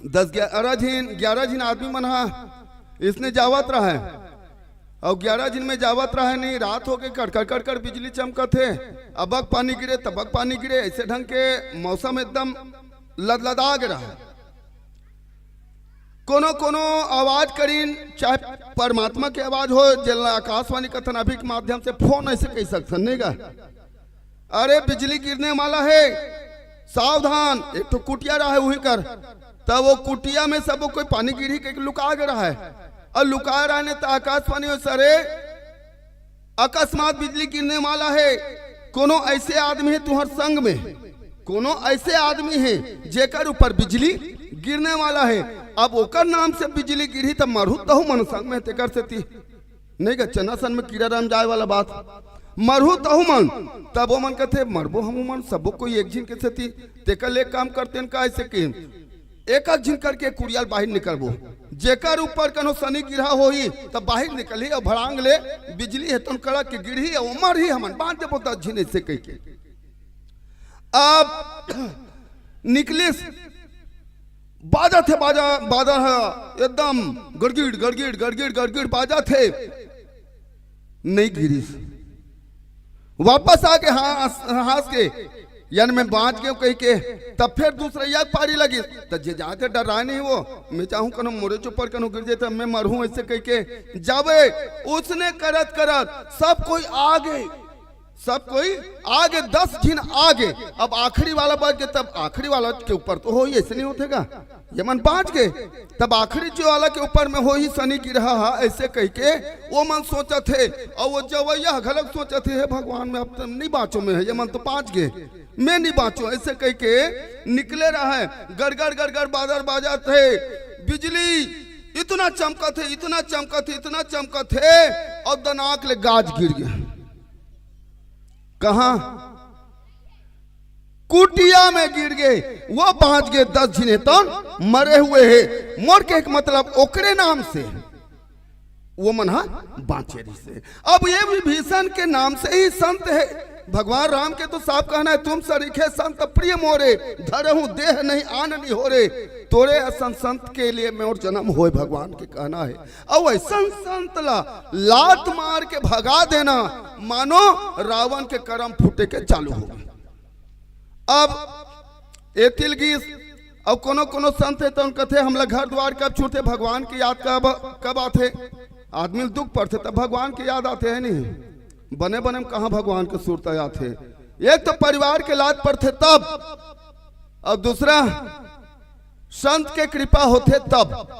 दस ग्यारह झिन, ग्यारह झिन आदमी मन हा इसने जावत रहे, और ग्यारह झिन में जावत रहे नहीं, रात हो गए, कड़कड़ कड़कड़ बिजली चमकत हे, अबक पानी गिरे, तबक पानी गिरे, ऐसे ढंग के मौसम एकदम लदलदा गे रहे। कोनो कोनो आवाज करीन, चाहे परमात्मा के आवाज हो, जेला आकाशवाणी कथन अभी के माध्यम से फोन ऐसे कह सकथन, नहीं गा? अरे बिजली गिरने वाला है, सावधान। एक ठो कुटिया रहा है उही कर, तब वो कुटिया में सब कोई पानी गिरही के लुका गे रहा है, और लुका रहा ने तो आकाशवाणी हो, सरे अकस्मात बिजली गिरने वाला है, कोनो ऐसे आदमी है तुहर संग में, कोनो ऐसे आदमी है जेकर ऊपर बिजली गिरने वाला है। अब ओकर नाम से बिजली गिरही त मरहू तहू मन संग में, तेकर सेती नहीं गा, चना सन में कीड़ा राम जाए वाला बात, मरहू तहू मन। तब वो मन कहते, मरबो हम मन, सबो कोई एक झिन के सेती, तेकर ले काम करते हैं का ऐसे कि एक आध झिन करके कुड़ियाल बाहिर निकलबो, जेकर ऊपर कनो सनी गिरहा होही, त बाहिर निकलही और भड़ांग ले बिजली हे तन कड़क के गिरही और मरही, हमन बांध देबो दस झिन ऐसे कह के। अब निकलिस, बाजत हे बाजा, बाजा हे एकदम गड़गिड़ गड़गिड़ गड़गिड़ गड़गिड़ बाजत हे, नहीं गिरिस। वापस आके हाँस, हाँस के, यानी मैं बाँच गेंव कहिके, तब फेर दूसरइया के पारी लगिस, त जे जाथे डराय नहीं वो, मैं चाहूँ कनो मोरे ऊपर कनो गिर जाय त मैं मरहूँ, अइसे कहिके जाबे। उसने करत करत सब कोई आगे, सब कोई आगे, दस झिन आगे, अब आखिरी वाला बच गे, तब आखिरी वाला के ऊपर तो होही, अइसे नहीं होथे गा? ये मन बाँच गे, तब आखिरी जो वाला के ऊपर में होही शनि गिरहा हा, अइसे कहिके वो मन सोचत हे, अउ वो जवइया घलोक सोचत हे, "हे भगवान, मैं अब तो नहीं बाँचों मैं, ये मन तो बाँच गे, मैं नहीं बाँचों," अइसे कहिके निकले रहय। गड़गड़ गड़गड़ बादर बाजत हे, बिजली इतना चमकत हे, इतना चमकत हे, इतना चमकत हे, अउ दनाक ले गाज गिर गे। कहाँ? कुटिया में गिर गे, वो बाँच गे, दस झिन हे तौन मरे हुए हे। मोर कहे के मतलब ओकरे नाम से वो मन ह बाँचे रहिसे। अब ये विभीषण के नाम से ही संत हे। भगवान राम के तो साफ कहना है, "तुम सरीखे संत प्रिय मोरे, धरहु देह नहीं आन निहोरे।" तोरे असन संत के लिए मोर जन्म होय, भगवान के कहना है। अउ अइसन संत ला लात मार के भगा देना, मानो रावण के करम फूटे के चालू हो गे। अब ए तिल गीस, अउ कोनो कोनो संत हे तउन कथे, "हमला घर दुवार कब छूटथे, भगवान के याद कब, कब आथे?" आदमी ल दुख पड़थे तब भगवान के याद आथे, हे नहीं? बने बने में कहाँ भगवान के सुरता आथे? एक तो परिवार के लात पड़थे तब, अउ दूसरा संत के कृपा होथे तब।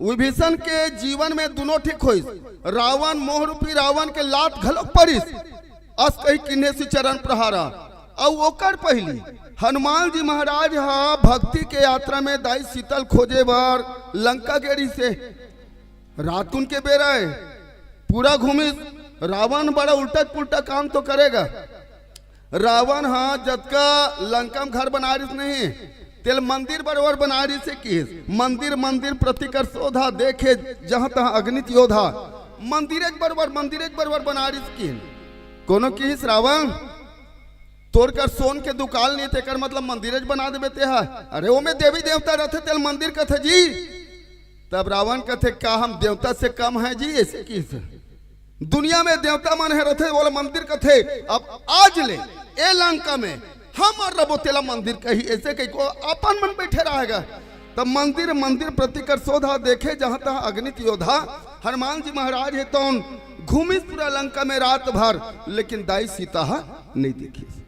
विभीषण के जीवन में दुनों ठीक होइस। रावण, मोह रूपी रावण के लात घलोक परिस, अस कही किन्हें से चरण प्रहारा। अउ ओकर पहिली हनुमान जी महाराज हा भक्ति के यात्रा में दाई सीता ल खोजे बर लंका गे रहिसे। रातुन के बेरा हे, पूरा घूमिस। रावण बड़ा उल्टा पुल्टा काम तो करे गा। रावण हा जतका लंका में घर बना रहिस नहीं, तेला मंदिर बरोबर बना रहिसे किहिस। "मंदिर मंदिर प्रतिकर शोधा, देखे जहाँ तहाँ अगणित योधा।" मंदिरेच बरोबर, मंदिरेच बरोबर बना रहिस किहिन। कोनो किहिस, "रावण, तोर कर सोन के दुकान नहीं, तेकर मतलब मंदिरेच बना देबे तेहा।" अरे, ओमे देवी देवता रथे, तेला मंदिर कथे जी। तब रावण कथे, "का हम देवता से कम है जी?" अइसे किहिस। दुनिया में देवता मन हे रथे, ओला मंदिर कथे। अब आज ले ए लंका में हमर रबो तेला मंदिर कही, अइसे कहिके अपन मन बइठे रहय गा। तब मंदिर मंदिर प्रतिकर शोधा, देखे जहाँ तहाँ अगणित योधा। हनुमान जी महाराज हे तउन घूमिस पूरा लंका में रात भर, लेकिन दाई सीता हा नहीं देखिस।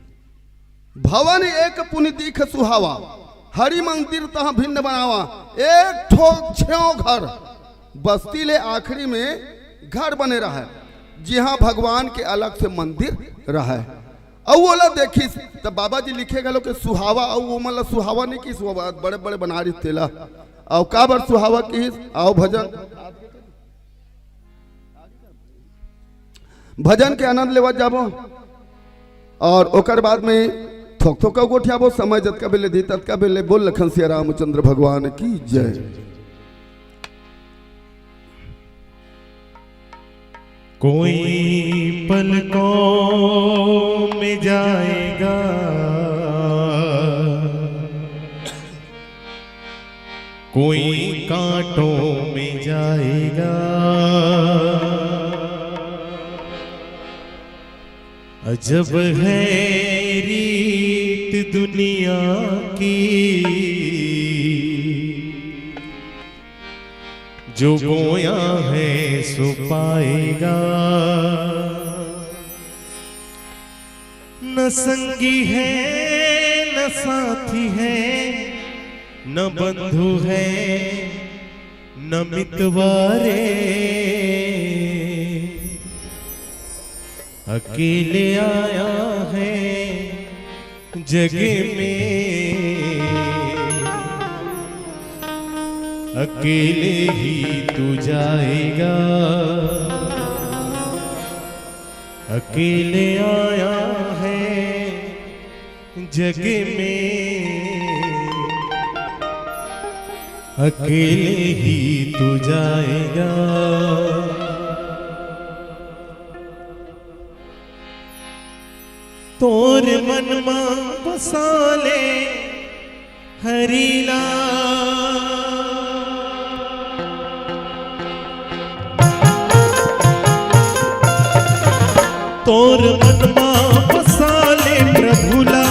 "भवन एक पुनि दीख सुहावा, हरि मंदिर तहाँ भिन्न बनावा।" एक ठो छेव घर, बस्ती ले आखिरी में घर बने रहय, जिहाँ भगवान के अलग से मंदिर रहय। अउ ओला देखिस, त बाबा जी लिखे घलो के सुहावा, अउ ओमन ला सुहावा नहीं किहिस, वो बड़े बड़े बना रहिस तेला। अउ काबर सुहावा किहिस? अउ भजन भजन के आनंद लेवत जाबो अउ ओकर बाद में थोक थोक गोठियाबो, समय जतका बेले दी ततका बेले। बोल लखन सिया रामचंद्र भगवान की जय। कोई पलकों में जाएगा, कोई कांटों में जाएगा। अजब है रीत दुनिया की, जो बोया है सो पाएगा। न संगी है, न साथी है, न बंधु है, न मितवारे। अकेले आया है जग में, अकेले ही तू जाएगा। अकेले आया है जग में, अकेले ही तू जाएगा। तोर मन मा बसा ले हरिला। तोर मन मा बसा ले प्रभु ला,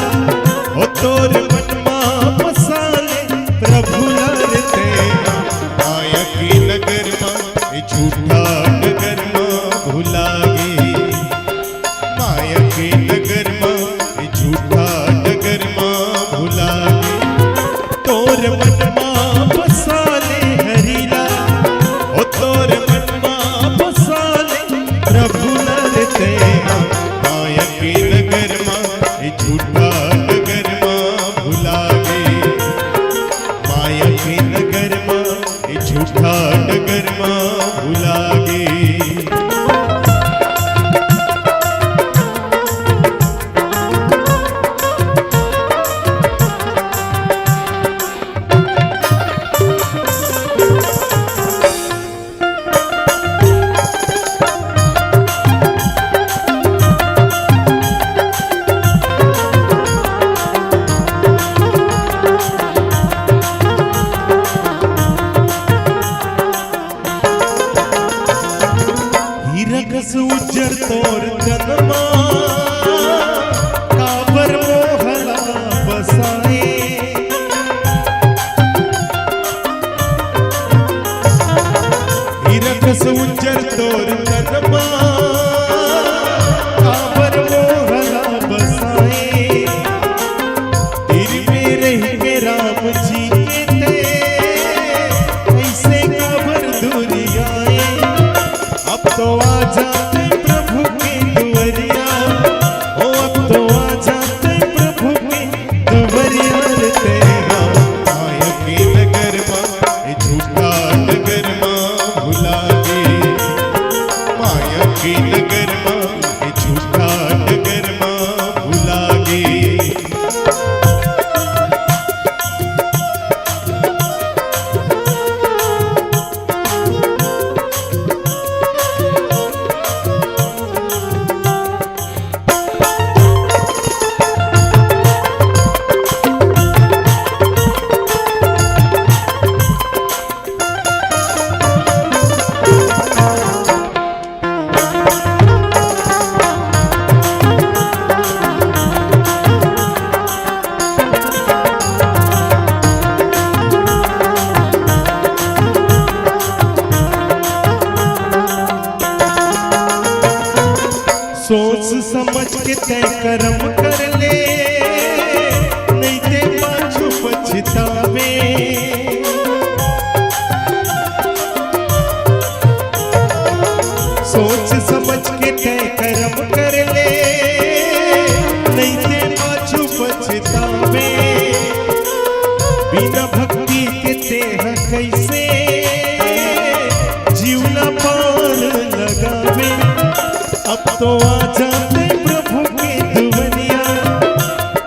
तैं करम कर ले, नइ ते पाछू पछताबे। सोच समझ के तैं करम कर ले, नइ ते पाछू पछताबे। बिना भक्ति के तेह कइसे जीवन पार लगाबे। अब तो आ जाते प्रभु के दुवरिया,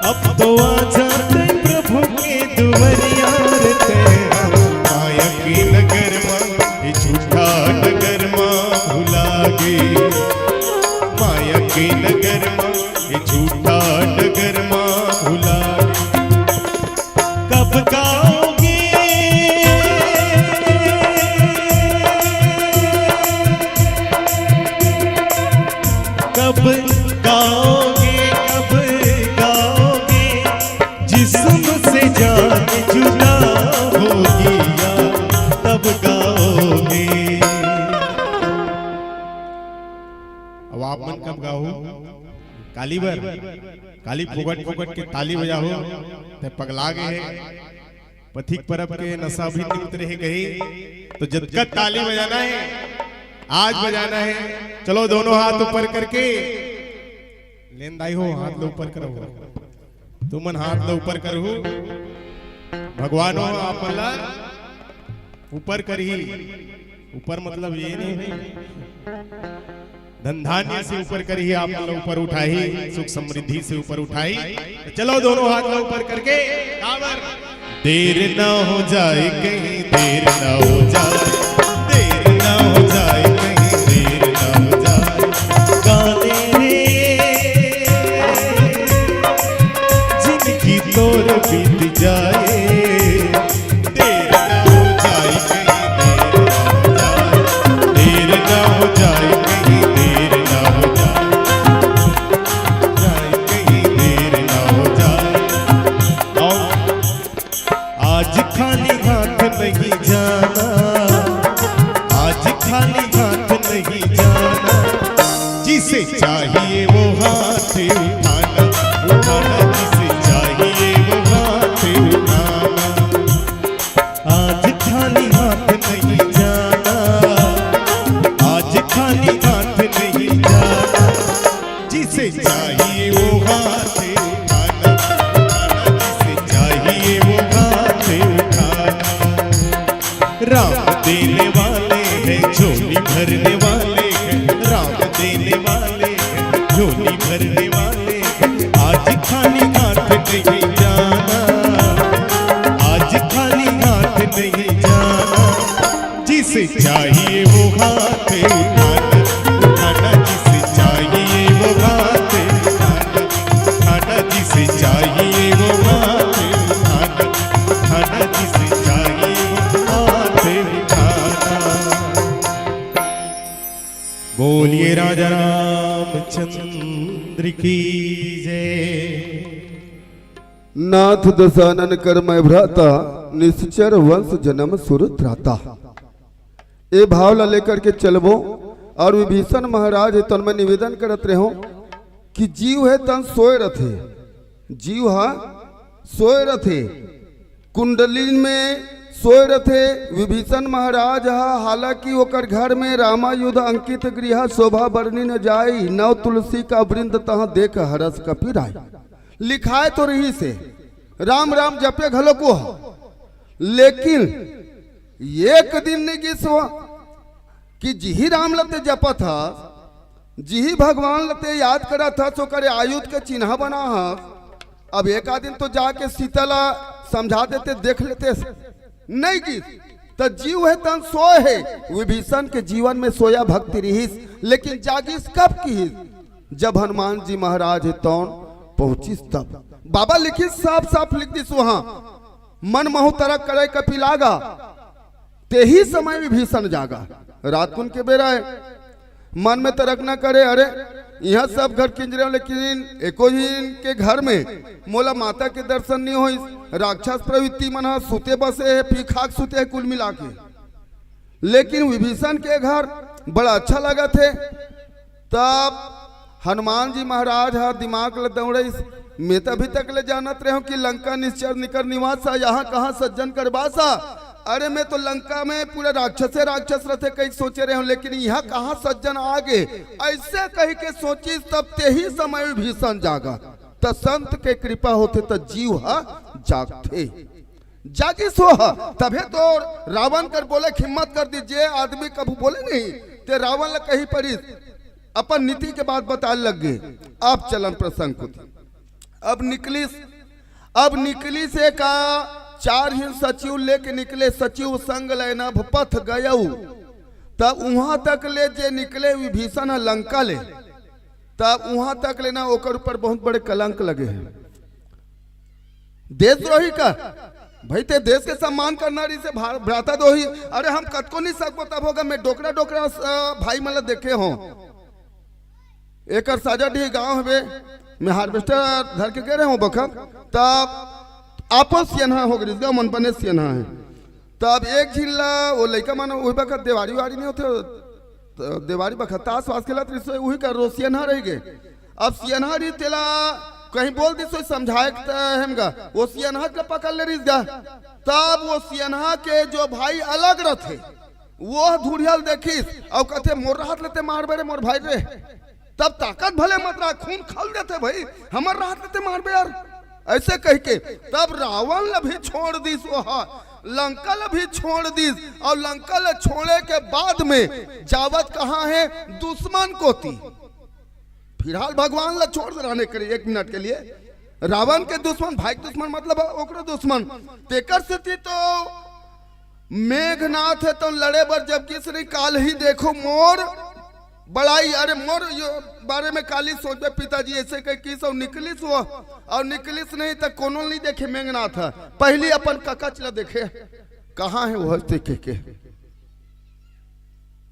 अब तो आ जाते प्रभु के दुवरिया रे। तेरा माया के नगर मा ये झूठा नगर मा भुला गे, माया के नगर मा ये झूठा नगर मा भुला गे। कब गाओगे, कब गाओगे, कब गाओगे, जिस्म से जान जुदा होगी यार, तब गाओगे। अब आप मन कब गाओ? काली बर, काली फोकट फोकट के ताली बजाओ, तैं पगला गे हे। पथिक परब के नशा भी निमित रहे कही, तो जतका ताली बजाना हे, आज बजाना हे। चलो, दोनों हाथ ऊपर करके, लेन दाई हो, हाथ ला ऊपर करो, तुमन हाथ ला ऊपर करहू। भगवान हो, आप मन ला ऊपर करही, ऊपर मतलब ये नहीं, धन धान्य से ऊपर करही, आप मन ला ऊपर उठाही, सुख समृद्धि से ऊपर उठाही। तो चलो, दोनों हाथ ला ऊपर करके, काबर? देर ना हो जाए कहीं, देर ना हो जाए, देर ना हो जाए कहीं, देर ना हो जाए। गाने रे, जिंदगी तोर बीत जाए। देर ना हो जाए कहीं, देर ना हो जाए, देर ना हो जाए कहीं, देर ना हो जाए, जाए कहीं, देर ना हो जाए। आओ। आज खाली हाथ नहीं जाना, आज खाली हाथ नहीं जाना। जिसे चाहिए वो हाथ उठाना, उठाना, जिसे चाहिए वो हाथ उठाना। आज खाली हाथ नहीं जाना, आज खाली हाथ नहीं जाना। जिसे चाहिए वो हाथ उठाना, उठाना, जिसे चाहिए वो हाथ उठाना। राम देने वाले हैं, झोली भरने वाले हैं, राम देने वाले हैं, झोली भरने वाले हैं। आज खाली हाथ नहीं जाना, आज खाली हाथ नहीं जाना। जिसे चाहिए वो हाथ उठाना, उठाना, जिसे चाहिए वो हाथ उठाना, उठाना, जिसे चाहिए वो हाथ उठाना, उठाना, जिसे चाहिए वो हाथ उठाना। बोलिए राजा रामचंद्र की जय। नाथ दशानन कर मैं भ्राता, निश्चर वंश जन्म सुर त्राता। ए भाव ला लेकर के चलबो। और विभीषण महाराज हे तन मैं निवेदन करत रहो कि जीव हे तन सोए रथे, जीव हा सोए रथे, कुंडली में सोए रथे। विभीषण महाराज हा, हालांकि ओकर घर में रामायुध अंकित गृह शोभा बरनी न जाई, नव तुलसी का वृंद तहाँ देख हरस कपि राई। लिखाए तो रहिस हे, राम राम जपे घलो को ह, लेकिन एक दिन नहीं गिस हो कि जिही राम ल ते जपत हस, जिही भगवान ल ते याद करत हस, ओकर आयुध के चिन्हा बना हस। अब एक आध दिन तो जाके सीता ला समझा देते, देख लेते, नहीं गिस। त जीव हे तन सोए हे, विभीषण के जीवन में सोया भक्ति रिहिस, लेकिन जागिस कब किहिस? जब हनुमान जी महाराज हे तौन पहुंचिस तब। बाबा लिखिस, साफ साफ लिख दिस वहां, मन महु तरक करे कपि लागा, तेही समय विभीषण जागा। रात कुन के बेरा हे, मन में तरक न करे, अरे, इहाँ सब घर किंजरे हो, लेकिन एको झिन के घर में मोला माता के दर्शन नहीं होइस, राक्षस प्रवृत्ति मन ह सुते बसे हे, पी खाक सुते हे कुल मिला के। लेकिन विभीषण के घर बड़ा अच्छा लगत हे। तब हनुमान जी महाराज ह दिमाग ल दौड़इस, "मैं तो अभी तक ले जानत रहे हूँ कि लंका निश्चर निकर निवास ह, यहाँ कहाँ सज्जन कर बास ह? अरे, मैं तो लंका में पूरा राक्षसे राक्षस रहते कहीं सोचे रहे हूँ, लेकिन यहाँ कहाँ सज्जन आ गे?" ऐसे कहि के सोचिस, तब तेही समय विभीषण जागा। त संत के कृपा होथे त जीव ह जागथे। जागिस वो ह, तभे तो रावण कर बोले के हिम्मत कर दिस। जे आदमी कभू बोले नहीं, ते रावण ल कही परिस, अपन नीति के बात बताए लग गे। अब चलन प्रसंग कोती। अब निकलिस, अब निकलिस एका चार झिन सचिव लेके निकले, सचिव संग लय नभ पथ गयऊ। तब उहां तक ले जे निकले विभीषण ह लंका ले, तब उहां तक ले ना ओकर ऊपर बहुत बड़े कलंक लगे हे। देशद्रोही का, भाई, ते देश के सम्मान करना रहिसे, भा-, भ्राता द्रोही। अरे, हम कतको नहीं सकबो, तब होगा, मैं डोकरा डोकरा, अ, भाई मन ल देखे हों। एकर साजा डीह गांव हवे, मैं harvester धर के गे रहे हों बखत, तब आपो सियनहा हो गे रहिस, गांव मन बने सियनहा हे। तब एक झिन ला वो लइका मन उही बखत देवारी वारी नहीं होथे, त देवारी बखत तास वास खेलत रहिस, उही कर वो सियनहा रहि गे। अब सियनहा रहिस, तेला कहीं बोल दिस, समझाए के त हेम गा, वो सियनहा के पकड़ ले रहिस गा। तब वो सियनहा के जो भाई अलग रथे, वो धुरिया ल देखिस अउ कथे, "मोर रहत ले ते मारबे रे, मोर भाई रे।" तब ताकत भले मत रहा, खून खौल देथे भाई, "हमर रहत ले ते मारबे यार," ऐसे कहि के। तब रावण ल भी छोड़ दिस, वो ह लंका ल भी छोड़ दिस, अउ लंका ल छोड़े के बाद में जावत कहाँ हे? दुश्मन कोती। फिलहाल भगवान ला छोड़ दे रहने के लिए एक मिनट के लिए। रावण के दुश्मन, भाई के दुश्मन मतलब ओकरो दुश्मन। तेकर सेती तो मेघनाथ हे तो लड़े बर जब किस नहीं, काल ही देखो मोर बड़ाई, अरे मोर यो बारे में काली सोचबे पिताजी, ऐसे कह किस और निकलिस वो, और निकलिस नहीं तो कोनो नहीं देखे मेघनाथ ह, पहली अपन ककच ला देखे, कहाँ हे वो हस्ती के, के?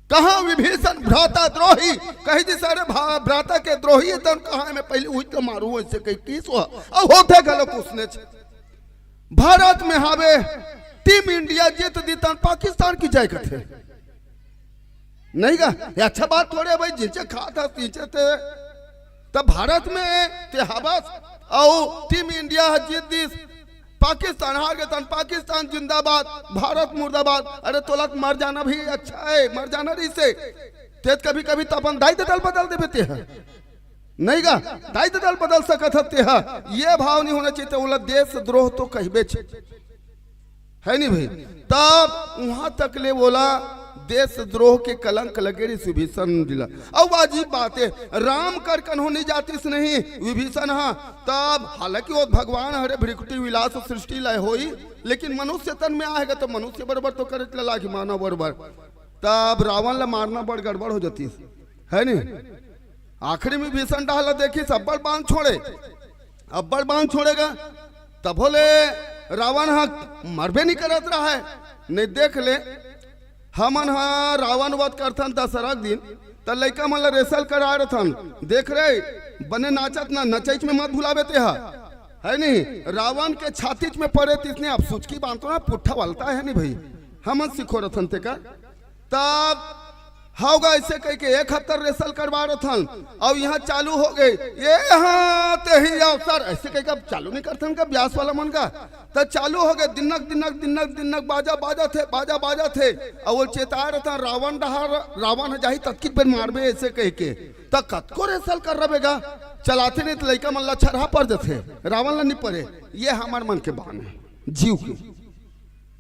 कहाँ विभीषण भ्राता द्रोही? कहि दिस, "अरे भा-, भ्राता के द्रोही हे, तन कहाँ हे? मैं पहले उही तो मारू," ऐसे कहि किस वो। अब होथे घलो कुछ ने। भारत में हावे, टीम इंडिया जीत दी, तन पाकिस्तान की जाय कथे। नहीं गा? ये अच्छा बात थोड़े भाई, जिंचे खात हस, तिंचे ते। तब भारत में ते हवस, अउ टीम इंडिया ह जीत दिस, पाकिस्तान हार गे, तन पाकिस्तान जिंदाबाद, भारत मुर्दाबाद। अरे तोला त मर जाना भी अच्छा हे, मर जाना रहिसे। ते कभी कभी तो अपन दाई ददा ल बदल देबे ते ह। नहीं गा, दाई ददा ल बदल सकत ह ते ह। ये भाव नहीं होना चाहिए, ओला देशद्रोह तो कहिबेच हे नहीं भाई। तब उहां तक ले ओला देशद्रोह के कलंक लगे रहिस विभीषण जी ला। अउ अजीब बात हे, राम कर कन्हो नहीं जातिस नहीं विभीषण ह। तब हालांकि वो भगवान हरे, भृकुटी विलास सृष्टि लय होई, लेकिन मनुष्य तन में आय गा तो मनुष्य बरोबर तो करे ला लागी, मानव बरोबर। तब रावण ला मारना बड़ गड़बड़ हो जातिस, हे नहीं? आखिरी में विभीषण डहर ला देखिस, अब्बड़ बाण छोड़े, अब्बड़ बाण छोड़े गा, तभो ले रावण ह मरबे नहीं करत रहा हे। नहीं देख ले, हमन ह रावण वध करथन दशहरा के दिन, त लइका मन ला rehearsal करा रथन, देख रे, बने नाचत ना, नचइच में मत भुलाबे ते ह, हे नहीं? रावण के छातीच में पड़े तिसने, अब सुचकी बांधतो ना, पुट्ठा वालता हे नहीं भाई, हमन सिखो रथन ते का। तब हव गा, ऐसे कहि के एक हफ्ता rehearsal करवा रथन, अउ इहां चालू हो गे, ये हाँ ते ही अवसर, ऐसे कहि के अब चालू नहीं करथन का ब्यास वाला मन का, त चालू हो गे, दिनक, दिनक, दिनक, दिनक, बाजा बाजत हे, बाजा बाजत हे, अउ वो चेता रथन, रावण डहर, रावण ह जाही ततकी बेर मारबे, ऐसे कहि के, त कतको rehearsal कर रबे गा, चलाथे नहीं त लइका मन ला छरहा पर जथे, रावण ला नहीं परे, ये हमर मन के बान हे, जीव के।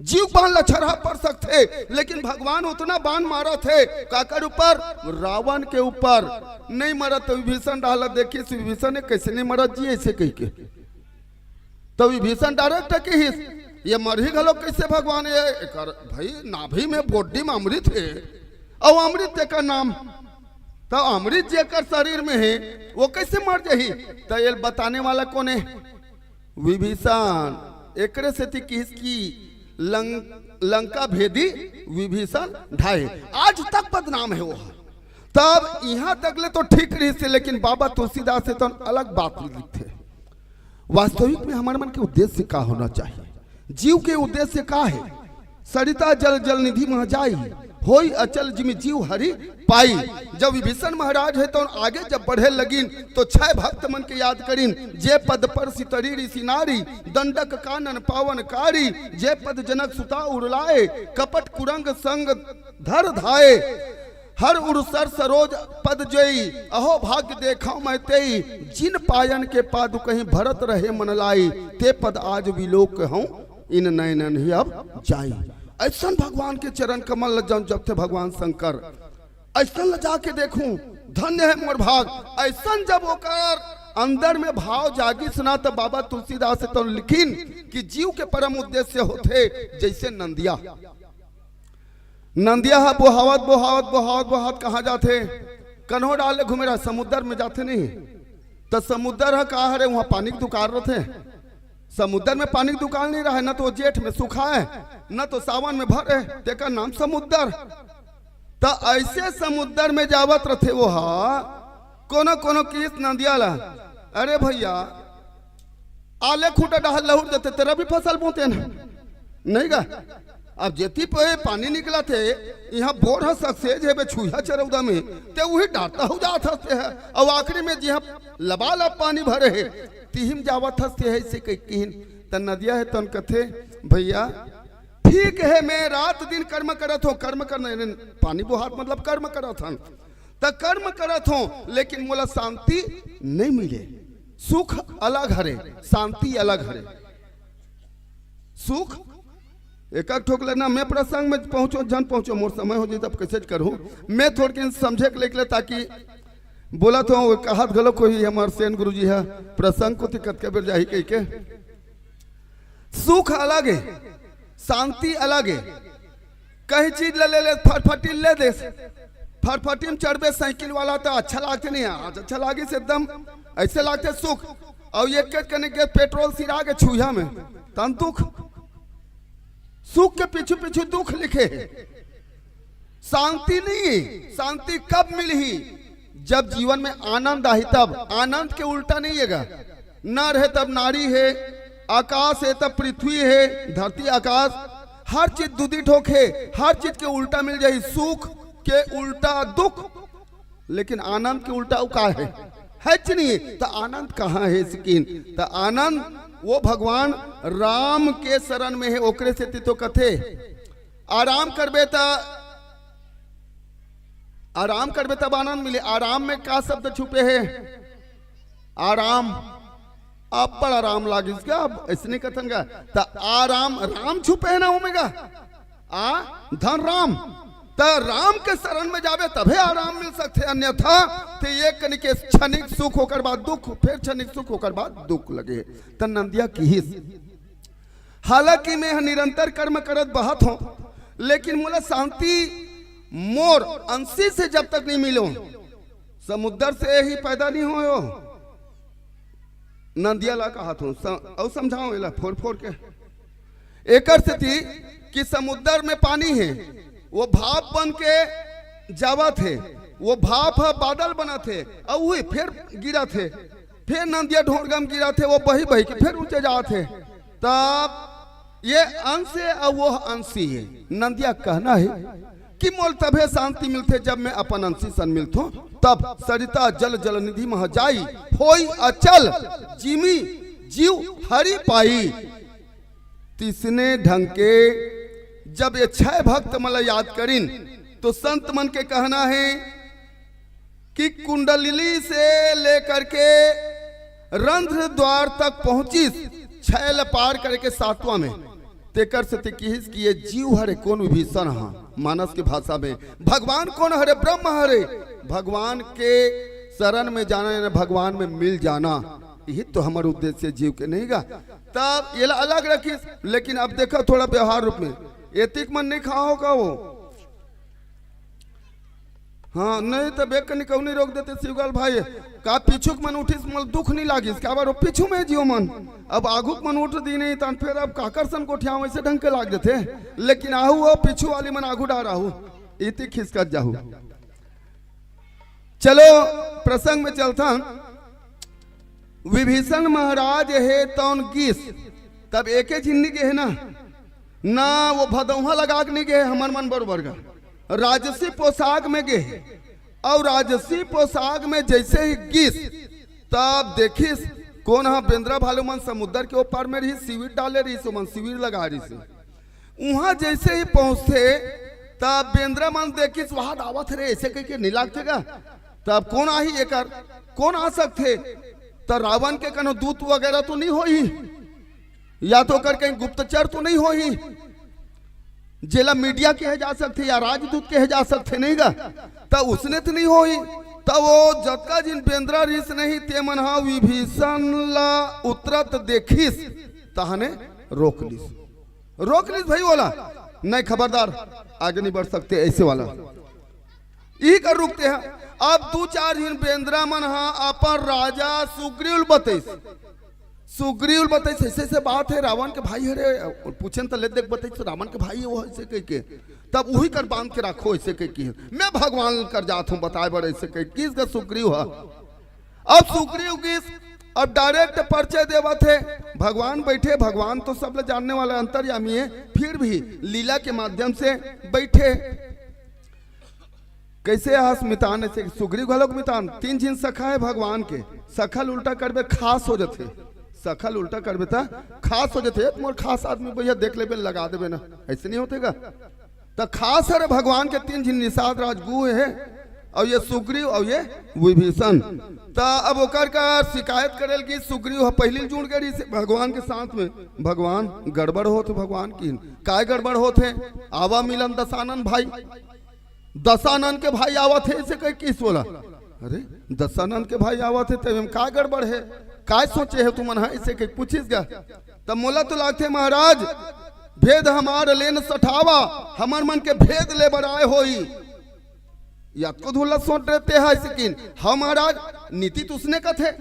जीव बान ला छरहा पर सकथे, लेकिन भगवान उतना बान मारत हे, काकर ऊपर? रावण के ऊपर। नहीं मरत, तो विभीषण डहर ला देखिस, विभीषण हे कइसे नहीं मरत जी, ऐसे कहि के। तो विभीषण direct किहिस, "ये मरही घलो कइसे भगवान? ये एकर भाई नाभि में, body में अमृत हे, अउ अमृत तेकर नाम, त अमृत जेकर शरीर में हे, वो कइसे मर जाही?" त एला बताने वाला कोन हे? विभीषण। एकरे सेती किहिस कि लंक-, लंका भेदी विभीषण ढाए। आज तक बदनाम हे वो। तब इहां तक ले तो ठीक रहिस हे, लेकिन बाबा तुलसीदास हे तो अलग बात लिखथे। वास्तविक में हमर मन के उद्देश्य का होना चाहिए? जीव के उद्देश्य का हे? सरिता जल जल निधि मह जाई, होई अचल जिमि जीव हरि पाई। जब विभीषण महाराज हे तो आगे जब बढ़े लगिन, तो छह भक्त मन के याद करिन, जे पद पर सितरी ऋषि नारी, दंडक कानन पावन कारी, जे पद जनक सुता उरलाए, कपट कुरंग संग धर धाए, हर उर सर सरोज पद जोई, अहो भाग्य देखौ मैं तेई, जिन पायन के पादुकहि भरत रहे मन लाई, ते पद आज विलोक हूँ इन नैनन ही अब जाई। ऐसन भगवान के चरण कमल ल जब जब थे भगवान शंकर, ऐसन ल जाके देखूं, धन्य है मोर भाग। ऐसन जब ओकर अंदर में भाव जागिस ना, त बाबा तुलसीदास तो लिखिन कि जीव के परम उद्देश्य होथे जैसे नंदिया। नंदिया ह बोहावत, बोहावत, बोहावत, बोहावत कहाँ जाथे? कन्हो डाल ले घूमे रहा, समुद्र में जाथे नहीं। त समुद्र ह का हरे? वहाँ पानी के दुकान रथे। समुद्र में पानी के दुकान नहीं रहे, न तो जेठ में सुखाए, न तो सावन में भरे, तेकर नाम समुद्र। त ऐसे समुद्र में जावत रथे वो हा, कोनो कोनो किस नंदिया ला, अरे भैया, आले खूंटा डहर लहुर देते, तेरा भी फसल बोते ना, नहीं गा? अब जेती पे पानी निकला थे, यहाँ बोर ह सक्सेज है बे छुहा चरौदा में, ते वही डालता हो जात हंसते है। और आखिरी में जी हम लबालब पानी भरे है, तिहिम जावत हंसते है, इसे कह किहिन। त नदिया है तन कथे, भैया, ठीक है, मैं रात दिन कर्म करत हूँ, कर्म करना यानी पानी बोहात मतलब कर्म करत हन, त कर्म करत हूँ, लेकिन मोला शांति नहीं मिले। सुख अलग हरे, शांति अलग हरे। सुख एक एक ठोक लेना। मैं प्रसंग में पहुंचो, जन पहुंचो, मोर समय हो जाए तब कैसे करूं। मैं थोड़किन समझे के लेके, ताकि बोला तो कहत गलो कोई हमार सेन गुरुजी है, प्रसंग को ती कतके बेर जाही कह के। सुख अलग है, शांति अलग है। कहीं चीज ले ले ले, फटफटी ले दे, फटफटी में चढ़बे साइकिल वाला तो अच्छा लागते नहीं है। आज अच्छा लागिस एकदम, ऐसे लागते सुख। और एक एक कने के पेट्रोल सिरा के छुइया में, तन दुख। सुख के पीछू पीछू दुख लिखे है। शांति नहीं, शांति कब मिलही? जब जीवन में आनंद आही तब। आनंद के उल्टा नहीं है गा। नर है तब नारी है, आकाश है तब पृथ्वी है, धरती आकाश, हर चीज दुदी ठोक है, हर चीज के उल्टा मिल जाही। सुख के उल्टा दुख, लेकिन आनंद के उल्टा उ का है? है च नहीं। त आनंद कहाँ है सिकिन? त आनंद वो भगवान राम के शरण में है, ओकरे सेती तो कथे आराम करबे त, आराम करबे तब आनंद मिले। आराम में का शब्द छुपे है? आराम, अब्बड़ आराम लागिस गा, अब ऐसने कथन गा। त आराम, राम छुपे है ना ओमे गा, आ धन राम, त राम के शरण में जाबे तभे आराम मिल सकथे, अन्यथा ते एक कनी के क्षणिक सुख ओकर बाद दुख, फिर क्षणिक सुख ओकर बाद दुख लगे। त नंदिया किहिस, हालांकि मैं ह निरंतर कर्म करत बहत हूँ, लेकिन मोला शांति मोर अंशी से जब तक नहीं मिलो, समुद्र से ही पैदा नहीं होयो। नंदिया ला कहत हूँ, स-, अउ समझाओ एला फोर फोर के। एकर सेती कि समुद्र में पानी है, वो भाप बन के जावत है, वो भाप ह बादल बनत है, अउ वही फिर गिरत है, फिर नंदिया ढोड़गम गिरत है, वो बही बही के फिर ऊंचे जात है। तब ये अंश है अउ वो अंशी है। नंदिया कहना है कि मोल तभे शांति मिलथे जब मैं अपन अंशी सन मिलथों, तब सरिता जल जल निधि मह जाई, होई अचल जिमी जीव हरि पाई। तिसने ढंग के जब ये छह भक्त मन ला याद करिन, तो संत मन के कहना है कि कुंडली से लेकर के रंध्र द्वार तक पहुंचिस, छह ल पार करके सातवां में। तेकर सेती किहिस कि ये जीव हरे कोन विभीषण ह, मानस के भाषा में भगवान कोन हरे? ब्रह्म हरे। भगवान के शरण में जाना यानी भगवान में मिल जाना, यही तो हमर उद्देश्य जीव के नहीं गा। तब ये ला अलग रखिस, लेकिन अब देखा थोड़ा व्यवहार रूप में एतिक मन नहीं खा हो का वो। हाँ, नहीं तो बेग कनी कहूँ नहीं रोक देते शिवलाल भाई। का पीछू के मन उठिस, मोल दुख नहीं लागिस, का बार वो पीछू में जियो मन। अब आगू के मन उठ दी नहीं, तन फिर अब काकर सन गोठियाव ऐसे ढंग के लाग देते। लेकिन आहू वो पीछू वाली मन आगू डार आहू, इति खिसकत जाहू। चलो प्रसंग में चलथन। विभीषण महाराज हे तौन गिस, तब एके झिन नहीं गे हे ना, ना वो भदौहा लगा के नहीं गे हे हमर मन बरोबर गा। राजसी पोशाक में गे हे, अउ राजसी पोशाक में जइसे ही गिस, तब देखिस कोन ह, बेंदरा भालू मन समुद्र के ओ पार में रहिस, शिविर डाले रहिस, ओमन शिविर लगा रहिस। उहाँ जइसे ही पहुँचथे, तब बेंदरा मन देखिस, "वहाँ आवत रे," अइसे कहिके नइ लागथे गा। तब कोन आही एकर, कोन आ सकथे? त रावण के कोनो दूत वगैरह तो नइ होही, या तो ओकर कहीं गुप्तचर तो नइ होही, जेला मीडिया कहे जा सकथे या राजदूत कहे जा सकथे, नइ गा? त उसने तो नइ होही। त ओ जतका जिन बेंदरा रिहिस नहीं, ते मन ह विभीषण ला उतरत देखिस, तहने रोक लिस। रोक लिस भाई ओला, "नहीं, खबरदार, आगे नहीं बढ़ सकते," अइसे वाला। इही कर रुकथे। अब दू चार झिन बेंदरा मन ह अपन राजा सुग्रीव ल बतइस। सुग्रीव ल बतइस, "अइसे, अइसे बात हे, रावण के भाई हरे।" पूछेन त ले देख बतइस, "रावण के भाई हे वो," अइसे कहिके। तब उही कर बांध के राखो, अइसे कहिके, "मैं भगवान कर जात हूँ बताए बर," अइसे कहिके किस गा सुग्रीव ह। अब सुग्रीव गिस, अब direct परिचय देवत हे। भगवान बइठे, भगवान तो सब ल जानने वाला अंतर्यामी हे, फिर भी लीला के माध्यम से बइठे। कइसे आस मितान, अइसे सुग्रीव घलोक मितान, तीन झिन सखा हे भगवान के। सखा ल उल्टा करबे, खास हो जथे। सखा ल उल्टा करबे त खास हो जथे। "ए त मोर खास आदमी भैया, देख लेबे, लगा देबे ना," अइसे नइ होथे गा। त खास हरे भगवान के तीन झिन निषाद राज गुह हे, अउ ये सुग्रीव अउ ये विभीषण। त अब ओकर का शिकायत करे ल गिस, सुग्रीव ह पहिली जुड़ गे रहिस भगवान के साथ में, "भगवान, गड़बड़ होत हे।" भगवान किहिन, "काय गड़बड़ होत हे? आवा मिलन दशानन भाई, दशानन के भाई आवत हे," अइसे कहिके किस ओला। "अरे, दशानन के भाई आवत हे, तेमे का गड़बड़ हे? काय सोचे हे तुमन ह?" अइसे कहिके पूछिस गा। "त मोला तो लागथे महाराज, भेद हमार लेन सठावा, हमर मन के भेद ले बर आए होही।" अतको धुल्ला सोच रहे ते ह, अइसे किहिन, "हव महाराज, नीति त उसने कथे,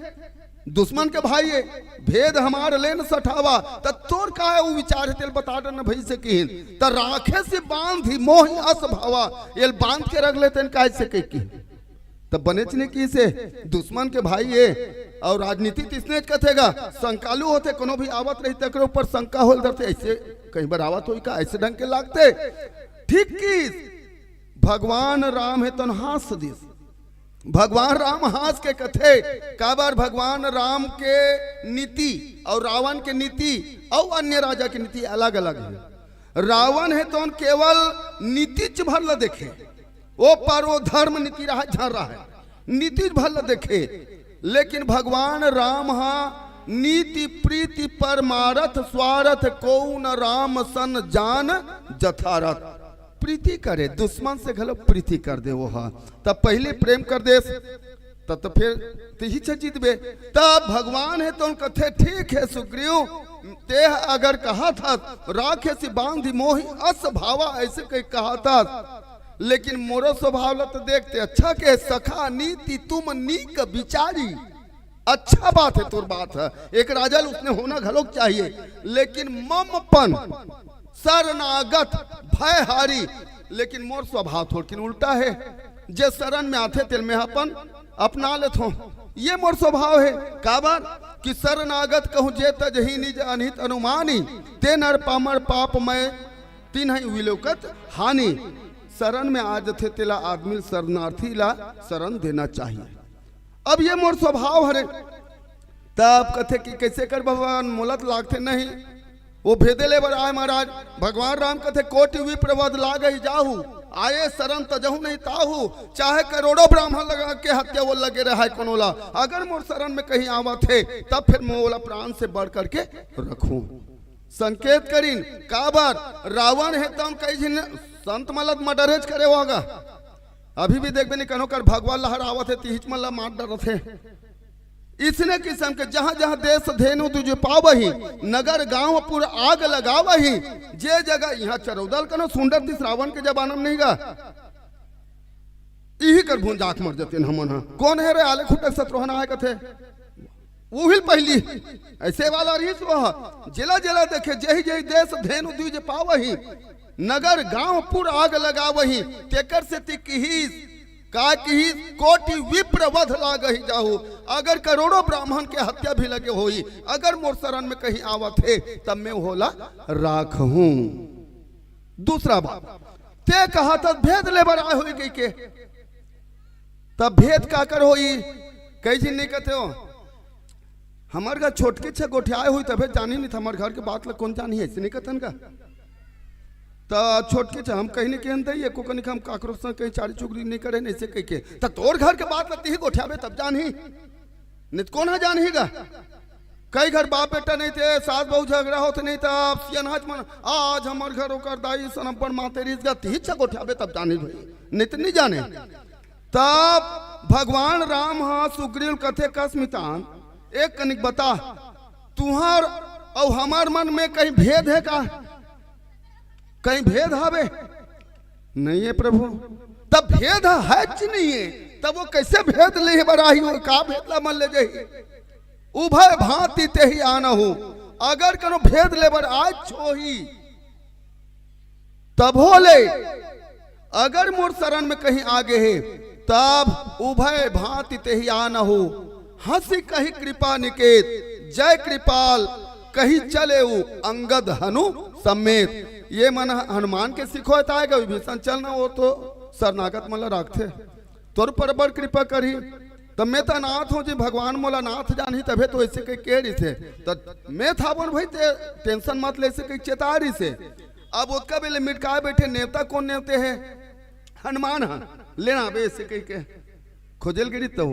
दुश्मन के भाई हे, भेद हमार लेन सठावा।" त तोर काय उ विचार हे, तेल बता डर न भई, अइसे किहिन। "त राखे से बांधी मोहि अस भावा, एल बांध के रख लेतेन काय," अइसे कहिके किहिन। त बनेच नइ किहिस हे, दुश्मन के भाई हे, अउ राजनीति त इसने कथे गा, शंकालु होथे, कोनो भी आवत रही तेकरे ऊपर शंका होल धरथे, अइसे कहीं बर आवत होही का, अइसे ढंग के लागथे। ठीक किहिस, भगवान राम हे तोन हाँस दिस। भगवान राम हाँस के कथे, काबर भगवान राम के नीति अउ रावण के नीति अउ अन्य राजा के नीति अलग-अलग हे। रावण हे तोन केवल नीतिच भर ल देखे, ओ पार ओ धर्म नीति रहय झन रहय, नीतिच भर ल देखे। लेकिन भगवान राम ह नीति प्रीति परमारथ स्वारथ, कोउ न राम सन जान जथारथ। प्रीति करे, दुश्मन से घलो प्रीति कर दे वो ह। तब पहिली प्रेम कर देस, तब तो फिर तिही छ जीतबे। तब भगवान हे तोन कथे, "ठीक हे सुग्रीव, तेह अगर कहत हस, राखे से बांधी मोहि अस भावा," अइसे कहि कहत हस, लेकिन मोरो स्वभाव ल तो देख, ते अच्छा के सखा नीति तुम नीक बिचारी। अच्छा बात हे, तोर बात हे, एक राजा ल उसने होना घलोक चाहिए, लेकिन ममपन शरणागत भयहारी, लेकिन मोर स्वभाव थोड़किन उल्टा हे। जे शरण में आथे, तेल में अपन अपना लेथों। ये मोर स्वभाव हे। काबर कि शरणागत कहूँ जे तजही निज अनहित अनुमानी, ते नर पामर पाप मय तिन्हई विलोकत हानि। शरण में आ जथे, तेला आदमी शरणार्थी ला शरण देना चाहिए। अब ये मोर स्वभाव हरे। तब कथे कि कइसे कर भगवान, मोला त लागथे नहीं, वो भेदे ले बर आए महाराज। भगवान राम कथे, "कोटि विप्र वध लागहि जाहु, आए शरण तजहु नहीं ताहु।" चाहे करोड़ों ब्राह्मण लगा के हत्या वो लगे रहय कोनो ला, अगर मोर शरण में कहीं आवत हे, तब फिर मैं ओला प्राण से बढ़ करके रखूं। संकेत करिन, काबर रावण हे तौन कई झिन संत मन ल त मर्डरेच करे होगा। अभी भी देखबे नहीं, कनो कर भगवान लहरावत हे, तिहिच मन ल मार डरत हे। इसने किसम के जहाँ जहाँ देस धेनु द्विज पावही, नगर गाँव पुर आग लगावही, जे जगह, इहाँ चरौदा ल कनो सुंडर दिस, रावण के जमाना में नहीं गा, इही कर भूंजाक मर जतेन हमन ह। कोन हे रे आले खुट्टा सतरोहना आय कथे? उहिल पहिली अइसे वाला रहिस वह, जेला जेला देखे, जेहि जेहि देस धेनु द्विज पावही, नगर गाँव पुर आग लगावही। तेकर सेती किहिस, का किहिस, "कोटि विप्र वध लागहि जाहु।" अगर करोड़ों ब्राह्मण के हत्या भी लगे होही, अगर मोर शरण में कहीं आवत हे, तब मैं ओला राखहूं। दूसरा बात, ते कहा त भेद ले बर आए होई कहिके। तब भेद काकर होई? कई झिन नहीं कहते हो, हमर घर छोटकी छे गोठियाए हुई, तभे जानी नहीं, त हमर घर के बात ला कौन जानी है, ऐसे नहीं कहतन का? त छोटकी छे हम कहीं नहीं कहन दई, एको कनिक हम काकरो संग कहीं चारी चुगली नहीं करे, नहीं से कहिके। त तोर घर के बात ला तिही गोठियाबे तब जानही, नहीं त कौन ह जानही गा? कई घर बाप बेटा नहीं थे, सास बहू झगड़ा होते नहीं, तब सियनहा मन, आज हमर घर ओकर दाई सन अब्बड़ माते रिस गा, तिही छे गोठियाबे तब जानही भाई, नहीं त नहीं जाने। तब भगवान राम ह सुग्रीव कथे, कस मितान, एक कनिक बता, तुहर अउ हमर मन में कहीं भेद है का? कहीं भेद हवे? नहीं है प्रभु। तब भेद है कि नहीं है? तब वो कैसे भेद ले बर आही? वो का भेद ला मन ले जाही? उभय भांति तेहि आनहु, अगर कोनो भेद ले बर आज छोही, तभो ले, अगर मोर शरण में कहीं आगे हे, तब उभय भांति तेहि आनहु। हंसी कही कृपा निकेत, जय कृपाल कही चले उ अंगद हनु समेत। ये मन हनुमान के सिखोयत आएगा, विभीषण चलना, वो तो शरणागत मन ला राखथे, तोर पर बड़ कृपा करही। त मैं त अनाथ हूँ जी, भगवान मोला नाथ जानही, तभे तो ऐसे कही कह रही थे। त मैं था बोल भाई, ते टेंशन मत ले, ऐसे कही चेता रही से। अब ओतका बेले मिटकाए बैठे, नेवता कौन नेवते है? हनुमान ह। लेना बे, ऐसे कही के खोजेल गिरी तो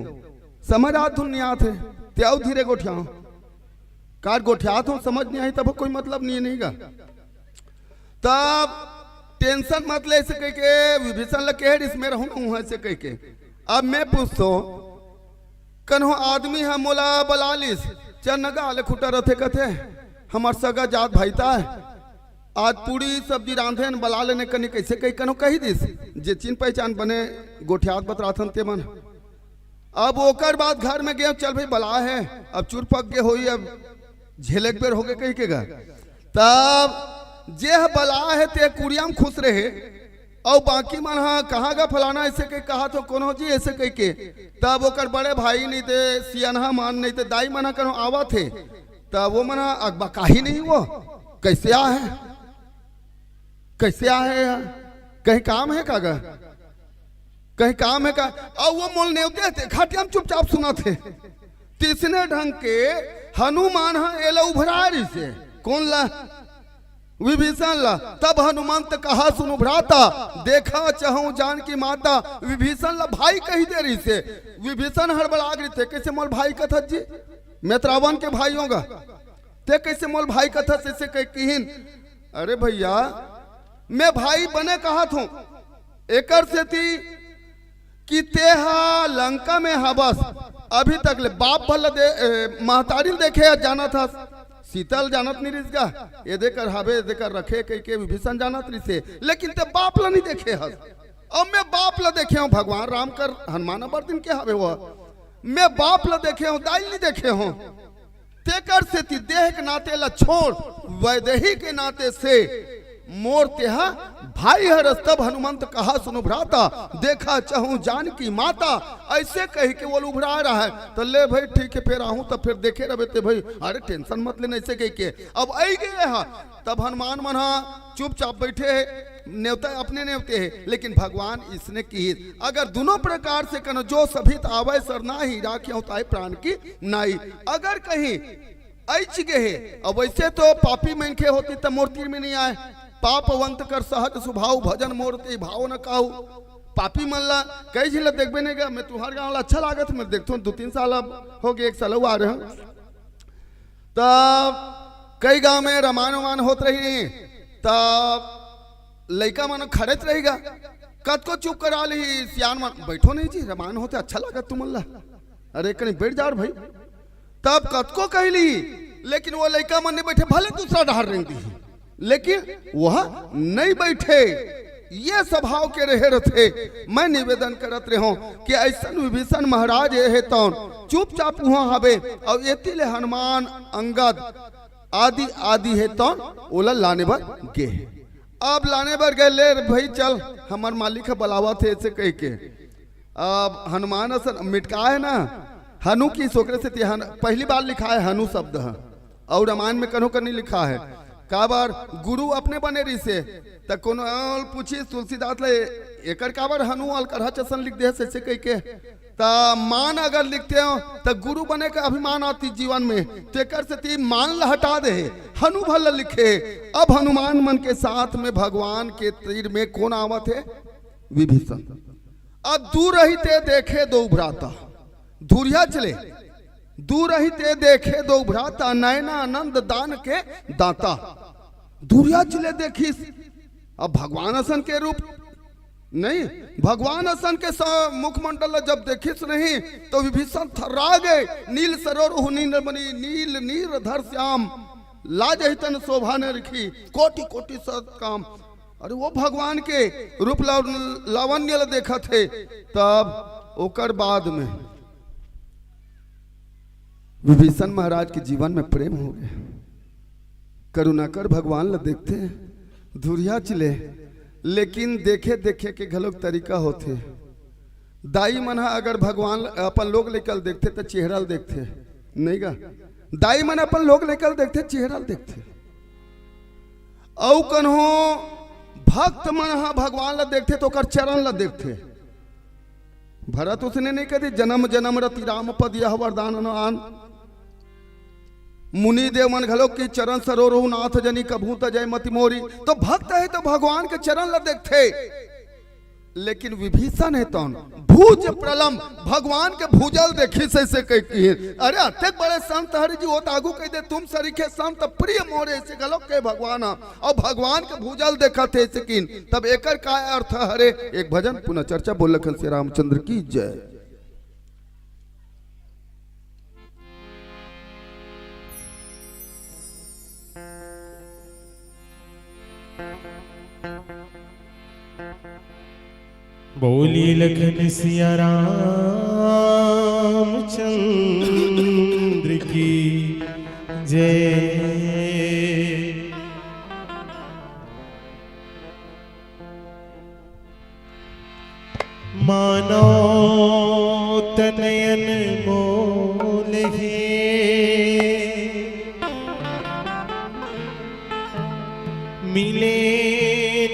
समझ आ धुन नहीं आत है, ते आओ धीरे गोठियाओ। कार गोठियात हूँ, समझ नहीं आई, तब कोई मतलब नहीं है, नहीं गा। तब टेंशन मत ले, ऐसे कह के विभीषण ला कह रही, मैं रहूं ना हूं, ऐसे कह के। अब मैं पूछतो, कन्हो आदमी ह मोला बला लिस, चल न गा, आले खुटा रथे कथे, हमर सगा जात भाई ता, आज पूड़ी सब्जी रांधे न, बला लेने कनी, कैसे कही कन्हो कही दिस, जे चिन पहचान बने गोठियात बतराथन ते मन। अब ओकर बाद घर में गए, चल भाई बला है, अब चुर पक गए होई, अब झेले के बेर हो गए कही के गा। तब जे ह बला है ते कुरिया में खुश रहे, अउ बाकी मन ह कहाँ गा फलाना ऐसे कह कहा तो कोनो जी ऐसे कह के। तब ओकर बड़े भाई नहीं ते सियनहा मन नहीं ते दाई मन ह कनो आवत हे, तब वो मन ह अगबकाही नहीं, वो कैसे आ है, कैसे आ है यार, कहीं काम है का गा? कहीं काम है का? अउ वो मोल नेवते थे, खटिया में चुपचाप सुनत हे। तइसने ढंग के हनुमान ह एला उभरा रहिसे। कौन ला? विभीषण ला। तब हनुमंत कहा सुनु भ्राता, देखा चहु जानकी माता। विभीषण ला भाई कही दे रहिसे। विभीषण हड़बड़ा गे रहिसे, कैसे मोल भाई कथस जी? मैं त रावण के भाई हों गा, ते कैसे मोल भाई कथस? ऐसे कह किहिन। अरे भैया, मैं भाई बने कहत हूँ, एकर सेती कि तेहा लंका में हबस, अभी तक ले बाप भला दे, ए, महतारी ल देखे हस, जानत हस, सीता ल जानत नहीं रिहिस गा, एदे कर हबे, एदे कर रखे कहिके विभीषण जानत रिहिसे, लेकिन ते बाप ला नहीं देखे हस। अब मैं बाप ला देखे हूँ, भगवान राम कर हनुमान अबर दिन के हवे हुआ, मैं बाप ला देखे हूँ, दाई नहीं देखे हूँ। तेकर सेती देह के नाते ला छोड़, वैदेही के नाते से मोर तेहा भाई हरस। तब हनुमंत कहा सुनु भ्राता, देखा चहु जानकी माता। ऐसे कह के वो उभरा रहा है, तो ले भाई ठीक है, फिर आहूं तो फिर देखे रहे ते भाई, अरे टेंशन मत लेना, ऐसे कह के अब आई गए हा। तब हनुमान मन हा चुपचाप बैठे है, नेवता अपने नेवते है, लेकिन भगवान इसने की अगर दोनों प्रकार से कनो जो सभित आवे सरना ही राखे होता है प्राण की नाई। अगर कहीं ऐच गे हे। अब वैसे तो पापी मनखे होती त मोर तीर में नहीं आए। पापवंत कर सहज स्वभाव भजन मोर ते भाव न काहू। पापी मन ला कई झिन ला देखबे नहीं गा। मैं तुहर गांव ला अच्छा लागत, मैं देखथों दो तीन साल अब हो गए, एक साल आ रहे हैं। तब कई गांव में रमान वमान होत रही, तब लइका मन खड़ेच रही गा। कतको चुप करा ली सियान मन, बैठो नहीं जी, रमान होते अच्छा लागत तुमन ला। अरे कहीं बैठ जाओ भाई। तब कतको कह ली, लेकिन वो लइका मन नहीं बैठे, भले दूसरा डहर रेंग दी, लेकिन वह नहीं बैठे। ये स्वभाव के रहे रथे। मैं निवेदन करत रहो कि ऐसन विभीषण महाराज ये है तौन चुपचाप वहां हवे, और एती ले हनुमान अंगद आदि आदि है तौन ओला लाने बर गे। अब लाने बर गए, ले रे भाई चल, हमर मालिक ह बलावत हे, ऐसे कह के। अब हनुमान असन मिटका है ना, हनु की सोकरे से तिहान पहली बार लिखा है हनु शब्द है, और रामायण में कनो कर नहीं लिखा है। काबर गुरु अपने बने रहिसे, त कोनो अउ ल पूछिस तुलसीदास ले, "एकर काबर हनु अलकरहा चसन लिख दे हस?" अइसे कहिके। त मान अगर लिखते हो, त गुरु बने के अभिमान आतिस जीवन में, तेकर सेती मान ल हटा दे हे, हनु भर ल लिखे। अब हनुमान मन के साथ में भगवान के तीर में कोन आवत हे? विभीषण। अब दूरहिं ते देखे दोउ भ्राता, दूरिहा चले, दूरहिं ते देखे दोउ भ्राता, नयना आनंद दान के दाता। दूरिहा चले देखिस, अब भगवान असन के रूप नहीं, भगवान असन के स-, मुखमंडल ल जब देखिस नहीं, त विभीषण थर्रा गे। नील सरोरुह नील मणि, नील नीर धर श्याम, लाजहि तन शोभा न रखी, कोटि कोटि सत काम। अरे, वो भगवान के रूप ला-, लावण्य ल देखत हे। तब ओकर बाद में विभीषण महाराज के जीवन में प्रेम हो गया। करुणाकर भगवान ल देखथे, दूरिहा चले, लेकिन देखे देखे के घलोक तरीका होथे। दाई मन ह अगर भगवान ल, अपन लोग लइका ल देखथे, त चेहरा ल देखथे, नहीं गा? दाई मन अपन लोग लइका ल देखथे, चेहरा ल देखथे। अउ कन्हो भक्त मन ह भगवान ल देखथे, त ओकर चरण ल देखथे। भरत उसने नहीं कहे, "जन्म जन्म रति राम पद यह वरदान न आन।" मुनि देव मन घलो कि "चरण सरोरुह नाथ जनि कभू तजै मति मोरी।" तो भक्त हे तो भगवान के चरण ल देखथे, लेकिन विभीषण हे तौन भुज प्रलम, भगवान के भुजा ल देखिस अइसे कहिके। अरे, अतेक बड़े संत हरे जी, वो तो आगू कहि दे, "तुम सरीखे संत प्रिय मोरे," अइसे घलो कहे भगवान ह। अउ भगवान के भुजा ल देखत हे अइसे कहिके। तब एकर का अर्थ हरे? एक भजन पुनः चर्चा। बोल लखन श्री रामचंद्र की जय। बोली लखन सिया रामचंद्र की जय। मानव तन अनमोल हे, मिले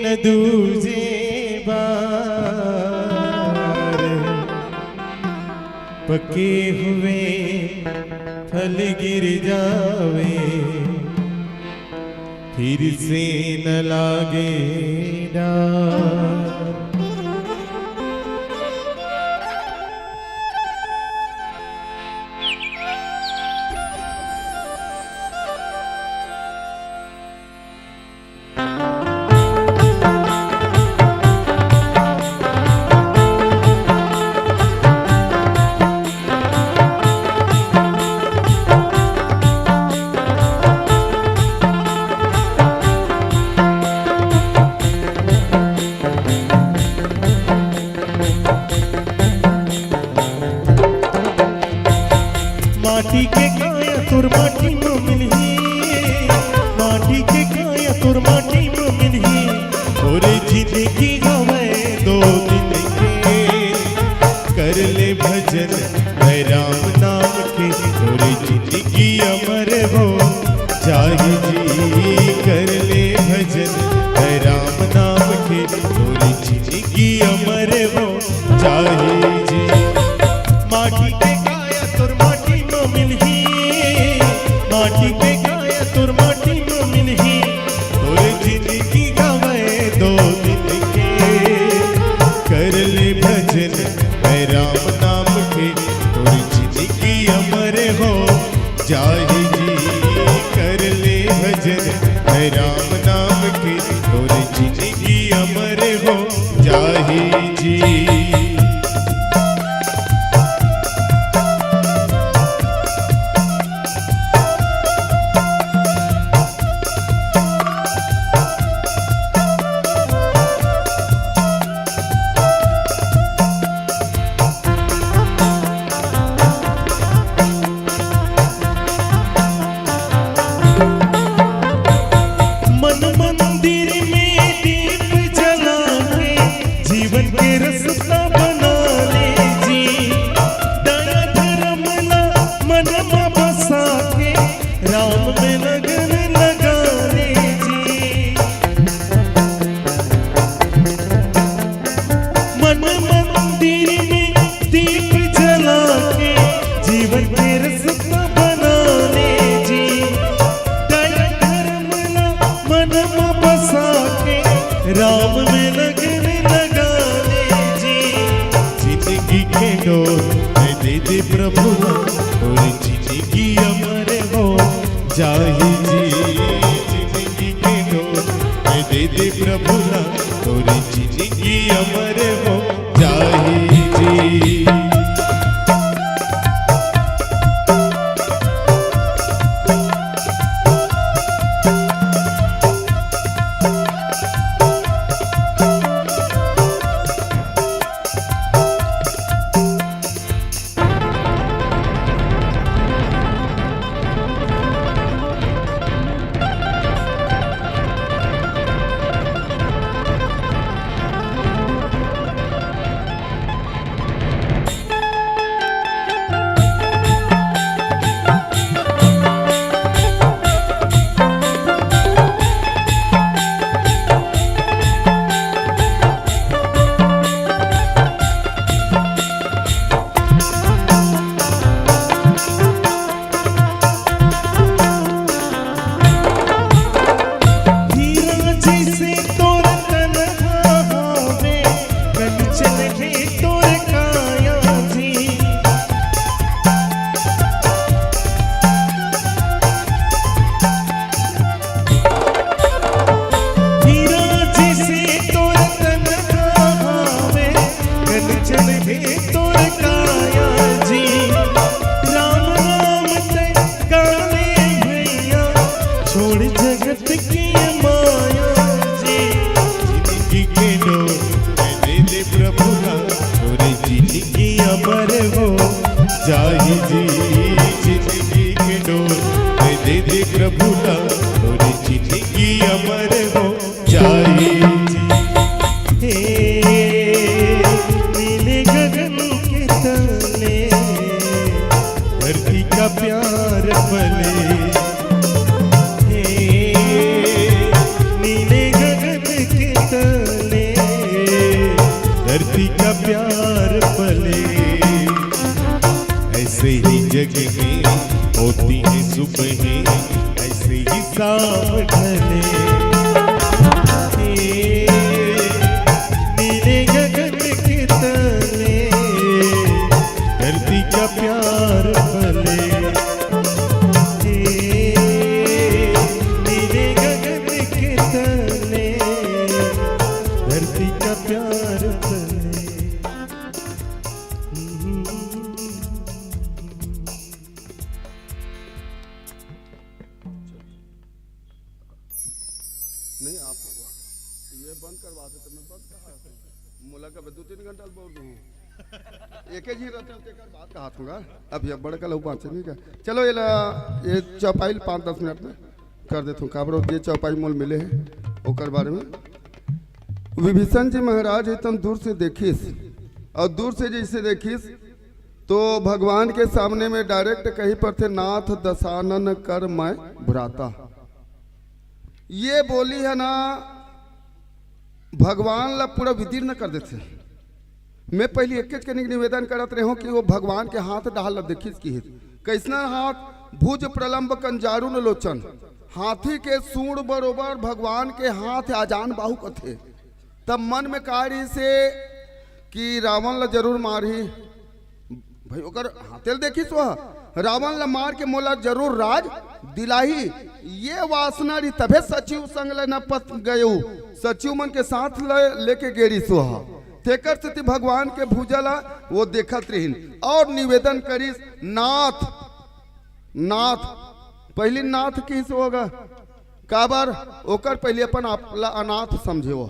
न दूजे बार। पके हुए फल गिर जावे, फिर से न लागे डार। माटी के काया तोर माटी म मिलही, माटी के काया तोर माटी म मिलही। तोरे जिंदगी हवय दो दिन के, कर ले भजन है राम नाम के। तोरे जिंदगी अमर हो जाही जी, कर ले भजन है राम नाम के। तोरे जिंदगी अमर हो जाही जी। माटी के काया तोर माटी म मिलही, माटी के काया तोर माटी म मिलही। तोर जिंदगी गवय दो दिन के, कर ले भजन है राम नाम के। तोर जिंदगी अमर हो जाही जी, कर ले भजन है राम नाम के। तोर जिंदगी अमर हो जा राम में लगन लगाने जी, जिंदगी के डोर मैं दे दे प्रभु ला, तोर जिंदगी अमर हो जाही जी। जिंदगी के डोर मैं दे दे प्रभु ला, तोर जिंदगी अमर हो जाही जी। हीरा जैसे तोर तनहा हवे, कंचन हे तोर काया जी। हीरा जैसे तोर तनहा हवे, कंचन हे तोर काया जी। राम राम तै गाने भैया, छोड़ जगत की माया जी। जिंदगी के डोर मैं दे दे प्रभु ला, तोर जिंदगी अमर हो जाही जी। जिंदगी के डोर मैं दे दे प्रभु ला, तोर जिंदगी अमर हो जाही जी। हे नीले गगन के तले धरती का प्यार पले, हे नीले गगन के तले धरती का प्यार पले। ऐसे ही जग में होती हैं सुबहें, ऐसे ही शाम ढले। हे नीले गगन के तले धरती का प्यार पले। हे नीले गगन के तले धरती का प्यार पले। नहीं, आप ये बंद करवा दे तो मैं बंद कहा, मोला कब दो तीन घंटा बोल दूँ। एक ही रहते हैं, तेकर बात कहा थोड़ा। अब ये बड़का लोग बात से नहीं क्या? चलो, ये ला, ये चौपाई पाँच दस मिनट में कर देता हूँ। काबर ये चौपाई मोल मिले हैं, ओकर बारे में। विभीषण जी महाराज एकदम दूर से देखिस, और दूर से जैसे देखिस, तो भगवान के सामने में डायरेक्ट कही पड़थे, "नाथ दशानन कर मैं भ्राता।" ये बोली है ना, भगवान ला पूरा विदीर्ण कर देथे। मैं पहली एक चीज के निवेदन करत रहे हूँ कि वो भगवान के हाथ डाल ला देखिस कि कैसना हाथ, भुज प्रलंब कंजारुन लोचन, हाथी के सूंड बरोबर भगवान के हाथ आजान बाहु कथे। तब मन में का रहिस हे कि रावण ला जरूर मारही, भाई ओकर हाथे ल देखिस वह, रावण ला मार के मोला जरूर राज दिलाही। ये वासना रही, तभे सचिव संग ले न पत गयो, सचिव मन के साथ ले, लेके गेरिस वह। तेकर सेती भगवान के भुजा ला वो देखत रहिन और निवेदन करिस, "नाथ, नाथ।" पहली नाथ किस होगा, काबर ओकर पहले अपन आप ला अनाथ समझे हो।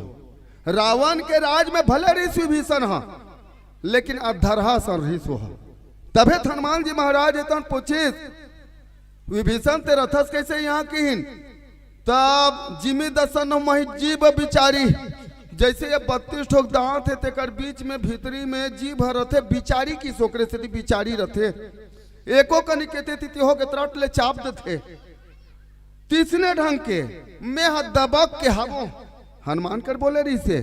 रावण के राज में भले रहिस विभीषण ह, लेकिन अधरहा सन रहिस हो। तभे हनुमान जी महाराज एतन पूछिस, "विभीषण, ते रथस कैसे यहाँ किहिन?" तब जिमि दसन महि जीभ बिचारी, जैसे ये बत्तीस ठोक दांत है, तेकर बीच में भीतरी में जीभ रथे, बिचारी किस, ओकरे सेती बिचारी रथे। एको कनी केते तिति हो के तरट ले चाप देथे। तइसने ढंग के मैं ह दबक के हवों, हनुमान कर बोले रहिसे।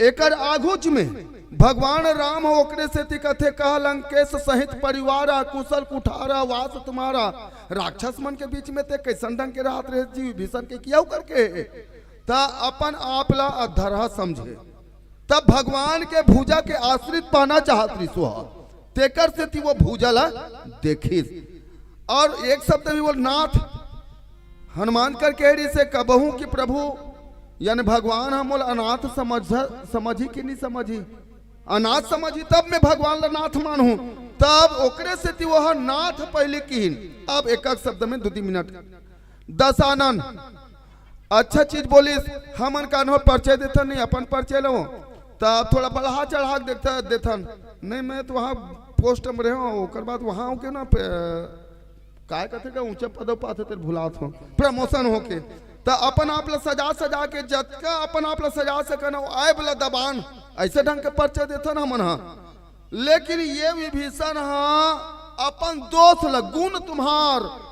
एकर आघुच में भगवान राम ह ओकरे सेती कथे, "कह लंकेश सहित परिवार, कुशल कुठार वास तुम्हारा।" राक्षस मन के बीच में ते कैसन ढंग के रहत रहे जी, विभीषण के किया करके? त अपन आप ला अधरहा समझे। तब भगवान के भुजा के आश्रित पाना चाहत रिहिस ओह, तेकर सेती वो भुजा ला देखिस। और एक शब्द में बोल, नाथ, हनुमान कर कह रहिसे कबहूं कि प्रभु, यानी भगवान ह मोला अनाथ समझ, समझही कि नहीं समझही? अनाथ समझही तब मैं भगवान ला नाथ मानहूं। तब ओकरे सेती वह नाथ पहले किहिन। अब एक एक शब्द में दू तीन मिनट। दसानन अच्छा चीज बोलिस, हमन कान्हो परिचय देथन, नहीं अपन परिचय लेवो, त थोड़ा बढ़ा चढ़ा के देखता देथन। नहीं, मैं तो वहाँ पोस्ट में रहे हूँ, ओकर बाद वहाँ हो के ना पे, काय कथे का ऊंचा पदव पाथे तेरे भुलात हो, प्रमोशन होके। त अपन आप ला सजा सजा के, जतका अपन आप ला सजा सकन, वो आए वाला दबान, ऐसे ढंग के परिचय देथन हमन हा। लेकिन ये विभीषण हा अपन दोष ला, गुण तुम्हार,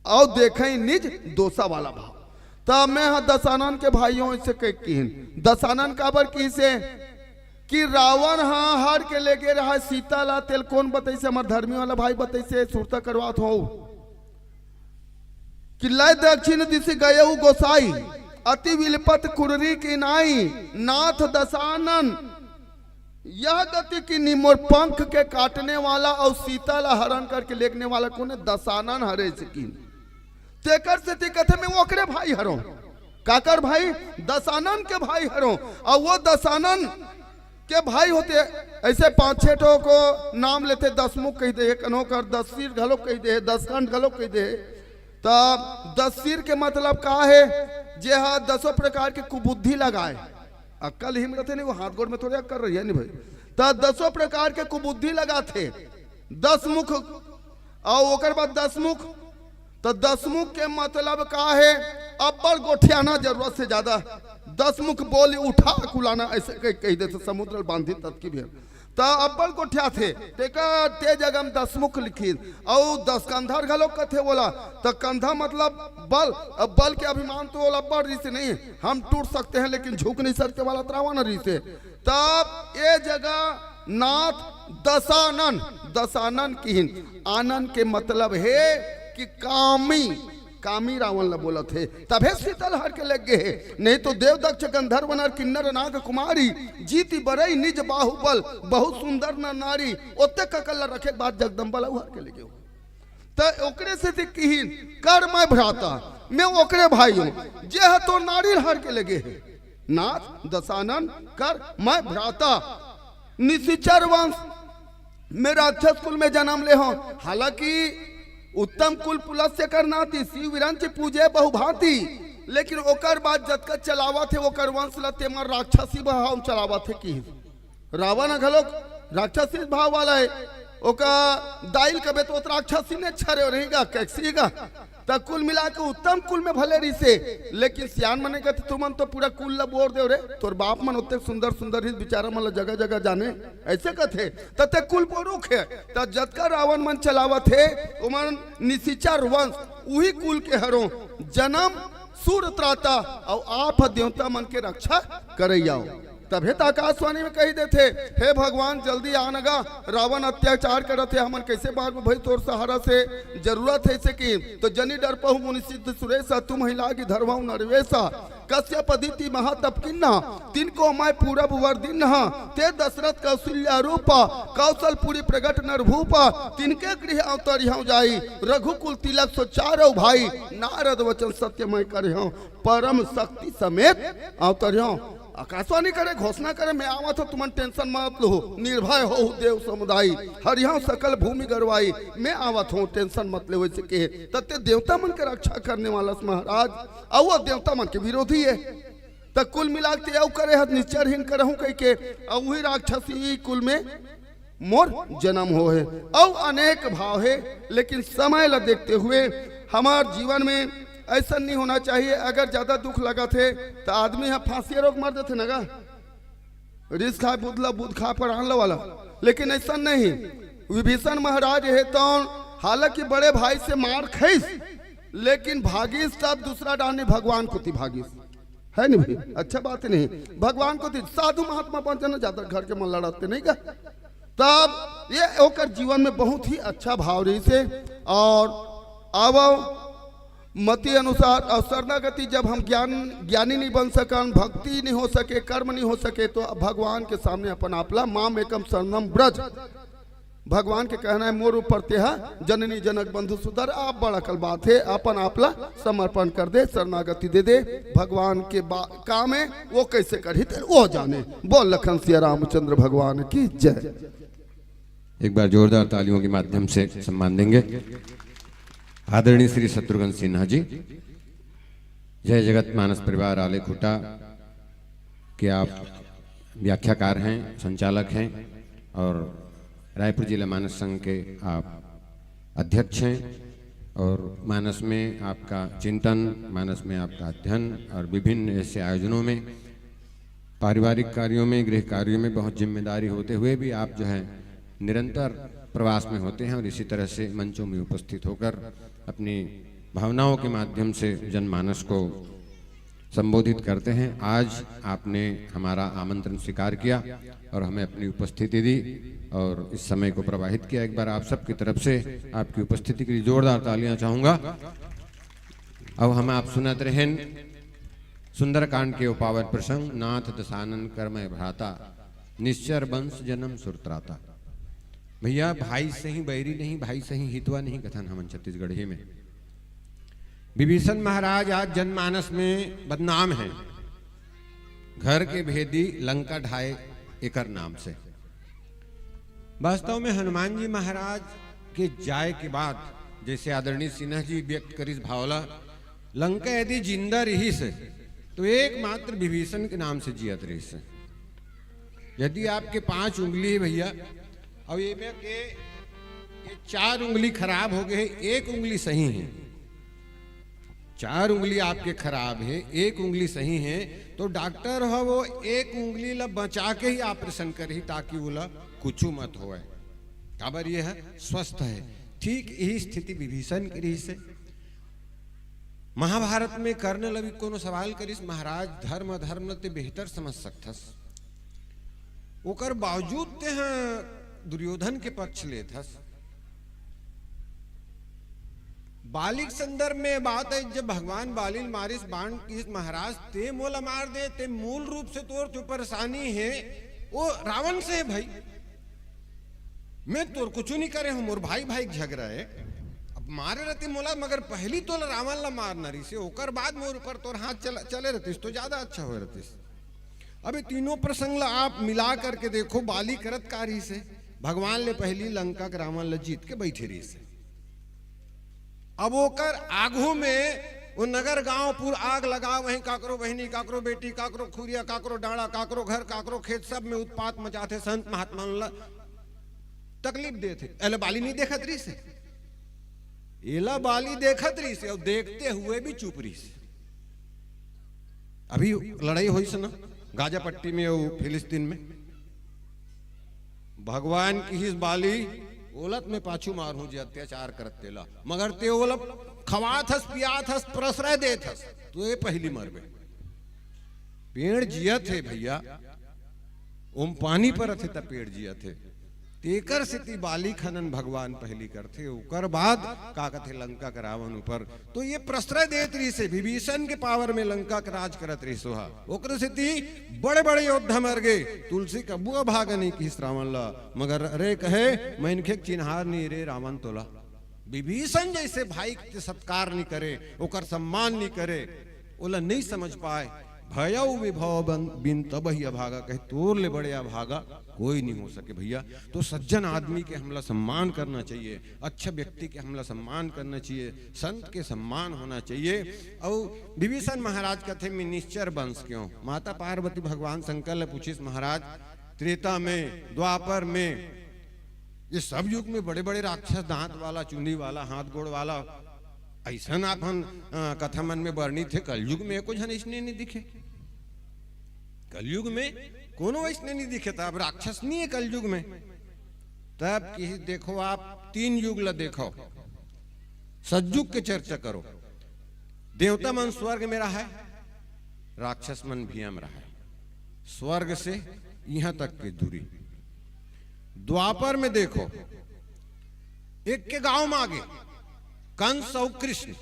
और देखे निज दोषा वाला भाव। त मैं हा दसानन के भाइयों से कह किहिन, दसानन काबर किहिसे कि रावण हा हर के लेगे रहा सीता ला, तेल कौन बतैसे? हमर धर्मी वाला भाई बतैसे, सुरता करवात हो कि लय दक्षिण दिशि गयउ गोसाई, अति विलपत कुररी की नाई, नाथ दसानन यह गति कीन्ही। मोर पंख के काटने वाला और सीता ला हरण करके लेगने वाला कौन है? दसानन हरे से कीन्ही। तेकर सेती कथे मैं ओकरे भाई हरों। काकर भाई? दसानन के भाई हरों। और वो दसानन के भाई होते, ऐसे पांच छह ठो को नाम लेथे, दसमुख कहि दे, कन्हो कर दस सिर घलो कहि दे, दस कंठ घलो कहि दे। त दस सिर के मतलब का है? जे हा दसों प्रकार के कुबुद्धि लगाए। अक्कल हिम रथे नहीं, वो हाथ गोड़ में थोड़े अक्कल रही है नहीं भाई। त दसों प्रकार के कुबुद्धि लगाथे, दस मुख, और ओकर बाद दस मुख। त दस मुख के मतलब का है? अब्बड़ गोठियाना, जरूरत से ज्यादा। दस मुख बोली उठा कुलाना, ऐसे कह, कह देथे समुद्र बांधी तत की भी। त अब्बड़ गोठियाथे, तेकर ते जगह में दस मुख लिखिन, अउ दस कंधर घलो कथे ओला। त कंधा मतलब बल, अब बल के अभिमान तो ओला अब्बड़ रिहिसे नहीं, हम टूट सकते हैं लेकिन झुक नहीं सकते वाला त रावण रिहिसे। तब ए जगह नाथ दसानन, दसानन किहिन। आनन के मतलब हे कि कामी, कामी रावण ला बोलत हे, तभे सीता ल हर के लेग गे हे। नहीं तो देव दक्ष गंधर्व नर किन्नर नाग कुमारी, जीति बरई निज बाहुबल, बहुत सुंदर नर नारी, ओते ककल ला रखे के बाद जगदम्बा ला हर के लेगे हो। त ओकरे सेती किहिन, कर मैं भ्राता, मैं ओकरे भाई हूँ, जे ह तोर नारी ल हर के लेगे हे। नाथ दसानन कर मैं भ्राता, निशिचर वंश में राक्षस कुल में जन्म ले हो। हालांकि उत्तम कुल पुलस्त्य कर नाती, शिव विरंच पूजे बहुभांति, लेकिन ओकर बाद जतका चलावत हे ओकर वंश ल तेमन राक्षसी भाव चलावत हे कि रावण घलोक राक्षसी भाव वाला हे। ओका दाई ल कबे तो राक्षसी ने छरे रही गा, कैक्सी गा। त कुल मिला के उत्तम कुल में भले रिहिसे, लेकिन सियान मने कहते, "तुमन तो पूरा कुल ला बोर देव रे, तोर बाप मन ओतेक सुंदर सुंदर रिहिस, बिचारा मन ला जगह जगह जाने," ऐसे कथे। त ते कुल बोरुक हे। त जतका रावण मन चलावत हे, ओमन निशिचर वंश, उही कुल के हरो, जन्म सूर त्राता, अउ आप ह देवता मन के रक्षा करैया हो। तभे त आकाशवाणी में कहि देथे, "हे भगवान, जल्दी आन गा, रावण अत्याचार करत हे, हमन कैसे बाँचबो भाई तोर सहारा से, जरूरत हे से कि तो जनि डरपहु मुनि सिद्ध सुरेश, तुम्हि लागि धरवहु नरवेश। कश्यप अदिति महातप किन्हा, तिनको मैं पूरब वर दीन्हा, ते दशरथ कौशल्या रूपा, कौशलपुरी प्रगट नर भूपा, तिनके गृह अवतरिहौं जाई, रघुकुल तिलक सो चारौ भाई, नारद वचन सत्य मैं करिहौं, परम शक्ति समेत अवतरिहौं।" आकाशवाणी करे, घोषणा करे, "मैं आवत हूँ, तुमन टेंशन मत लो, निर्भय हो देव समुदाय, हरिहौं सकल भूमि गरवाई, मैं आवत हूँ, टेंशन मत ले।" वैसे कहे, तत्ते देवता मन के रक्षा करने वाला से महाराज, अउ वो देवता मन के विरोधी है। त कुल मिला के अउ करे हत निचरहीन करहूँ कह के, अउ वही राक्षसी कुल में मोर जन्म हो हे। अउ अनेक भाव हे, लेकिन समय ला देखते हुए हमार जीवन में ऐसा नहीं होना चाहिए। अगर ज्यादा दुख लगत हे, त आदमी ह फांसी रोक मर देथे न गा। रिस खाए बुध ला, बुध खाए परान ला वाला। लेकिन ऐसा नहीं, विभीषण महाराज हे तौन, हालांकि बड़े भाई से मार खइस, लेकिन भागिस तब दूसरा डानी भगवान कोती भागिस। है नहीं भाई? अच्छा बात नहीं। भगवान कोती, साधु महात्मा बन जाना, ज्यादा घर के मन लड़ाते नहीं का। तब ये ओकर जीवन में बहुत ही अच्छा भाव रहिसे। और अब मति अनुसार अउ शरणागति, जब हम ज्ञान, ज्ञानी नहीं बन सकन, भक्ति नहीं हो सके, कर्म नहीं हो सके, तो भगवान के सामने अपन आपला माम एकम शरणम ब्रज, भगवान के कहना है, मोर ऊपर तेहा जननी जनक बंधु सुधर, आप बड़ अकल बात है, अपन आपला समर्पण कर दे, शरणागति दे दे, भगवान के बा-, काम है, वो कैसे करही ते वो जाने। बोल लखन सिया रामचंद्र भगवान की जय। एक बार जोरदार तालियों के माध्यम से सम्मान देंगे आदरणीय श्री शत्रुघ्न सिन्हा जी। जय जगत मानस परिवार आले खुटा के आप व्याख्याकार हैं, संचालक हैं और रायपुर जिला मानस संघ के आप अध्यक्ष हैं और मानस में आपका चिंतन, मानस में आपका अध्ययन और विभिन्न ऐसे आयोजनों में पारिवारिक कार्यों में, गृह कार्यों में बहुत जिम्मेदारी होते हुए भी आप जो है निरंतर प्रवास में होते हैं और इसी तरह से मंचों में उपस्थित होकर अपनी भावनाओं के माध्यम से जनमानस को संबोधित करते हैं। आज आपने हमारा आमंत्रण स्वीकार किया और हमें अपनी उपस्थिति दी और इस समय को प्रवाहित किया। एक बार आप सबकी तरफ से आपकी उपस्थिति के लिए जोरदार तालियां चाहूंगा। अब हम आप सुनत रहें सुंदरकांड के वो पावन प्रसंग, नाथ दशानन कर मैं भ्राता, निश्चर वंश जनम सुरत्राता। भैया, भाई सही बैरी नहीं, भाई सही हितवा नहीं, कथन हमन छत्तीसगढ़ी में। विभीषण महाराज आज जनमानस में बदनाम है, घर के भेदी लंका ढाए एकर नाम से। वास्तव में हनुमान जी महाराज के जाए के बाद, जैसे आदरणीय सिन्हा जी व्यक्त करिस भावला, लंका यदि जिंदा रहिस, तो एकमात्र विभीषण के नाम से जियत रहिस। यदि आपके पांच उंगली है भैया, और ये में के ये चार उंगली खराब हो गए, एक उंगली सही है, चार उंगली आपके खराब है, एक उंगली सही है, तो डॉक्टर हो वो एक उंगली ला बचा के ही ऑपरेशन करही, ताकि वो ला कुछ मत होए। काबर ये है, स्वस्थ है। ठीक यही स्थिति विभीषण की रहिस है। महाभारत में कर्ण ला भी कोनो सवाल करिस, महाराज, धर्म अधर्म ते बेहतर समझ सकथस, ओकर बावजूद तेह दुर्योधन के पक्ष लेथस। बाली के संदर्भ में बात है, जब भगवान बाली ल मारिस, बाण किस, महाराज, ते मोला मार दे, ते मूल रूप से तोर जो परेशानी है, वो रावण से है भाई। मैं तोर कुछ नहीं करे हूँ, मोर भाई भाई के झगड़ा है। अब मारे रहते मोला, मगर पहली तो रावण ला मारना रहिसे, ओकर बाद मोर ऊपर तोर हाथ चला, चले रहतीस तो ज्यादा अच्छा हो रहतीस। अब ये तीनों प्रसंग ला आप मिला करके देखो, बाली करत का रहिसे, भगवान ले पहली लंका के रावण ला जीत के बैठे रहिसे। अब ओकर आगू में वो नगर गांव पूर आग लगा, वहीं काकरो बहिनी, काकरो बेटी, काकरो खुरिया, काकरो डांड़ा, काकरो घर, काकरो खेत, सब में उत्पात मचाथे, संत महात्मा मन ला तकलीफ देथे। एला बाली नहीं देखत रहिसे, एला बाली देखत रहिसे और देखते हुए भी चुप रहिसे। अभी लड़ाई होइस ना गाजा पट्टी में, वो फिलिस्तीन में, भगवान किहिस बाली, ओला त मैं पाछू मारहूं जे अत्याचार करत तेला, मगर ते ओला खवात हस, पियात हस, प्रश्रय देत हस, तो ये पहली मरबे। पेड़ जियत हे भैया, ओम पानी परत हे त पेड़ जियत हे। तेकर सेती बाली खनन भगवान पहली करथे, ओकर बाद का कथे लंका के रावण ऊपर। तो ये प्रश्रय देत रहिसे, विभीषण के पावर में लंका के राज करत रहिस ओहा। ओकर सेती बड़े बड़े योद्धा मर गे। तुलसी कभू अभागा नहीं किहिस रावण ला, मगर रे कहे, मनखे के चिन्हार नहीं रे रावण तोला। विभीषण जैसे भाई के सत्कार नहीं करे, ओकर सम्मान नहीं करे, ओला नहीं समझ पाए। भयउ विभव बन-, बिन तब ही अभागा, कहे तोर ले बड़े अभागा कोई नहीं हो सके भैया। तो सज्जन आदमी के हमला सम्मान करना चाहिए, अच्छा व्यक्ति के हमला सम्मान करना चाहिए, संत के सम्मान होना चाहिए। और विभीषण महाराज कथे, मैं निश्चर वंश के हूँ। माता पार्वती भगवान शंकर ले पूछिस, महाराज, त्रेता में, द्वापर में, ये सब युग में बड़े बड़े राक्षस, दांत वाला, चुंदी वाला, हाथ गोड़ वाला, अइसन अपन, अ, कथा मन में वर्णित हे, कलयुग में एको झन अइसने नहीं दिखे। कलयुग में कोनो अइसने नहीं दिखे, तब राक्षस नहीं है कलयुग में। तब कि देखो, आप तीन युग ला देखो, सतयुग के चर्चा करो, देवता मन स्वर्ग में रहा है, राक्षस मन भूमि में रहा है, स्वर्ग से यहाँ तक की दूरी। द्वापर में देखो, एक के गांव में आगे कंस और कृष्ण,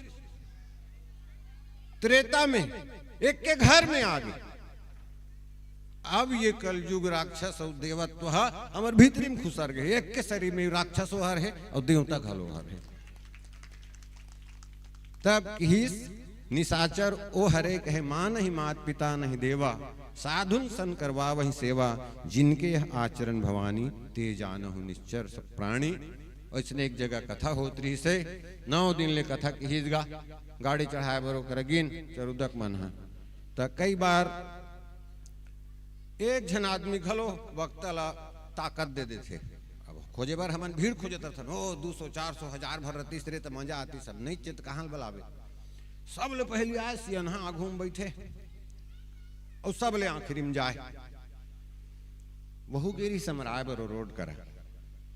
त्रेता में एक के घर में आ गे। अब ये कलयुग राक्षस अउ देवत्व ह हमर भीतरी में खुसर गे। एक के शरीर में राक्षसो हर हे अउ देवता घलो हर हे। तब किहिस निशाचर ओ हरे कहे, मानहि मात पिता नहि देवा, साधुन सन करवावहि सेवा, जिनके यह आचरण भवानी, ते जानहु निश्चर सब प्राणी। अइसने एक जगह कथा होत रहिस हे, नौ दिन ले कथा किहिस गा, गाड़ी चढ़ाए बर ओकरा गिन चरुदक मन ह। त कई बार एक झन आदमी घलो वक्ता ला ताकत दे देथे। अब खोजे बर हमन भीड़ खोजत रथन, ओ, दू सौ, चार सौ, हजार भर रतिस रे, त मजा आतिस। अब नइ चे त कहाँ ले बलाबे? सब ले पहिली आए, सियनहा आघू में बइठे, अउ सब ले आखिरी में जाए। वहू गे रिहिस समराए बर ओ रोड करा।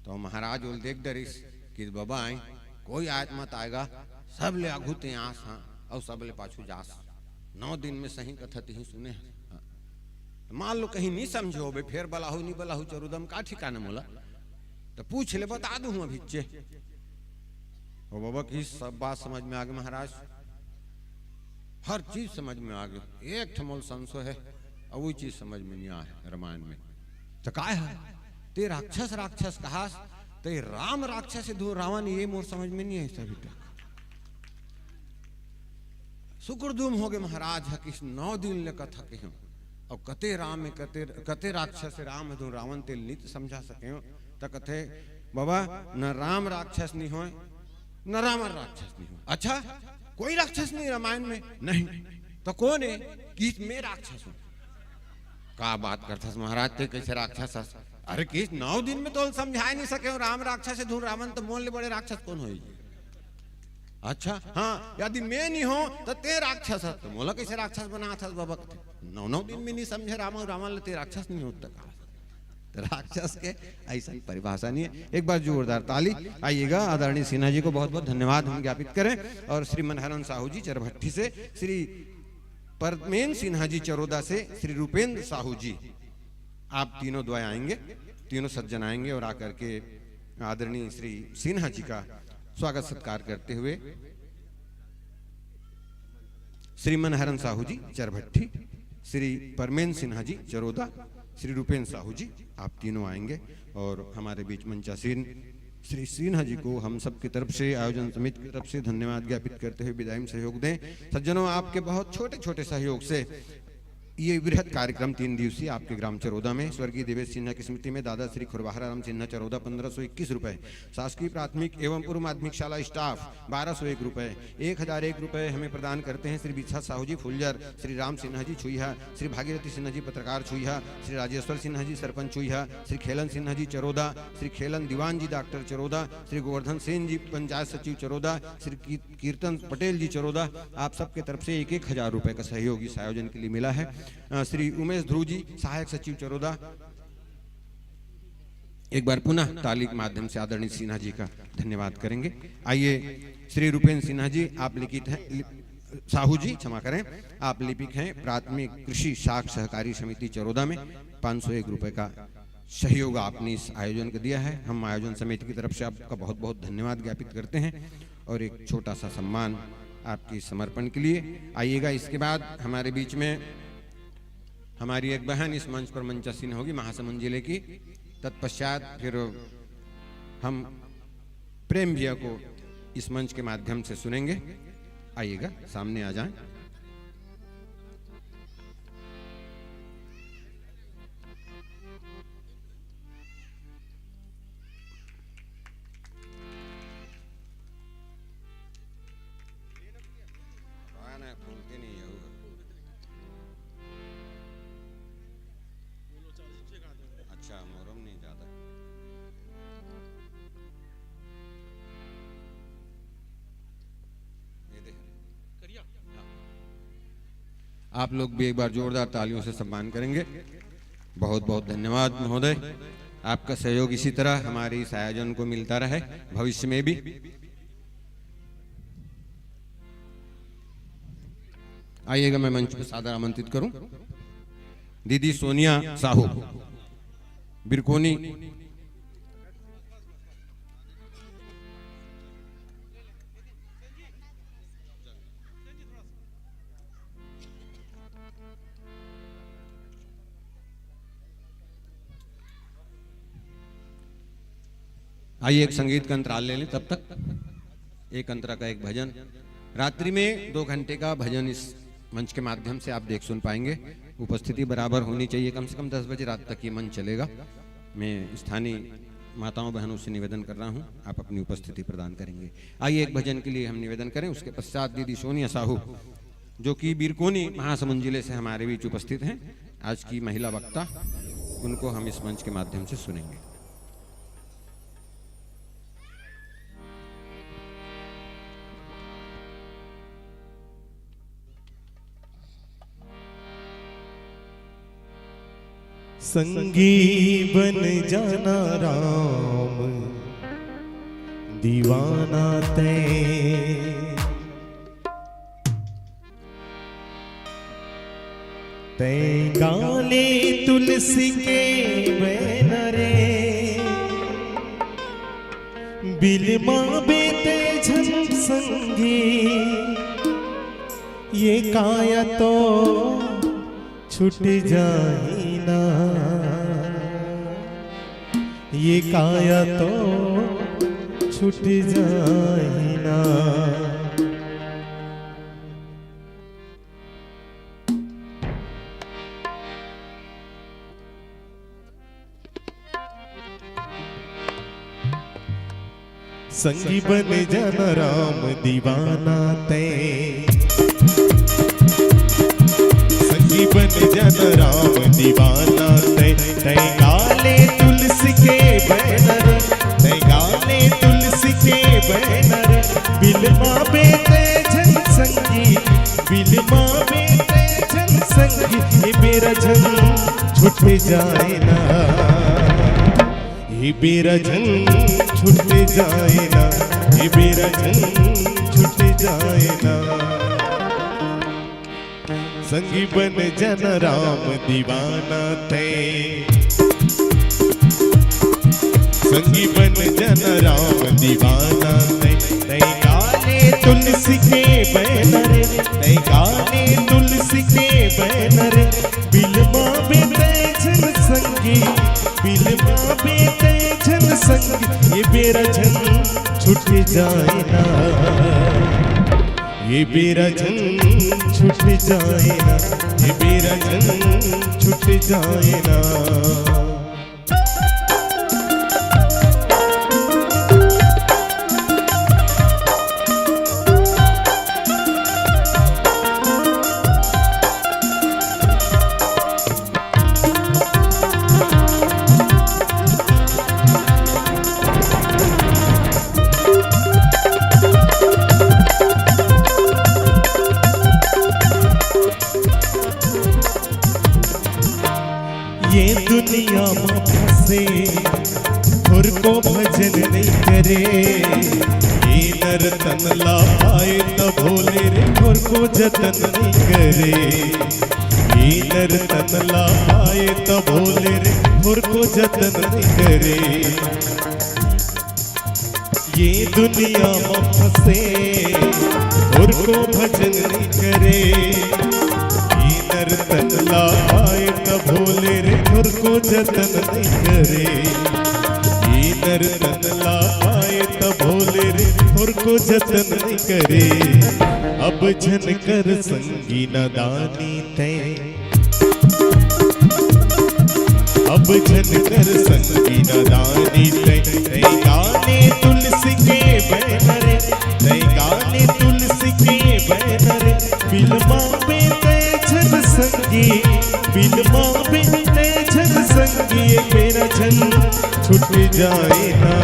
त महाराज ओला देख डरिस कि बबा आए, कोई आए त मत आएगा, सब ले आघू ते आस, हाँ, अउ सब ले पाछू जास। नौ दिन में सही कथा तिही सुने हस। हाँ। मान लो कहीं नइ समझे होबे, फेर बलाहू नइ बलाहू चरुदा म का ठिकाना मोला, त पूछ ले, बता दूहूँ अभिच्चे। ओ बबा किहिस सब बात समझ में आ गे महाराज, हर चीज समझ में आ गे, एक ठो मोला संशय हे, अउ वही चीज समझ में नइ आए रामायण में। त काय हे? ते राक्षस राक्षस कहास, ते राम राक्षस हे धुन रावण, ये मोर समझ में नइ आइस अभी तक। सुकुरदुम हो गे महाराज ह कि नौ दिन ले कथा कहेंव, अउ कते राम हे, कते, कते राक्षस हे राम हे धुन रावण, तेला नइ त समझा सकेंव। त कथे, बबा, न राम राक्षस नइ होय, न रावण राक्षस नइ होय। अच्छा, कोई राक्षस नइ रामायण में? नहीं। त कोन हे? किहिस में राक्षस हूँ। का बात करथस महाराज, ते कइसे राक्षस हस? अरे किहिस नौ दिन में तोला समझाए नइ सकेंव राम राक्षस हे धुन रावण, त मोर ले बड़े राक्षस कोन होही? अच्छा, हाँ, यदि में नइ हों, त ते राक्षस हस, त मोला कइसे राक्षस बनाथस बबा? कथे, नौ, नौ दिन में नइ समझे राम अउ रावण ल, ते राक्षस नइ होत का? त राक्षस के अइसन परिभाषा नइ हे। एक बार जोरदार ताली। आइएगा, आदरणीय सिन्हा जी को बहुत बहुत धन्यवाद हम ज्ञापित करें। और श्री मनहरन साहू जी चरभट्टी से, श्री परमेन सिन्हा जी चरोदा से, श्री रूपेंद्र साहू जी, आप तीनों द्वय आएंगे, तीनों सज्जन आएंगे और आकर के आदरणीय श्री सिन्हा जी का स्वागत सत्कार करते हुए श्री मनहरन साहू जी चरभट्टी, श्री परमेन सिन्हा जी चरोदा, श्री रूपेंद्र साहू जी, आप तीनों आएंगे और हमारे बीच मंचासीन श्री सिन्हा जी को हम सबकी तरफ से, आयोजन समिति की तरफ से धन्यवाद ज्ञापित करते हुए विदाई में सहयोग दें। सज्जनों, आपके बहुत छोटे छोटे सहयोग से ये वृहद कार्यक्रम तीन दिवसीय आपके ग्राम चरोदा में स्वर्गीय देवेश सिन्हा की स्मृति में दादा श्री खुरवाहा राम सिन्हा चरोदा पन्द्रह सौ इक्कीस रुपए, शासकीय प्राथमिक एवं पूर्व माध्यमिक शाला स्टाफ बारह सौ एक रुपए, एक हजार एक रुपए हमें प्रदान करते हैं श्री बिछा साहू जी फुलजर, श्री राम सिन्हा जी छुईहा, श्री भागीरथी सिन्हा जी पत्रकार छुईहा, श्री राजेश्वर सिन्हा जी सरपंच छुईहा, श्री खेलन सिन्हा जी चरोदा, श्री खेलन दीवान जी डॉक्टर चरोदा, श्री गोवर्धन सेन जी पंचायत सचिव चरोदा, श्री की-, कीर्तन पटेल जी चरोदा, आप सबके तरफ से एक एक हजार रुपए का सहयोग इस आयोजन के लिए मिला है। अ, श्री उमेश ध्रुव जी सहायक सचिव चरोदा, एक बार पुनः ताली के माध्यम से आदरणीय सिन्हा जी का धन्यवाद करेंगे। आइए, श्री रूपेंद्र सिन्हा जी, आप लिखित हैं, लि-, साहू जी, क्षमा करें, आप लिपिक हैं, प्राथमिक कृषि शाख सहकारी समिति चरोदा में पाँच सौ एक रुपए का सहयोग आपने इस आयोजन को दिया है। हम आयोजन समिति की तरफ से आपका बहुत बहुत धन्यवाद ज्ञापित करते हैं और एक छोटा सा सम्मान आपके समर्पण के लिए। आइएगा, इसके बाद हमारे बीच में हमारी एक बहन इस मंच पर मंचासीन होगी, महासमुंद जिले की। तत्पश्चात फिर हम प्रेम भैया को इस मंच के माध्यम से सुनेंगे। आइएगा, सामने आ जाएं। अच्छा, मोरम नहीं ज्यादा। ये दे। आप लोग भी एक बार जोरदार तालियों से सम्मान करेंगे। बहुत बहुत धन्यवाद महोदय, आपका सहयोग इसी तरह हमारे इस आयोजन को मिलता रहे भविष्य में भी। आइएगा, मैं मंच पर सादर आमंत्रित करूं दीदी सोनिया साहू, बिरकोनी। आइए, एक संगीत का अंतराल ले लें, तब तक एक अंतरा का एक भजन। रात्रि में दो घंटे का भजन इस मंच के माध्यम से आप देख सुन पाएंगे। उपस्थिति बराबर होनी चाहिए, कम से कम दस बजे रात तक ये मंच चलेगा। मैं स्थानीय माताओं बहनों से निवेदन कर रहा हूँ, आप अपनी उपस्थिति प्रदान करेंगे। आइए, एक भजन के लिए हम निवेदन करें, उसके पश्चात दीदी सोनिया साहू, जो कि बीरकोनी महासमुंद जिले से हमारे बीच उपस्थित हैं, आज की महिला वक्ता, उनको हम इस मंच के माध्यम से सुनेंगे। संगी बन जाना राम दीवाना तैं, तैं गाले तुलसी के बैन रे, बिलमा बेते झन संगी, ये काया तो छूट जाही ना, ये काया तो छूट जाही ना। संगी बन जाना राम दीवाना तैं, संगी बन जाना राम दीवाना तैं, तैं गाले तुलसी के बैन रे, तैं गाले तुलसी के बैन रे, बिलमा बेते झन संगी, बिलमा बेते झन संगी, ये बेरा झन छूट जाए ना। ये बेरा झन छूट जाए ना, ये बेरा झन छूट जाए ना। संगी बन जाना राम दीवाना तैं, संगी बन जाना राम दीवाना तैं, तैं गाले तुलसी के बैन रे, तैं गाले तुलसी के बैन रे, बिलमा बेते झन संगी, बिलमा बेते झन संगी, ये बेरा झन छूट जाए ना, ये बेरा झन छूट जाए ना, ये बेरा झन छूट जाए ना। ये दुनिया म फंसे थोरको भजन नइ करे, ये नर तन ला पाए त भोले रे थोरको जतन नइ करे, ये नर तन ला पाए त भोले रे थोरको जतन नइ करे। ये दुनिया म फंसे थोरको भजन नइ करे, ये नर तन ला पाए त भोले रे थोरको जतन नइ करे, ये नर तन ला पाए त भोले रे थोरको जतन नइ करे। अब झन कर संगी नादानी तैं, अब झन कर संगी नादानी तैं, तैं गाले तुलसी के बैन रे, तैं गाले तुलसी के बैन रे, बिलमा बेते झन संगी, बिलमा बेते झन संगी, ये बेरा झन छूट जाए ना,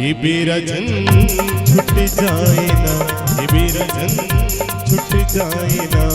ये बेरा झन छूट जाए ना, ये बेरा झन छूट जाए ना।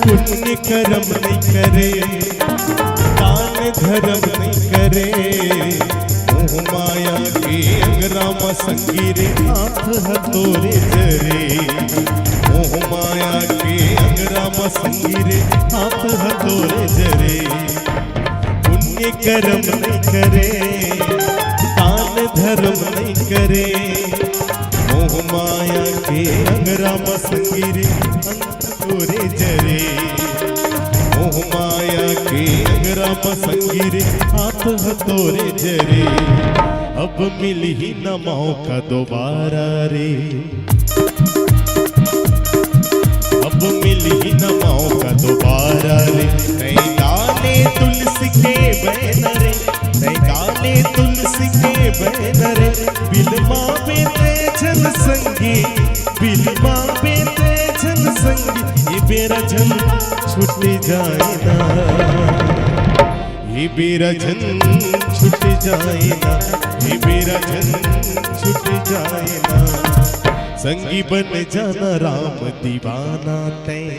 पुण्य करम नइ करे, दान धरम नइ करे, ओ मोह माया के अंगरा म संगी रे, हाथ ह तोरे जरे। मोह माया के अंगरा म संगी रे, हाथ ह तोरे जरे। पुण्य करम नहीं करे, दान धर्म नहीं करे। मोह माया के अंगरा म संगी रे, अंग तोरे जरे। मोह माया के अंगरा म संगी रे, हाथ ह तोरे जरे। अब मिलही न मौका दोबारा रे, अब मिलही न मौका दोबारा रे। तैं गाले तुलसी के बैन रे, तैं गाले तुलसी के बैन रे। बिलमा बेते झन संगी, बिलमा बेते झन संगी। ये बेरा झन छुट जाए ना, ये बेरा झन छुट जाए ना, ये बेरा झन छुट जाए ना। संगी बन जाना राम दीवाना तैं,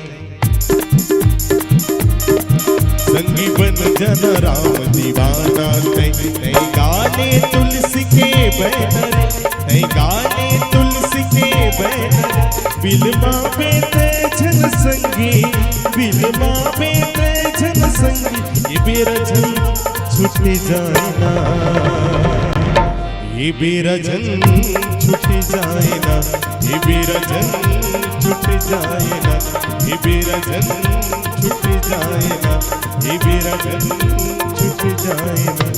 संगी बन जाना राम दीवाना तैं। तैं गाले तुलसी के बैन रे, तैं गाले तुलसी के बैन रे। बिलमा बेते झन संगी, बिलमा बेते झन संगी। ये बेरा झन छुट जाए ना, ये बेरा झन छुट जाए ना, ये बेरा झन छुट जाए ना, ये बेरा झन छुट जाए ना, ये बेरा झन छुट जाए ना,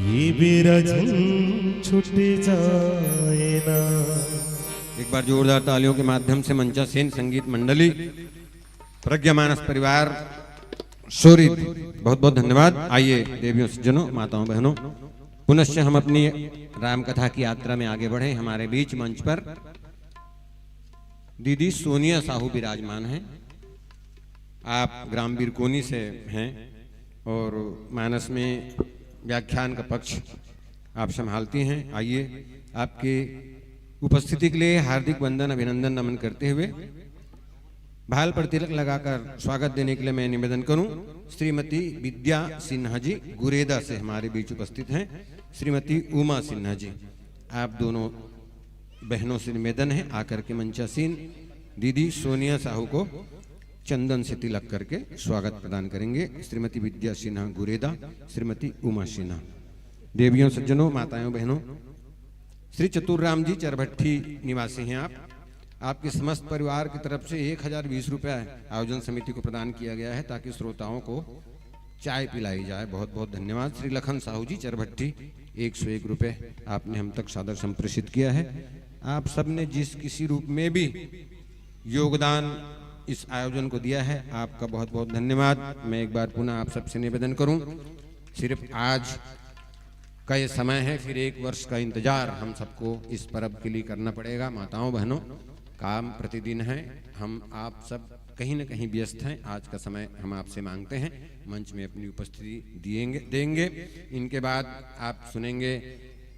ये बेरा झन छुट जाए ना। एक बार जोरदार तालियों के माध्यम से मंचासीन संगीत मंडली, प्रज्ञा मानस परिवार, शोरित, बहुत बहुत धन्यवाद। आइए देवियों, सज्जनों, माताओं, बहनों, पुनश्च हम अपनी राम कथा की यात्रा में आगे बढ़े। हमारे बीच मंच पर दीदी सोनिया साहू विराजमान हैं। आप ग्राम बिरकोनी से हैं और मानस में व्याख्यान का पक्ष आप संभालती हैं। आइए, आपके उपस्थिति के लिए हार्दिक वंदन, अभिनंदन, नमन करते हुए भाल पर तिलक लगाकर स्वागत देने के लिए मैं निवेदन करूं, श्रीमती विद्या सिन्हा जी गुरेदा से हमारे बीच उपस्थित हैं। श्रीमती उमा सिन्हा जी, आप दोनों बहनों से निवेदन है, आकर के मंचासीन दीदी सोनिया साहू को चंदन से तिलक करके स्वागत प्रदान करेंगे। श्रीमती विद्या सिन्हा गुरेदा, श्रीमति उमा सिन्हा। देवियों, सज्जनों, माताओं, बहनों, श्री चतुर राम जी चरभट्ठी निवासी हैं आप। आपके समस्त परिवार की तरफ से एक हजार बीस रुपये आयोजन समिति को प्रदान किया गया है, ताकि श्रोताओं को चाय पिलाई जाए। बहुत बहुत धन्यवाद। श्री लखन साहू जी चरभट्ठी, एक सौ एक रुपये आपने हम तक सादर संप्रेषित किया है। आप सब ने जिस किसी रूप में भी योगदान इस आयोजन को दिया है, आपका बहुत बहुत धन्यवाद। मैं एक बार पुनः आप सबसे निवेदन करूं, सिर्फ आज का ये समय है, फिर एक वर्ष का इंतजार हम सबको इस पर्व के लिए करना पड़ेगा। माताओं, बहनों, काम प्रतिदिन है, हम आप सब कहीं ना कहीं व्यस्त हैं। आज का समय हम आपसे मांगते हैं, मंच में अपनी उपस्थिति दिएंगे, देंगे। इनके बाद आप सुनेंगे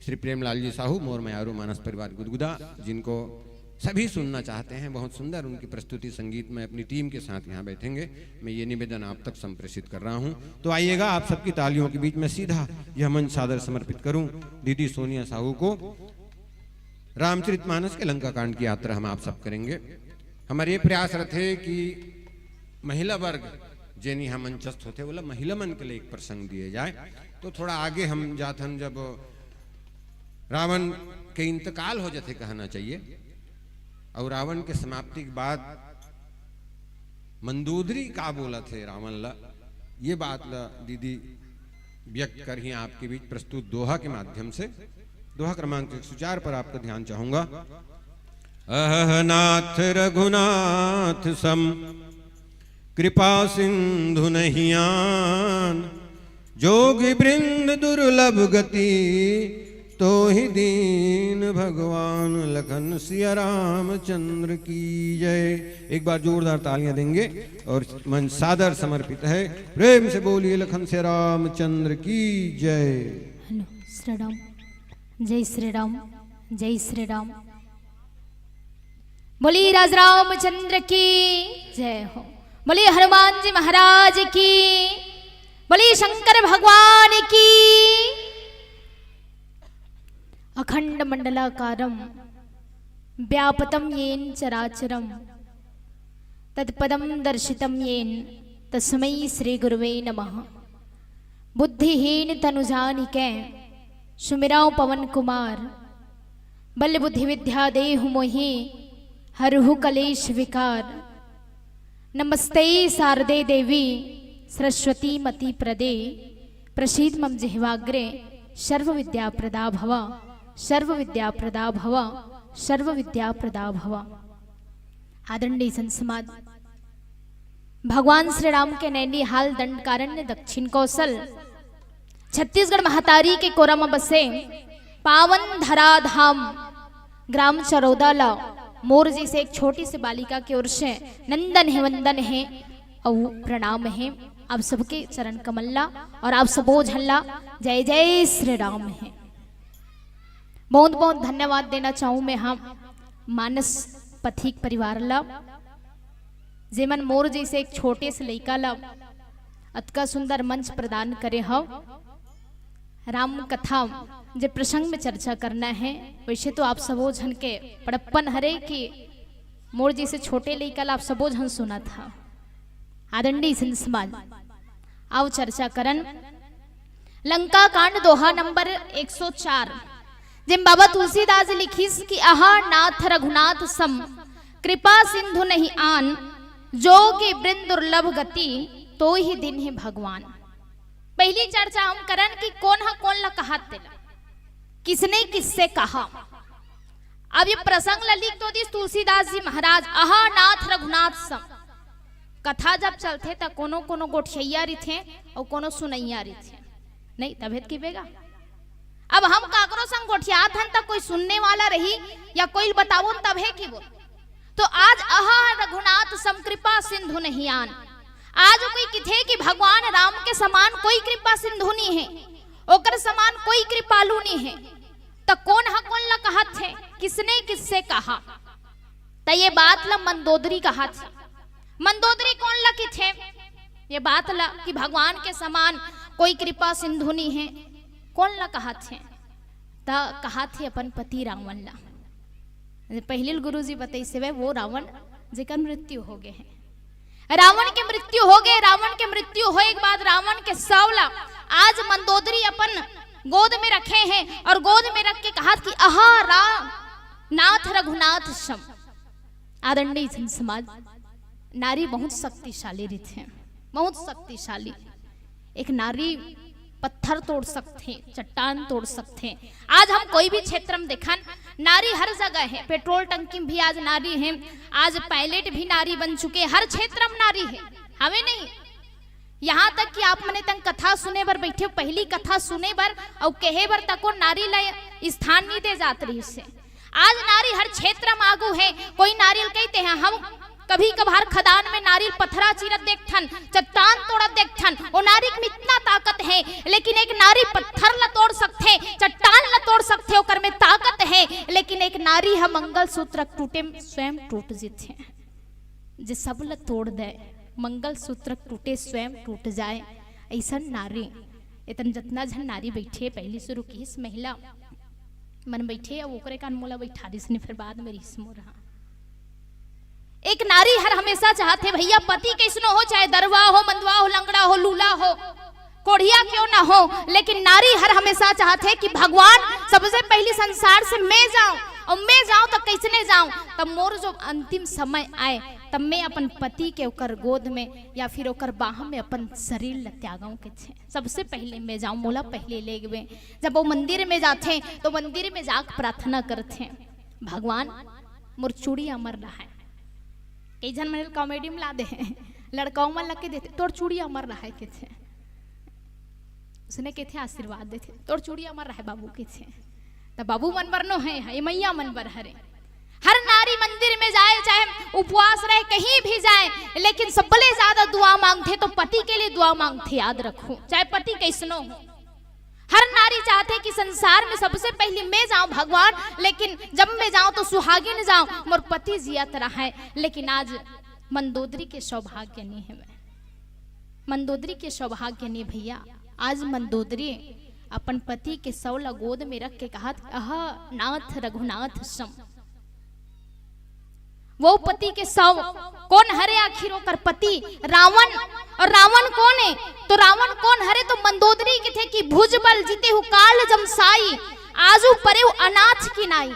श्री प्रेमलाल जी साहू, मोर मयारू मानस परिवार गुदगुदा, जिनको सभी सुनना चाहते हैं। बहुत सुंदर उनकी प्रस्तुति संगीत में अपनी टीम के साथ यहाँ बैठेंगे। मैं ये निवेदन आप तक संप्रेषित कर रहा हूँ। तो आइएगा, आप सबकी तालियों के बीच में सीधा यह मंच सादर समर्पित करूँ दीदी सोनिया साहू को। रामचरितमानस के लंकाकांड की यात्रा हम आप सब करेंगे। हमारे ये प्रयास रथे कि महिला वर्ग जेन यहाँ मंचस्थ होथे, ओला महिला मन के लिए एक प्रसंग दिए जाए। तो थोड़ा आगे हम जाथन, जब रावण के इंतकाल हो जाथे, कहना चाहिए, और रावण के समाप्ति के बाद मंदोदरी का बोलथे रावण ला, ये बात ला दीदी व्यक्त करही आपके बीच प्रस्तुत दोहा के माध्यम से। दोहा क्रमांक एक सौ चार पर आपका ध्यान चाहूंगा। अहह नाथ रघुनाथ सम कृपा सिंधु नहीं आन, जोगी वृंद दुर्लभ गति, तो ही दीन भगवान लखन सिया रामचंद्र की जय। एक बार जोरदार तालियां देंगे और मंच सादर समर्पित है। प्रेम से बोलिए लखन सिया रामचंद्र की जय। हेलो, श्री राम। जय श्री राम। जय श्री राम। बोलिए राज रामचंद्र की जय हो। बोलिए हनुमान जी महाराज की। बोलिए शंकर भगवान की। अखंडमंडलाकारं व्याप्तं येन चराचरं तत्पदं दर्शितं येन तस्मै श्री गुरुवे नमः। बुद्धिहीन तनु जानिके सुमिरौ पवन कुमार, बल बुद्धि विद्या देहु मोहि हरहु कलेश विकार। नमस्ते शारदे देवी सरस्वती मति प्रदे, प्रसीद मम जिह्वाग्रे सर्व विद्या प्रदा भव, सर्व विद्या प्रदा भव, सर्व विद्या प्रदा भव। आदरणीय संत समाज, भगवान श्री राम के नैनीहाल दंडकारण्य दक्षिण कौशल छत्तीसगढ़ महतारी के कोरा म बसे पावन धरा धाम ग्राम चरौदा ल मोर जैसे एक छोटी सी बालिका की ओर से नंदन हे, वंदन हे अउ प्रणाम हे। आप सबके चरण कमल ला और आप सबो झन ला जय जय श्री राम हे। बहुत बहुत धन्यवाद देना चाहूँ मैं हम मानस पथिक परिवार ला, जेमन मोर जैसे एक छोटे से लइका ला अतका सुंदर मंच प्रदान करे हव। राम कथा जे प्रसंग में चर्चा करना है, वैसे तो आप सबो झन के बड़प्पन हरे कि मोर जैसे छोटे लइका ला आप सबो झन सुनत हव। आदरणीय संत समाज, आओ चर्चा करन। लंका कांड दोहा नंबर एक सौ चार, जेम बाबा तुलसीदास जी लिखिस कि अहा नाथ रघुनाथ सम कृपा सिंधु नहीं आन, जो कि बृंद दुर्लभ गति तो ही दिन ही भगवान। पहली चर्चा हम करन कि कोन ह कोन ला कहत तेला, किसने किससे कहा। अब ये प्रसंग ला लिख तो दिस तुलसीदास जी महाराज, अहा नाथ रघुनाथ सम। कथा जब चलथे त कोनो कोनो गोठियैया रिथे अउ कोनो सुनैया रिथे, नहीं तभेत की बेगा। अब हम काकरो संग गोठियात हन त कोई सुनने वाला रही या कोई बतावन तभे की बोल। तो आज अहा रघुनाथ सम कृपा सिंधु नहीं आन। आज कोई किथे कि भगवान राम के समान कोई कृपा सिंधु नहीं है, ओकर समान कोई कृपालु नहीं है। त कोन ह कोन ला कहत हे, किसने किससे कहा? त ये बात ला मंदोदरी कहत हे। मंदोदरी कोन ला किथे? ये बात ला कि भगवान के समान कोई कृपा सिंधु नहीं है, कोन ला कहत हे? त कहत हे अपन पति रावण ला। पहली गुरु जी बताइस हवय, वो रावण जेकर मृत्यु हो गए हे। रावण के मृत्यु हो गए। रावण के मृत्यु होए के बाद रावण के शव ला आज मंदोदरी अपन गोद में रखे हे और गोद में रख के कहत कि अहा रा नाथ रघुनाथ सम। आदरणीय जन समाज, नारी बहुत शक्तिशाली रिथे, बहुत शक्तिशाली। एक नारी पत्थर तोड़ सकथे, चट्टान तोड़ सकथे। आज हम कोई भी क्षेत्र में देखन, नारी हर जगह हे। पेट्रोल टंकी में भी आज नारी हे, आज पायलट भी नारी बन चुके, हर क्षेत्र में नारी हे, हवे नहीं? यहाँ तक कि आप मने तंग कथा सुने बर बैठे, पहली कथा सुने बर अउ कहे बर तको नारी ला स्थान नहीं दे जात रहिस हे। आज नारी हर क्षेत्र में आगू हे। कोई नारी ल कहिथे, हम कभी कभार खदान में नारी ल पथरा चीरत देखथन, चट्टान तोड़त देखथन, ओ नारी में इतना ताकत हे, लेकिन एक नारी पत्थर ला तोड़ सकथे, चट्टान ला तोड़ सकथे, ओकर में ताकत हे, लेकिन एक नारी ह मंगलसूत्र टूटे में स्वयं टूट जथे, जे सब ला तोड़ दे, मंगलसूत्र टूटे स्वयं टूट जाए, ऐसन नारी। एतन जतना झन नारी बैठे, पहली शुरू किहिस महिला मन बैठे, अउ ओकरे कान मोला बैठा दिस, ने फिर बाद में रिहिस मोर हा। एक नारी हर हमेशा चाहत हे भैया, पति कैसनो हो, चाहे दरुहा हो, मंदवा हो, लंगड़ा हो, लूला हो, कोढ़िया क्यों ना हो, लेकिन नारी हर हमेशा चाहत हे कि भगवान सबसे पहली संसार से मैं जाऊं, अउ मैं जाऊं त कैसने जाऊं, तब मोर जो अंतिम समय आए, तब मैं अपन पति के ओकर गोद में या फिर ओकर बाह में अपन शरीर ल त्यागऊं कथे। सबसे पहले मैं जाऊं, मोला पहले ले गए। जब वो मंदिर में जाथे तो मंदिर में जाके प्रार्थना करथे, भगवान मोर चूड़ी अमर रहे। कई झन मन ल comedy में ला दे, लड़काऊ मन ला के देथे, तोर चूड़ी अमर रहे कथे। उसने कथे आशीर्वाद देथे, तोर चूड़ी अमर रहे बाबू कथे। त बाबू मन बर नो हे, हे मैया मन बर हरे। हर नारी मंदिर में जाए, चाहे उपवास रहे, कहीं भी जाए, लेकिन सबले ज्यादा दुआ मांगथे तो पति के लिए दुआ मांगथे, याद रखो, चाहे पति कैसनो हो। हर नारी चाहथे कि संसार में सबसे पहली मैं जाऊं भगवान, लेकिन जब मैं जाऊं तो सुहागिन जाऊं, मोर पति जियत रहे। लेकिन आज मंदोदरी के सौभाग्य नहीं हे, मंदोदरी के सौभाग्य नहीं भैया। आज मंदोदरी अपन पति के शव ला गोद में रख के कहत, "अह नाथ रघुनाथ सम।" वो पति के शव, कोन हरे आखिर ओकर पति? रावण। और रावण कोन हे? तो रावण कोन हरे? तो मंदोदरी कथे कि "भुजबल जितेहु काल जमसाई, आजु परेउ अनाथ की नाई।"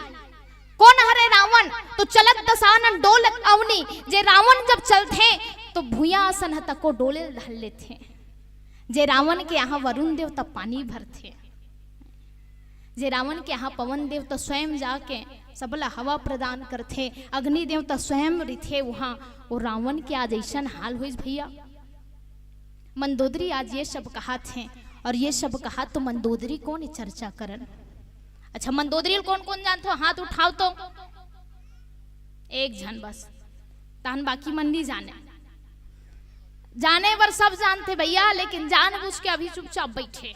कोन हरे रावण? तो "चलत दसानन डोलत अवनी", जे रावण जब चलथे तो भुइयां असन ह तको डोले धर लेथे। जे रावण के यहाँ वरुण देव त पानी भरथे, जे रावण के यहाँ पवन देव त स्वयं जाके सबला हवा प्रदान करथे, अग्नि देव त स्वयं रिथे वहाँ, वो रावण के आज ऐसन हाल होइस भैया। मंदोदरी आज ये सब कहाथे, और ये सब कहात तो मंदोदरी कोन हे चर्चा करन? अच्छा, मंदोदरी ल कोन कोन जानथो, हाथ उठाव तो। एक झन बस, तहन बाकी मन नहीं जाने। जाने बर सब जानथे भैया, लेकिन जानबूझ के अभी चुपचाप बैठे।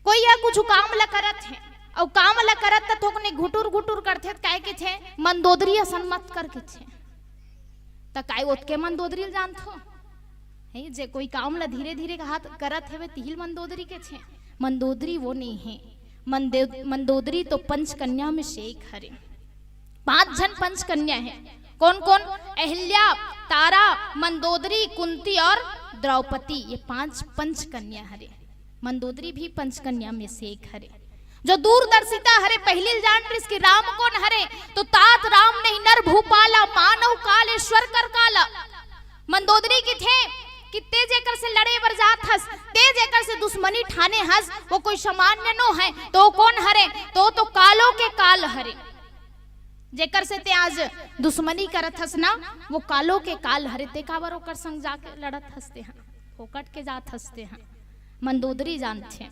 कोई या कुछ काम ल करत हे, अउ काम ल करत त थोकने घुटुर घुटुर करथे, त काहे कथे, "मंदोदरी असन मत कर" कथे। त काय ओतके मंदोदरी ल जानथो? हे, जे कोई काम ल धीरे धीरे हाथ करत हेवे, तिही ल मंदोदरी कथे। मंदोदरी वो नहीं हे। मंदे-, मंदोदरी तो पंचकन्या में से एक हरे। पांच झन पंचकन्या हे। कोन कोन? अहिल्या, तारा, मंदोदरी, कुंती और द्रौपदी, ये पांच पंचकन्या हरे। मंदोदरी भी पंचकन्या में से एक हरे, जो दूरदर्शिता हरे। पहिली ल जान रिस कि राम कोन हरे, तो तात राम नहीं नर भूपाला, मानव काल ईश्वर कर काला। मंदोदरी कथे कि ते जेकर से लड़े बर जात हस, ते जेकर से दुश्मनी ठाने हस, वो कोई सामान्य नो हे, तो वो कोन हरे? तो, तो कालो के काल हरे। जेकर से ते आज दुश्मनी करत हस ना, वो कालो के काल हरे। ते काबर ओकर संग जाके लड़त हस ते हा, फोकट के जात हस ते हा। मंदोदरी जानथे,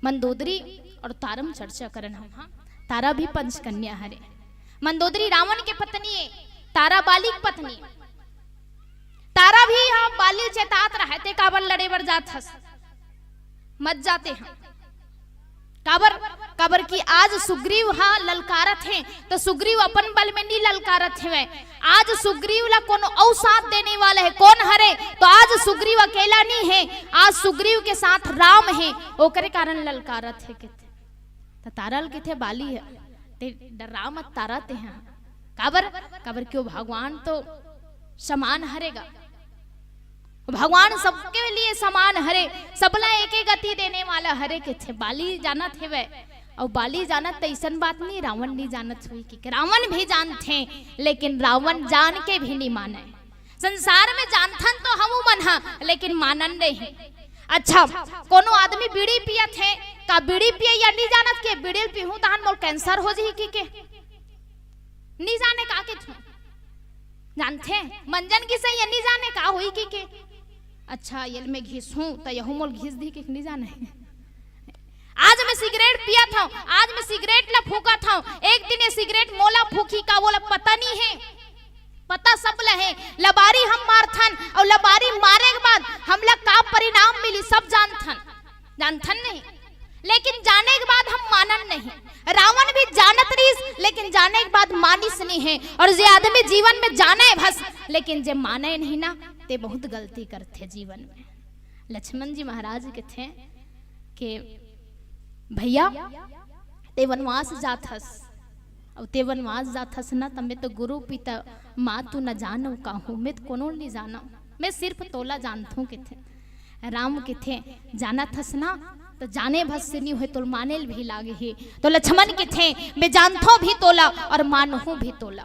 मंदोदरी और तारम चर्चा करन हम। हाँ, तारा भी पंचकन्या हरे। मंदोदरी रावण के पत्नी हे, तारा बाली के पत्नी। तारा भी हा बाली चेतात रहे, ते काबर लड़े बर जात हस, मत जाते हा। काबर, काबर कि आज सुग्रीव हा ललकारत हे, तो सुग्रीव अपन बल में नहीं ललकारत हेवय। आज सुग्रीव ला कोनो अउ साथ देने वाला हे, कोन हरे? तो आज सुग्रीव अकेला नहीं हे, आज सुग्रीव के साथ राम हे, ओकरे कारण ललकारत हे कथे। त तारा ल कथे बाली हे, ते डरा मत तारा ते हा। काबर, काबर कि वो भगवान तो समान हरे गा। भगवान सबके लिए समान हरे, सबला एके गति देने वाला हरे कथे। बाली जानत हेवय, अउ बाली जानत त अइसन बात नहीं, रावण नहीं जानत होही कि, रावण भी जानथे, लेकिन रावण जान के भी नहीं माने। संसार में जानथन तो हमू मन हा, लेकिन मानन नहीं। अच्छा, कोनो आदमी बीड़ी पियत हे, का बीड़ी पिए या नहीं जानत के बीड़ी ल पीहूं तहन मोर कैंसर हो जही कि के? नहीं जाने का के थू। जानथे, मंजन की सही है, नहीं जाने का होई कि के। अच्छा, ये ल मैं घिसहूं, त यहू मोल घिस दी कि नहीं जाने। आज मैं सिगरेट पियत हंव, आज मैं सिगरेट ला फूकत हंव, एक दिन ये सिगरेट मोला फूकी का, वोला पता नहीं हे। पता सब ला हे। लबारी हम मारथन, अउ लबारी मारे के बाद हमला का परिणाम मिली, सब जानथन। जानथन नहीं, लेकिन जाने के बाद हम मानन नहीं। रावण भी जानत रहिस, लेकिन जाने के बाद मानिस नहीं हे। अउ जे आदमी जीवन में जाने भस, लेकिन जे माने नहीं ना, ते बहुत गलती करथे जीवन में। लक्ष्मण जी महाराज कथे कि भैया, ते वनवास जात हस, अउ ते वनवास जात हस ना, त मैं तो गुरु पिता मातु न जानव काहू, मैं तो कोनो नहीं जानव, मैं सिर्फ तोला जानथों कथे। राम कथे, जानत हस ना, त जाने भस से नहीं होय, तोल माने ल भी लागे हे। तो लक्ष्मण कथे, मैं जानथों भी तोला अउ मानहूं भी तोला।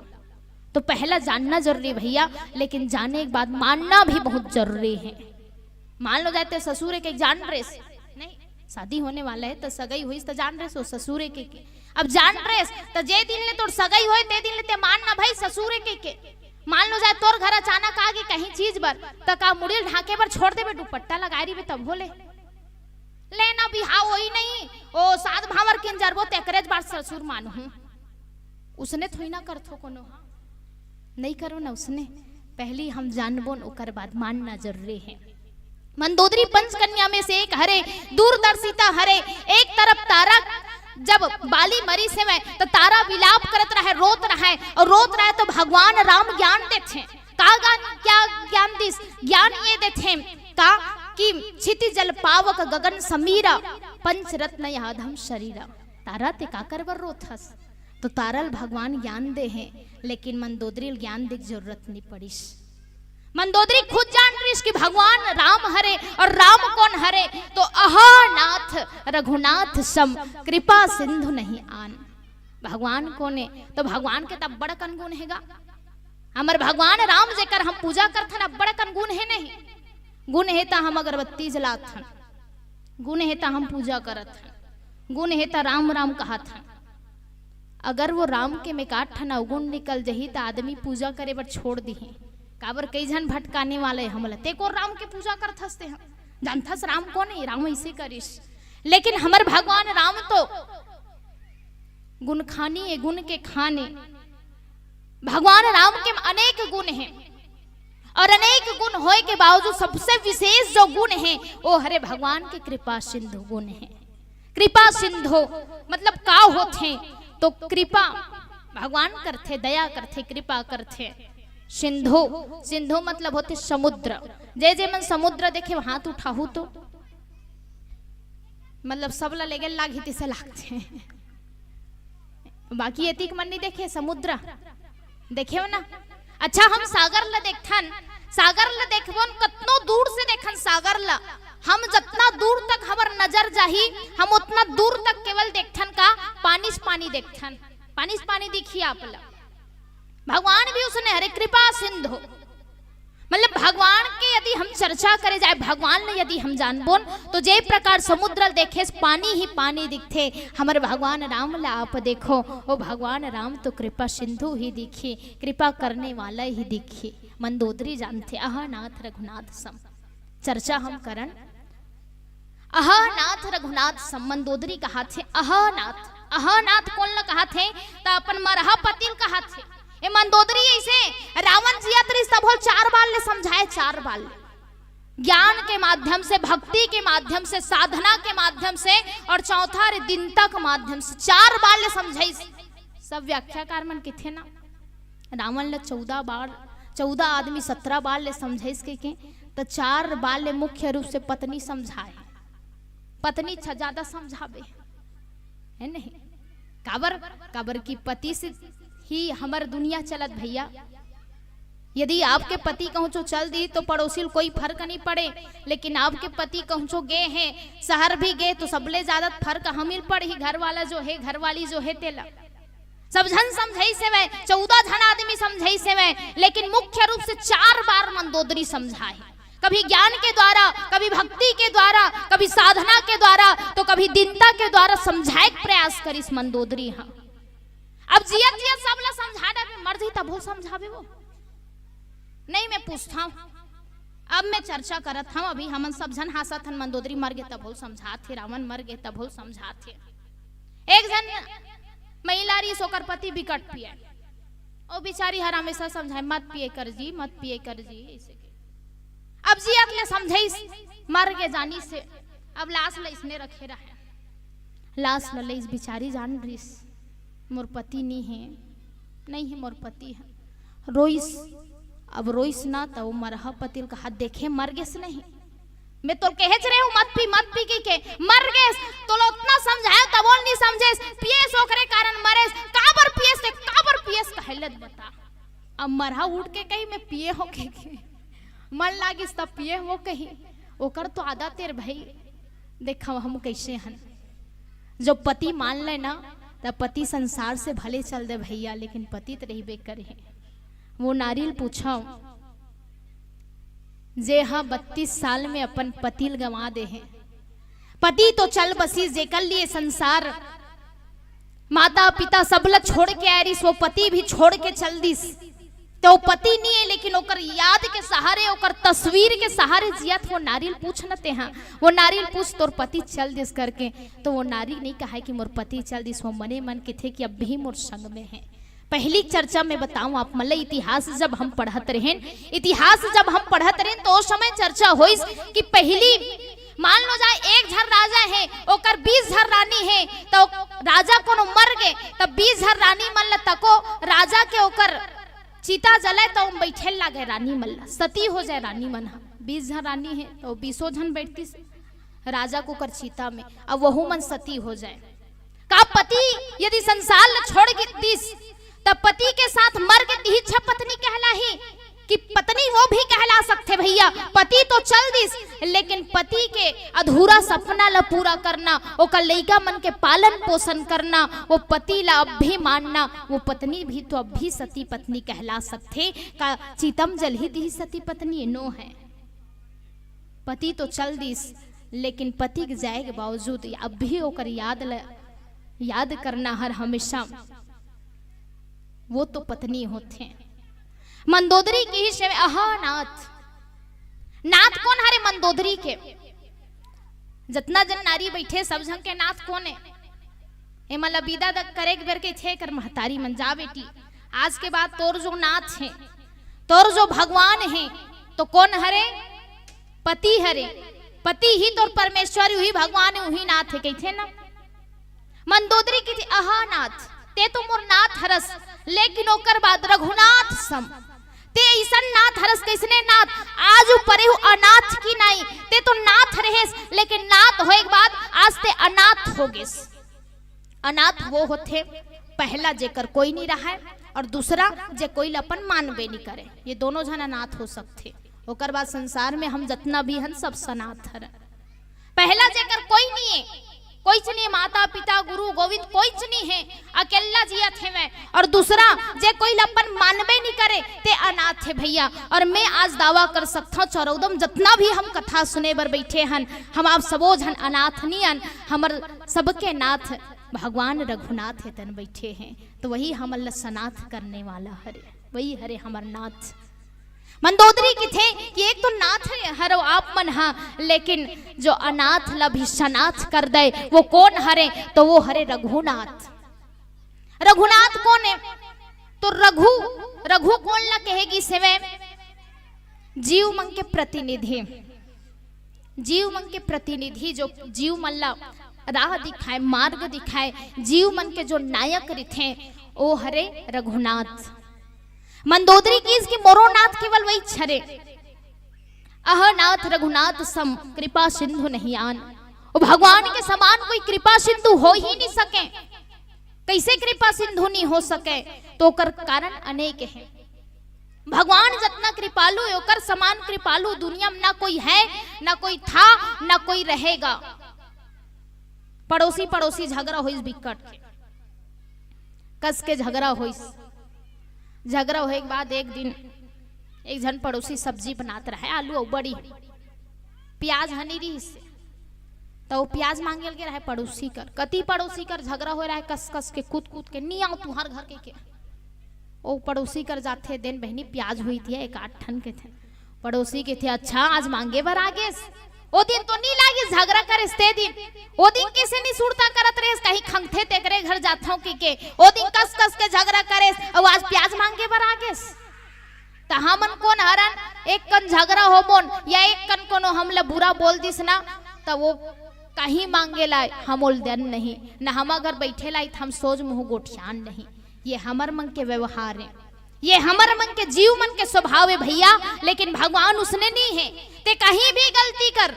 तो पहला जानना जरूरी भैया, लेकिन जाने के बाद मानना भी बहुत जरूरी हे। मान लो जाते ससुर के जान रेस, नहीं, शादी होने वाला हे, त सगई होइस त जान रेस, वो ससुर के, के। अब जान रेस, त जे दिन ले तोर सगई होय, ते दिन ले ते मान ना भाई ससुर के, के। मान लो जाए तोर घर अचानक आ गे कहीं चीज बर, त का मुड़ी ल ढांके बर छोड़ देबे, दुपट्टा लगाए रहिबे तभो ले? ले ना, बिहाव होई नहीं, ओ सात भांवर किन जरबो, तेकरेच बार ससुर मानहूं। उसने थोड़ी ना करथो कोनो हा। नहीं करो ना उसने, पहली हम जानबोन, ओकर बाद मानना जरूरी हे। मंदोदरी पंचकन्या में से एक हरे, दूरदर्शिता हरे। एक तरफ तारा, जब बाली मरिस हेवय, त तारा विलाप करत रहे, रोत रहे, अउ रोत रहे तो भगवान राम ज्ञान देथे। का ज्ञान, क्या ज्ञान दिस? ज्ञान ये देथे का कि क्षिति जल पावक गगन समीरा, पंचरत्न आधम शरीर। तारा, ते काकर बर रोथस? तो तारा ल भगवान ज्ञान दे हे, लेकिन मंदोदरी ल ज्ञान दे के जरूरत नहीं पड़िस। मंदोदरी खुद जान रहिस कि भगवान राम हरे, और राम कोन हरे? तो अहा नाथ रघुनाथ सम कृपा सिंधु नहीं आन। भगवान कोन हे? तो भगवान के त अब्बड़ अकन गुण हे गा। हमर भगवान राम जेकर हम पूजा करथन, अब्बड़ अकन गुण हे नहीं? गुण हे त हम अगरबत्ती जलाथन, गुण हे त हम पूजा करत हन, गुण हे त राम राम कहत हन। अगर वो राम के में एकाध ठन अवगुण निकल जही त आदमी पूजा करे बर छोड़ दिही। काबर, कई झन भटकाने वाले हमला, ते को राम के पूजा करथस ते ह, जानथस राम कोन हे? राम ऐसे करिस। लेकिन हमर भगवान राम तो गुण खानी हे, गुण के खान हे। भगवान राम के अनेक गुण हे, और अनेक गुण होए के बावजूद सबसे विशेष जो गुण हे, वो हरे भगवान के कृपा सिंधु गुण हे। कृपा सिंधु मतलब का होथे? तो कृपा भगवान करथे, दया करथे, कृपा करथे। सिंधु, सिंधु मतलब होथे समुद्र। जे जे मन समुद्र देखे, हाथ उठाहू तो, मतलब, सबला लेगे लागही तइसे लागथे। बाकी एतिक मन नहीं देखे समुद्र, देखे हो ना? अच्छा, हम सागर ला देखथन, सागर ला देखबोन, कतनो दूर से देखन सागर ला, हम जतना दूर तक हमर नजर जाही, हम उतना दूर तक केवल देखथन का? पानी से पानी देखथन, पानी से पानी दिखही आप ला। भगवान भी उसने हरे कृपा सिंधु, मतलब, भगवान के यदि हम चर्चा करे जाए, भगवान ला यदि हम जानबोन, तो जे प्रकार समुद्र ल देखे, पानी ही पानी दिखथे। हमर भगवान राम ला आप देखो, वो भगवान राम तो कृपा सिंधु ही दिखही, कृपा करने वाला ही दिखही। मंदोदरी जानथे, अहा नाथ रघुनाथ सम। चर्चा हम करन, अहा नाथ रघुनाथ सम। मंदोदरी कहाथे, अहा नाथ, अहा नाथ कोन ला कहाथे? त अपन मरहा पति ल कहाथे। ए मंदोदरी, ऐसे रावण जियत रहिस तभो ल चार बार ले समझाए, चार बार ले, ज्ञान के माध्यम से, भक्ति के माध्यम से, साधना के माध्यम से, और चौथा रे दीनता के माध्यम से चार बार ले समझाइस। सब व्याख्याकार मन कथे ना, रावण ल चौदह बार, चौदह आदमी सत्रह बार ले समझाइस के, के, त चार बार ले मुख्य रूप से पत्नी समझाए। पत्नी छ ज्यादा समझाबे, हे नहीं? काबर, काबर कि पति से ही हमर दुनिया चलत भैया। यदि आपके पति कहूँ चो चल दी तो पड़ोसी ल कोई फर्क नहीं पड़े, लेकिन आपके पति कहूँ चो गे हे, शहर भी गे, तो सबले ज्यादा फर्क हमी ल पड़ही, घर वाला जो हे, घरवाली जो हे, तेला। सब झन समझाइस हवय, चौदह झन आदमी समझाइस हवय, लेकिन मुख्य रूप से चार बार मंदोदरी समझाए। कभी ज्ञान के द्वारा, कभी भक्ति के द्वारा, कभी साधना के द्वारा, तो कभी दीनता के द्वारा समझाए के प्रयास करिस मंदोदरी ह। अब जियत जियत सब ला समझा डारे, मर जही तभो समझाबे वो। नहीं, मैं पूछत हंव, अब मैं चर्चा करत हंव, अभी हमन सब झन हांसत हन, मंदोदरी मर गे तभो समझात हे, रावण मर गे तभो समझात हे। एक झन महिला रहिस, ओकर पति बिकट पिए। ओ बिचारी हर हमेशा समझाए, "मत पिए कर जी, मत पिए कर जी," ऐसे के। अब जियत ले समझाइस, मर गे जानिस हे, अब लाश ल इसने रखे रहे। लाश ल लेइस, बिचारी जान रहिस, "मोर पति नी हे, नहीं हे मोर पति ह।" रोइस, अब रोइस ना, त ओ मरहा पति ल कहा, "देखे, मर गेस नहीं, मैं तोल कहेच रहे हूँ, मत पी, मत पी," कहिके, मर गेस, तोला उतना समझाए, तभो ल नी समझेस, पिएस, ओकरे कारण मरेस, काबर पिएस ते, काबर पिएस, कहे ले त बता। अब मरहा उठ के कही, "मैं पिए हों," कहिके, मन लागिस तब पिए हों कही, ओकर तो आदत हे रे भाई, देखा हम कैसे हन। जो पति मान ले ना, त पति संसार से भले चल दे भैया, लेकिन पति त रहिबे करही। वो नारी ल पूछव, जे ह बत्तीस साल में अपन पति ल गंवा दे हे। पति तो चल बसिस, जेकर लिए संसार, माता पिता सब ल छोड़ के आए रहिस, वो पति भी छोड़ के चल दिस। तो वो पति नहीं है, लेकिन ओकर याद के सहारे, ओकर तस्वीर के सहारे जियत। वो नारी ल पूछ न तेहा, वो नारी ल पूछ, "तोर पति चल दिस?" करके। तो वो नारी नहीं कहा कि मोर पति चल दिस, वो मने मन कथे कि अब भी मोर संग में है। पहली चर्चा में बताऊं आप मन ल, इतिहास जब हम पढ़त रहेन, इतिहास जब हम पढ़त रहेन, तो उस समय चर्चा होइस कि पहली, मान लो जाए, एक झन राजा है, ओकर बीस झन रानी है, तो राजा कोनो मर गे, तब बीस झन रानी मन ल तको, राजा के ओकर चिता जले, तो ओम बैठे लागे रानी मन ल, सती हो जाए रानी मन ह। बीस झन रानी है, तो बीसों झन बैठतिस। राजा के ओकर चिता में, अब वहू मन सती हो जाए। का पति यदि संसार ल छोड़ के दिस, त पति के साथ मर के तिहिच्छा पत्नी कहलाही कि पत्नी वो भी कहला सकथे भैया? पति तो चल दिस, लेकिन पति के अधूरा सपना ल पूरा करना, ओकर लइका मन के पालन पोषण करना, वो पति ला अब भी मानना, वो पत्नी भी तो अब भी सती पत्नी कहला सकथे। का चिता म जलही तिही सती पत्नी? नो है। पति तो चल दिस, लेकिन पति के जाए के बावजूद अब भी ओकर याद ल, याद करना हर हमेशा वो तो पत्नी होथे। मंदोदरी किहिस हवय, अहा नाथ। नाथ कोन हरे मंदोदरी के? जतना जन नारी बइठे, सब झन के नाथ कोन ए? एमन ला बिदा द-, करे के बेर कहिथे एकर महतारी मन, "जा बेटी, आज के बाद तोर जो नाथ हे, तोर जो भगवान हे, तो कोन हरे? पति हरे। पति ही तोर परमेश्वर, उही भगवान हे, उही नाथ हे," कहिथे ना। मंदोदरी कहिथे, "अहा नाथ, ते तो मोर नाथ हरस, लेकिन ओकर बाद रघुनाथ सम, ते अइसन नाथ हरस, कइसने नाथ? आज परे हूँ अनाथ की नाई, ते तो नाथ रहेस, लेकिन नाथ होए के बाद आज ते अनाथ हो गेस।" अनाथ वो होथे, पहला जेकर कोई नहीं रहा है, और दूसरा जे कोई ल अपन मानबे नहीं करे। ये दोनों झन अनाथ हो सकथे। ओकर बाद संसार में हम जतना भी हन, सब सनाथ हरन। पहला जेकर कोई नहीं है, कोई च नहीं, माता पिता गुरु गोविंद कोई च नहीं है, अकेला जियत हेवय। और दूसरा जे कोई ल अपन मानबे नहीं करे, ते अनाथ है भैया। और मैं आज दावा कर सकता हूँ, चरौदम जतना भी हम कथा सुने बर बैठे हन, हम आप सबो झन अनाथ नहीं हन, हमर सबके नाथ भगवान रघुनाथ हे तन बैठे हैं, तो वही हमन ल सनाथ करने वाला हरे, वही हरे हमर नाथ। मंदोदरी किथे कि एक तो नाथ हरो आप मन हा, लेकिन जो अनाथ ला भी सनाथ कर दे, वो कौन हरे? तो वो हरे रघुनाथ। रघुनाथ कौन है? तो रघु, रघु कौन ला कहेगी सेवे? जीव मन के प्रतिनिधि, जीव मन के प्रतिनिधि, जो जीव मन ला राह दिखाए, मार्ग दिखाए, जीव मन के जो नायक रिथे, ओ हरे रघुनाथ। मंदोदरी किहिस कि मोरो नाथ केवल वही हरे। अह नाथ रघुनाथ सम कृपा सिंधु नहीं आन। ओ भगवान के समान कोई कृपा सिंधु हो ही नहीं सके। कैसे कृपा सिंधु नहीं हो सके? तो ओकर कारण अनेक है। भगवान जतना कृपालु है, ओकर समान कृपालु दुनिया में ना कोई है, ना कोई था, ना कोई रहेगा। पड़ोसी पड़ोसी झगड़ा होइस बिकट के, कस के झगड़ा होइस। झगड़ा होए के बाद एक दिन एक झन पड़ोसी सब्जी बनात रहे, आलू अउ बड़ी, प्याज हनी रहिस, त वो प्याज मांगे ल गे रहे पड़ोसी कर। कति पड़ोसी कर झगड़ा होए रहे, कस कस के, कूद कूद के, "नी आंव तुंहर घर," कहिके। ओ पड़ोसी कर जाथे, "देन बहिनी, प्याज होई तिया एक आठ ठन," कहिथे। पड़ोसी कहिथे, "अच्छा, आज मांगे बर आ गेस? ओ दिन तो नी लागिस झगड़ा करेस ते दिन, ओ दिन कइसे नी सुरता करत रहेस, कहीं खंगथे तेकरे घर जाथंव," कहिके। ओ दिन कस कस के झगड़ा करेस, अउ आज प्याज मांगे बर आ गेस। त हमन कोन हरन, एक कन झगड़ा होबोन या एक कन कोनो हमला बुरा बोल दिस ना, त वो कहीं मांगे ला हमोल देन नहीं, न हम अगर बैठे ला त हम सोझ मुंह गोठियान नहीं। ये हमर मन के व्यवहार है, ये हमर मन के जीव मन के स्वभाव है भैया। लेकिन भगवान उसने नहीं है। ते कहीं भी गलती कर,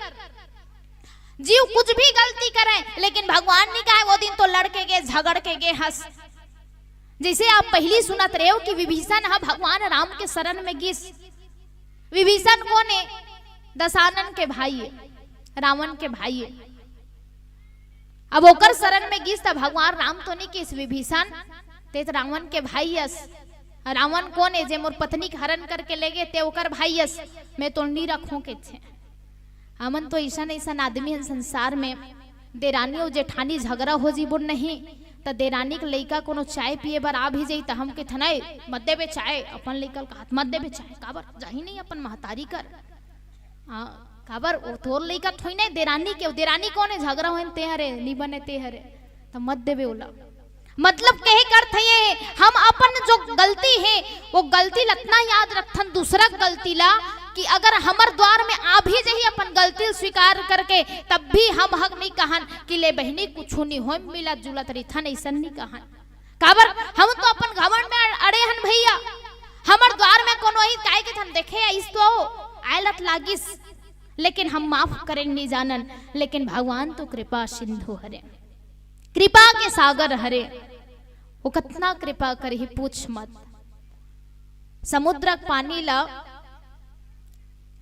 जीव कुछ भी गलती करे, लेकिन भगवान नहीं कहे, "वो दिन तो लड़ के गे, झगड़ के गे हस।" जैसे आप पहली सुनत रहे हो कि विभीषण हा भगवान राम के शरण में गिस। विभीषण कोन है? दशानन के भाई है, रावण के भाई है। अब ओकर शरण में गिस त भगवान राम तो नहीं किस, "विभीषण, ते त रावण के भाई अस।" रावण कोन है? जे मोर पत्नी के हरण करके ले गे, ते ओकर भाई अस, मैं तो नहीं रखूं, कहिथे। हमन तो अइसन अइसन आदमी हन संसार में, देरानी अउ जेठानी झगड़ा हो जीबो नहीं, त देरानी के लइका कोनो चाय पिए बर आ भी जाई, त हम कहिथन, "ए, मत देबे चाय, अपन लइका ल कहत मत देबे चाय, काबर जाही नहीं अपन महतारी कर।" हाँ, काबर वो तोर लइका थोई नहीं, देरानी के, देरानी कोन है? झगड़ा होए न ते हरे, नी बने ते हरे, त मत देबे ओला। मतलब कहे कर अर्थ ये है, हम अपन जो गलती है, वो गलती ल अतना याद रखथन, दूसरा गलती ला, कि अगर हमर द्वार में आ भी जाही अपन गलती ल स्वीकार करके, तब भी हम हक नहीं कहन कि ले बहिनी कुछु नहीं होए, मिलत जुलत रहिथन, अइसन नहीं कहन। काबर हम तो अपन घमंड में अड़-, अड़े हन भैया। हमर द्वार में कोनो आइस, काय कहिथन, "देखे आइस तो, आए ल त लागिस।" लेकिन हम माफ करे नहीं जानन। लेकिन भगवान तो कृपा सिंधु हरे, कृपा के सागर हरे। वो कतना कृपा करही, पूछ मत। समुद्र के पानी ला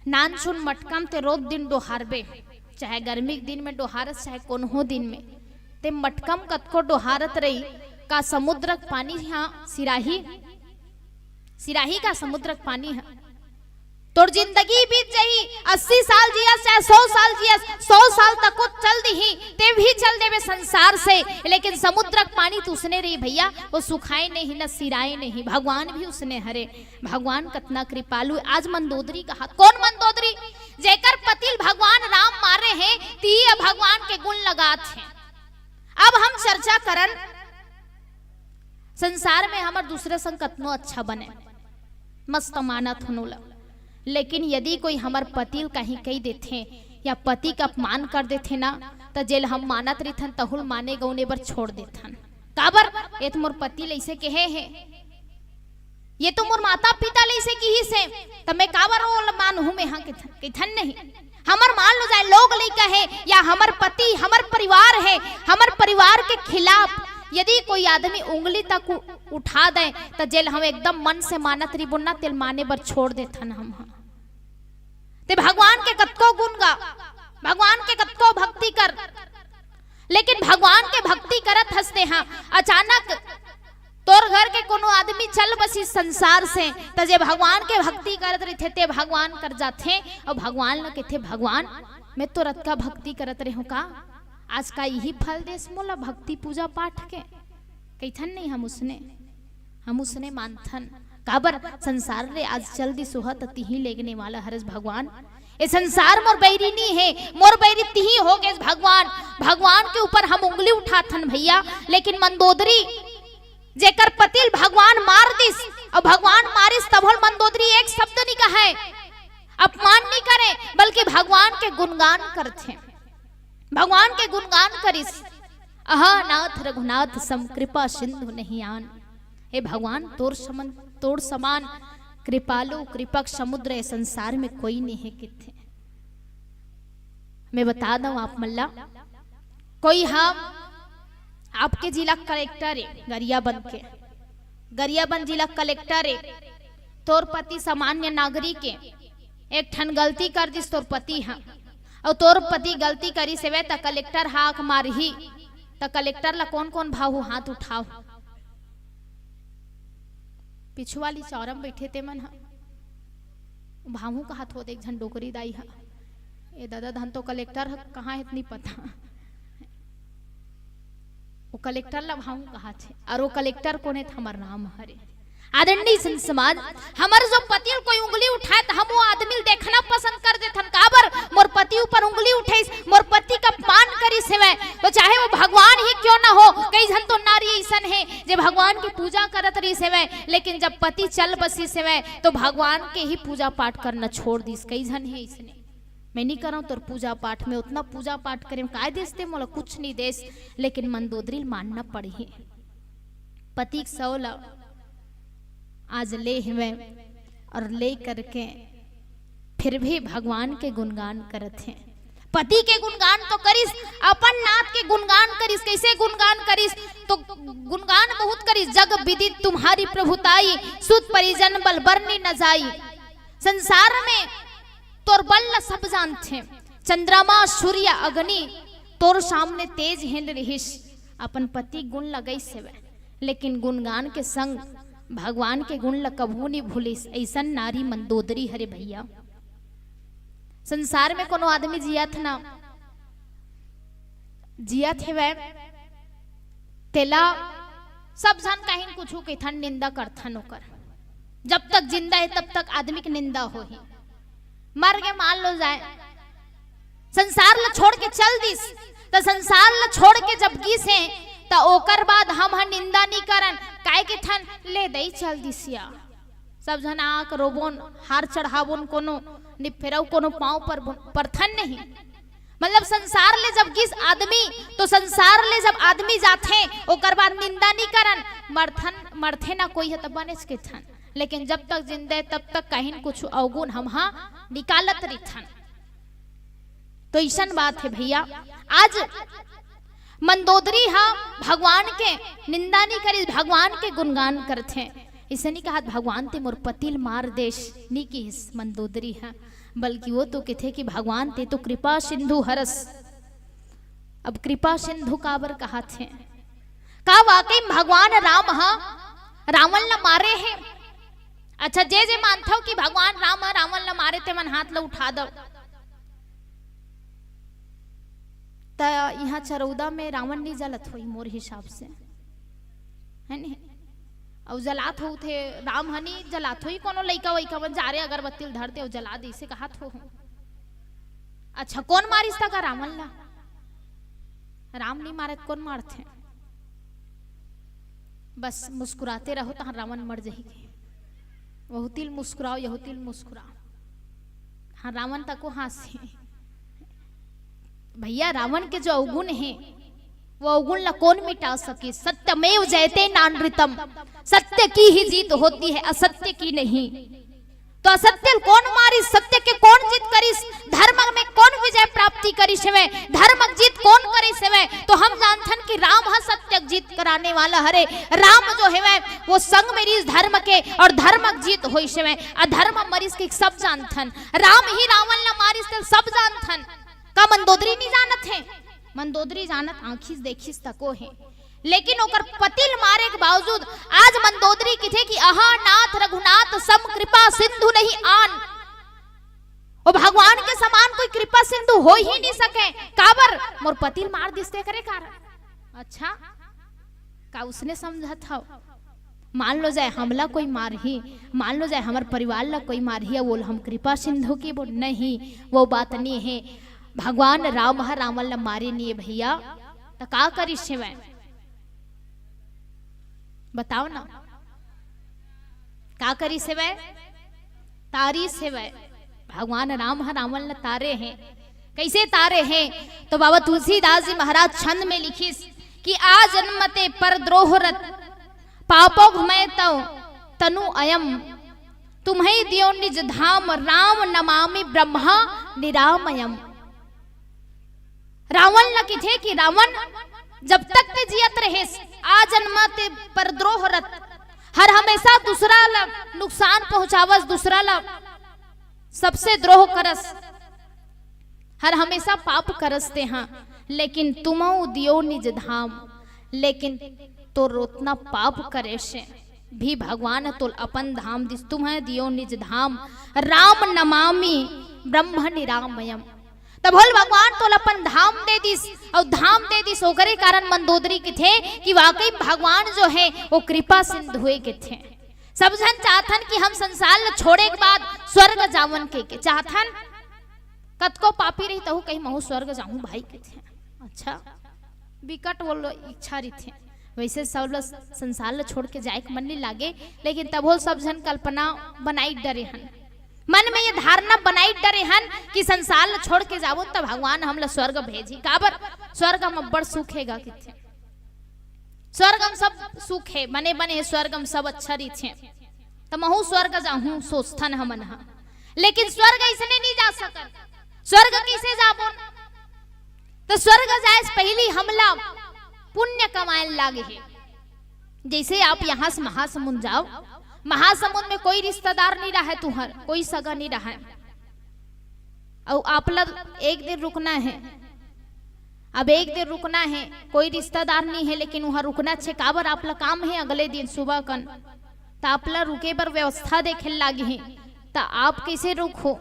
नानसुन मटका म ते रोज दिन डोहारबे, चाहे गर्मी के दिन में डोहारस, चाहे कोनो दिन में, ते मटका म कतको डोहारत रही, का समुद्र के पानी ह सिराही? सिराही का समुद्र के पानी ह? तोर जिंदगी बीत जाही, अस्सी साल जियस चाहे सौ साल जियस, सौ साल तक वो चल दिही, ते भी चल देबे संसार से, लेकिन समुद्र के पानी तो उसने रही भैया, वो सुखाए नहीं, न सिराए नहीं। भगवान भी उसने हरे। भगवान कतना कृपालु। आज मंदोदरी कहा, कौन मंदोदरी? जेकर पति ल भगवान राम मारे हे, ती भगवान के गुण लगात हे। अब हम चर्चा करन, संसार में हमर दूसरे संग कतनो अच्छा बने, मस्त मानत हन ओला, लेकिन यदि कोई हमर पति ल कहीं कही देथे या पति के अपमान कर देथे ना, त जेल हम मानत रहिथन, तहुल माने गौने बर छोड़ देथन। काबर? ए त मोर पति ल ऐसे कहे हे, ये तो मोर माता पिता ले से किहिस हे, त मैं काबर ओला मानहूं? मैं हाँ कहिथन, कहिथन नहीं। हमर मान लो जाए लोग लइका हे या हमर पति, हमर परिवार हे, हमर परिवार के खिलाफ यदि कोई आदमी उंगली तक उ-, उठा दे, त जेल हम एकदम मन से मानत रहिबो ना, तेल माने बर छोड़ देथन हम ह। ते भगवान के कतको गुण गा, भगवान के कतको भक्ति कर, लेकिन भगवान के भक्ति करत हस ते हा, अचानक तोर घर के कोनो आदमी चल बसिस संसार से, त जे भगवान के भक्ति करत रहिथे, ते भगवान कर जाथे, अउ भगवान ल कहिथे, "भगवान, मैं तोर अतका भक्ति करत रेहों का? आज का इही फल देस मोला भक्ति पूजा पाठ के?" कहिथन नहीं हम उसने, हम उसने मानथन। काबर? संसार ले आज चल दिस ओहा, त तिही लेगने वाला हरस भगवान। ए संसार मोर बैरी नी हे, मोर बैरी तिही हो गेस भगवान। भगवान के ऊपर हम उंगली उठाथन भैया, लेकिन मंदोदरी जेकर पति ल भगवान मार दिस, अउ भगवान मारिस तभो ल मंदोदरी एक शब्द नी कहे, अपमान नी करे, बल्कि भगवान के गुणगान करथे। भगवान के गुणगान करिस, "अहा नाथ रघुनाथ सम कृपा सिंधु नहीं आन।" हे भगवान, तोर समन, तोर समान कृपालु कृपक समुद्र ए संसार में कोई नहीं हे किथे। मैं बता दऊं आप मन ला, कोई हम आपके जिला कलेक्टर हे, गरियाबंद के, गरियाबंद जिला कलेक्टर हे, तोर पति सामान्य नागरिक हे, एक ठन गलती कर दिस तोर पति ह, अउ तोर पति गलती करिस हेवय, त कलेक्टर हाक मारही, त कलेक्टर ला कोन कोन भाहू, हाथ उठाव। पिछू वाली चौरा म बइठे ते मन ह भाहू कहत होत एक झन डोकरी दाई ह। ए ददा, धन तो कलेक्टर ह कहाँ हे, इतनी पता। वो कलेक्टर ला भाहू कहत हे, अउ वो कलेक्टर कोन हे, त हमर राम हरे। आदरणीय संत समाज, हमर जो पति ल कोई उंगली उठाय, त हम वो आदमी ल देखना पसंद कर देथन। काबर? मोर पति ऊपर उंगली उठाइस, मोर पति का अपमान करिस हेवय, तो चाहे वो भगवान ही क्यों ना हो। कई झन तो नारी अइसन हे, जे भगवान की पूजा करत रहिस हेवय, लेकिन जब पति चल बसिस हेवय, तो भगवान के ही पूजा पाठ करना छोड़ दिस। कई झन हे अइसने, "मैं नी करंव तोर पूजा पाठ, मैं ओतना पूजा पाठ करेंव, काय देस ते मोला? कुछ नी देस।" लेकिन मंदोदरी ल मानना पड़ही। पति के सव ल आज ले हेवय अउ ले करके फिर भी भगवान के गुणगान करत हे। पति के गुणगान तो करिस, अपन नाथ के गुणगान करिस। कइसे गुणगान करिस? तो गुणगान बहुत करिस, "जग विदित तुम्हारी प्रभुताई, सुत परिजन बल बरनि न जाई।" संसार में तोर बल ल सब जानथे, चंद्रमा, सूर्य, अग्नि तोर सामने तेजहीन रिहिस। अपन पति गुण ल गइस हेवय, लेकिन गुणगान के संग भगवान के गुण ल कभू नी भूलिस। अइसन नारी मंदोदरी हरे भैया। संसार में कोनो आदमी जियत ना, जियत हेवय, तेला सब झन कहिन कुछु कहिथन, निंदा करथन ओकर। जब तक जिंदा हे तब तक आदमी के निंदा होही। मर गे मान लो जाए, संसार ल छोड़ के चल दिस, त संसार ल छोड़ के जब गिस हे, त ओकर बाद हम ह निंदा नी करन, काय कहिथन, "ले दई चल दिस या।" सब झन आंख रोबोन, हार चढ़ाबोन, कोनो निफेरव, कोनो पांव पर परथन नहीं। मतलब संसार ले जब गिस आदमी, तो संसार ले जब आदमी जाथे, ओकर बाद निंदा नी करन, मरथन, मरथे ना कोई ह त बनेच कहिथन। लेकिन जब तक जिंदा हे, तब तक कहिन कुछु अवगुण हम हा निकालत रहिथन। तो अइसन बात हे भैया, आज मंदोदरी हा भगवान के निंदा नहीं करिस, भगवान के गुणगान करथे। अइसे नहीं कहत भगवान ते मोर पति ल मार देस, नहीं किहिस मंदोदरी हा, बल्कि वो तो कथे कि भगवान ते तो कृपा सिंधु हरस। अब कृपा सिंधु काबर कहत हे? का वाकई में भगवान राम हा रावण ला मारे हे? अच्छा, जे जे मानथव कि भगवान राम हा रावण ला मारे, ते मन हाथ ला उठा दव। त इहाँ चरौदा में रावण नहीं जलत होही मोर हिसाब से, है नहीं? अउ जलात होथे, राम ह नहीं जलात होही, कोनो लइका वइका मन जा रहे अगरबत्ती ल धर दे अउ जला दे, इसे कहत हो। अच्छा, कौन मारिस त का रावण ला? राम नहीं मारत, कौन मारथे? बस मुस्कुराते रहो, तहाँ रावण मर जाही। वहू तिल मुस्कुराओ, यहू तिल मुस्कुराओ। हाँ, रावण तको हाँसी। भैया, रावण के जो अवगुण हे, वो अवगुण ला कौन मिटा सके? सत्यमेव जयते नानृतम, सत्य की ही जीत होती है, असत्य की नहीं। तो असत्य ल कौन मारिस, सत्य के कौन जीत करिस, धर्म में कौन विजय प्राप्ति करिस हवय, धर्म के जीत कौन करिस हवय? तो हम जानथन कि राम ह सत्य के जीत कराने वाला हरे। राम जो हवय वो संग में रिहिस धर्म के अउ धर्म के जीत होइस हवय, अधर्म मरिस के सब जानथन। राम ही रावण ला मारिस ते सब जानथन। का मंदोदरी नहीं जानत हे? मंदोदरी जानत, आँखी से देखिस तको हे, लेकिन ओकर पति ल मारे के बावजूद आज मंदोदरी किथे कि अहा नाथ रघुनाथ सम कृपा सिंधु नहीं आन। ओ भगवान के समान कोई कृपा सिंधु हो ही नहीं सके। काबर? मोर पति ल मार दिस ते करे कारण। अच्छा, का उसने समझत हव? मान लो जाए हमला कोई मारही, मान लो जाए हमर परिवार ला कोई मारही, अउ ओला हम कृपा सिंधु कहिबो? नहीं, वो बात नहीं हे। भगवान राम ह रावण ला मारे नहीं हे भैया, त का करिस हेवय? बताओ ना, का करिस हेवय? तारिस हेवय। भगवान राम ह रावण ला तारे हे। कइसे तारे हे? तो बाबा तुलसीदास जी महाराज छंद में लिखिस कि आ जन्म ते परद्रोह रत, पापोघ्मय तव तनु अयम, तुम्हैं दियो निज धाम, राम नमामि ब्रह्मा निरामयम। रावण ला किथे कि रावण जब तक ते जियत रहेस, आ जन्म ते परद्रोह रत, हर हमेशा दूसरा ला नुकसान पहुंचावस, दूसरा ला सबसे द्रोह करस, हर हमेशा पाप करस ते हा, लेकिन तुमहु दियो निज धाम, लेकिन तोर ओतना पाप करे से भी भगवान तोल अपन धाम दिस, तुम्हैं दियो निज धाम, राम नमामि ब्रह्म निरामयम। तब होल भगवान तोल अपन धाम दे दिस, अउ धाम दे दिस, ओकरे कारण मंदोदरी किथे कि वाकई भगवान जो हे वो कृपा सिंधु हे किथे। सब झन चाहथन कि हम संसार ल छोड़े के बाद स्वर्ग जावन के, के चाहथन। कतको पापी रही तहु कहीं महू स्वर्ग जाहूं भाई किथे। अच्छा, बिकट वो लो इच्छा रहिथे। वैसे सब ल संसार ल छोड़ के जाए के मन नहीं लागे, लेकिन तभो सब झन कल्पना बनाई डरे हन, मन में ये धारणा बनाई डरे हन कि संसार ल छोड़ के जाबो त भगवान हमला स्वर्ग भेजी। काबर? स्वर्ग म अब्बड़ सुख हेगा किथे। स्वर्ग म सब सुख हे, बने बने हे, स्वर्ग म सब अच्छा रहिथे, त महू स्वर्ग जाहूं सोचथन हमन ह। लेकिन स्वर्ग अइसने नहीं जा सकन। स्वर्ग कइसे जाबो? त स्वर्ग जाए से पहिली हमला पुण्य कमाए ल लागे हे। जैसे आप यहाँ से महासमुंद जाओ, महासमुंद में कोई रिश्तेदार नहीं रहे तुहर, कोई सगा नहीं रहे, अउ आप ला एक दिन रुकना हे। अब एक दिन रुकना हे, कोई रिश्तेदार नहीं हे, लेकिन उहाँ रुकना छे, काबर आप ला काम हे अगले दिन सुबह कन, त आप ला रुके बर व्यवस्था देखे ल लागे हे, त आप कैसे रुकहू?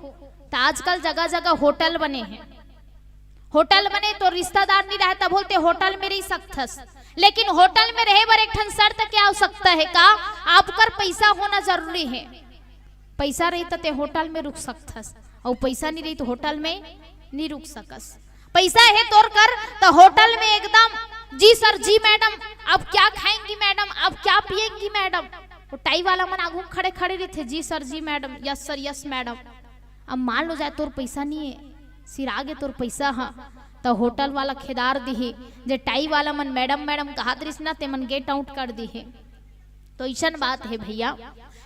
त आजकल जगह जगह होटल बने हे, होटल बने तो रिश्तेदार नहीं रहे, तभो ल ते होटल में रह सकथस, लेकिन होटल में रहे बर एक ठन शर्त के आवश्यकता हे का? आपकर पैसा होना जरूरी हे। पैसा रही त ते होटल में रुक सकथस, अउ पैसा नहीं रही त होटल में नहीं रुक सकस। पैसा हे तोर कर त होटल में एकदम, "जी सर, जी मैडम, आप क्या खाएंगी मैडम, आप क्या पिएंगी मैडम?" वो टाई वाला मन आगू खड़े खड़े रहिथे, "जी सर, जी madam, yes sir, yes madam." अब मान लो जाए तोर पैसा नहीं हे, सिरा गे तोर पैसा ह, त होटल वाला खेदार दिही, जे टाई वाला मन मैडम मैडम कहत रिहिस ना, ते मन गेट आउट कर दिही। तो अइसन बात हे भैया,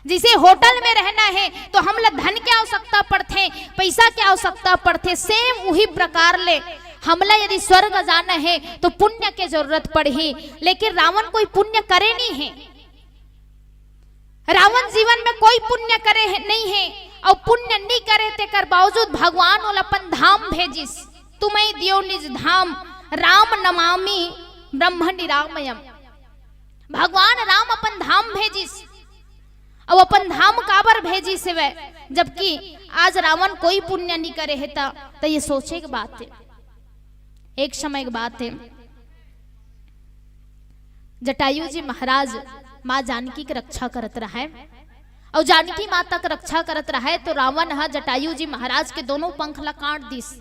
जैसे होटल में रहना हे तो हमला धन के आवश्यकता पड़थे, पैसा के आवश्यकता पड़थे, same उही प्रकार ले हमला यदि स्वर्ग जाना हे तो पुण्य के जरूरत पड़ही। लेकिन रावण कोई पुण्य करे नहीं हे, रावण जीवन में कोई पुण्य करे हे, नहीं हे, अउ पुण्य नहीं करे तेकर बावजूद भगवान ओला अपन धाम भेजिस। तुम्हें दियो निज धाम, राम नमामि ब्रह्म निरामयम। भगवान राम अपन धाम भेजिस, अउ अपन धाम काबर भेजिस हेवय, जबकि आज रावण कोई पुण्य नहीं करे हे त, त ये सोचे के बात हे। एक समय के बात हे, जटायु जी महाराज माँ जानकी के रक्षा करत रहय, अउ जानकी माता के रक्षा करत रहय तो रावण ह जटायु जी महाराज के दोनों पंख ला काट दिस।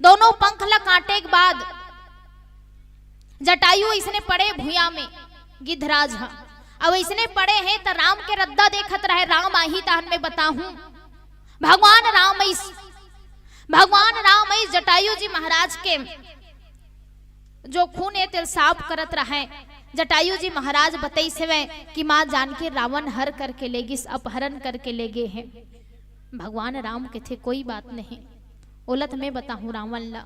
दोनों पंख ला काटे के बाद जटायु इसने पड़े भुइयां में, गिद्धराज ह, अउ इसने पड़े हे त राम के रद्दा देखत रहय, राम आही तहन मैं बताहूं। भगवान राम इस भगवान राम इस जटायु जी महाराज के जो खून हे तेल साफ करत रहय। जटायु जी महाराज बतइस हेवय कि माँ जानकी रावण हर करके ले गिस, अपहरण करके ले गे हे। भगवान राम कथे कोई बात नहीं, ओला त मैं बताहूं रावण ला,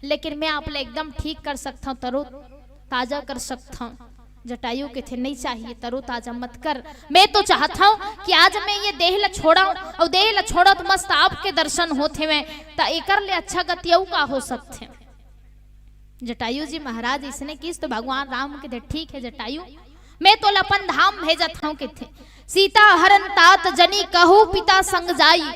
लेकिन मैं आप ला एकदम ठीक कर सकथंव, तरो ताजा कर सकथंव। जटायु कथे नहीं चाहिए, तरो ताजा मत कर। मैं तो चाहथंव कि आज मैं ये देह ला छोड़ंव, अउ देह ला छोड़त मस्त आपके दर्शन होत हेवय, त एकर ले अच्छा गति अउ का हो सकथे। जटायु जी महाराज इसने किस तो भगवान राम कथे ठीक हे जटायु, मैं तोला अपन धाम भेजत हंव कथे। सीता हरन तात जनी कहू पिता संग जाई।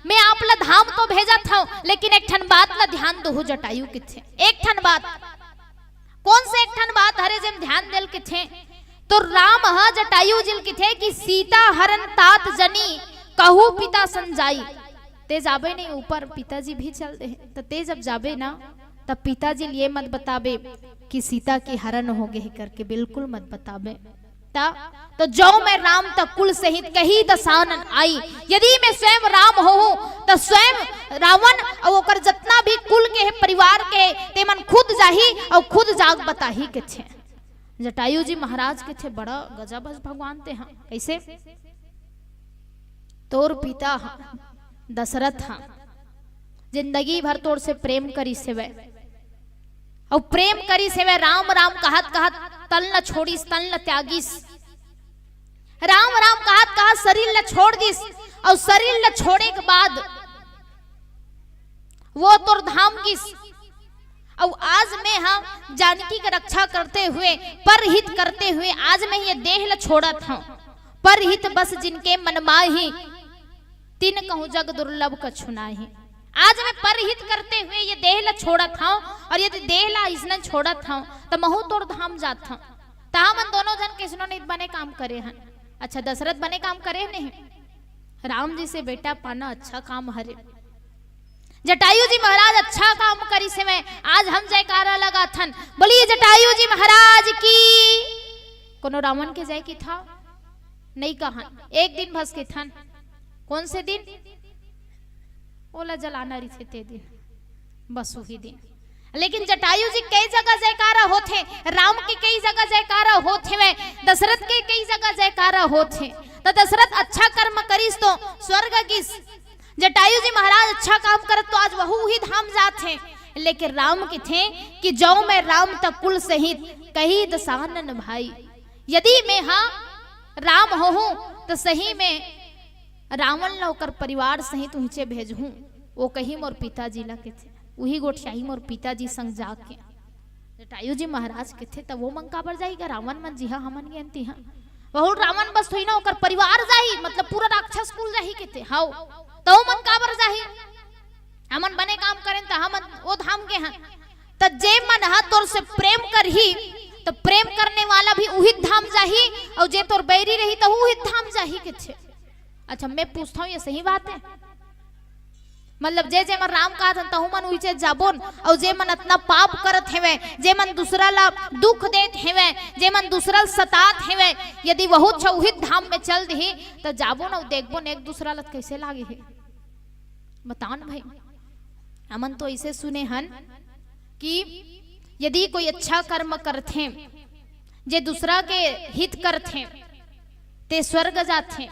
मैं आप ला धाम तो भेजत हंव, लेकिन एक ठन बात ला ध्यान दुहू जटायु कथे। एक ठन बात, कौन से एक ठन बात हरे जेम ध्यान देल कथे? तो राम ह जटायु जी ल कथे कि सीता हरन तात जनी कहू पिता संग जाई। ते जाबे नहीं, ऊपर पिताजी भी चल दे, त ते जब जाबे ना, तब पिताजी ल ये मत बताबे कि सीता के हरण हो गे हे करके, बिल्कुल मत बताबे। त, तो जौ मैं राम त कुल सहित कही दसानन आई। यदि मैं स्वयं राम होहूं, त स्वयं रावण अउ ओकर जतना भी कुल के हे, परिवार के हे, ते मन खुद जाही अउ खुद जाग बताही कथे। जटायु जी महाराज कथे, बड़ा गजब हस भगवान ते हा। कैसे? तोर पिता हा, दशरथ हा, जिंदगी भर तोर से प्रेम करिस हेवय, अउ प्रेम करिस हेवय, राम राम कहत कहत तन ल छोड़िस, तन ल त्यागिस। राम राम कहत कहत शरीर ल छोड़ दिस, अउ शरीर ल छोड़े के बाद वो तोर धाम गिस। अउ आज मैं हा जानकी के रक्षा करते हुए, परहित करते हुए, आज मैं ये देह ल छोड़त हंव। परहित बस जिनके मन माही, तिन कहूं जग दुर्लभ कछु नाही। आज मैं परहित करते हुए ये देह ल छोड़त हंव, अउ यदि देह ल अइसने छोड़त हंव, त महूं तोर धाम जात हंव। त हमन दोनों झन कइसनो नहीं बने काम करे हन। अच्छा, दशरथ बने काम करे नहीं? राम जी से बेटा पाना अच्छा काम हरे। जटायु जी महाराज अच्छा काम करिस हेवय, आज हम जयकारा लगाथन, बोलिए जटायु जी महाराज की। कोनो रावण के जय किथा? नहीं कहन, एक दिन बस किथन। कौन से दिन? ओला जलाना रहिथे ते दिन, बस उही दिन। लेकिन जटायु जी कई जगह जयकारा होथे, राम के कई जगह जयकारा होथे, वै दशरथ के कई जगह जयकारा होथे। त दशरथ अच्छा कर्म करिस तो स्वर्ग गिस, जटायु जी महाराज अच्छा काम करत तो आज वहू उही धाम जात हे। लेकिन राम किथे कि जौ मैं राम त कुल सहित कही दसानन भाई। यदि मैं हा राम होहूं त सही में रावण ला ओकर परिवार सहित उहिंचे भेजहूं। वो कही मोर पिताजी ला किथे, उही गोठियाही मोर पिताजी संग जाके। जटायु जी महाराज किथे त वो मन काबर जाही गा? रावण मन जिहा हमन गेन तिहा। वहू रावण बस थोड़ी ना, ओकर परिवार जाही, मतलब पूरा राक्षस कुल जाही किथे। हव, त वो मन काबर जाही? हमन बने काम करेन त हमन वो धाम गे हन। त जे मन ह तोर से प्रेम करही, त प्रेम करने वाला भी उही धाम जाही, अउ जे तोर बैरी रही त उही धाम जाही किथे। अच्छा, मैं पूछत हंव, ये सही बात हे? मतलब जे जे मन राम कहत हन, तहू मन उहिचे जाबोन, अउ जे मन अतना पाप करत हेवय, जे मन दूसरा ला दुख देत हेवय, जे मन दूसरा ला सतात हेवय, यदि वहू छ उही धाम में चल दिही, त जाबोन अउ देखबोन एक दूसरा ला कइसे लागे हे। बताओ न भाई, हमन तो अइसे सुने हन कि यदि कोई अच्छा कर्म करथे, जे दूसरा के हित करथे, ते स्वर्ग जाथे,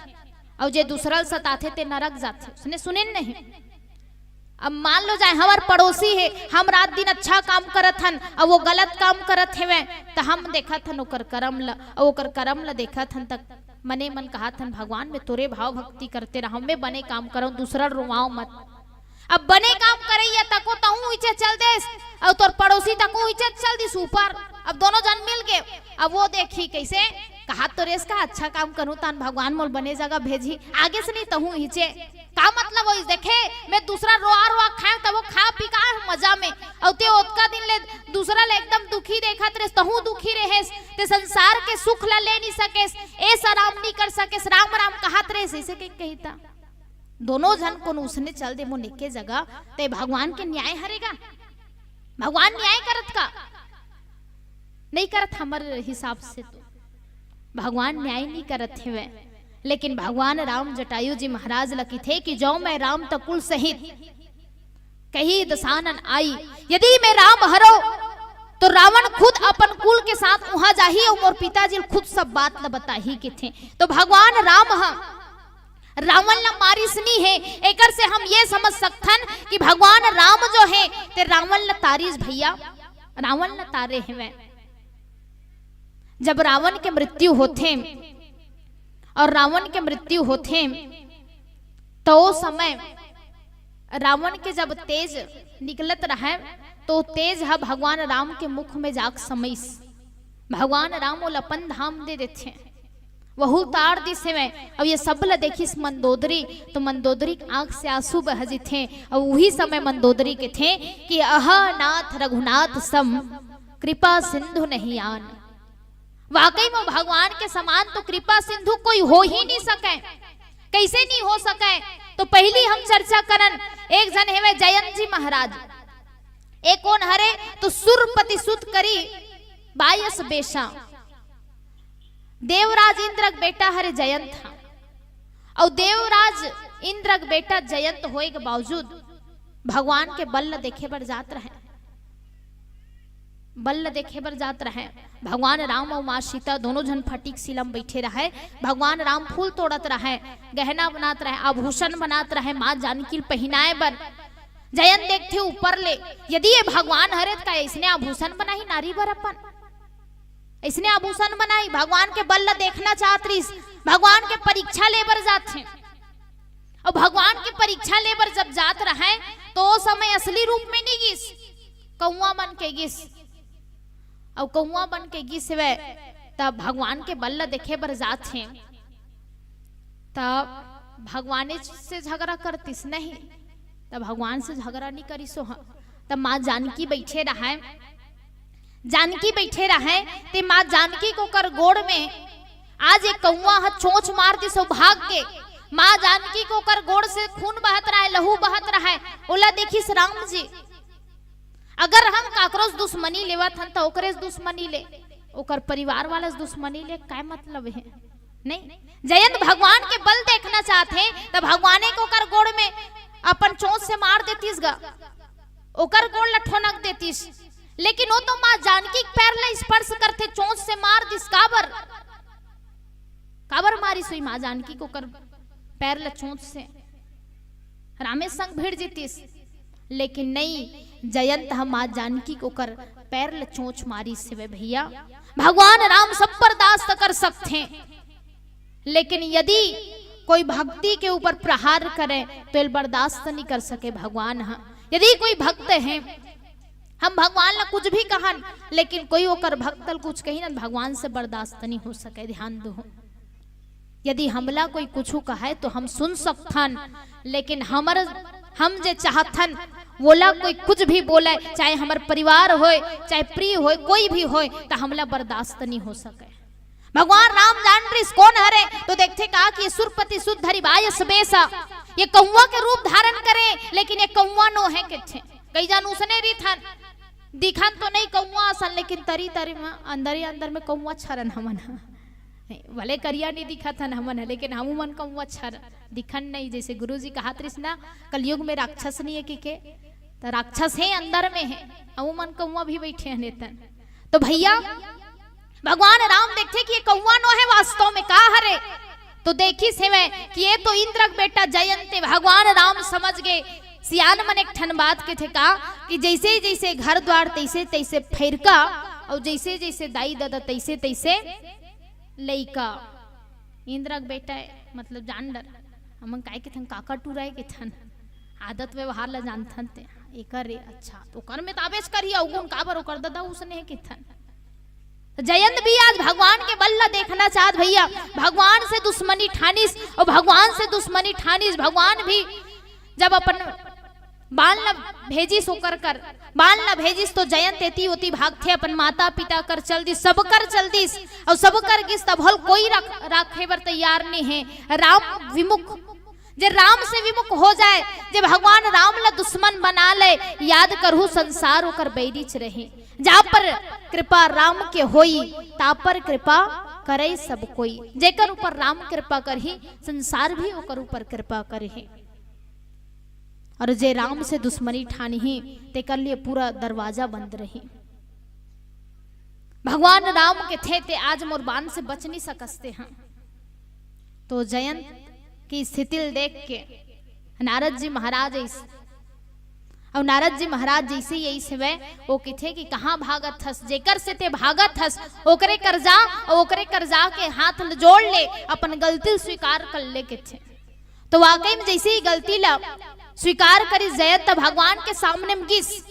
अउ जे दूसरा ल सताथे ते नरक जाथे। उसने सुने नहीं। अब मान लो जाए हमर पड़ोसी हे, हम रात दिन अच्छा काम करत हन, अब वो गलत काम करत हेवय, त हम देखत हन ओकर करम ल, अउ ओकर करम ल देखत हन, त मने मन कहत हन, "भगवान, मैं तोरे भाव भक्ति करते रहूं, मैं बने काम करंव, दूसरा ल रोवांव मत।" अब बने काम करइया तको तहूं इचे चल देस, अउ तोर पड़ोसी तको इचे चल दिस ऊपर। अब दोनों झन मिल के, अब वो देखही कइसे, कहत तो रेहेस का अच्छा काम करहूं तहान भगवान मोला बने जगह भेजही, आगे से नहीं तहूं इचे। का मतलब होइस? देखे, मैं दूसरा रोआ रोआ खाएंव, तब वो खा पी का मजा में, अउ ते ओतका दिन ले दूसरा ले एकदम दुखी देखत रेहेस, तहूं दुखी रेहेस, ते संसार के सुख ला ले नहीं सकेस, ऐस आराम नहीं कर सकेस, राम राम कहत रेहेस, अइसे के कहिता। दोनों झन कोनो उसने चल दे मोन एके जगह, ते भगवान के न्याय हरे गा? भगवान न्याय करत का? नहीं करत हमर हिसाब से तो। भगवान न्याय नहीं करत हेवय, लेकिन भगवान राम जटायु जी महाराज ल किथे कि "जौ मैं राम त कुल सहित कही दसानन आई।" यदि मैं राम हरंव, तो रावण खुद अपन कुल के साथ उहां जाही अउ मोर पिताजी ल खुद सब बात ल बताही किथे। तो भगवान राम ह रावण ल मारिस नहीं हे, एकर से हम ये समझ सकथन कि भगवान राम जो हे, ते रावण ल तारिस भैया, रावण ल तारे हेवय। जब रावण के मृत्यु होथे अउ रावण के मृत्यु होथे, तो ओ समय रावण के जब तेज निकलत रहय, तो तेज ह भगवान राम के मुख में जाके समइस। भगवान राम ओला अपन धाम दे देथे, वहू तार दिस हेवय। अब ये सब ल देखिस मंदोदरी, तो मंदोदरी के आंख से आंसू बह जथे। अब उही समय मंदोदरी कथे कि "अहा नाथ रघुनाथ सम कृपा सिंधु नहीं आन।" वाकई में भगवान के समान तो कृपा सिंधु कोई हो ही नहीं सके। कइसे नहीं हो सके? तो पहिली हम चर्चा करन, एक झन हेवय जयंत जी महाराज। ए कोन हरे? तो सुरपति सुत करी बायस बेसा। देवराज इंद्र के बेटा हरे जयंत ह। अउ देवराज इंद्र के बेटा जयंत होए के बावजूद भगवान के बल ल देखे बर जात रहय। बल ल देखे बर जात रहय। भगवान राम अउ माँ सीता दोनों झन फटीक सिलम बइठे रहय। भगवान राम फूल तोड़त रहय, गहना बनात रहय, आभूषण बनात रहय, माँ जानकी ल पहिनाए बर। जयंत देखथे ऊपर ले, यदि ये भगवान हरे त का अइसने आभूषण बनाही नारी बर अपन? अइसने आभूषण बनाही? भगवान के बल ल देखना चाहत रहिस, भगवान के परीक्षा ले बर जाथे। अउ भगवान के परीक्षा ले बर जब जात रहय, तो ओ समय असली रूप में नहीं गिस, कौआ बन के गिस। अउ कौआ बन के गिस हेवय, तब भगवान के बल ल देखे बर जात हे, तब भगवाने से झगड़ा करतिस नहीं, तब भगवान से झगड़ा नहीं करिस ओह। तब माँ जानकी बइठे रहय, जानकी बइठे रहय, ते माँ जानकी के ओकर गोड़ में आज एक कौआ ह चोंच मार दिस अउ भाग गे। माँ जानकी के ओकर गोड़ से खून बहत रहय, लहू बहत रहय, ओला देखिस राम जी। अगर हम काकरो से दुश्मनी लेवत हन, त ओकरे से दुश्मनी ले, ओकर परिवार वाला से दुश्मनी ले, काय मतलब हे? नहीं। जयंत भगवान के बल देखना चाहत हे, त भगवाने के ओकर गोड़ में अपन चोंच से मार देतिस गा, ओकर गोड़ ल ठोनक देतिस। लेकिन ओ तो माँ जानकी के पैर ल स्पर्श करथे, चोंच से मार दिस। काबर? काबर मारिस होही माँ जानकी के ओकर पैर ल चोंच से? रामे संग भिड़ जतिस। लेकिन नहीं, जयंत ह माँ जानकी के ओकर पैर ल चोंच मारिस हेवय भैया। भगवान राम सब बर्दाश्त कर सकथे, लेकिन यदि कोई भक्ति के ऊपर प्रहार करे, तो एला बर्दाश्त नहीं कर सके भगवान ह। यदि कोई भक्त हे, हम भगवान ला कुछ भी कहन, लेकिन कोई ओकर भक्त ल कुछ कही ना, भगवान से बर्दाश्त नहीं हो सके। ध्यान दो, यदि हमला कोई कुछ कहे तो हम सुन सकथन, लेकिन हमर, हम जे चाहथन वोला कोई कुछ भी बोले, चाहे हमर परिवार होय, चाहे प्रिय होय, कोई भी होय, त हमला बर्दाश्त नहीं हो सके। भगवान राम जान रिस कोन हरे, तो देखथे का कि सुरपति सुत धरि बायस बेसा, ये कौआ के रूप धारण करे, लेकिन ये कौआ नो हे कथे। कई जन उसने रिथन, दिखन तो नहीं कौआ असन, लेकिन तरी तरी में, अंदर ही अंदर में कौआ छरन हमन ह। भले करिया नहीं दिखत हन हमन ह, लेकिन हमू मन कौआ छर दिखन नहीं। जैसे गुरुजी कहत रिस ना, कलयुग में राक्षस नहीं हे कि के, त राक्षस हे, अंदर में हे, हमू मन कौआ भी बइठे हन एतन। तो भैया, भगवान राम देखथे कि ये कौआ नो हे, वास्तव में का हरे, तो देखिस हेवय कि ये तो इंद्र के बेटा जयंत हे, भगवान राम समझ गे। सियान मन एक ठन बात कथे का कि जइसे जइसे घर द्वार तइसे तइसे फइरका, अउ जइसे जइसे दाई ददा तइसे तइसे लइका। इंद्र के बेटा हे, मतलब जान डर। हमन काय कथन, काका टुरा हे कथन, आदत व्यवहार ला जानथन ते। एकर रे, अच्छा, तो ओकर में तो आबेच करही, अवगुण काबर, ओकर ददा उसने हे कथन। तो जयंत भी आज भगवान के बल ला देखना चाहत भैया, भगवान से दुश्मनी ठानिस अउ भगवान से दुश्मनी ठानिस। भगवान भी जब अपन बाण ला भेजिस ओकर कर, बाण ला भेजिस तो जयंत एती ओती भागथे, अपन माता पिता कर चल दिस, सब कर चल दिस, अउ सब कर गिस, तभो ल कोई रख-, राखे बर तैयार नइ हे। राम विमुख, जे राम से विमुख हो जाए, जे भगवान राम ला दुश्मन बना ले, याद करहू संसार ओकर बैरीच रही। जा पर कृपा राम के होई, ता पर कृपा करे सब कोई। जेकर ऊपर राम कृपा करही, संसार भी ओकर ऊपर कृपा करही। अउ जे राम से दुश्मनी ठानही, तेकर लिए पूरा दरवाजा बंद रही। भगवान राम कथे, ते आज मोर बाण से बच नइ सकस ते हा। तो जयंत के स्थिति ल देख के नारद जी महाराज अइस, अउ नारद जी महाराज जइसे ही अइस हवय, वो कथे कि कहाँ भागत हस, जेकर से ते भागत हस, ओकरे कर जा, अउ ओकरे कर जा के हाथ ल जोड़ ले, अपन गलती ल स्वीकार कर ले कथे। तो वाकई में जइसे ही गलती ला स्वीकार करिस जयंत, त भगवान के सामने में गिस,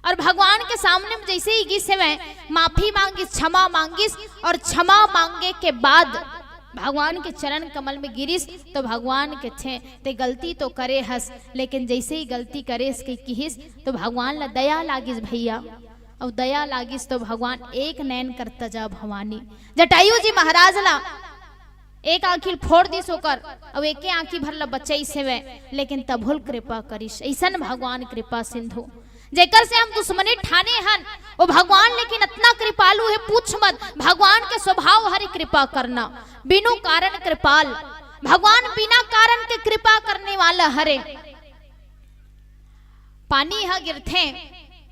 अउ भगवान के सामने में जइसे ही गिस हवय, माफी मांगिस, क्षमा मांगिस, अउ क्षमा मांगे के बाद भगवान के चरण कमल में गिरिस, तो भगवान कथे, ते गलती तो करे हस, लेकिन जइसे ही गलती करेस के किहिस, तो भगवान ला दया लागिस भैया, अउ दया लागिस तो भगवान एक नैन कर तजा भवानी, जटायु जी महाराज ला एक आँखी ल फोड़ दिस ओकर, अउ एके आँखी भर ल बचइस हेवय, लेकिन तभो ल कृपा करिस। अइसन भगवान कृपा सिंधु, जेकर से हम दुश्मनी ठाने हन, वो भगवान लेकिन अतना कृपालु हे, पूछ मत। भगवान के स्वभाव हरे कृपा करना, बिनु कारण कृपाल। भगवान बिना कारण के कृपा करने वाला हरे। पानी ह गिरथे,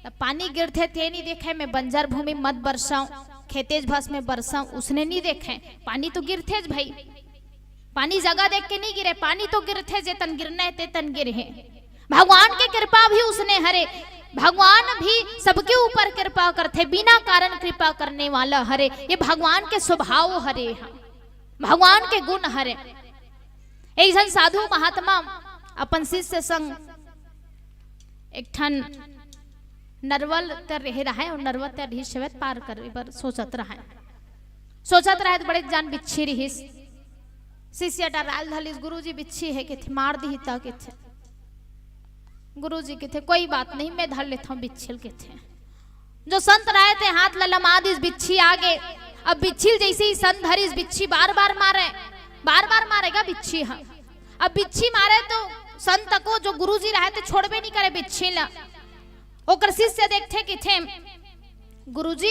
त पानी गिरथे ते नइ देखे, मैं बंजर भूमि मत बरसाऊं, खेतेच भस में बरसाऊं, उसने नइ देखे। पानी तो गिरथेच भाई, पानी जगह देख के नइ गिरे, पानी तो गिरथे, जेतन गिरना हे तेतन गिरहे। भगवान के कृपा भी उसने हरे, भगवान भी सबके ऊपर कृपा करथे, बिना कारण कृपा करने वाला हरे। ये भगवान के स्वभाव हरे, भगवान के गुण हरे। एक झन साधु महात्मा अपन शिष्य संग एक ठन नरवा ल तर रहे रहय, अउ नरवा तर रिहिस हवय, पार करे बर सोचत रहय। सोचत रहय त बड़े जान बिच्छी रिहिस। शिष्य डराय ल धर लिस, "गुरुजी, बिच्छी हे," कथे, "मार दिही त," कथे। गुरुजी कथे, "कोई बात नहीं, मैं धर लेथंव बिच्छी ल," कथे। जो संत रहय ते हाथ ल लमा दिस, बिच्छी आगे। अब बिच्छी ल जइसे ही संत धरिस, बिच्छी बार बार मारे, बार बार मारे गा बिच्छी ह। अब बिच्छी मारे तो संत को जो गुरुजी रहय ते छोड़बे नइ करे बिच्छी ल। ओकर शिष्य देखथे, कथे, "गुरुजी,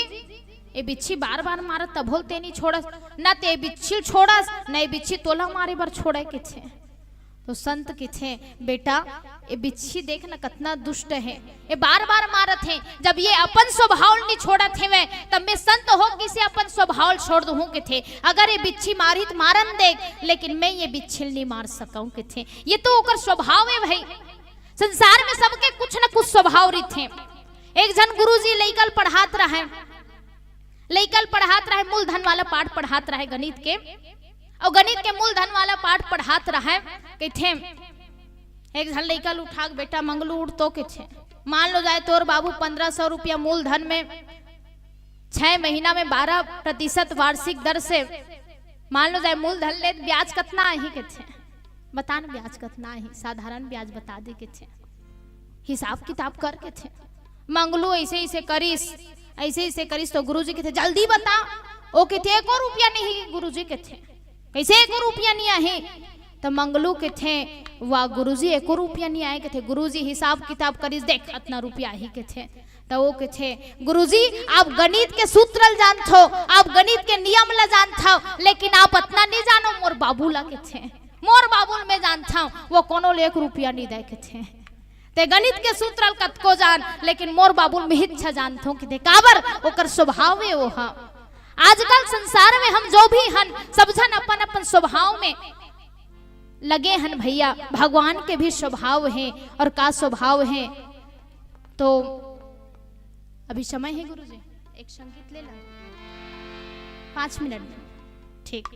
ये बिच्छी बार बार मारत, तभो ल ते नइ छोड़स, न ते बिच्छी ल छोड़स, न ये बिच्छी तोला मारे बर छोड़य," कथे। तो संत कथे, "बेटा, ये बिच्छी देख न कतना दुष्ट हे, ये बार बार मारत हे, जब ये अपन स्वभाव ल नइ छोड़त हेवय, तब मैं संत हो के इसे अपन स्वभाव ल छोड़ दूहूं," कथे। "अगर ये बिच्छी मारही त मारन देख, लेकिन मैं ये बिच्छी ल नइ मार सकंव," कथे। ये तो ओकर स्वभाव हे भाई, संसार में सबके कुछ न कुछ स्वभाव रहिथे। एक झन गुरुजी लइका ल पढ़ात रहय, लइका ल पढ़ात रहय, मूलधन वाला पाठ पढ़ात रहय गणित के, अउ गणित के मूलधन वाला पाठ पढ़ात रहय, कथे, एक झन लइका ल उठा के, "बेटा मंगलू उठ तो," कथे, "मान लो जाए तोर बाबू पन्द्रह सौ रुपया मूलधन में छह महीना में बारह प्रतिशत वार्षिक दर से, मान लो जाए मूलधन ले, ब्याज कतना आही?" कथे, "बता न ब्याज कतना आही, साधारण ब्याज बता दे," कथे। हिसाब किताब कर, कथे। मंगलू अइसे अइसे करिस, अइसे अइसे करिस तो गुरुजी कथे, "जल्दी बता।" ओ कथे, "एको रुपया नहीं गुरुजी," कथे। "कइसे एको रुपया नइ आही?" त मंगलू कथे, "वाह गुरुजी, एको रुपया नइ आय," कथे। गुरुजी हिसाब किताब करिस, "देख अतना रुपया आही," कथे। त ओ कथे, "गुरुजी, आप गणित के सूत्र ल जानथो, आप गणित के नियम ल जानथो, लेकिन आप अतना नइ जानो मोर बाबू ला," कथे। "मोर बाबू ल मैं जानथंव, वो कोनो ले एक रुपया नइ दय," कथे। "ते गणित के सूत्र ल कतको जान, लेकिन मोर बाबू ल मिहिच्छ जानथंव," कथे। काबर? ओकर स्वभाव हे वो ह। आजकल संसार में हम जो भी हन, सब झन अपन अपन स्वभाव में लगे हन भैया। भगवान के भी स्वभाव हे, और का स्वभाव हे? तो अभी समय हे गुरुजी, एक संगीत ले ला, पाँच मिनट में। ठीक,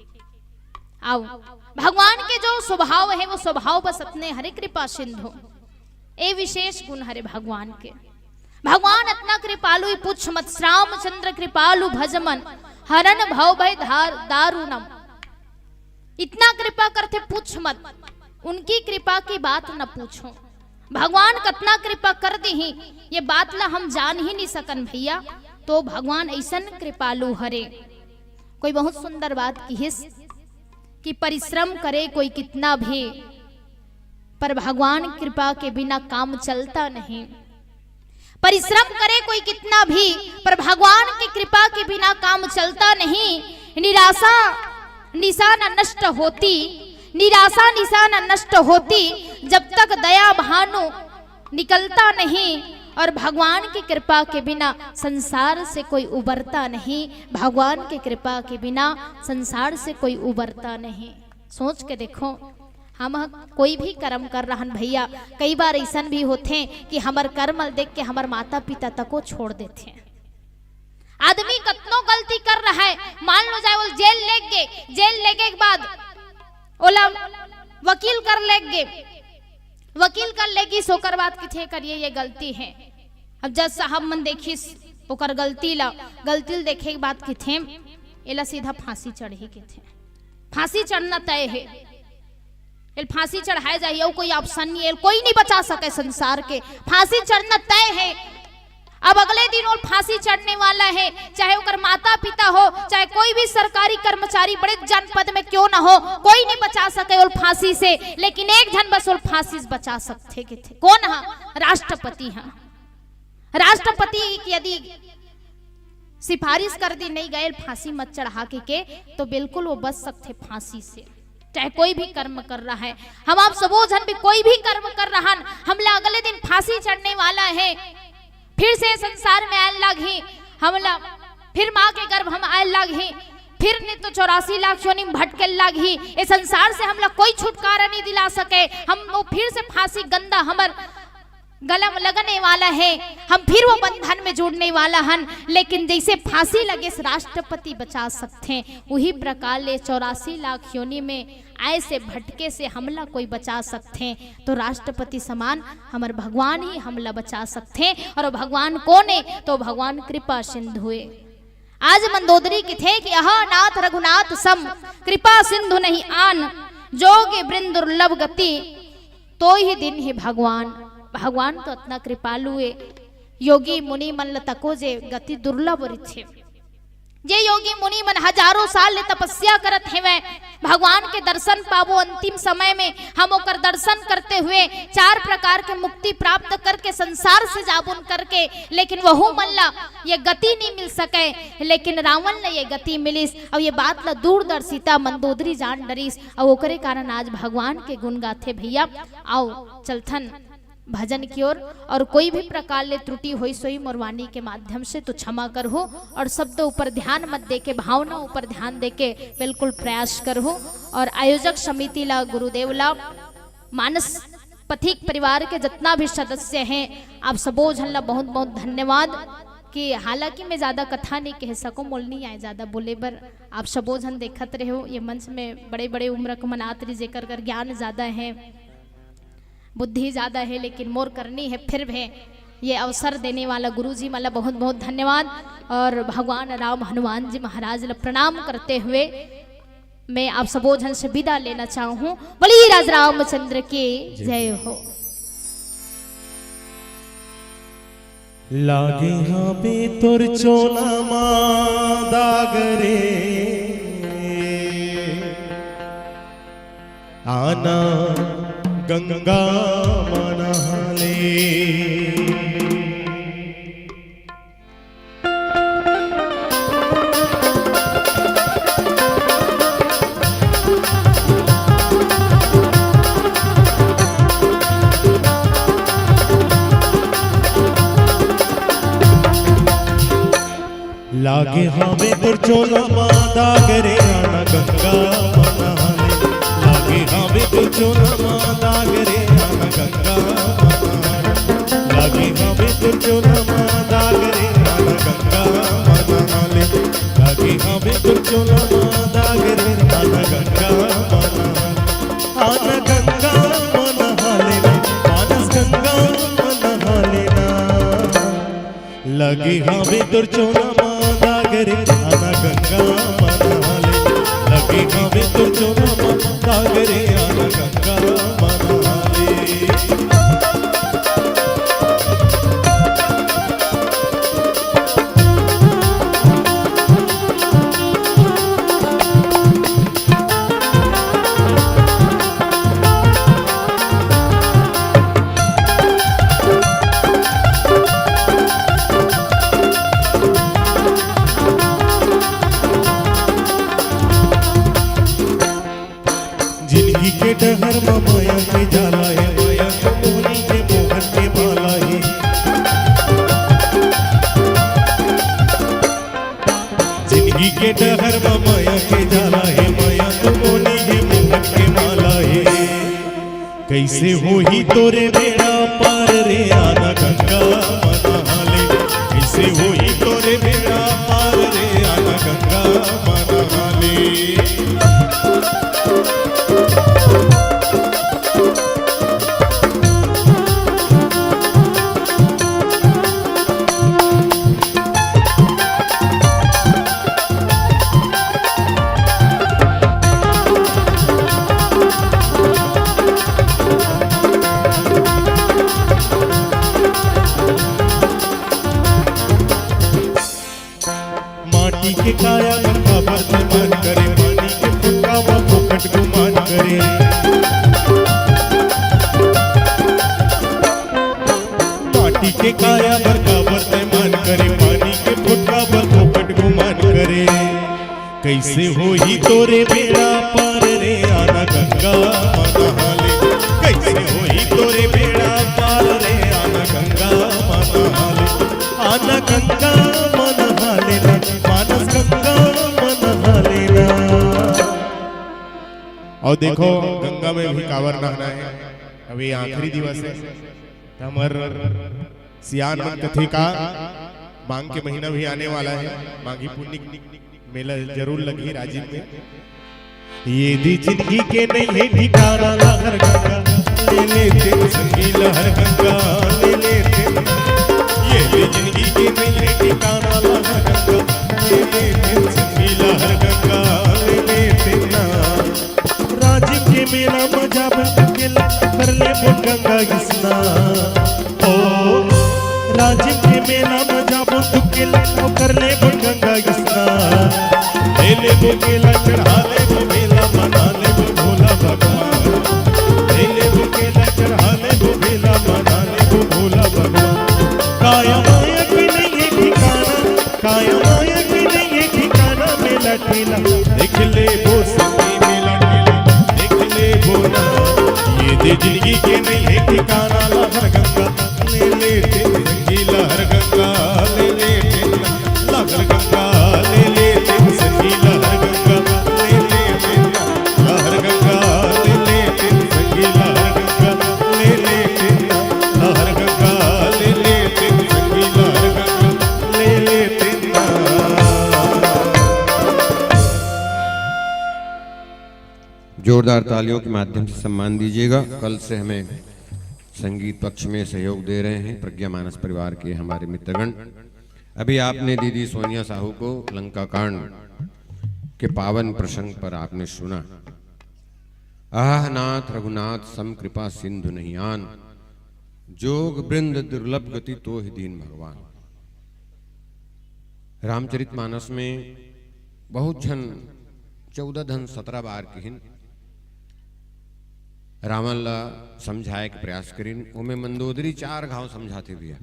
आओ। भगवान के जो स्वभाव हे, वो स्वभाव बस अतने हरे कृपा सिंधु, ए विशेष गुण हरे भगवान के। भगवान अतना कृपालु, पुछ मत, श्याम चंद्र कृपालु भज मन, हरन भव भय धार दारुणम। इतना कृपा करथे, पुछ मत, उनकी कृपा की बात न पूछो। भगवान कतना कृपा कर दीही, ये बात ला हम जान ही नहीं सकन भैया। तो भगवान ऐसन कृपालु हरे। कोई बहुत सुंदर बात किहिस कि परिश्रम करे कोई कितना भी, पर भगवान कृपा के बिना काम चलता नहीं। परिश्रम करे कोई कितना भी, पर भगवान की कृपा के बिना काम चलता नहीं। निराशा निशा न नष्ट होती, निराशा निशा न नष्ट होती, जब तक दया भानु निकलता नहीं। और भगवान की कृपा के बिना संसार से कोई उबरता नहीं, भगवान की कृपा के बिना संसार से कोई उबरता नहीं। सोच के देखो, हम ह कोई भी कर्म कर रहन भैया, कई बार ऐसन भी होथे कि हमर कर्म ल देख के हमर माता पिता तको छोड़ देथे। आदमी कतनो गलती कर रहा है, मान लो जाए वो जेल लेग गे, जेल लेगे के बाद ओला वकील कर लेग गे, वकील कर लेगिस, ओकर बाद किथे करिए ये गलती है। अब जज साहब मन देखिस ओकर गलती ला, गलती ल देखे के बाद किथे एला सीधा फांसी चढ़ही किथे। फांसी चढ़ना तय हे। एल फांसी चढ़ाए जाही, अउ कोई ऑप्शन नहीं, एल कोई नहीं बचा सके संसार के। फांसी चढ़ना तय हे। अब अगले दिन ओल फांसी चढ़ने वाला हे, चाहे ओकर माता पिता हो, चाहे कोई भी सरकारी कर्मचारी बड़े जनपद में क्यों ना हो, कोई नहीं बचा सके ओल फांसी से। लेकिन एक झन बस ओल फांसी से बचा सकथे किथे। कौन हा? राष्ट्रपति हा। राष्ट्रपति के यदि सिफारिश कर दी नहीं गए फांसी मत चढ़ा के, के, तो बिल्कुल वो बच सकथे फांसी से। चाहे कोई भी कर्म कर रहा है, हम आप सबो झन भी कोई भी कर्म कर रहा हन, हमला अगले दिन फांसी चढ़ने वाला है। फिर से संसार में आए लागही, हमला फिर माँ के गर्भ हम आए लागही, फिर नहीं तो चौरासी लाख योनि में भटके लागही। ये संसार से हमला कोई छुटकारा नहीं दिला सके। हम वो फिर से फांसी गंदा हमर गला में लगने वाला है, हम फिर वो बंधन में जुड़ने वाला हन। लेकिन जैसे फांसी लगे से राष्ट्रपति बचा सकथे, वही प्रकार ले चौरासी लाख योनि में आए से भटके से हमला कोई बचा सकथे, तो राष्ट्रपति समान हमर भगवान ही हमला बचा सकथे। और भगवान कौन है? तो भगवान कृपा सिंधु है। आज मंदोदरी किथे कि अहा नाथ रघुनाथ सम, कृपा सिंधु नहीं आन, जोगी वृंद दुर्लभ गति, तोहि दीन्ही भगवान। भगवान तो अतना कृपालु हे, योगी मुनि मन ल तको जे गति दुर्लभ रिथे। जे योगी मुनि मन हजारों साल ले तपस्या करत हेवय, भगवान के दर्शन पाबो अंतिम समय में, हम ओकर दर्शन करते हुए चार प्रकार के मुक्ति प्राप्त करके संसार से जाबुन करके, लेकिन वहू मन ला ये गति नहीं मिल सके। लेकिन रावण ला ये गति मिलिस, अउ ये बात ला दूरदर्शिता मंदोदरी जान डरिस, अउ ओकरे कारण आज भगवान के गुण गाथे भैया। आओ चलथन भजन की ओर। और कोई भी प्रकार ले त्रुटि होइस होही मोर वाणी के माध्यम से तो क्षमा करहु, और शब्द ऊपर ध्यान मत देके भावना ऊपर ध्यान देके बिल्कुल प्रयास करहु। और आयोजक समिति ला, गुरुदेव ला, मानस पथिक परिवार के जितना भी सदस्य हैं, आप सबो झन ला बहुत बहुत धन्यवाद। कि हालांकि मैं ज्यादा कथा नहीं कह सकूं, मोल नहीं आए ज्यादा बोले बर। आप सबो झन देखत रहे हो, ये मंच में बड़े बड़े उम्र के मन आत रही, जेकर कर ज्ञान ज्यादा है, बुद्धि ज्यादा है, लेकिन मोर करनी है, फिर भी ये अवसर देने वाला गुरु जी मन ला बहुत बहुत धन्यवाद। और भगवान राम हनुमान जी महाराज ला प्रणाम करते हुए मैं आप सबो झन से विदा लेना चाहूं। बोलिए राज रामचंद्र की जय हो। लागे हावे तोर चोला मा दाग रे, आना गंगा मा नहा ले। लागे हावे तो चोला मा दाग रे आना गंगा मा नहा ले। लागे हावे तोर चोला मा दाग रे आना गंगा मा नहा ले। लागे हावे तोर चोला मा दाग रे आना गंगा मा नहा ले। लागे हावे तोर चोला मा दाग रे आना गंगा मा नहा ले। आना गंगा मा नहा ले ना, मानस गंगा मा नहा ले ना। लगे हावे तोर चोला मा दाग रे, आना गंगा मा नहा ले। लगे हावे तोर चोला मा दाग रे, आना गंगा मा नहा ले। जिनगी के डहर म माया के जाला हे, माया के मोहनी के मोहन के माला हे। जिनगी के डहर म माया के जाला हे, माया के मोहनी के मोहन के माला हे। कइसे होही तोरे बेड़ा पार रे, आना गंगा मा नहा ले। कइसे होही तोरे बेड़ा पार रे, आना गंगा मा नहा ले। माटी के काया बर काबर तैं मान करे, पानी के फुटका म फोकट गुमान करे। माटी के काया बर काबर तैं मान करे, पानी के फुटका बर फोकट गुमान करे। कइसे होही तोरे बेड़ा पार रे, आना गंगा मा नहा ले। कइसे होही तोरे बेड़ा पार रे, आना गंगा मा नहा ले। आना गंगा मा नहा ले ना, मानस गंगा मा नहा ले ना। अउ देखो, गंगा में भी काबर नहाना हे, अभी आखिरी दिवस हे, त हमर सियान मन कथे का, माघ के महीना भी आने वाला हे, माघी पुन्नी मेला जरूर लगही राजिम में। ये दे जिनगी के नइ हे ठिकाना लहर गंगा, ले ले तें संगी लहर गंगा, ले ले तें। ये दे जिनगी के नइ हे ठिकाना लहर गंगा, ले ले तें संगी लहर गंगा, ले ले तें ना। राजिम के मेला म जाबो त अकेला कर लेबो गंगा स्नान। ओ, राजिम के मेला म जाबो त अकेला कर लेबो गंगा स्नान। ले लेबो केला चढ़ा लेबो बेला मना लेबो भोला भगवान। ले लेबो केला चढ़ा लेबो बेला मना लेबो भोला भगवान। काया माया के नइ हे ठिकाना, काया माया के नइ हे ठिकाना, मेला ठेला देख लेबो संगी मेला ठेला देख लेबो ना। ये दे जिनगी के नइ हे ठिकाना लहर गंगा, ले ले तें संगी लहर गंगा, ले ले तें लहर गंगा, ले ले तें संगी लहर गंगा, ले ले तें लहर गंगा, ले ले तें संगी लहर गंगा, ले ले तें लहर गंगा, ले ले तें संगी लहर गंगा, ले ले तें। जोरदार तालियों के माध्यम से सम्मान दीजिएगा। कल से हमें संगीत पक्ष में सहयोग दे रहे हैं प्रज्ञा मानस परिवार के हमारे मित्रगण। अभी आपने दीदी सोनिया साहू को लंका कांड के पावन प्रसंग पर आपने सुना। आह नाथ रघुनाथ सम कृपा सिंधु नहीं आन, जोग वृंद दुर्लभ गति तोहि दीन भगवान। रामचरित मानस में बहुत झन चौदह धन सतरा बार किहिन, रावण ला समझाए के प्रयास करिन, ओमे मंदोदरी चार घाव समझाथे भैया।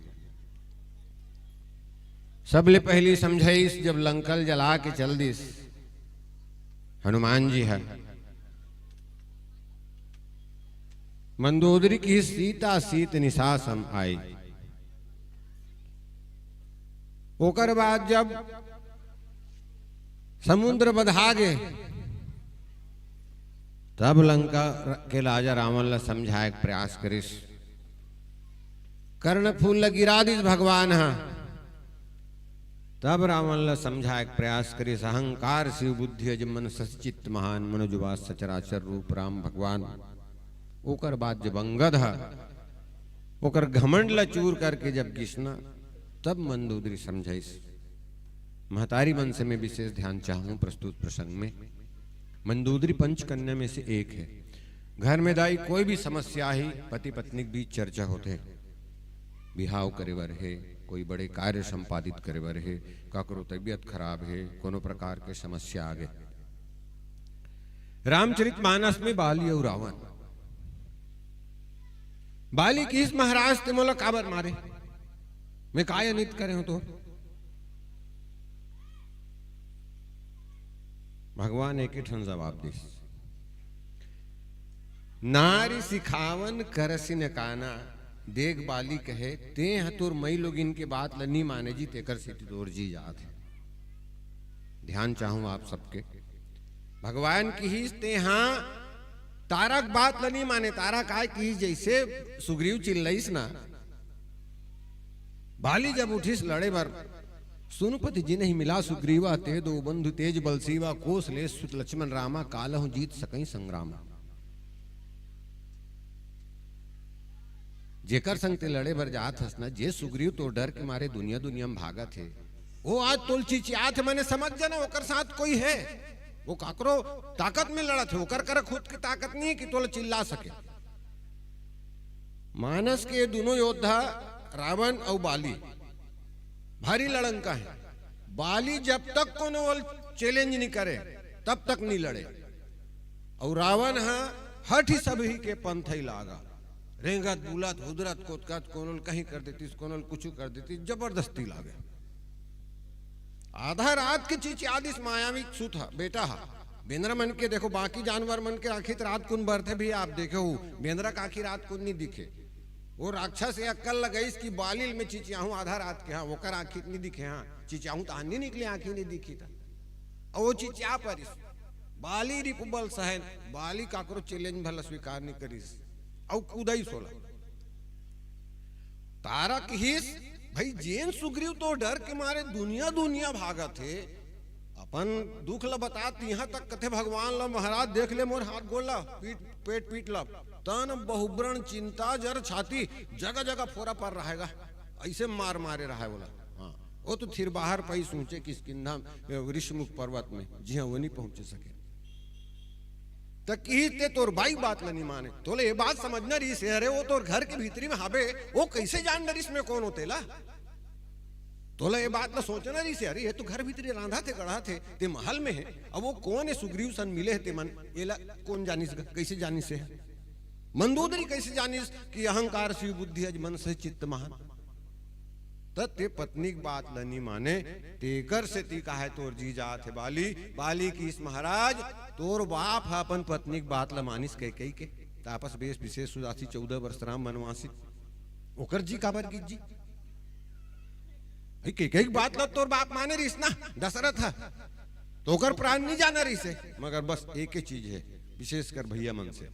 सबले पहली समझाइस, जब लंकल जला के चल दिस हनुमान जी ह, मंदोदरी की सीता सीत निशा सम आई। ओकर बाद जब समुद्र बधा गे। तब लंका के राजा रावण ला समझाए के प्रयास करिस। कर्ण फूल ला गिरा दिस भगवान हा। तब रावण ला समझाए के प्रयास करिस, अहंकार शिव बुद्धि अज मन सस चित्त महान, मनोजवा सचराचर रूप राम भगवान। ओकर बाद जब अंगद हा ओकर घमंड ला चूर करके जब गिसना, तब मंदोदरी समझाइस। महतारी मन से मैं विशेष ध्यान चाहूं प्रस्तुत प्रसंग में। मंदोदरी पंचकन्या में से एक है। घर में दाई कोई भी समस्या ही पति पत्नी के बीच चर्चा होते, बिहाव करे बर हे, कोई बड़े कार्य संपादित करे बर हे, काकरो तबीयत खराब हे, कोनो प्रकार के समस्या आ गए। रामचरित मानस में बाली और रावण। बाली किस महाराज ते मोला काबर मारे? मैं काय अनित करे हूं तो? भगवान एक ही ठन जवाब दिस, नारी सिखावन करसिन काना। देख बाली कहे, ते ह तोर मई लोगिन के बात ल नी माने जी, तेकर सेती तोर जी जात हे। ध्यान चाहूं आप सबके। भगवान किहिस, ते हा तारा के बात ल नी माने। तारा काय किहिस, जैसे सुग्रीव चिल्लाइस ना, बाली जब उठिस लड़े बर, सुनपति जिनहि मिला सुग्रीवा, ते दो बंधु तेज बल सीवा, कोस ले सुत लक्ष्मण रामा, कालहु जीत सकई संग्रामा। जेकर संग ते लड़े बर जात हस ना, जे सुग्रीव तो डर के मारे दुनिया दुनिया में भागत हे, वो आज तोल चिचियात हे, मने समझ जाना ओकर साथ कोई है। वो काकरो ताकत में लड़त हे, ओकर करा खुद के ताकत नहीं है कि तोला चिल्ला सके। मानस के दोनों योद्धा रावण अउ बाली भारी लड़ंका हे। बाली जब तक कोनो ओल चैलेंज नहीं करे, तब तक नहीं लड़े। अउ रावण हा हठी सबही के पंथई लागा, रेंगत बुलत हुदरत कोतकत, कोनो ल कहीं कर देतिस, कोनो ल कुछु कर देतिस, जबरदस्ती लागे। आधा रात के चिचियादिस मायावी सुत हा, बेटा हा। बेंदरा मन के देखो, बाकी जानवर मन के आँखी त रात कुन बरथे भी आप देखे हो, बेंदरा के आँखी रात कुन नहीं दिखे। वो राक्षस ये अक्कल लगाइस कि बाली ल मैं चिचियाहूं आधा रात के, हां, ओकर आँखी नहीं दिखे, हां, चिचियाहूं त हां नहीं निकले, आँखी नहीं दिखी त। अउ वो चिचिया परिस। बाली रिपुबल सहन, बाली काकरो चैलेंज भला स्वीकार नहीं करिस। अउ कूदाइस ओला। तारा किहिस, भाई जेन सुग्रीव तो डर के मारे दुनिया दुनिया भागत हे, अपन दुख ल बतात, इहां तक कथे भगवान ल, महाराज देख ले मोर हाथ गोड़ ल, पीट, पेट पीट ल, तन बहुब्रण चिंता जर छाती, जगह जगह फोरा पर रहेगा, ऐसे मार मारे रहा है बोला। हाँ, वो तो थिर बाहर पई सोचे किसकिंधा ऋषमुख पर्वत में, जिहां वो नहीं पहुंचे सके। त किहिस ते तोर बाई बात ल नहीं माने। तोले ये बात समझना रहिस हे, अरे वो तोर घर के भीतरी में हाबे, वो कैसे जान डरिस में कौन होते ला? तोला ये बात ल सोचना रहिस हे, अरे ये तो घर भीतरी रांधा थे, गढ़ा थे, ते महल में है, अब वो कौन है सुग्रीव सन मिले है ते मन, एला कौन जानिस ग-, कैसे जानिस है? मंदोदरी कैसे जानिस कि अहंकार शिव बुद्धि अज मन से चित्त महान? त ते पत्नी के बात ल नहीं माने, तेकर सेती काहे तोर जी जात हे बाली। बाली किहिस महाराज, तोर बाप ह अपन पत्नी के बात ल मानिस कह कही के, त आपस बेस विशेष सुजासी चौदह वर्ष राम वनवासी, ओकर जी काबर गिस जी? भाई, के कई बात ल तोर बाप माने रहिस ना, दशरथ ह, तो ओकर प्राण नहीं जाना रहिस हे। मगर बस एक ही चीज है, विशेषकर भैया मन से,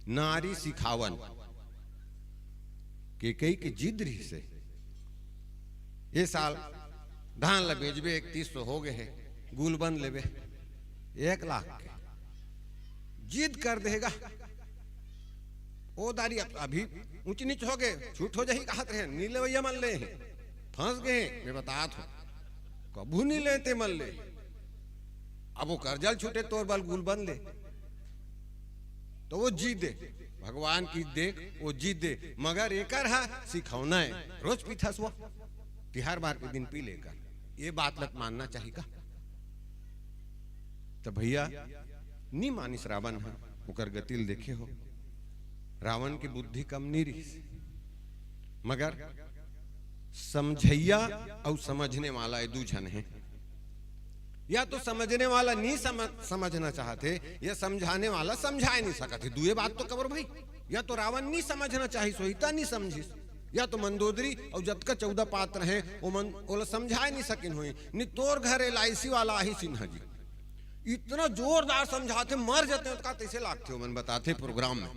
नारी सिखावन। के कई के जिद रहिस हे, ये साल धान ल बेचबे, इकतीस सौ हो गए है, गुलबंद लेबे एक लाख के, जिद कर देगा। ओ दारी अब-, अभी ऊंच नीच हो गए, छूट हो जाही कहत रहे, नी लेवैया मन ले हैं, फंस गए हैं, मैं बतात हूं, कभू नी लेते मन ले। अब वो कर्जा ल छूटे तोर बल गुलबंद ले, तो वो जिद हे, भगवान की देख, वो जिद हे, मगर एकर हा सिखौना है, रोज पीथस वो, तिहार बार के दिन पी लेकर, ये बात ल त मानना चाहिए का? त भैया, नी मानिस रावण ह, ओकर गति ल देखे हो। रावण की बुद्धि कम नी रहिस, मगर समझैया अउ समझने वाला ये दू झन हे। या तो समझने वाला नी समझ, समझना चाहत हे, या समझाने वाला समझाए नी सकत हे। दुए बात तो कबर भाई, या तो रावण नी समझना चाहिस होही, त नी समझिस, या तो मंदोदरी अउ जतका चौदह पात्र हे, ओमन ओला समझाए नी सकिन होही। नी तोर घर एल आई सी वाला आही सिन्हा जी, इतना जोरदार समझाथे, मर जाते हैं, का तैसे लागथे, मन बताथे प्रोग्राम में।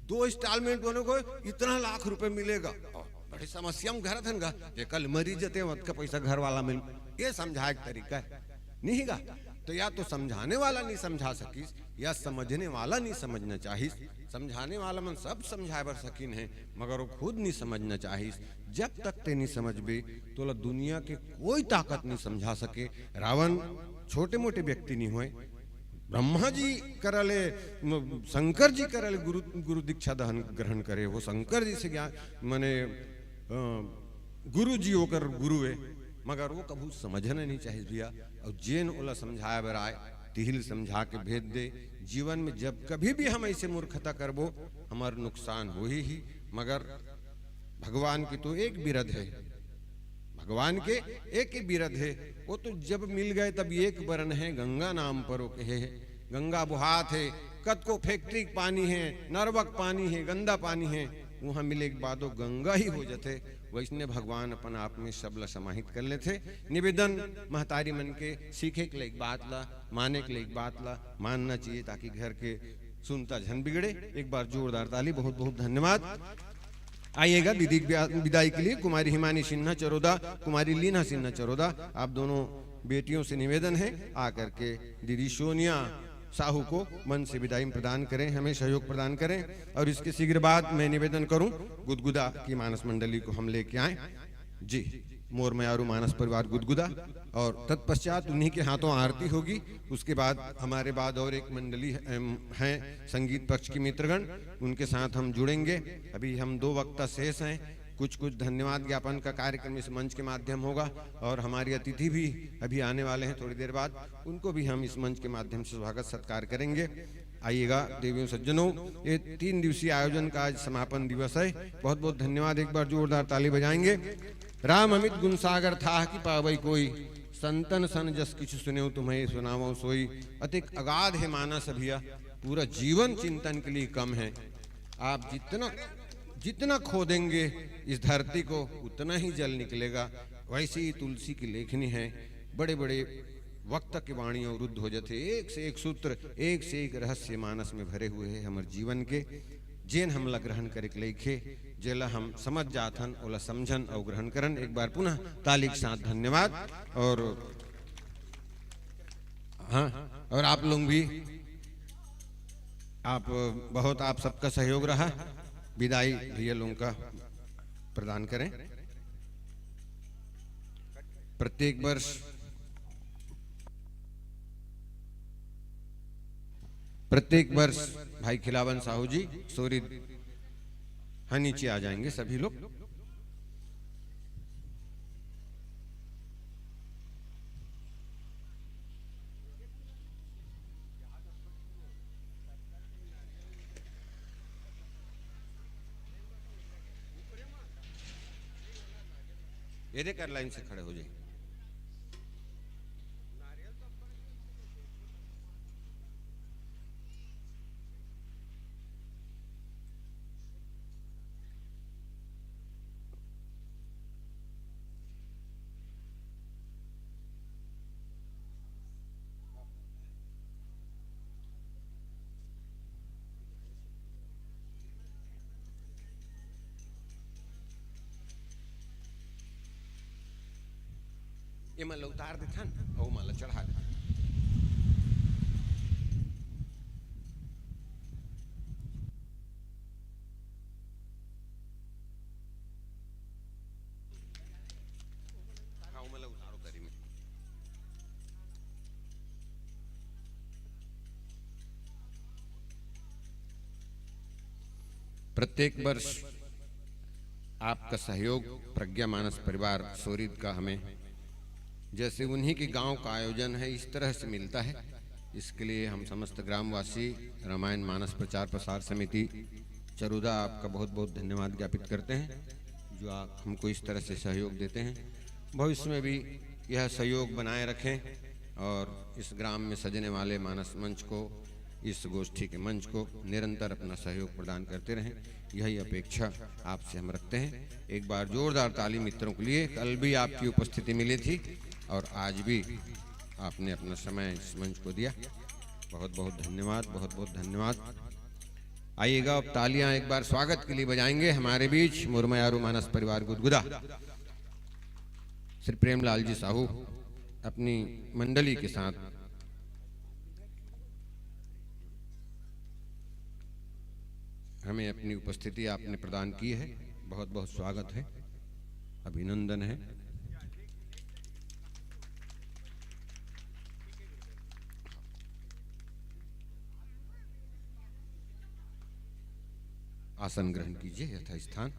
दो इंस्टॉलमेंट बने को इतना लाख रुपए मिलेगा। और बड़ी समस्या में घर थन गा, जे कल मरी जते, ओतका पैसा घर वाला मिल, ये समझाए के तरीका है, नहीं गा? तो या तो समझाने वाला नहीं समझा सकिस, या समझने वाला नहीं समझना चाहिस। समझाने वाला मन सब समझाए बर सकिन है, मगर वो खुद नहीं समझना चाहिस। जब तक ते नहीं समझबे, तोला दुनिया के कोई ताकत नहीं समझा सके। रावण छोटे मोटे व्यक्ति नहीं होए। ब्रह्मा जी करा ले, म-, शंकर जी करा ले गुरु, गुरु दीक्षा दहन ग्रहण करे, वो शंकर जी से ज्ञान, माने, अ, गुरु जी ओकर गुरु है, मगर वो कभू समझना नहीं चाहिए भैया। और जेन ओला समझाए बर आए, तिहिल समझा के भेज दे। जीवन में जब कभी भी हम ऐसे मूर्खता करबो, हमार नुकसान होही ही। मगर भगवान के तो एक बिरद है, भगवान के एक ही बिरद है। वो तो जब मिल गए तब एक बरन है, गंगा नाम पर वो कहे है। गंगा बोहात है, कतको फैक्ट्री के पानी है, नरवा के पानी है, गंदा पानी है, वहाँ मिले के बाद वो गंगा ही हो जाते। वैसने भगवान अपन आप में सबला समाहित कर लेथे। निवेदन महतारी मन के, सीखे के लायक बात ला, माने के लायक बात ला मानना चाहिए, ताकि घर के सुनता झन बिगड़े। एक बार जोरदार ताली, बहुत बहुत धन्यवाद। आइएगा दीदी की ब्या-, विदाई के लिए कुमारी हिमानी सिन्हा चरोदा, कुमारी लीना सिन्हा चरोदा, आप दोनों बेटियों से निवेदन है, आकर के दीदी सोनिया साहू को मंच से विदाई प्रदान करें, हमें सहयोग प्रदान करें। और इसके शीघ्र बाद मैं निवेदन करूं, गुदगुदा की मानस मंडली को हम लेके आए। जी, मोर मयारू मानस परिवार गुदगुदा, और तत्पश्चात उन्हीं के हाथों आरती होगी। उसके बाद हमारे बाद और एक मंडली है, अम, हैं संगीत पक्ष की मित्रगण, उनके साथ हम जुड़ेंगे। अभी हम दो वक्ता शेष हैं। कुछ कुछ धन्यवाद ज्ञापन का कार्यक्रम इस मंच के माध्यम होगा, और हमारे अतिथि भी अभी आने वाले हैं थोड़ी देर बाद, उनको भी हम इस मंच के माध्यम से स्वागत सत्कार करेंगे। आइएगा देवियों सज्जनों, ये तीन दिवसीय आयोजन का आज समापन दिवस है। बहुत बहुत धन्यवाद, एक बार जोरदार ताली बजाएंगे। राम अमित गुण सागर थाह कि पावै कोई, संतन सन जस किछु सुनेउ तुम्हें सुनावो सोई। अतिक अगाध है मानस भैया, पूरा जीवन चिंतन के लिए कम है। आप जितना, जितना खोदेंगे इस धरती को, उतना ही जल निकलेगा। वैसे ही तुलसी की लेखनी है, बड़े बड़े वक्ता की वाणी अवरुद्ध हो जाते। एक से एक सूत्र, एक से एक रहस्य मानस में भरे हुए हैं हमर जीवन के। जेन हमला ग्रहण करे के लइक हे, जेला हम समझ जाथन, ओला समझन अउ ग्रहण करन। एक बार पुनः ताली के साथ धन्यवाद। और हाँ, और आप लोग भी, आप, बहुत आप सबका सहयोग रहा। विदाई भैया लोगों का प्रदान करें। प्रत्येक वर्ष, प्रत्येक वर्ष भाई खिलावन साहू जी सोरी, हाँ, नीचे आ जाएंगे सभी लोग। ये देख, लाइन से खड़े हो जाइए। ये मन ल उतार देथन, अउ मन ल चढ़ा देथन। हाँ, वो मन ल उतारो दरी में। प्रत्येक वर्ष आपका सहयोग प्रज्ञा मानस परिवार सोरीद का हमें, जैसे उन्हीं के गांव का आयोजन है, इस तरह से मिलता है। इसके लिए हम समस्त ग्रामवासी रामायण मानस प्रचार प्रसार समिति चरोदा आपका बहुत बहुत धन्यवाद ज्ञापित करते हैं, जो आप हमको इस तरह से सहयोग देते हैं। भविष्य में भी यह सहयोग बनाए रखें और इस ग्राम में सजने वाले मानस मंच को, इस गोष्ठी के मंच को निरंतर अपना सहयोग प्रदान करते रहें, यही अपेक्षा आपसे हम रखते हैं। एक बार जोरदार ताली मित्रों के लिए। कल भी आपकी उपस्थिति मिली थी और आज भी आपने अपना समय इस मंच को दिया। बहुत बहुत धन्यवाद, बहुत बहुत धन्यवाद। आइएगा, अब तालियां एक बार स्वागत के लिए बजाएंगे। हमारे बीच मुरमयारू मानस परिवार गुदगुदा, श्री प्रेमलाल जी साहू अपनी मंडली के साथ हमें अपनी उपस्थिति आपने प्रदान की है। बहुत बहुत स्वागत है, अभिनंदन है। आसन ग्रहण कीजिए यथास्थान।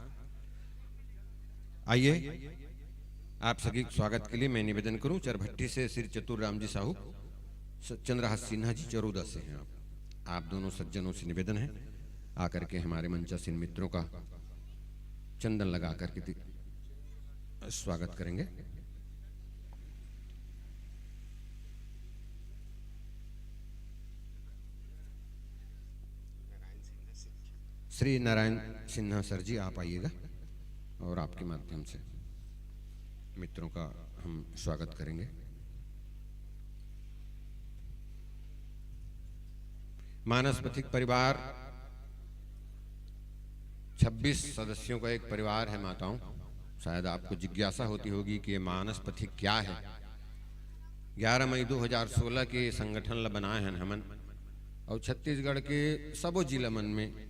आइए, आप सभी के स्वागत के लिए मैं निवेदन करूं, चरभट्टी से श्री चतुर राम जी साहू, स-, चंद्रहास सिन्हा जी चरोदा से हैं आप। आप दोनों सज्जनों से निवेदन है, आकर के हमारे मंचासीन मित्रों का चंदन लगा करके दि-, स्वागत करेंगे। श्री नारायण सिन्हा सर जी, आप आइएगा और आपके माध्यम से मित्रों का हम स्वागत करेंगे। मानस पथिक परिवार छब्बीस सदस्यों का एक परिवार है माताओं। शायद आपको जिज्ञासा होती होगी कि ये मानस पथिक क्या है। ग्यारह मई दो हज़ार सोलह के संगठन ला बनाए हन हमन, और छत्तीसगढ़ के सबो जिला मन में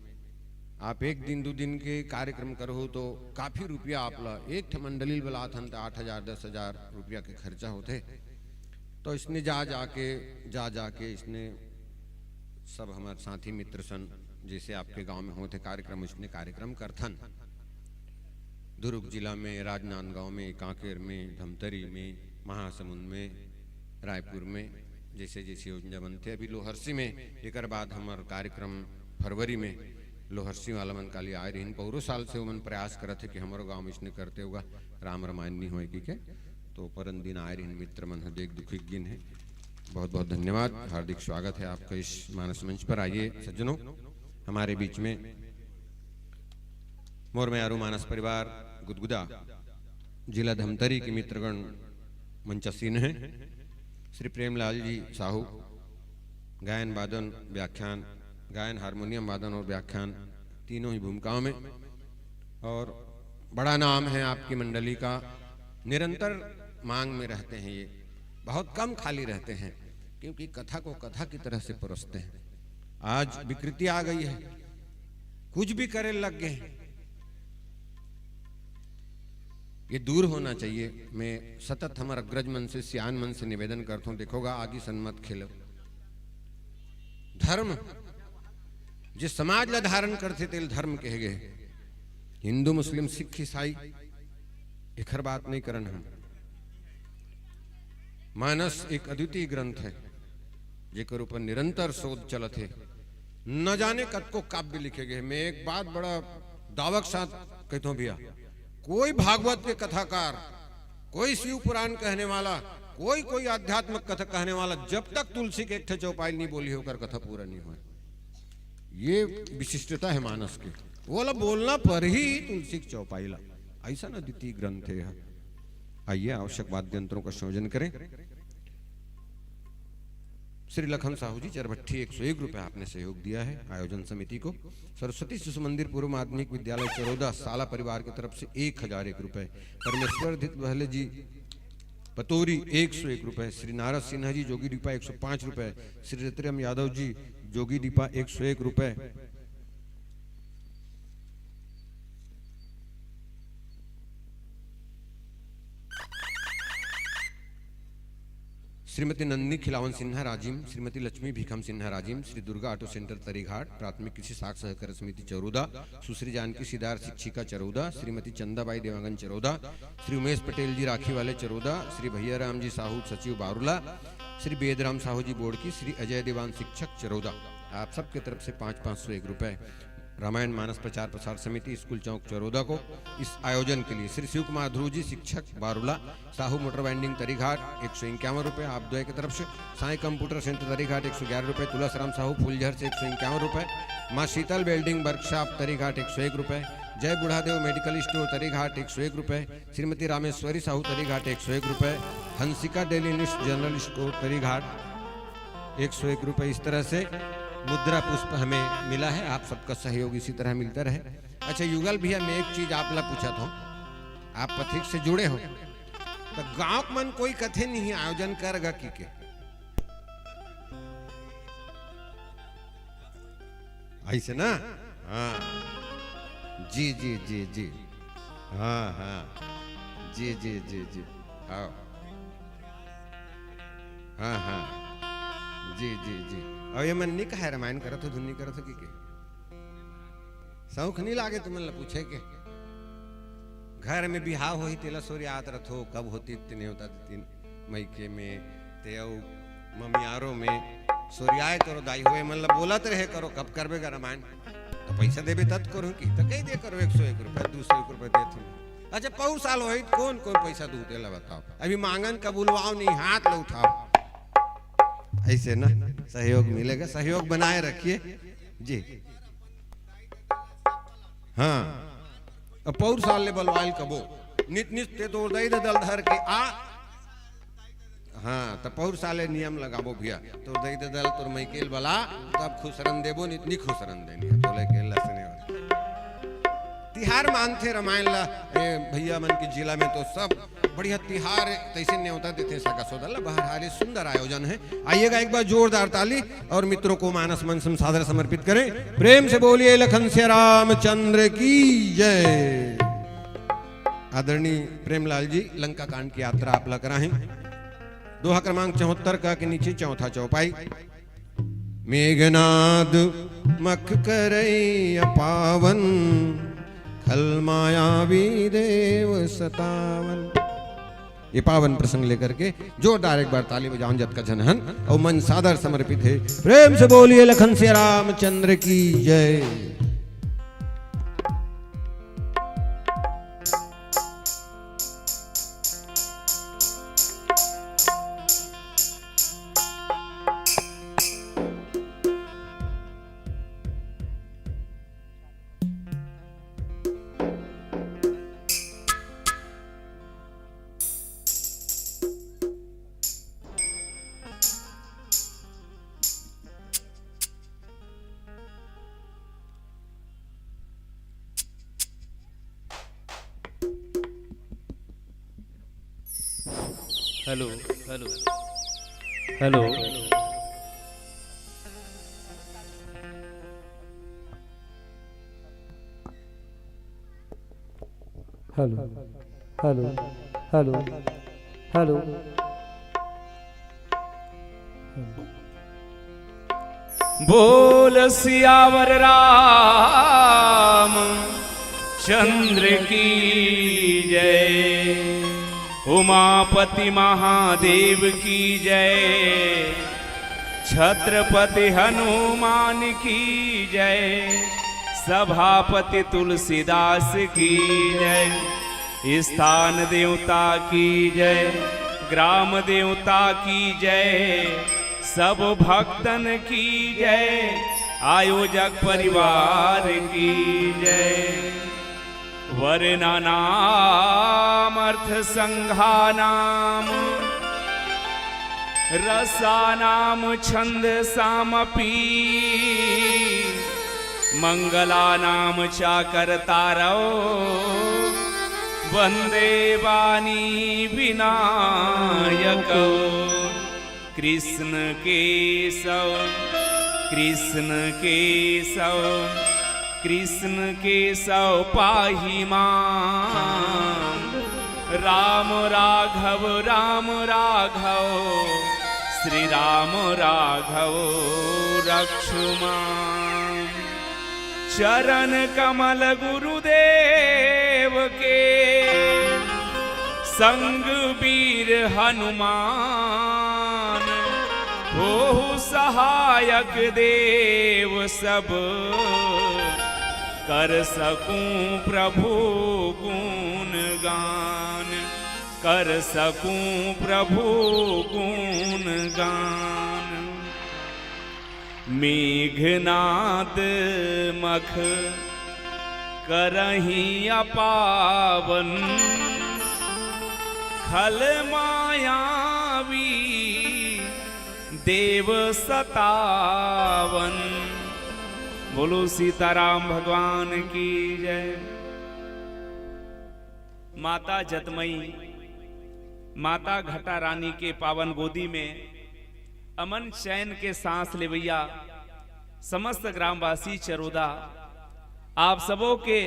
आप एक दिन दू दिन के कार्यक्रम करहू तो काफी रुपया आप ला, एक ठे मंडली बलात हन त आठ हजार दस हजार रुपया के खर्चा होथे। तो इसने जा जाके, जा जाके इसने सब हमारे साथी मित्र सन, जैसे आपके गांव में होते कार्यक्रम, इसने कार्यक्रम करथन। दुर्ग जिला में, राजनांदगांव में, कांकेर में, धमतरी में, महासमुंद में, रायपुर में, जैसे जैसे योजना बनथे। अभी लोहरसी में, एकर बाद हमर कार्यक्रम फरवरी में लोहरसी वाला मन काली आए रहिन। पौरो साल से ओमन प्रयास करत हे कि हमरो गांव में इसने करते होगा, राम रामायण नहीं होए कि के। तो परन दिन आए रहिन मित्र मन ह, देख दुखी गिन है। बहुत बहुत धन्यवाद, हार्दिक स्वागत है आपका इस मानस मंच पर। आइए सज्जनों, हमारे बीच में मोर मयारू मानस परिवार गुदगुदा, जिला धमतरी के मित्रगण मंचासीन हैं। श्री प्रेमलाल जी साहू, गायन वादन व्याख्यान, गायन हारमोनियम वादन और व्याख्यान, तीनों ही भूमिकाओं में, और बड़ा नाम है आपकी मंडली का। निरंतर मांग में रहते हैं ये, बहुत कम खाली रहते हैं, क्योंकि कथा को कथा की तरह से परोसते हैं। आज विकृति आ गई है, कुछ भी करे लग गए हैं। ये दूर होना चाहिए। मैं सतत हमर अग्रज मन से, सियान मन से निवेदन करथों, देखोगा, आगी सन मत खेलो। धर्म, जे समाज ला धारण करथे, तेल धर्म कहे गए। हिंदू, मुस्लिम, सिख, ईसाई, एखर बात नहीं करन हम। मानस एक अद्वितीय ग्रंथ है, जेकर ऊपर निरंतर शोध चलत हे। न जाने कतको काव्य लिखे गए। मैं एक बात बड़ा दावा के साथ कहता हूँ भैया, कोई भागवत के कथाकार, कोई शिव पुराण कहने वाला, कोई, कोई आध्यात्मिक कथा कहने वाला, जब तक तुलसी के एक ठे चौपाई नहीं बोली होकर कथा पूरा नहीं हुआ। ये विशिष्टता है मानस की। वो वाला बोलना पर ही तुलसी के चौपाई ला, ऐसा ना अद्वितीय ग्रंथ है यह। आइए, आवश्यक वाद्य यंत्रों का संयोजन करें। श्री लखन साहू जी चरभट्टी, एक सौ एक रुपए आपने सहयोग दिया है आयोजन समिति को। सरस्वती शिशु मंदिर पूर्व माध्यमिक विद्यालय चरोदा साला परिवार की तरफ से एक हजार एक रुपए। परमेश्वर धित बहले जी पतोरी, एक सौ एक रुपए। श्री नारद सिन्हा जी जोगी दीपा, एक सौ पाँच रुपए। श्री रतिराम यादव जी जोगी दीपा, एक सौ एक रुपए। श्रीमती नंदिनी खिलावन सिन्हा राजिम, श्रीमती लक्ष्मी भीखम सिन्हा राजिम, श्री दुर्गा ऑटो सेंटर तरीघाट, प्राथमिक कृषि साख सहकार समिति चरोदा, सुश्री जानकी सिदार शिक्षिका चरोदा, श्रीमती चंदाबाई देवांगन चरोदा, श्री उमेश पटेल जी राखी वाले चरोदा, श्री भैया राम जी साहू सचिव बारूला, श्री बेदराम साहू जी बोड़की, श्री अजय देवान शिक्षक चरोदा, आप सबके तरफ से पाँच, पाँच सौ एक रुपए। रामायण मानस प्रचार प्रसार समिति स्कूल चौक चरोदा को इस आयोजन के लिए श्री शिव कुमार ध्रुव जी शिक्षक बारूला, साहू मोटर वाइंडिंग तरीघाट एक सौ इक्यावन रुपए, आप द्वय की तरफ से। साईं कंप्यूटर सेंटर तरीघाट एक सौ ग्यारह रुपए, तुलसीराम साहू फूलझर से एक सौ इक्यावन रुपए, माँ शीतल वेल्डिंग वर्कशॉप तरीघाट एक सौ एक रुपए, जय बुढ़ादेव मेडिकल स्टोर तरीघाट एक सौ एक रुपए, श्रीमती रामेश्वरी साहू तरीघाट एक सौ एक रुपए, Hansika daily needs general store Tarighat एक सौ एक रुपए। इस तरह से मुद्रा पुष्प हमें मिला है। आप सबका सहयोग इसी तरह मिलता रहे। अच्छा युगल भैया, मैं एक चीज आप ला पूछत हूँ, आप पथिक से जुड़े हो, तो गांव के मन कोई कथे नहीं आयोजन करगा कि के? ऐसे ना? हाँ। जी, जी, जी, जी। हाँ, हाँ। जी, जी, जी, जी। हाँ। हाँ, हाँ। जी, जी, जी। अब ये मन नहीं कहे, रामायण करत हो, धुन नहीं करत हो कि के? शौक नहीं लागे तुमन ला पूछे के? घर में बिहाव होही, तेला सोरियात रथो, कब होती ते नेवता देती मइके में, ते अउ ममियारो में सोरियाए करो, दाई होए मन ला बोलत रहे करो, कब करबे गा रामायण? तो पैसा देबे तब करो कि, तो कह दे करो, एक सौ एक रुपए, दो सौ एक रुपए देत हूँ। अच्छा, पौर साल होही, कौन, कौन पैसा दू, तेला बताओ। अभी मांगन कबूलवाओ नहीं, हाथ ला उठाओ। ऐसे ना सहयोग मिलेगा, सहयोग बनाए रखिए जी। हाँ, अब पौर साल ले बलवाइल कबो, नित नित ते तोर दई दे दल धर के आ। हाँ, त पौर साल ले नियम लगाबो भैया, तोर दई दे दल, तोर मइके ल बला, तब खुसरन देबो, नित नी खुसरन देनी है, तोले के लसने हो। तिहार मानथे रामायण ला, ए, भैया मन के जिला में तो सब बढ़िया तिहार तैसे न्योता देथे सगा सोदर ला। बहरहाल, ये सुंदर आयोजन है। आइएगा एक बार जोरदार ताली और मित्रों को मानस मंचन सादर समर्पित करें। प्रेम से बोलिए लखन सिया रामचंद्र की जय। आदरणीय प्रेमलाल जी, लंका कांड की यात्रा आप ला कराहें। दोहा क्रमांक चौहत्तर का के नीचे चौथा चौपाई। मेघनाद मख करैया पावन, खल मायावी देव सतावन। ये पावन प्रसंग लेकर के जोरदार एक बार ताली बजाओ, जतका झन हन, और मन सादर समर्पित है। प्रेम से बोलिए लखन सिया रामचंद्र की जय। Hello, hello, hello. Hello, hello, hello, hello. बोल सियावर राम चंद्र की जय, उमापति महादेव की जय, छत्रपति हनुमान की जय, सभापति तुलसीदास की जय, स्थान देवता की जय, ग्राम देवता की जय, सब भक्तन की जय, आयोजक परिवार की जय। वर्णानामर्थ संघानाम रसानाम छंदसामपि मंगलानाम चाकरतारौ वंदे वाणी विनायकौ। कृष्ण केशव, कृष्ण केशव, कृष्ण केशव पाहि मां। राम राघव, राम राघव, श्री राम राघव रक्ष मां। चरण कमल गुरुदेव के, संग वीर हनुमान, होहु सहायक देव सब, कर सकूं प्रभु गुण गान, कर सकूं प्रभु गुण गान। मेघनाद मख करही अपावन, खल मायावी देव सतावन। बोलो सीताराम भगवान की जय। माता जतमई, माता घटा रानी के पावन गोदी में अमन चैन के सांस लेवैया समस्त ग्रामवासी चरोदा, आप सबो के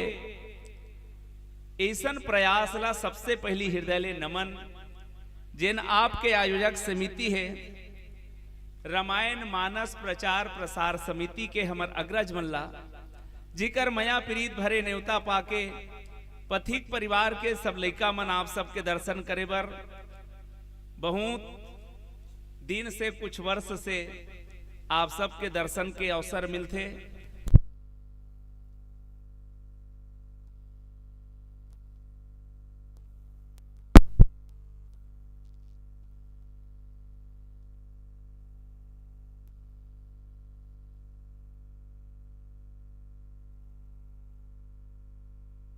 ऐसन प्रयास ला सबसे पहली हृदय ले नमन, जेन आपके आयोजक समिति है, रामायण मानस प्रचार प्रसार समिति के हमर अग्रज मन ला, जिकर मया प्रीत भरे नेवता पाके पथिक परिवार के सब लइका मन आप सबके दर्शन करे बर बहुत दिन से, कुछ वर्ष से आप सबके दर्शन के अवसर मिलथे।